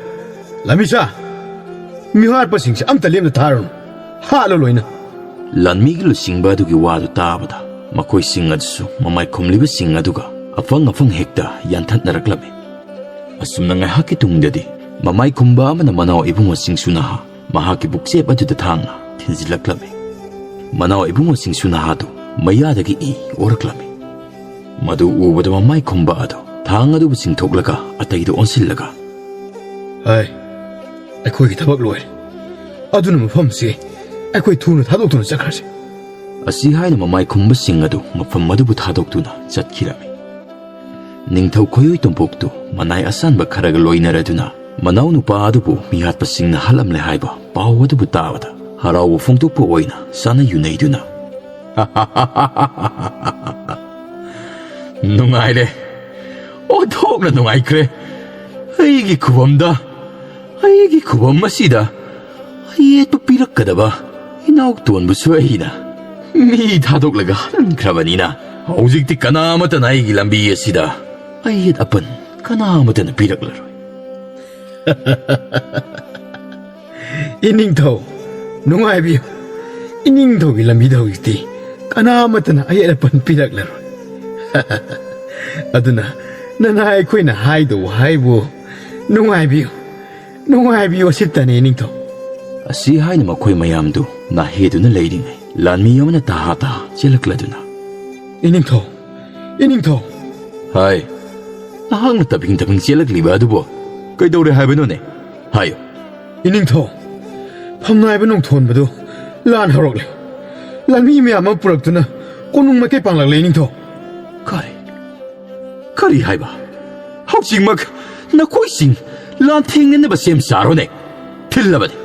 ꯂꯥꯟꯃꯤꯆꯥ, ꯃꯤꯍꯥꯠꯄꯁꯤꯡꯁꯦ ꯑꯝꯇ ꯂꯦꯝꯅ ꯊꯥꯔꯨꯅꯨ, ꯍꯥꯠꯂꯣ ꯂꯣꯏꯅ꯫" ꯂꯥꯟꯃꯤꯒꯤ ꯂꯨꯆꯤꯡꯕ ꯑꯗꯨꯒꯤ ꯋꯥꯗꯨ ꯇꯥꯕꯗ ꯃꯈꯣꯏꯁꯤꯡ ꯑꯗꯨꯁꯨ ꯃꯃꯥꯏ ꯈꯨꯝꯂꯤꯕꯁꯤꯡ ꯑꯗꯨꯒ ꯑꯐꯪ ꯑꯐꯪ ꯍꯦꯛꯇ ꯌꯥꯟꯊꯠꯅꯔꯛꯂꯝꯃꯤ꯫ ꯑꯁꯨꯝꯅ ꯉꯥꯏꯍꯥꯛꯀꯤ ꯇꯨꯡꯗꯗꯤ ꯃꯃꯥꯏ ꯈꯨꯝꯕ ꯑꯃꯅ ꯃꯅꯥꯎ ꯏꯕꯨꯡꯉꯣꯁꯤꯡꯁꯨ ꯅꯍꯥ ꯃꯍꯥꯛꯀꯤ ꯄꯨꯛꯆꯦꯞ ꯑꯗꯨꯗ ꯊꯥꯡꯅ ꯊꯤꯟꯖꯤꯜꯂꯛꯂꯝꯃꯤ꯫ ꯃꯅꯥꯎ ꯏꯕꯨꯡꯉꯣꯁꯤꯡꯁꯨ ꯅꯍꯥꯗꯨ ꯃꯌꯥꯗꯒꯤ ꯏ ꯑꯣꯔꯛꯂꯝꯃꯤ꯫ ꯃꯗꯨ ꯎꯕꯗ ꯃꯃꯥꯏ ꯈꯨꯝꯕ ꯑꯗꯨ ꯊꯥꯡ ꯑꯗꯨꯕꯨ ꯆꯤꯡꯊꯣꯛꯂꯒ ꯑꯇꯩꯗ ꯑꯣꯟꯁꯤꯜꯂꯒ, "ꯍꯥꯏ, ꯑꯩꯈꯣꯏꯒꯤ ꯊꯕꯛ ꯂꯣꯏꯔꯦ꯫ ꯑꯗꯨꯅ ꯃꯐꯝꯁꯤ ꯑꯩꯈꯣꯏ ꯊꯨꯅ ꯊꯥꯗꯣꯛꯇꯨꯅ ꯆꯠꯈ꯭ꯔꯁꯤ꯫" ꯑꯁꯤ ꯍꯥꯏꯅ ꯃꯃꯥꯏ ꯈꯨꯝꯕꯁꯤꯡ ꯑꯗꯨ ꯃꯐꯝ ꯑꯗꯨꯕꯨ ꯊꯥꯗꯣꯛꯇꯨꯅ ꯆꯠꯈꯤꯔꯝꯃꯤ꯫ ꯅꯤꯡꯊꯧ ꯈꯣꯏꯑꯣꯏ ꯇꯣꯝꯄꯣꯛꯇꯨ ꯃꯅꯥꯏ ꯑꯁꯥꯟꯕ ꯈꯔꯒ ꯂꯣꯏꯅꯔꯗꯨꯅ ꯃꯅꯥꯎꯅꯨꯄꯥ ꯑꯗꯨꯕꯨ ꯃꯤꯍꯥꯠꯄꯁꯤꯡꯅ ꯍꯥꯠꯂꯝꯂꯦ ꯍꯥꯏꯕ ꯄꯥꯎ ꯑꯗꯨꯕꯨ ꯇꯥꯕꯗ ꯍꯔꯥꯎꯕ ꯐꯣꯡꯗꯣꯛꯄ ꯑꯣꯏꯅ ꯁꯥꯟꯅ ꯌꯨꯅꯩꯗꯨꯅ, "ꯅꯨꯡꯉꯥꯏꯔꯦ, ꯑꯣꯟꯊꯣꯛꯅ ꯅꯨꯡꯉꯥꯏꯈ꯭ꯔꯦ꯫ ꯑꯩꯒꯤ ꯈꯨꯕꯝꯗ, ꯑꯩꯒꯤ ꯈꯨꯕꯝ ꯑꯁꯤꯗ ꯑꯌꯦꯠꯄ ꯄꯤꯔꯛꯀꯗꯕ ꯏꯅꯥꯎꯇꯣꯟꯕꯨꯁꯨ ꯑꯩꯅ ꯃꯤ ꯊꯥꯗꯣꯛꯂꯒ ꯍꯟꯈ꯭ꯔꯕꯅꯤꯅ, ꯍꯧꯖꯤꯛꯇꯤ ꯀꯅꯥ ꯑꯃꯠꯇꯅ ꯑꯩꯒꯤ ꯂꯝꯕꯤ ꯑꯁꯤꯗ ꯑꯌꯦꯠ ꯑꯄꯟ ꯀꯅꯥ ꯑꯃꯠꯇꯅ ꯄꯤꯔꯛꯂꯔꯣꯏ꯫" "ꯏꯅꯤꯡꯊꯧ, ꯅꯨꯡꯉꯥꯏꯕꯤꯌꯨ꯫ ꯏꯅꯤꯡꯊꯧꯒꯤ ꯂꯝꯕꯤꯗ ꯍꯧꯖꯤꯛꯇꯤ ꯀꯅꯥ ꯑꯃꯠꯇꯅ ꯑꯌꯦꯠ ꯑꯄꯟ ꯄꯤꯔꯛꯂꯔꯣꯏ꯫ ꯑꯗꯨꯅ ꯅꯅꯥꯏ ꯑꯩꯈꯣꯏꯅ ꯍꯥꯏꯗꯧ ꯍꯥꯏꯕꯨ, ꯅꯨꯡꯉꯥꯏꯕꯤꯌꯨ, ꯅꯨꯡꯉꯥꯏꯕꯤꯌꯨ ꯑꯁꯤꯇꯅꯤ ꯏꯅꯤꯡꯊꯧ꯫" ꯑꯁꯤ ꯍꯥꯏꯅ ꯃꯈꯣꯏ ꯃꯌꯥꯝꯗꯨ ꯅꯥꯍꯦꯗꯨꯅ ꯂꯩꯔꯤꯉꯩ ꯂꯥꯟꯃꯤ ꯑꯃꯅ ꯇꯍꯥ ꯇꯍꯥ ꯆꯦꯜꯂꯛꯂꯗꯨꯅ, "ꯏꯅꯤꯡꯊꯧ, ꯏꯅꯤꯡꯊꯧ!" "ꯍꯥꯏ, ꯅꯍꯥꯛꯅ ꯇꯞꯍꯤꯡ ꯇꯞꯍꯤꯡ ꯆꯦꯜꯂꯛꯂꯤꯕ ꯑꯗꯨꯕꯨ ꯀꯩꯗꯧꯔꯦ ꯍꯥꯏꯕꯅꯣꯅꯦ? ꯍꯥꯏꯌꯨ꯫" "ꯏꯅꯤꯡꯊꯧ, ꯐꯝꯅꯥꯏꯕ ꯅꯣꯡꯊꯣꯟꯕꯗꯨ ꯂꯥꯟ ꯍꯧꯔꯛꯂꯦ꯫ ꯂꯥꯟꯃꯤ ꯃꯌꯥꯝ ꯑꯃ ꯄꯨꯔꯛꯇꯨꯅ ꯀꯣꯅꯨꯡ ꯃꯥꯏꯀꯩ ꯄꯥꯡꯂꯛꯂꯦ ꯏꯅꯤꯡꯊꯧ꯫" "ꯀꯔꯤ? ꯀꯔꯤ ꯍꯥꯏꯕ? ꯍꯧꯖꯤꯛꯃꯛ ꯅꯈꯣꯏꯁꯤꯡ ꯂꯥꯟꯊꯦꯡꯅꯅꯕ ꯁꯦꯝ ꯁꯥꯔꯣꯅꯦ꯫ ꯊꯤꯜꯂꯕꯅꯤ꯫"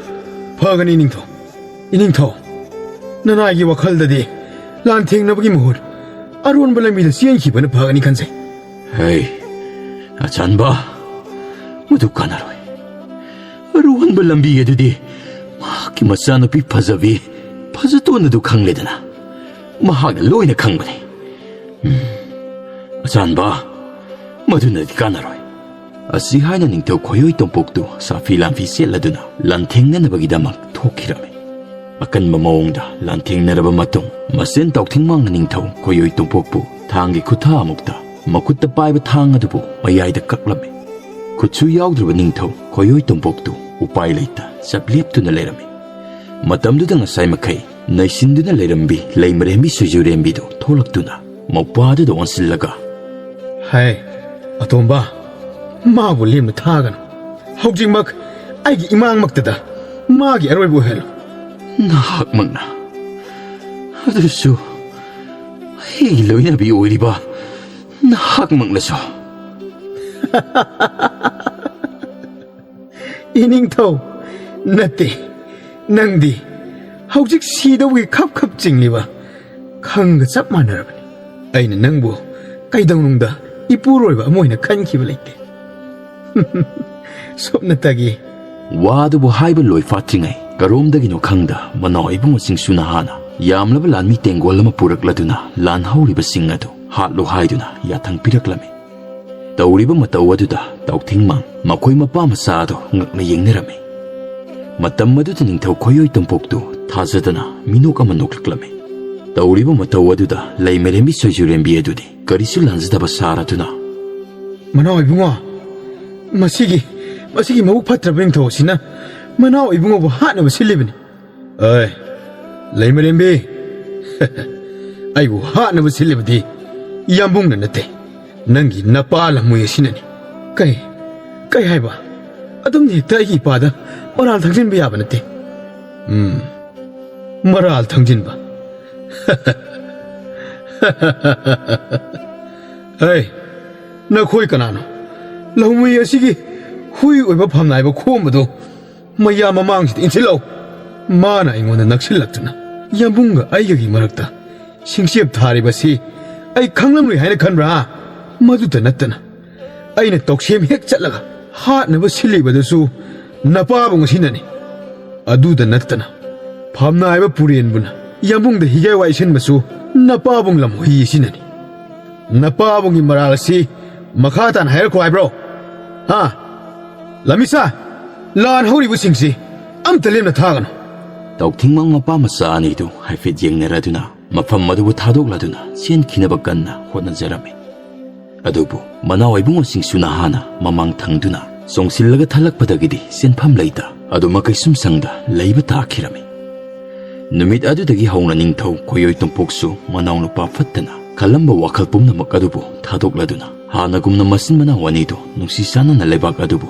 "ꯐꯒꯅꯤ ꯏꯅꯤꯡꯊꯧ꯫ ꯏꯅꯤꯡꯊꯧ, ꯅꯅꯥꯏꯒꯤ ꯋꯥꯈꯜꯗꯗꯤ ꯂꯥꯟꯊꯦꯡꯅꯕꯒꯤ ꯃꯍꯨꯠ ꯑꯔꯣꯟꯕ ꯂꯝꯕꯤꯗ ꯆꯦꯟꯈꯤꯕꯅ ꯐꯒꯅꯤ ꯈꯟꯖꯩ꯫" "ꯍꯩ, ꯑꯆꯥꯟꯕ, ꯃꯗꯨ ꯀꯥꯟꯅꯔꯣꯏ꯫ ꯑꯔꯣꯟꯕ ꯂꯝꯕꯤ ꯑꯗꯨꯗꯤ ꯃꯍꯥꯛꯀꯤ ꯃꯆꯥꯅꯨꯄꯤ ꯐꯖꯕꯤ ꯐꯖꯇꯣꯟ ꯑꯗꯨ ꯈꯪꯂꯦꯗꯅ꯫ ꯃꯍꯥꯛꯅ ꯂꯣꯏꯅ ꯈꯪꯕꯅꯤ꯫ ꯎꯝ, ꯑꯆꯥꯟꯕ, ꯃꯗꯨꯅꯗꯤ ꯀꯥꯟꯅꯔꯣꯏ꯫" ꯑꯁꯤ ꯍꯥꯏꯅ ꯅꯤꯡꯊꯧ ꯈꯣꯏꯑꯣꯏ ꯇꯣꯝꯄꯣꯛꯇꯨ ꯁꯥꯐꯤ ꯂꯥꯟꯐꯤ ꯁꯦꯠꯂꯗꯨꯅ ꯂꯥꯟꯊꯦꯡꯅꯅꯕꯒꯤꯗꯃꯛ ꯊꯣꯛꯈꯤꯔꯝꯃꯤ꯫ ꯑꯀꯟꯕ ꯃꯑꯣꯡꯗ ꯂꯥꯟꯊꯦꯡꯅꯔꯕ ꯃꯇꯨꯡ, ꯃꯁꯦꯟ ꯇꯥꯎꯊꯤꯡ ꯃꯥꯡꯅ ꯅꯤꯡꯊꯧ ꯈꯣꯏꯑꯣꯏ ꯇꯣꯝꯄꯣꯛꯄꯨ ꯊꯥꯡꯒꯤ ꯈꯨꯠꯊꯥ ꯑꯃꯨꯛꯇ ꯃꯈꯨꯠꯇ ꯄꯥꯏꯕ ꯊꯥꯡ ꯑꯗꯨꯕꯨ ꯃꯌꯥꯏꯗ ꯀꯛꯂꯝꯃꯤ꯫ ꯈꯨꯠꯁꯨ ꯌꯥꯎꯗ꯭ꯔꯕ ꯅꯤꯡꯊꯧ ꯈꯣꯏꯑꯣꯏ ꯇꯣꯝꯄꯣꯛꯇꯨ ꯎꯄꯥꯏ ꯂꯩꯇ ꯆꯞ ꯂꯦꯞꯇꯨꯅ ꯂꯩꯔꯝꯃꯤ꯫ ꯃꯇꯝꯗꯨꯗ ꯉꯁꯥꯏ ꯃꯈꯩ ꯅꯩꯁꯤꯟꯗꯨꯅ ꯂꯩꯔꯝꯕꯤ ꯂꯩꯃꯔꯦꯝꯕꯤ ꯁꯣꯏꯖꯨꯔꯦꯝꯕꯤꯗꯨ ꯊꯣꯛꯂꯛꯇꯨꯅ ꯃꯧꯄ꯭ꯋꯥꯗꯨꯗ ꯑꯣꯟꯁꯤꯜꯂꯒ, "ꯍꯦ, ꯑꯇꯣꯝꯕ, ꯃꯥꯕꯨ ꯂꯦꯝꯅ ꯊꯥꯒꯅꯨ꯫ ꯍꯧꯖꯤꯛꯃꯛ ꯑꯩꯒꯤ ꯏꯃꯥꯡꯃꯛꯇꯗ ꯃꯥꯒꯤ ꯑꯔꯣꯏꯕ ꯑꯣꯏꯍꯜꯂꯨ꯫" "ꯅꯍꯥꯛꯃꯛꯅ, ꯑꯗꯨꯁꯨ ꯑꯩꯒꯤ ꯂꯣꯏꯅꯕꯤ ꯑꯣꯏꯔꯤꯕ ꯅꯍꯥꯛꯃꯛꯅꯁꯨ꯫ ꯏꯅꯤꯡꯊꯧ, ꯅꯠꯇꯦ, ꯅꯪꯗꯤ ꯍꯧꯖꯤꯛ ꯁꯤꯗꯧꯒꯤ ꯈꯞ ꯈꯞ ꯆꯤꯡꯂꯤꯕ ꯈꯪꯒ ꯆꯞ ꯃꯥꯟꯅꯔꯕꯅꯤ꯫ ꯑꯩꯅ ꯅꯪꯕꯨ ꯀꯩꯗꯧꯅꯨꯡꯗ ꯏꯄꯨꯔꯣꯏꯕ ꯑꯃ ꯑꯣꯏꯅ ꯈꯟꯈꯤꯕ ꯂꯩꯇꯦ꯫ ꯁꯨꯞꯅꯇꯒꯤ꯫ ꯋꯥ ꯑꯗꯨꯕꯨ ꯍꯥꯏꯕ ꯂꯣꯏ ꯐꯥꯠꯇ꯭ꯔꯤꯉꯩ, ꯀꯔꯣꯝꯗꯒꯤꯅꯣ ꯈꯪꯗ ꯃꯅꯥꯎ ꯏꯕꯨꯡꯉꯣ ꯁꯤꯡꯁꯨ ꯅꯍꯥꯅ ꯌꯥꯝꯂꯕ ꯂꯥꯟꯃꯤ ꯇꯦꯡꯒꯣꯜ ꯑꯃ ꯄꯨꯔꯛꯂꯗꯨꯅ ꯂꯥꯟ ꯍꯧꯔꯤꯕꯁꯤꯡ ꯑꯗꯨ ꯍꯥꯠꯂꯣ ꯍꯥꯏꯗꯨꯅ ꯌꯥꯊꯪ ꯄꯤꯔꯛꯂꯝꯃꯤ꯫ ꯇꯧꯔꯤꯕ ꯃꯇꯧ ꯑꯗꯨꯗ ꯇꯥꯎꯊꯤꯡꯃꯥꯡ ꯃꯈꯣꯏ ꯃꯄꯥ ꯃꯆꯥ ꯑꯗꯨ ꯉꯛꯅ ꯌꯦꯡꯅꯔꯝꯃꯤ꯫ ꯃꯇꯝ ꯑꯗꯨꯗ ꯅꯤꯡꯊꯧ ꯈꯣꯏꯑꯣꯏ ꯇꯣꯝꯄꯣꯛꯇꯨ ꯊꯥꯖꯗꯅ ꯃꯤꯅꯣꯛ ꯑꯃ ꯅꯣꯛꯂꯛꯂꯝꯃꯤ꯫ ꯇꯧꯔꯤꯕ ꯃꯇꯧ ꯑꯗꯨꯗ ꯂꯩꯃꯔꯦꯝꯕꯤ ꯁꯣꯏꯖꯨꯔꯦꯝꯕꯤ ꯑꯗꯨꯗꯤ ꯀꯔꯤꯁꯨ ꯂꯥꯟꯖꯗꯕ ꯁꯥꯔꯗꯨꯅ, "ꯃꯅꯥꯎ ꯏꯕꯨꯡꯉꯣ, ꯃꯁꯤꯒꯤ, ꯃꯁꯤꯒꯤ ꯃꯕꯨꯛ ꯐꯠꯇ꯭ꯔꯕ ꯅꯤꯡꯊꯧ ꯑꯁꯤꯅ ꯃꯅꯥꯎ ꯏꯕꯨꯡꯉꯣꯕꯨ ꯍꯥꯠꯅꯕ ꯁꯤꯜꯂꯤꯕꯅꯤ꯫" "ꯑꯦ, ꯂꯩꯃꯔꯦꯝꯕꯤ, ꯑꯩꯕꯨ ꯍꯥꯠꯅꯕ ꯁꯤꯜꯂꯤꯕꯗꯤ ꯌꯥꯝꯕꯨꯡꯅ ꯅꯠꯇꯦ, ꯅꯪꯒꯤ ꯅꯄꯥ ꯂꯝꯃꯣꯏ ꯑꯁꯤꯅꯅꯤ꯫" "ꯀꯩ, ꯀꯩ ꯍꯥꯏꯕ? ꯑꯗꯨꯝꯅ ꯍꯦꯛꯇ ꯑꯩꯒꯤ ꯏꯄꯥꯗ ꯃꯔꯥꯜ ꯊꯪꯖꯤꯟꯕ ꯌꯥꯕ ꯅꯠꯇꯦ꯫" "ꯎꯝ, ꯃꯔꯥꯜ ꯊꯪꯖꯤꯟꯕ?" "ꯍꯩ, ꯅꯈꯣꯏ ꯀꯅꯥꯅꯣ? ꯂꯧꯃꯤ ꯑꯁꯤꯒꯤ ꯍꯨꯏ ꯑꯣꯏꯕ ꯐꯝꯅꯥꯏꯕ ꯈꯣꯝꯕꯗꯨ ꯃꯌꯥꯝ ꯃꯃꯥꯡꯁꯤꯗ ꯏꯟꯁꯤꯜꯂꯛꯎ꯫ ꯃꯥꯅ ꯑꯩꯉꯣꯟꯗ ꯅꯛꯁꯤꯜꯂꯛꯇꯨꯅ ꯌꯥꯝꯕꯨꯡꯒ ꯑꯩꯒꯒꯤ ꯃꯔꯛꯇ ꯁꯤꯡꯆꯦꯞ ꯊꯥꯔꯤꯕꯁꯤ ꯑꯩ ꯈꯪꯂꯝꯂꯣꯏ ꯍꯥꯏꯅ ꯈꯟꯕ꯭ꯔꯥ? ꯃꯗꯨꯇ ꯅꯠꯇꯅ ꯑꯩꯅ ꯇꯧꯁꯦꯝ ꯍꯦꯛ ꯆꯠꯂꯒ ꯍꯥꯠꯅꯕ ꯁꯤꯜꯂꯤꯕꯗꯨꯁꯨ ꯅꯄꯥꯕꯨꯡ ꯑꯁꯤꯅꯅꯤ꯫ ꯑꯗꯨꯗ ꯅꯠꯇꯅ ꯐꯝꯅꯥꯏꯕ ꯄꯨꯔꯦꯟꯕꯨꯅ ꯌꯥꯝꯕꯨꯡꯗ ꯍꯤꯒꯥꯏ ꯋꯥꯏꯁꯤꯟꯕꯁꯨ ꯅꯄꯥꯕꯨꯡ ꯂꯝꯍꯨꯏ ꯑꯁꯤꯅꯅꯤ꯫ ꯅꯄꯥꯕꯨꯡꯒꯤ ꯃꯔꯥꯜ ꯑꯁꯤ ꯃꯈꯥ ꯇꯥꯅ ꯍꯥꯏꯔꯛꯈꯣ ꯍꯥꯏꯕ꯭ꯔꯣ? ꯍꯥ? ꯂꯝꯃꯤꯁꯥ, ꯂꯥꯟ ꯍꯧꯔꯤꯕꯁꯤꯡꯁꯤ ꯑꯝꯇ ꯂꯦꯝꯅ ꯊꯥꯒꯅꯨ꯫" ꯇꯥꯎꯊꯤꯡꯃꯥꯡ ꯃꯄꯥ ꯃꯆꯥ ꯑꯅꯤꯗꯨ ꯍꯥꯏꯐꯦꯠ ꯌꯦꯡꯅꯔꯗꯨꯅ ꯃꯐꯝ ꯑꯗꯨꯕꯨ ꯊꯥꯗꯣꯛꯂꯗꯨꯅ ꯆꯦꯟꯈꯤꯅꯕ ꯀꯟꯅ ꯍꯣꯠꯅꯖꯔꯝꯃꯤ꯫ ꯑꯗꯨꯕꯨ ꯃꯅꯥꯎ ꯏꯕꯨꯡꯉꯣꯁꯤꯡꯁꯨ ꯅꯍꯥꯅ ꯃꯃꯥꯡ ꯊꯪꯗꯨꯅ ꯆꯣꯡꯁꯤꯜꯂꯒ ꯊꯜꯂꯛꯄꯗꯒꯤꯗꯤ ꯆꯦꯟꯐꯝ ꯂꯩꯇ ꯑꯗꯨꯃꯛ ꯀꯩꯁꯨꯝꯁꯪꯗ ꯂꯩꯕ ꯇꯥꯈꯤꯔꯝꯃꯤ꯫ ꯅꯨꯃꯤꯠ ꯑꯗꯨꯗꯒꯤ ꯍꯧꯅ ꯅꯤꯡꯊꯧ ꯈꯣꯏꯑꯣꯏ ꯇꯣꯝꯄꯣꯛꯁꯨ ꯃꯅꯥꯎꯅꯨꯄꯥ ꯐꯠꯇꯅ ꯈꯜꯂꯝꯕ ꯋꯥꯈꯜ ꯄꯨꯝꯅꯃꯛ ꯑꯗꯨꯕꯨ ꯊꯥꯗꯣꯛꯂꯗꯨꯅ ꯍꯥꯟꯅꯒꯨꯝꯅ ꯃꯆꯤꯟ ꯃꯅꯥꯎ ꯑꯅꯤꯗꯨ ꯅꯨꯡꯁꯤ ꯆꯥꯟꯅꯅ ꯂꯩꯕꯥꯛ ꯑꯗꯨꯕꯨ